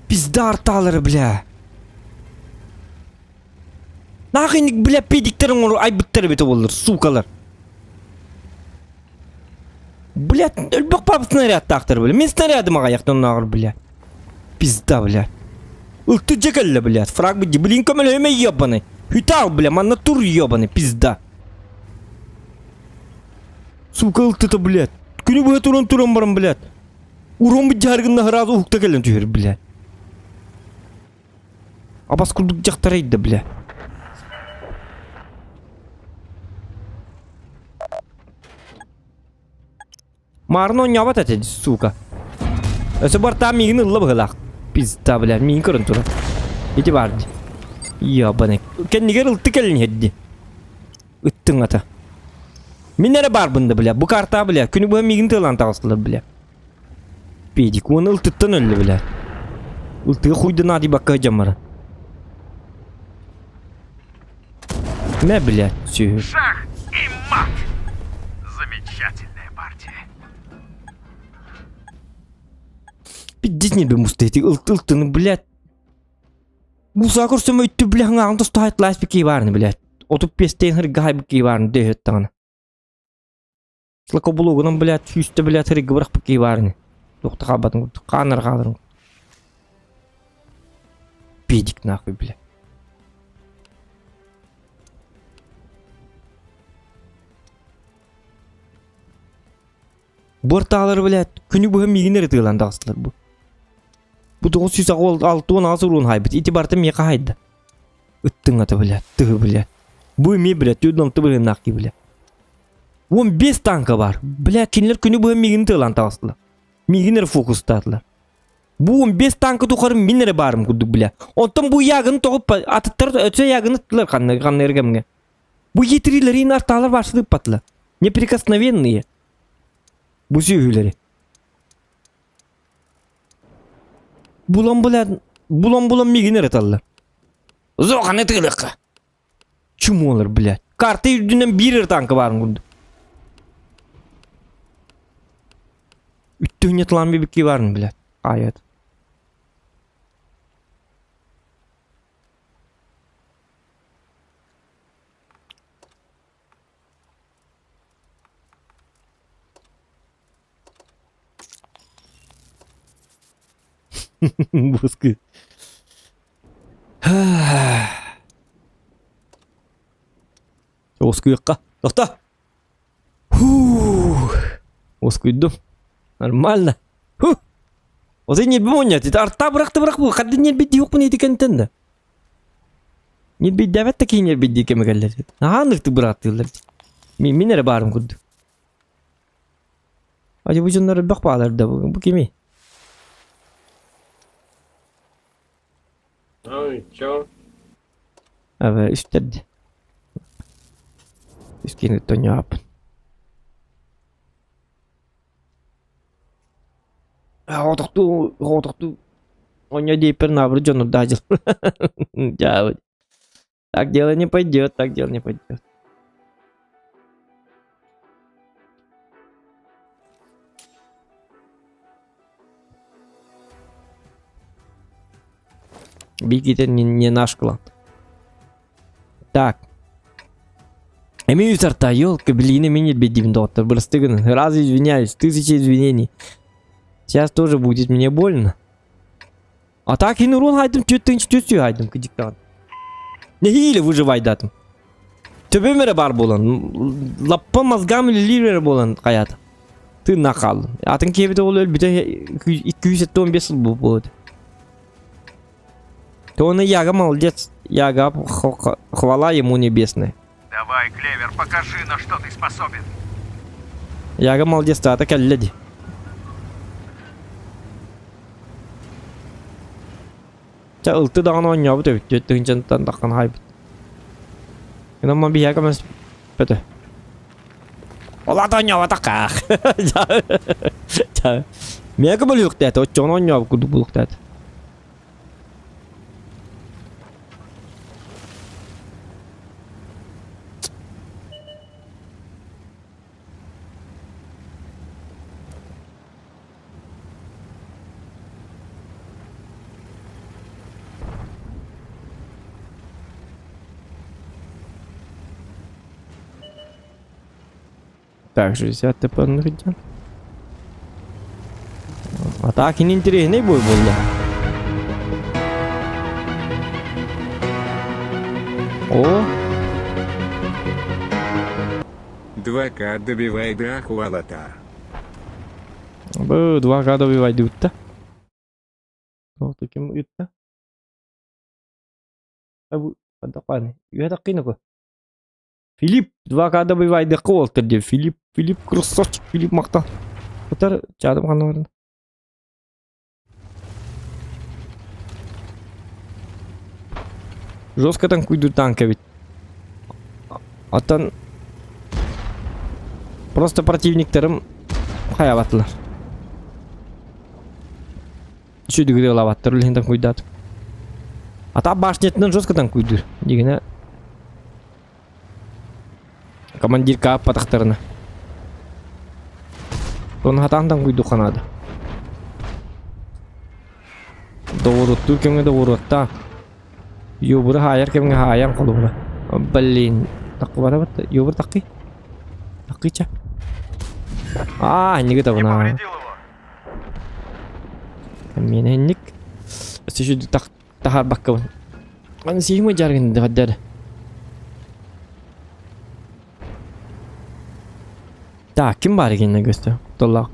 Пизда арталары, бля. Нахуй, бля, педиктер оҥору айбыттар эбитэ буоллар, сукалар. Блядь, өлбөх папа снарядтаахтар, бля. Мин снарядым аҕайахтан оннооҕор, бля. Пизда, бля. Ылты дьэ кэллэ, блядь. Фраг быдьы, блин, көмөлөһүмэ ебаный. Хүтаал, бля, манна тур ебаный, пизда. Сука, ылтыта, блядь. Күнү быһа туран туран баран, блядь. Урон быдьааргынна сразу уһукта кэлэн түһэр, блядь. Абас курдук дьахтар ыйда, бля. Маарын оонньообот этэ, сука. Өссө бартаан миигин ылла быһыылаах. Пизда, бля, миигин көрөн турар. Ити баар дии. Ебаный. Кэннигэр ылты кэлин иһэрди. Ыттыҥ ата. Мин эрэ баарбын да, бля. Бу картаа, бля. Күнү быһа миигин тыалаан таҕыстылар, бля. Педик уонна ылтыттан өллө, бля. Ылтыга хуйда наадыйбакка сылдьан Мэ, блядь, сүһү. Шах и мат! Замечательная партия. Пиздец не бе мусты ылт ылтыны, блядь. Муса көрсөм өттү, бля, ҥаҕын тосту хайтлаас бики баарны, блядь. Отуп пестен хырга хайбыки баарны дөһөт таҕана. Слакобулугунан, блядь, сүүстэ, блядь, хырга бырах бики баарны. Туохта хаалбатын курдук, хаанар хааларын. Педик нахуй, бля. Буортаалар, блядь, күнү быһа миигин эрэ тыалаан таҕыстылар бу. Бу 968 уруун хайбыт. Ити барыта миэхэ хайда. Ыттыҥ ата, блядь, тыһы, блядь. Бу эмиэ, блядь, төрт алты быһыыннаах киһи, блядь. 15 танка бар. Бля, кинилэр күнү быһа миигин тыалаан таҕыстылар. Миигин эрэ фокустаатылар. Бу 15 танка тухары мин эрэ баарым курдук, бля. Оттон бу ягын тоҕуп атыттар өтсө ягын ыттылар ханна ханна эргэмҥэ. Бу етрилэрин артаалар баарсыды ыппатылар. Неприкосновенные. Бу сүөһүлэри. Булан булан булан булан миигин эрэ таллар. Зоханы тыылыахха. Чумолар, блядь. Карта үрдүнэн биир эрэ танка баарын курдук. Үттүһүнэ тылаан бибикки баарын, блядь. Аят. Буска. Оскуйукка. Тохто. Фух. Оскуйдум. Нормально. Фу. Оты нерби монньот. Арта бырахты бырах бу. Хадды нерби диюкпун ити кентен да. Нербийдээбэт да киһи нербийдии кэмэ кэллэр. Наһаа ынырыктык бырааттыыллар. Мин, мин эрэ баарым курдук. Ати бу дьоннор элбэх баалар да бу, бу кимий? Ой, чё? Абы үстэрди. Үскин тоньоаппын. Оҕотохтуу, оҕотохтуу Оня диэппэр наабыр дьоннордоох дьыл. Дьаабы. Так дело не пойдет, так дело не пойдет. Бигите не, не наш клан. Так. Эми үс арта, елка, блин, меня бедим доктор, бырастыгын. Раз извиняюсь, тысяча извинений. Сейчас тоже будет мне больно. А так и нурун хайдым, түттүн түстүү хайдым, кыдиктан. Нэһиилэ выживайдатым. Төбөм эрэ бар буолан, лаппа мозгам үлэлиир эрэ буолан хайаата. Тыыннаах хааллым. Атын киһибит ол өлбүтэ 275 сыл буолбут. То он и Яга молодец. Яга, хвала ему небесная. Давай, Клевер, покажи, на что ты способен. Яга молодец, таата кэллэ дии. Чэ ылты даҕаны оонньообут эбит, 4 тыһыынчаттан таххан хаайбыт. Гынан биһиэхэ көмөс бөтө. Ол ата оонньооботох Миэхэ бөлүөхтээтэ, оччоҕуна оонньообут курдук буолуохтаата. Так, 60 ТП нырдьан. А так и неинтересный бой был, да. О! 2К добивай да хвалата. Бу 2К добивай дутта. О, таким ытта. Бу подақпаны. Үһэ Филипп 2К добивайдыкка уолтар диye. Филипп, Филипп красавчик, Филипп мактан. Кутар чаадым ханна барна. Жестко танкуйдур танка ведь. Оттон просто противниктарым хайабаттылар. Сүдүгүрэ ылабаттар үлэһин танкуйдаат. Ата башнятынан жестко танкуйдур. Дигинэ командир кааппатахтарына. Оны хатаан танкуйдук наада. Довороттуур кэмҥэ довороттаа. Юбуру хаайар кэмҥэ хаайан холобура. Блин, таккыбара батта. Юбур таккый. Таккыйча. Аа, инниги Не табына. повредил его. Мен инник. Өссө так тахарбаккабын. Аны сиһиме жаргын дыхаддар. Так, ким бар екеніне көстө? Толлах.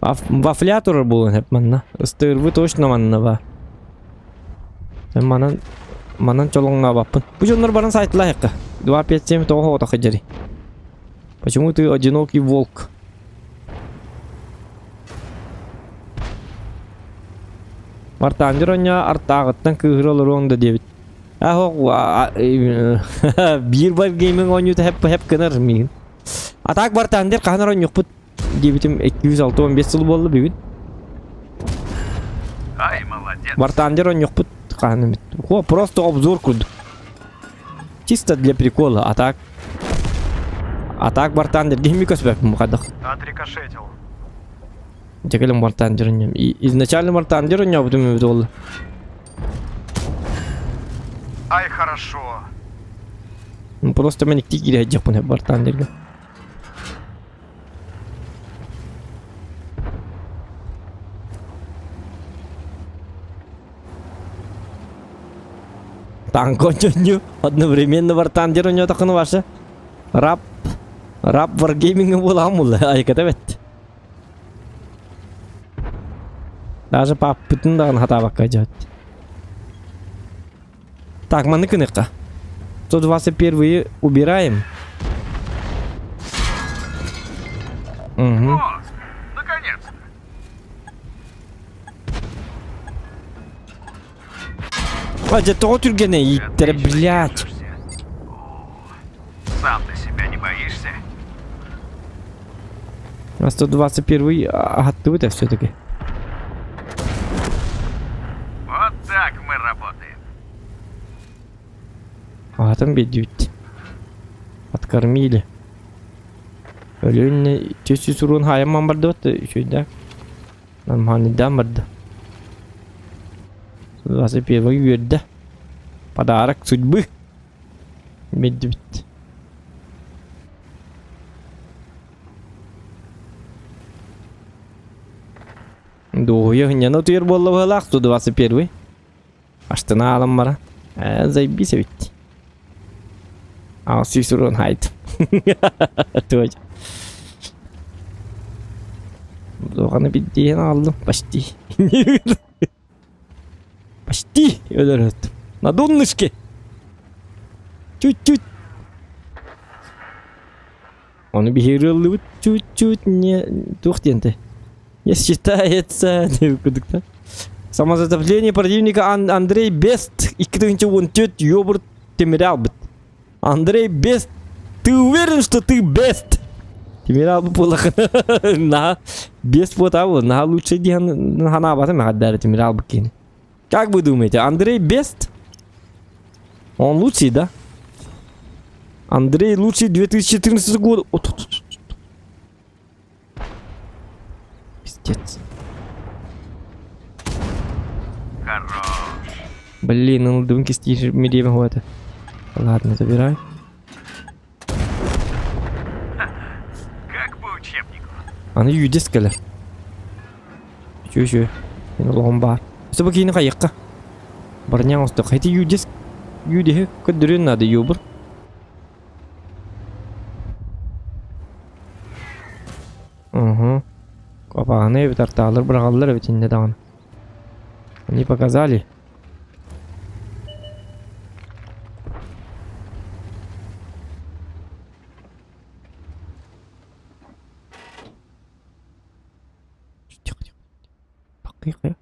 Вафля турар буолан хеп манна. Ыстыырбы точно манна ба. Манан манан чолоҥнообаппын. Бу дьоннор баран сайтылаһыкка. 2 5 7 тоҕо отох дьэри. Почему ты одинокий волк? Мартаандыр онньоо артааҕыттан кыыһыра олоруоҥ да диэбит. Аһок биир бар гейминг оонньуута хэп хэп гынар миигин. А так Бартандер хаһан оонньуохпут диэбитим 265 сыл буолла бүгүн. Ай, молодец. Бартандер оонньуохпут хаһан эмит. О, просто обзор курдук. Чисто для прикола, а так А так Бартандер кими көспөппүн бухадах. Отрикошетил. Дьэ кэлин Бартандер оонньуом. Изначально Бартандер оонньообутум эбит буолла. Ай, хорошо. Просто мен икки киирэ Бартандерга. Танк оонньуу одновременно Бартандер оонньоотоххуна ваша рап рап варгейминг буолаҕын буолла айыката бэт. Даже паппытын даҕаны хатаабакка дьэт. Так, маны кыныхха. 121 убираем. Угу. О, наконец-то! А, дьэ тоҕо түргэнэ ииттэрэ, блядь. Сам ты себя не боишься? На 121 аһаттыбыт все-таки. Вот так мы работаем. Аһатан биэрдибит. Откормили. Өлүөннэ түс суруун хаайамман бардыбыт үчүгэй Нормальныйдаан барда. 21 үөрдэ. Подарок судьбы. Медведь. Дуоһуйа хынньана утуйар буолла быһалаах 121. Астына аалан бара. Ээ, заебись эбит. Аа, сүүс урун хайт. Туой. Духаны биддиэн ааллым почти. Почти өлөрөт. На донышке. Чуть-чуть. Ону биһиги ыллыбыт чуть-чуть не туох диэнтэй. Не считается деп кудукта. Самозатопление противника Ан Андрей Бест 2014 ёбур тимири албыт. Андрей Бест, ты уверен, что ты бест? Тимири албыт буолахына на бест буотаа на лучше диэн ханаабатым эҕэрдээри тимири албыт киһини. Как вы думаете, Андрей Бест? Он лучший, да? Андрей лучший 2014 год. Пиздец. Хорош. Блин, ну думки стишь мире это. Ладно, забирай. Как по учебнику. Аны юдес кэлэр. Үчү-үчү. Мин олоҕум баар. Өссө бу киһини хайыахха. Барыня оҥостуох. Ити юдес юдеһи көрдөрүөн наада юбур. Угу. Копааны эбит артаалар быраҕаллар эбит иннэ даҕаны. Они показали. Тихо, тихо. Дакыйка.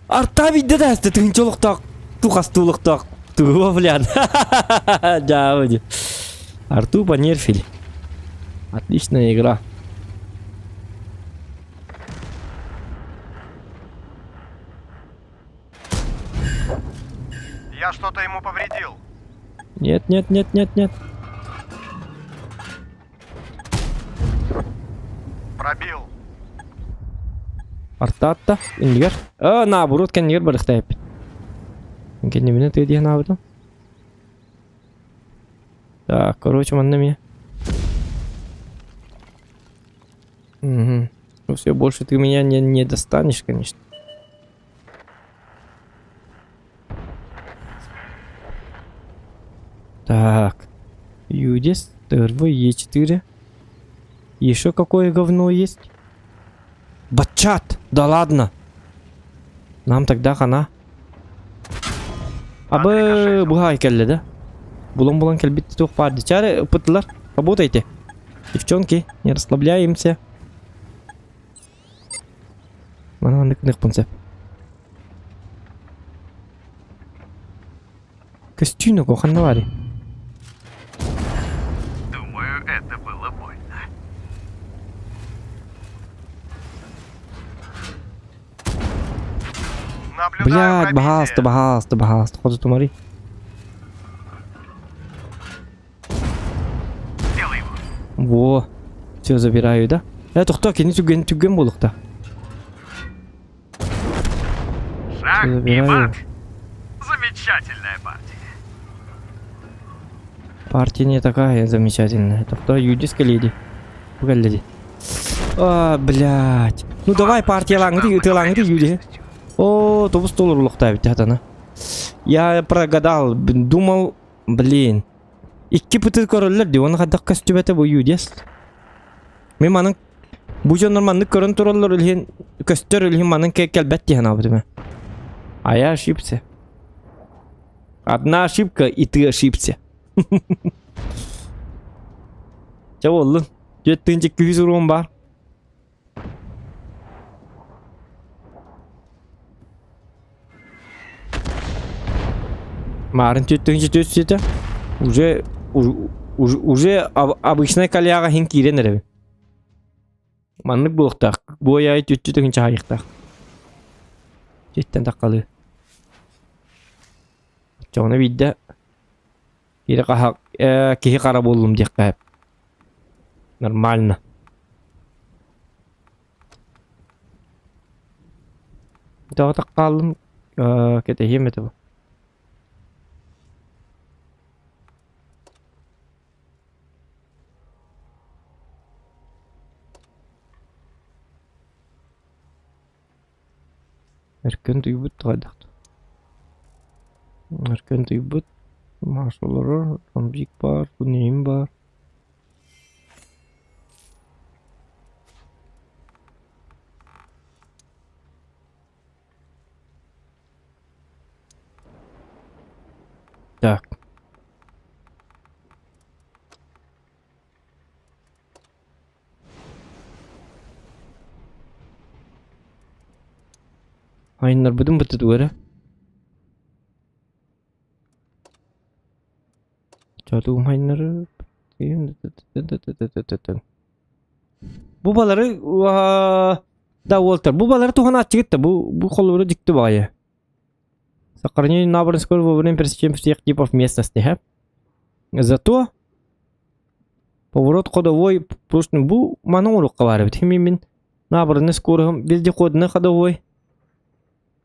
Арта бидде да тыһынча олохтоох тухастуулуктаах тугу блян. Дьаабы Арту понерфили. Отличная игра. Я что-то ему повредил. Нет, нет, нет, нет, нет. Пробил. Артаатта иннигэр. Э, наоборот, кэннигэр барыхтайыппит. Кэннибинэ тыа диэн аабытым. Так, короче, манна эмиэ. Угу. Ну все, больше ты меня не, не достанешь, конечно. Так. Юдис, ТРВ, Е4. Еще какое говно есть? Батчат! Да ладно! Нам тогда хана. Абы быһай кэллэ да? Булан-булан кэлбит туох баар дичаары ыппытылар. Работайте. Девчонки, не расслабляемся. Маны маннык гыныахпын сөп. Көстүүнү ханна баарый? Думаю, это было больно. Наблюдаю Блядь, пробитие. баһаалыста, баһаалыста, баһаалыста. Хоту тумари. Сделай его. Во. Все забираю, да? Э, тохтоо, кини түгэн түгэн буолуохта. Шах и Забираю. мат. Замечательная партия. Партия не такая замечательная. Тохтоо, юдис кэлиэди. Бу кэллэди. А, блядь. Ну давай партиялааҥҥыт ытыалааҥҥыт юди. О, тобус толорулуохтаабит хатана. Я прогадал, думал, блин. Икки пыты көрөллөр дии, оны хайдах көстүбэтэ бу юдес. Мен манын бу дьоннор маннык көрөн тураллар үлһин көстөр үлһин манын кэлбэт дии санаабытым. А я ошибся. Одна ошибка, и ты ошибся. Чэ буоллун. Дьэ тыынча күүс уруом бар. Марын 4 сиэтэ. Уже уже уже обычная коляга хин киирэн эрэбин. Маннык буолуохтаах. Буойаайы түттү тыһыынча хаайыахтаах. Дьиэттэн таххалыы. Оччоҕуна биирдэ киһи хаһа киһи хара буоллум диэххэ сөп. Нормально. Тоҕо таххааллым кэтэһиэм этэ бу. Өркөн тыйбыт хайдах Өркөн тыйбыт маас олорор, ромбик баар, бу баар. Так. Айыннарбытын быттытыгар эрэ. Чатугум айыннары Бу балары да уолтар. Бу балары туһанааччыгыт да бу бу холобура дьикти баҕайы. Сохранение набранных скорость во время пересечения всех типов местности. Ха? Зато поворот ходовой просто бу маны оҥоруохха баар эбит. Хими мин набранный скоростьум вездеходный ходовой.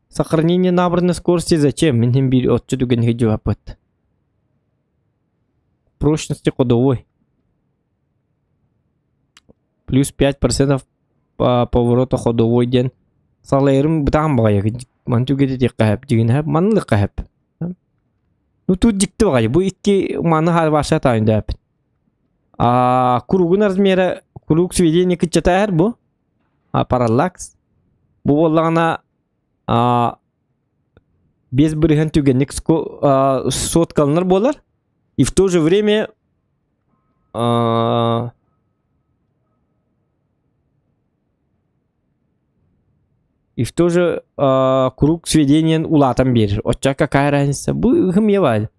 Сохранение набранной скорости зачем? Мин хим биир отчу түгэн жуаппыт. Прочности ходовой. Плюс 5% по повороту ходовой диэн салайырым бытаан баҕайы маны түгэтитиэххэ сөп дьигин сөп маннык сөп ну тут дьикти баҕайы бу икки маны хаалбаша таайдааппыт а кругун размера круг сведения кыччатаар бу а параллакс бу буоллаҕына а без бырыһан түгэнник соткаланар буолар и в то же время а И в то же круг сведениен улаатан биэрэр. Оччо какая разница? Бу ыһым баар.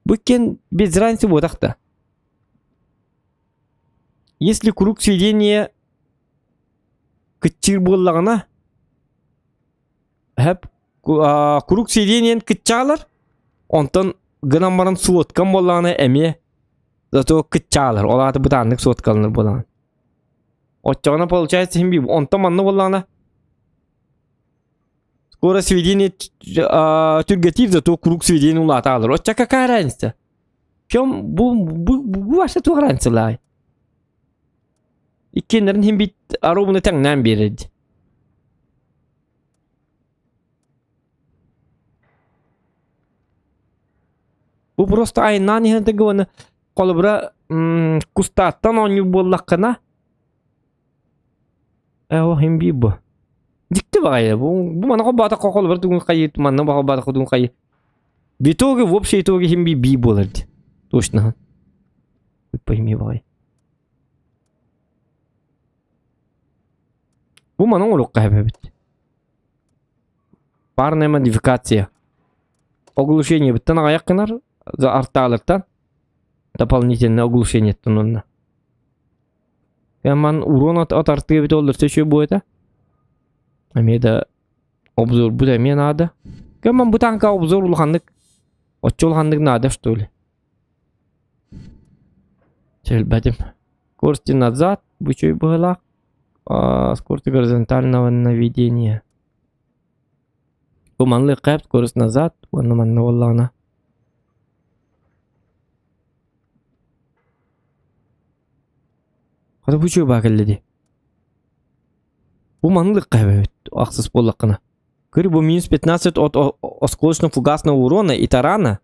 Бу иккиэн без разницы буотах да. Если круг сведения кыччыыр буоллаҕына, хэп круг сведениен кыччаалар, онтон гынан баран сводкам буоллаҕына эмиэ зато кыччаалар. Ол аата бытааннык сводкаланар буолаҕын. Оччоҕуна получается син биир онтон манна буоллаҕына скоро сведение түргэтиир зато круг сведения улаатаалар. Оччо какая разница? В чем бу бу бу вообще туох разницалаай? Иккиэннэрин иһин бит аруубуну тэҥнээн биэрэрди. Бу просто айаннаан иһэн тыгыбаны холобура кустааттан оонньуур буоллаххына ээ ол иһин биир бу. Дьикти баҕайы бу бу манна холбоотоххо холобура тугун хайыы манна холбоотоххо тугун хайыы. В итоге в общей итоге иһин биир бии буолар дии. Точно. Пойми баҕайы. Бу манан оҥоруохха сөп эбит. Парная модификация. Оглушение бүттэн аҕыйах гынар за артаалартан дополнительное оглушениеттан уонна. Ман урон от артыа эбит оллар сөчүө буо Эмиэ да обзор бу да эмиэ наада. Ман бу танка обзор улаханнык оччо улаханнык наада что ли? Чөлбэтим. Скорости назад, бу үчүгэй быһыылаах. Скорость горизонтального наведения. Бу маннык кэп скорость назад уонна манна буоллаҕына. Хата бу үчүгэй баа кэллэ дии. Бу маннык эбит ахсыс буоллаххына. Кыр бу минус 15 от осколочно-фугасного урона и тарана.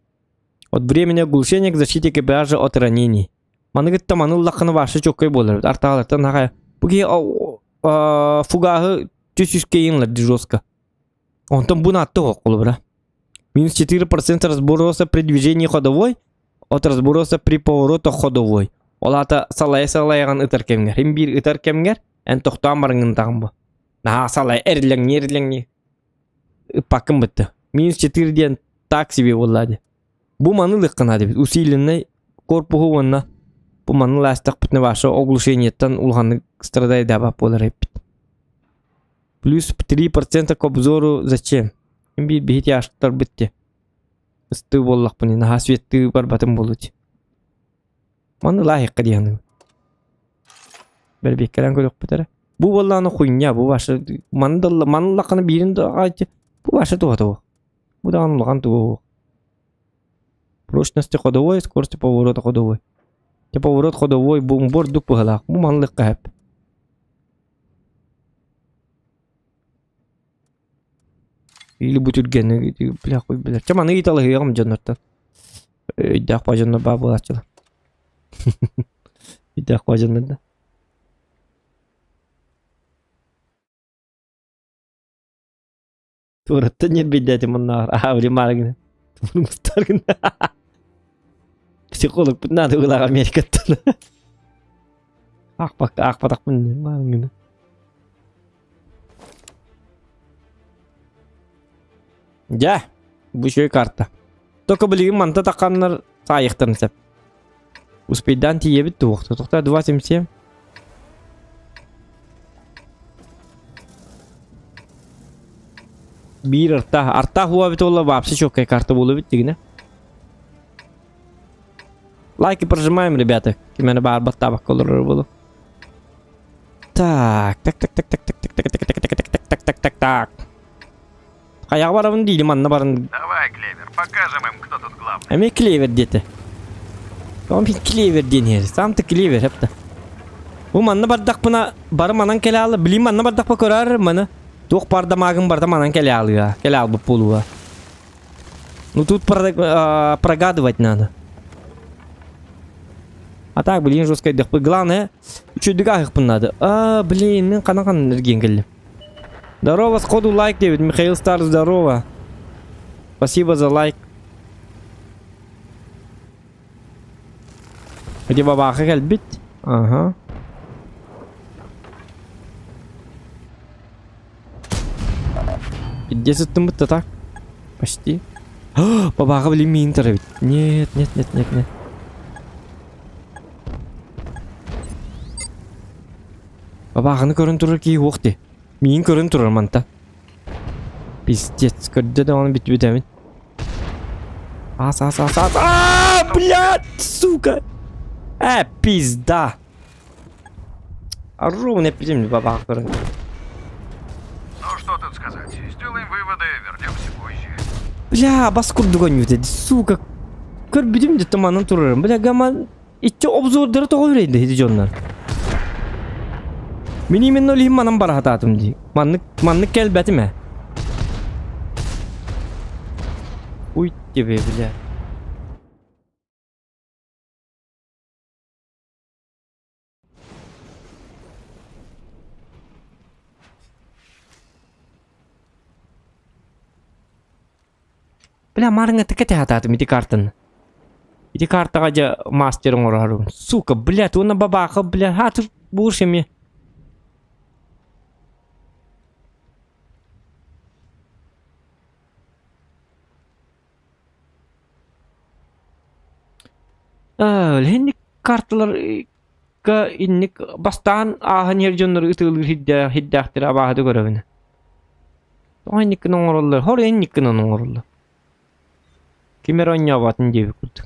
От времени оглушения к защите экипажа от ранений. Маны кытта маны ыллаххына вообще чоккой буолар. Артаалартан хахая. Бу киһи фугаһы түс үскейин жестко. Онтон бу наатты холобура. Минус 4% разброса при движении ходовой от разброса при поворотах ходовой. Ол аата салайа салайаҕын ытар кэмҥэр. Хим биир ытар кэмҥэр эн тохтоон барыҥын таҕын бу. Наһаа салай эрилэҥни эрилэҥни ыппаккын бытты. Минус 4 диэн так себе буолла дии. Бу маны ылыаххын наада эбит. Усиленный корпуһу уонна бу маны ылаастахпытына ваша оглушениеттан улаханнык страдайдаабат буолар эбиппит. Плюс 3% к обзору зачем? Биир биһи тяжтарбыт те. Ыстыы буоллахпын наһаа светтыы барбатым буолуч. Маны лаайыкка диэн. Бэрбиэккэлээн көрүөхпүт эрэ. Бу буоллаҕына хуйня, бу ваша маны да маны ыллаххына биирин да бу ваша туһата буо. Бу даҕаны улахан туга суох. Прочности ходовой, скорости поворота ходовой. Те поворот ходовой бу ордук быһалаах. Бу манлыкка хэп. Или бу түргэни бля хуй билэр. Чэ маны ыйыталаһыаҕым дьоннортон. Өйдөөх ба дьоннор баа буолааччылар. Өйдөөх ба дьоннор да. Туораттан ньирбийдээтим оннооҕор аһаа блин гына. Тумустар гына. Психологпут наада ылаах Америкаттан. Аахпакка аахпатахпын гына. Дьэ, бу үчүгэй карта. Только билигин манта тахханнар саайыахтарын сөп. Успейдаан тиийэбит туох. Тохтоо 2.77. Биир арта. Арта хуа бит ола вообще четкая карта буолла бит дигинэ. Лайки прожимаем, ребята. Кимэне баар баттаабакка олорор буолу. Так, так, так, так, так, так, так, так, так, так, так, так, так, так, так, так. Хайаҕа барабын диили манна баран. Давай, Клевер, покажем им, кто тут главный. Эмиэ Клевер диэтэ. Он бит Клевер диэн иһэр. Сам ты Клевер эптэ. Бу манна бардахпына бары манан кэлэ аалы. Билим манна бардахпа көрөр маны. Туох барда маагын барда манан кэлэ аалыга. Кэлэ аалбыт буолуга. Ну тут прогадывать надо. А так, блин, жестко идехпы. Главное, үчүдүк аһыхпын надо. А, блин, мен қана қана эргиэн кэллим. Здорово, сходу лайк Дэвид. Михаил Стар, здорово. Спасибо за лайк. Где бабаха кэлбит? Ага. Где сыттым так? Почти. Бабаха, блин, мин ведь. Нет, нет, нет, нет, нет. Бабаҕаны көрөн турар киһи уох дии. Миин көрөн турар манта. Пиздец, көрдө да оны бүтүбүт Ас, ас, ас, ас. А, блядь, сука. Пизда. Ровно эпидемия бабаҕа көрөн. Ну что тут сказать? Сделаем выводы, вернемся позже. Бля, бас курдук ойнуут сука. Көрбүтүм де манан турарым. Бля, гаман иччи обзордары тоҕо үрейді ити дьоннор. Мин именно олиһин манан барахатаатым дии. Маннык маннык кэлбэтим ээ. Уй тебе, бля. Бля, марыңа тыка хатаатым ити картаны. Ити картаҕа дьэ мастер оҥорорум. Сука, блядь, уонна бабаха, бля, хатыр буурш эмиэ. Лэһинник карталар ка инник бастаан ааһан иһэр дьоннор ытыылыыр хиддээхтэр абааһыты көрөбүн. Тоҕо инниккин оҥороллор, хор инниккин оҥороллор. Ким эрэ оонньооботун диэбит курдук.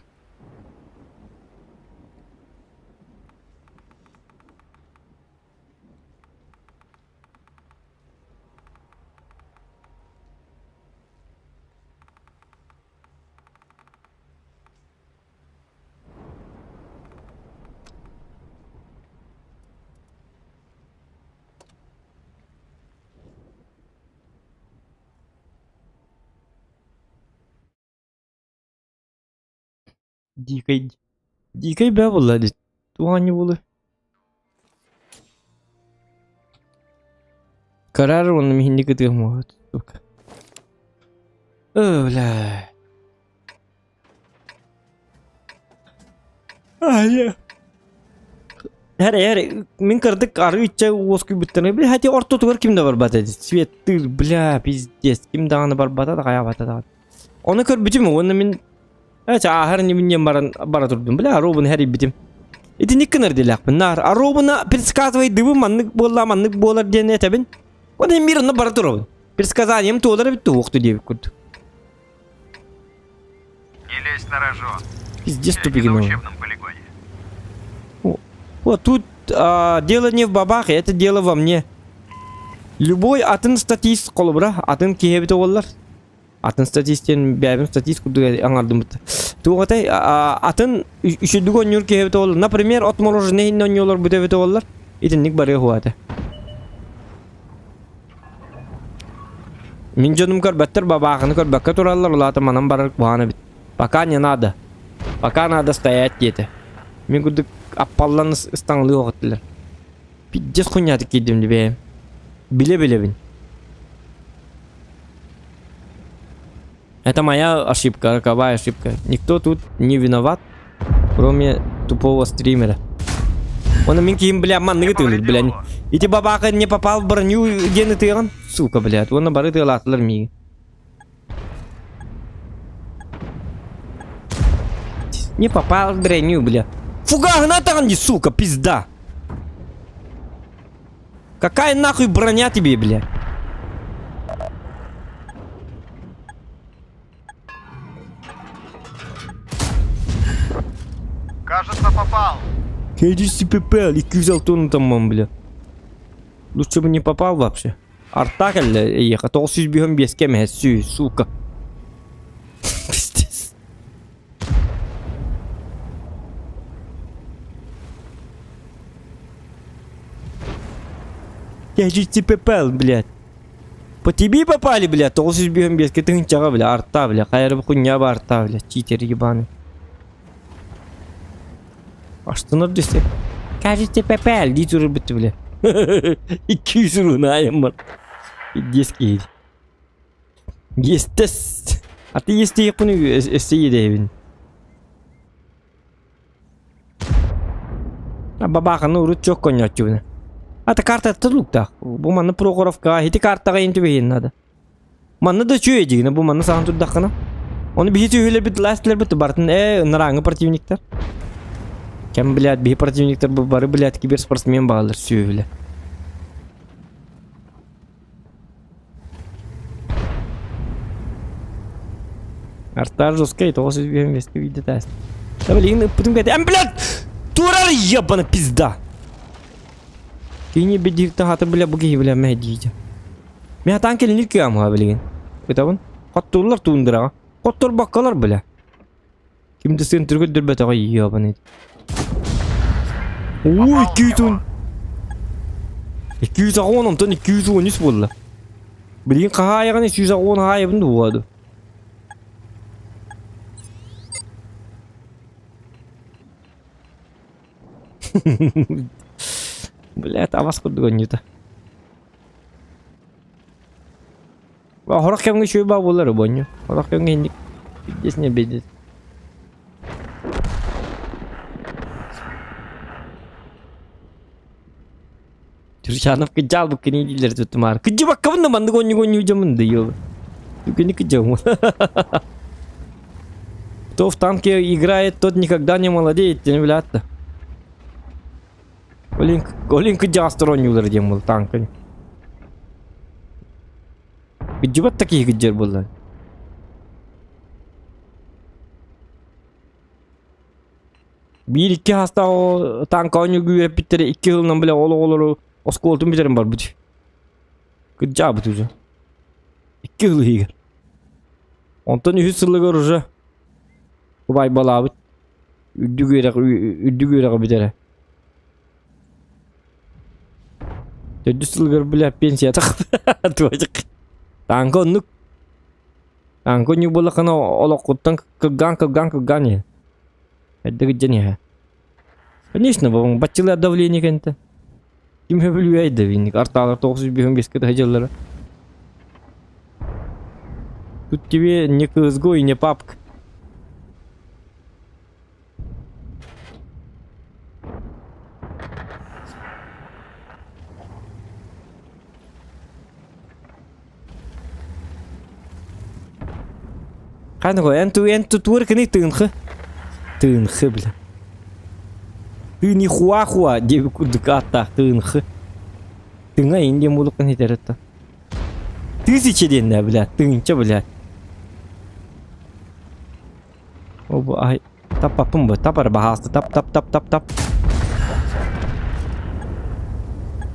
Дикай. Дикай бээ буолла дии. Туох анньы буолуой? Карар уонна миһинник ытыам уот. Сука. Өө, бля. Ай. Хэр эр мин кырдык арыычча уоскуйбуттарын бля хотя ортотугар ким да барбата эти светтыр бля пиздец ким даҕаны барбата да хайаабата даҕаны ону көрбүтүм уонна мин Эчэ ааһар иннибин баран бара турдум. Бля, аробуну хэрийбитим. Итинник гынар диэлээхпин. Наар аробуна предсказывайдыбын маннык буолла, маннык буолар диэн этэбин. Уонна мир онно бара турабын. Предсказанием туолар эбит туохту диэбит курдук. Не лезь на рожон. Пиздец Я не тупигин на он. учебном полигоне. Вот тут а, дело не в бабахе, это дело во мне. Любой атын статист холобура, атын киһи эбитэ буоллар. Атын статист диэн бэйэбин статист курдук аҥардыммыт. Туох этэй атын үчүгдүк оонньуур киһи эбитэ буоллар. Например, от мороженое иһин оонньууларбыт эбитэ буоллар. Итинник барыа суоҕа этэ. Мин дьонум көрбөттөр, бабаахыны көрбөккө тураллар, улаата манан барар куһаҕан эбит. Пока не надо. Пока надо стоять диэтэ. Мин курдук аппаллан ыстаҥалыы оҕуттулар. Пиздец хуйнятык киирдим дии Билэ-билэбин. Это моя ошибка, роковая ошибка. Никто тут не виноват, кроме тупого стримера. Он мин киһим, бля, манныгы тыылыр, бля. Ити бабака не попал в броню диэн ытыаҕын? Сука, блядь, уонна бары тыалаатылар миигин. Не попал в броню, бля. Фугагына атаҕын дии, сука, пизда. Какая нахуй броня тебе, бля? Кажется, попал. КДСПП, 206 там, бля. Лучше бы не попал вообще. Артак эйиэхэ 905 кэмэһэ сүү, сука. Пиздец. Я чуть не попал, блядь. По тебе попали, блядь, 905 тыһынчаҕа, бля, арта, бля, хайа хуйня арта, бля, читер ебаный. Астынар десе. Кажется, попал, дии турбут, бля. 200 урунаайым бар. Пиздец киһи. Естес. А ты естиэхпин өссө иэдэйбин. Бабааханы урут чок конньооччубуна. Ата карта луктаах. Бу манна Прохоровка ити картаҕа иһин түбэһиэн наада. Манна да үчүгэй дьигинэ бу манна саҕан турдаххына. Ону биһи түһүүлэрбит ластилэрбит барытын ээ ынарааҥҥы противниктар. Кэм блядь биһи противниктар бу бары блядь киберспортсмен баалар сүөһүлэр. Артар жесткий, 905 видит тест. Да блин, ыппытым кэти. Эм, блядь! Турар ебана пизда! Кини бедикта хата бля бу киһи бля мэһдиите. Мин хатаан кэлинир кыамыга билигин. Ытабын. Хоттууллар туундураҕа. Хотторбокколор бля. Ким да сын түргүддүрбөтөҕө ебаный. Ой, 210. 210 онтон 213 буолла. Билигин хаһаайаҕын 210 хаайабын дуо Блядь, абас курдук онньута. Хорох кэмҥэ үчүгэй баа буолар обонньу. Хорох кэмҥэ инник пиздец не бедит. Турчанов кыдьаал бу кини дииллэр туттумаар. Кыдьыбаккабын да маннык онньук онньуу дьоммун да ёб. Түгүнү кыдьабын. Кто в танке играет, тот никогда не молодеет, диэн билээтта. Олин, Олин кыдьаҕастар оонньуулар диэн буолла танканы. Кыдьыбат да киһи кыдьар буолла. Биир икки саастаах танка оонньууга үөрэппиттэрэ икки сылынан бile ол оҕолору оскуолатын бүтэрэн барбыт. Кыдьаабыт уже. Икки сыл иһигэр. Онтон үһүс сылыгар уже убайбалаабыт. Үрдүк үөрэх үрдүк үөрэҕи бүтэрэ. Төрдүс сылыгар бля пенсия тахсар. Танка оннук. Танка оннук буоллаххына олоххуттан кыргаан кыргаан кыргаан иһэр. Эрдэ кырдьан иһэ. Конечно, баччылар давление кэнтэ. Ким хөбүлүөй да бинник артаалар 955 кытаһы дьыллара. Тут тебе не CSGO и не PUBG. Ханна эн ту эн тутур кини тыынхы. Тыынхы бля. Ты не хуахуа диэбит курдук ааттаах тыынхы. Тыҥа ин диэн буолуккун хитеретта. Тысяча диэннэ бля, тыынча бля. О ай таппаппын бу, тап баһаалыста тап тап тап тап тап.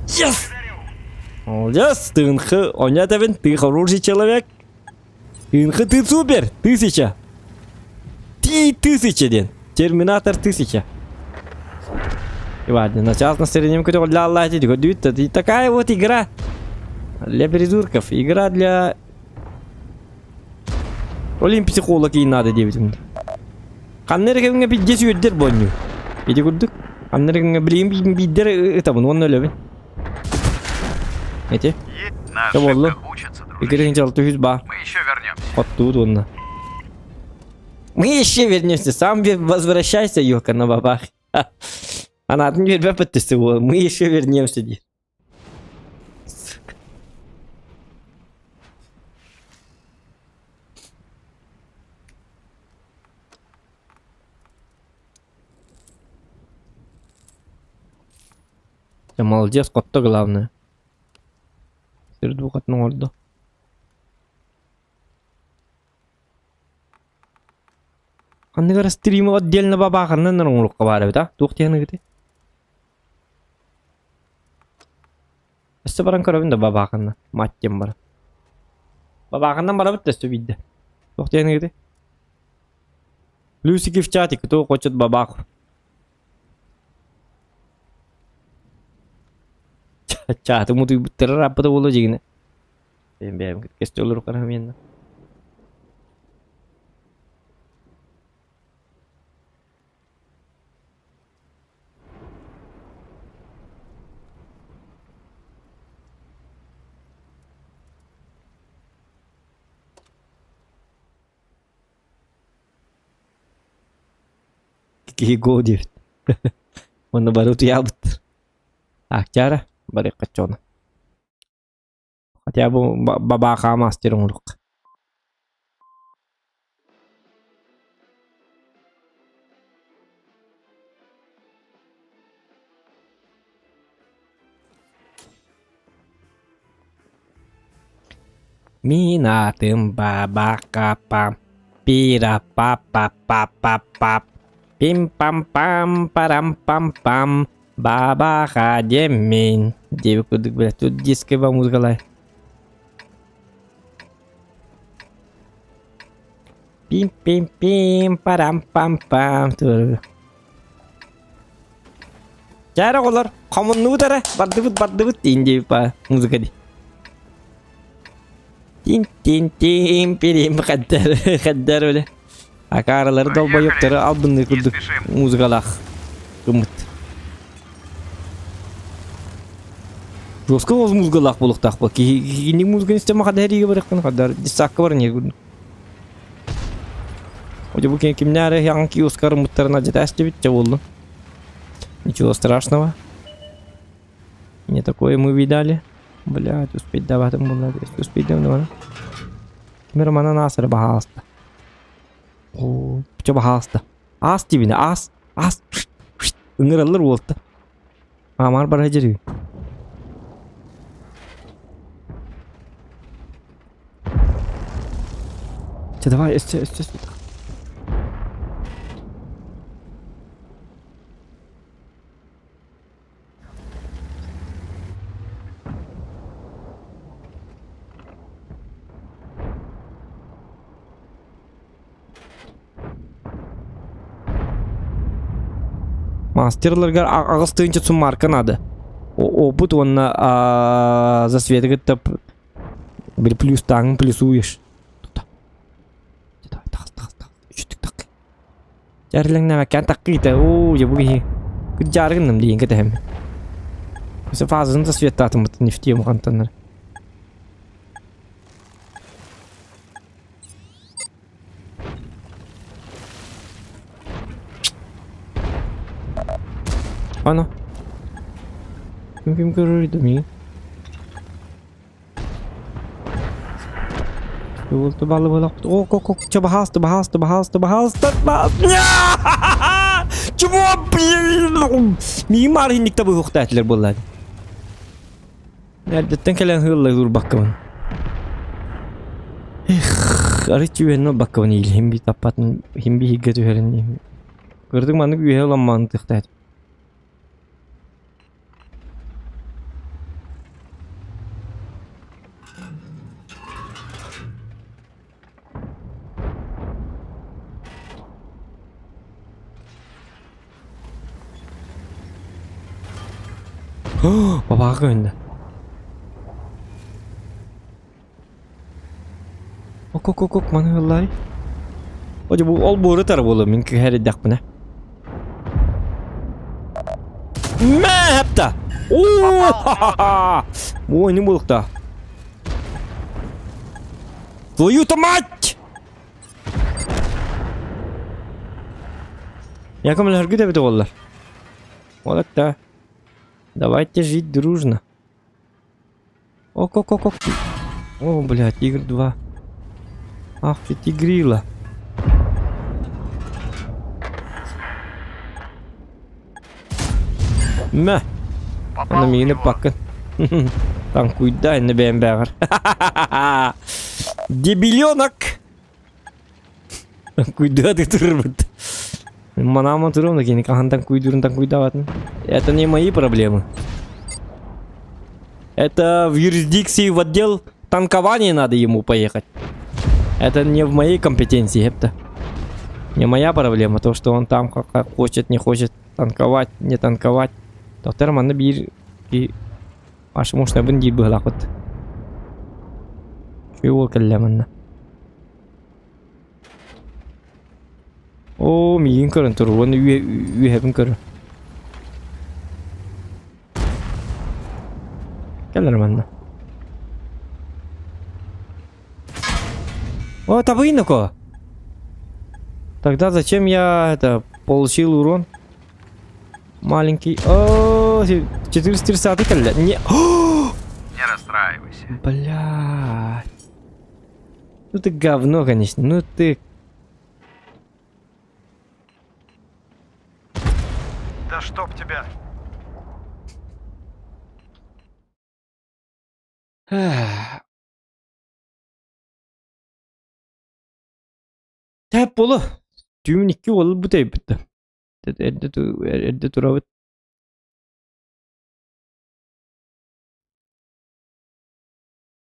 Yes! Молодец, тыынхы, онятабын, ты хороший человек. Тыынхы ты супер, тысяча. Ты тысяча диэн. Терминатор тысяча. И ладно, на час настроением для Аллах, такая вот игра для придурков. Игра для Олимп психолог ей надо диэбитим. Ханна эрэ кэмҥэ биирдэ сүөрдэр буонньу. Ити курдук. Ханна эрэ кэмҥэ билигин биирдэр ытабын уонна өлөбүн. Эти. На Чэ буоллун. ошибках учатся, дружище. Иккитин 600 баа. Мы еще вернемся. Оттуут уонна. Мы еще вернемся. Сам возвращайся, ёка на бабах. Анаатын биэрбэппит түсті Мы еще вернемся диир. Сука. Ты молодец, хотто главное. Сир духатын оҥордо. Ханныгар стримы отдельно бабааханнан оҥоруохха баар эбит а? Туох диэхиныгыты? Өссө баран көрөбүн да бабааханна. Мать диэн баран. Бабааханнан барабыт да өссө биирдэ. Туох диэхиныгыты? Плюсики в чате, кто хочет бабаху. Чааты мутуйбуттара раппыта буолуо дьигинэ. Бэйэм бэйэм кэстэ олоруоххара Киһи го диэбит. Уонна бары утуйаабыттар. Актяра бары хаччоона. Хотя бы бабаахаа мастер оҥоруохха. Мин аатым Бабаакапа, пира па па па па па пим пам пам парам пам пам Бабаха диэммин диэбит курдук блядь тут дискеба музыкалай пим пим пим парам пам пам Чэ оҕолор хомуннубут эрэ бардыбыт бардыбыт диин диэбит ба музыка дии тин тин тин пирим хаддар хаддар өлө акааралары долбоёктары албынныы курдук музыкалаах гыммыт жестко ол музыкалаах буолуохтаах буо киһи кини музыканы истэн хаддар эриигэ барыахпын хаддар десакка баран иһэр Хотя бу кимнээри яҥ киоскарыммыттарына дьэтээстибит дьэ буоллун. Ничего страшного. Не такое мы видали. Блядь, успеть даватым было. Успеть давно. Кимер манан асыры баһаалыста. О, чо баһаалыста. Аас дибини, аас, аас. Ыҥыраллар уолта. Амар бара дьэрүү. Чэ, давай, өссө, өссө, өссө. Мастерларгар аҕыс тыһыынча суммарка наада. Опыт уонна засветы кытта били плюстааҥын плюсуешь. Тэрлэҥнээбэккэ таккыйта. Оо, дьэ бу киһи. Кыдьаарыгынным диэн кэтэһэм. Өссө фазаны да светтаатыммыт нефтиэ мухантаннар. Ана. Ким ким көрөр миигин? Уолту балы буолахпыт. О, ко ко чэ баһаалыста, баһаалыста, баһаалыста, баһаалыста, баһаалыста. Чего, блин? Миигин баар иһинник табыһыахта этилэр буоллаа. Эрдэттэн кэлэн ыылла урбаккабын. Эх, арыт үһэн ылбаккабын иилиһим би таппатын, хим биһиггэ түһэрин. Кырдык маннык үөһэ ыламмаан тыхтаат. Бабаҕа көһүннэ. Ок-ок-ок, маны ыллай. О, бу ол буору тар буолуо, мин кыһар эрдэхпинэ. Мэхепта! О, Ой, не буолукта. Твою-то мать! Я көмөлөһөргүт эбит оҕолор. Олатта. Давайте жить дружно. Ок-ок-ок-ок. О, бля, тигр 2. Ах ты тигрила. Мэ. Попал Аны в миигин него. ыппаккын. Танкуйда инне бэйэм бээҕэр. Дебиленок! Танкуйдаа турбут. Манаама турум да кини хаһан танкуйдуурун танкуйдаабатын. Это не мои проблемы. Это в юрисдикции в отдел танкования надо ему поехать. Это не в моей компетенции, это не моя проблема, то, что он там как, как хочет, не хочет танковать, не танковать. Доктор манна биир и аш муштабын диир быһылаахпыт. Үчүгэй уол кэллэ манна. Оо, миигин көрөн тур, уонна үөһэбин көрөр. Кэлэр манна. О, табыйнако! Тогда зачем я это получил урон? Маленький. О, 430 кэллэ. Не. Не расстраивайся. Блядь. Ну ты говно, конечно. Ну ты... Да чтоб тебя! Тэп болу. Түүн икки уол бүтэйбит. Эрдэ эрдэ турабыт.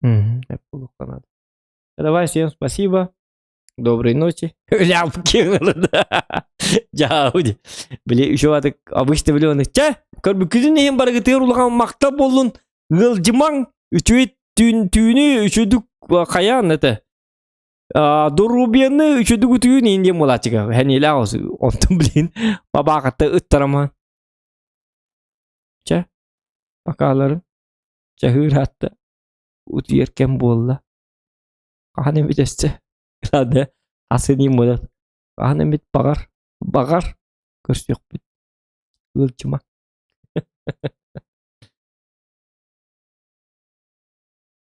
Мгм. Надо. Давай, всем спасибо. Доброй ночи. Ляпки. Дьауди. Били еще аты обычно билионы. Чэ, көрбүккүтүн иһин барыгытыгар улахан махта буоллун. Ыалдьымаҥ үчүгэй түүн түүнү үчүдүк хайаан это. Дорубияны үчүдүк үтүүн иһин диэн буолааччыга. Хэниилээх онтон блин бабаакатта ыттарама. Чэ, акааларын чаһыыр атта утуйар кэм буолла. Хаһан эмит өссө Ладно, ас иниим буолар. Хаһан эмит баҕар, баҕар көрсүөхпүт. Ыалдьыма.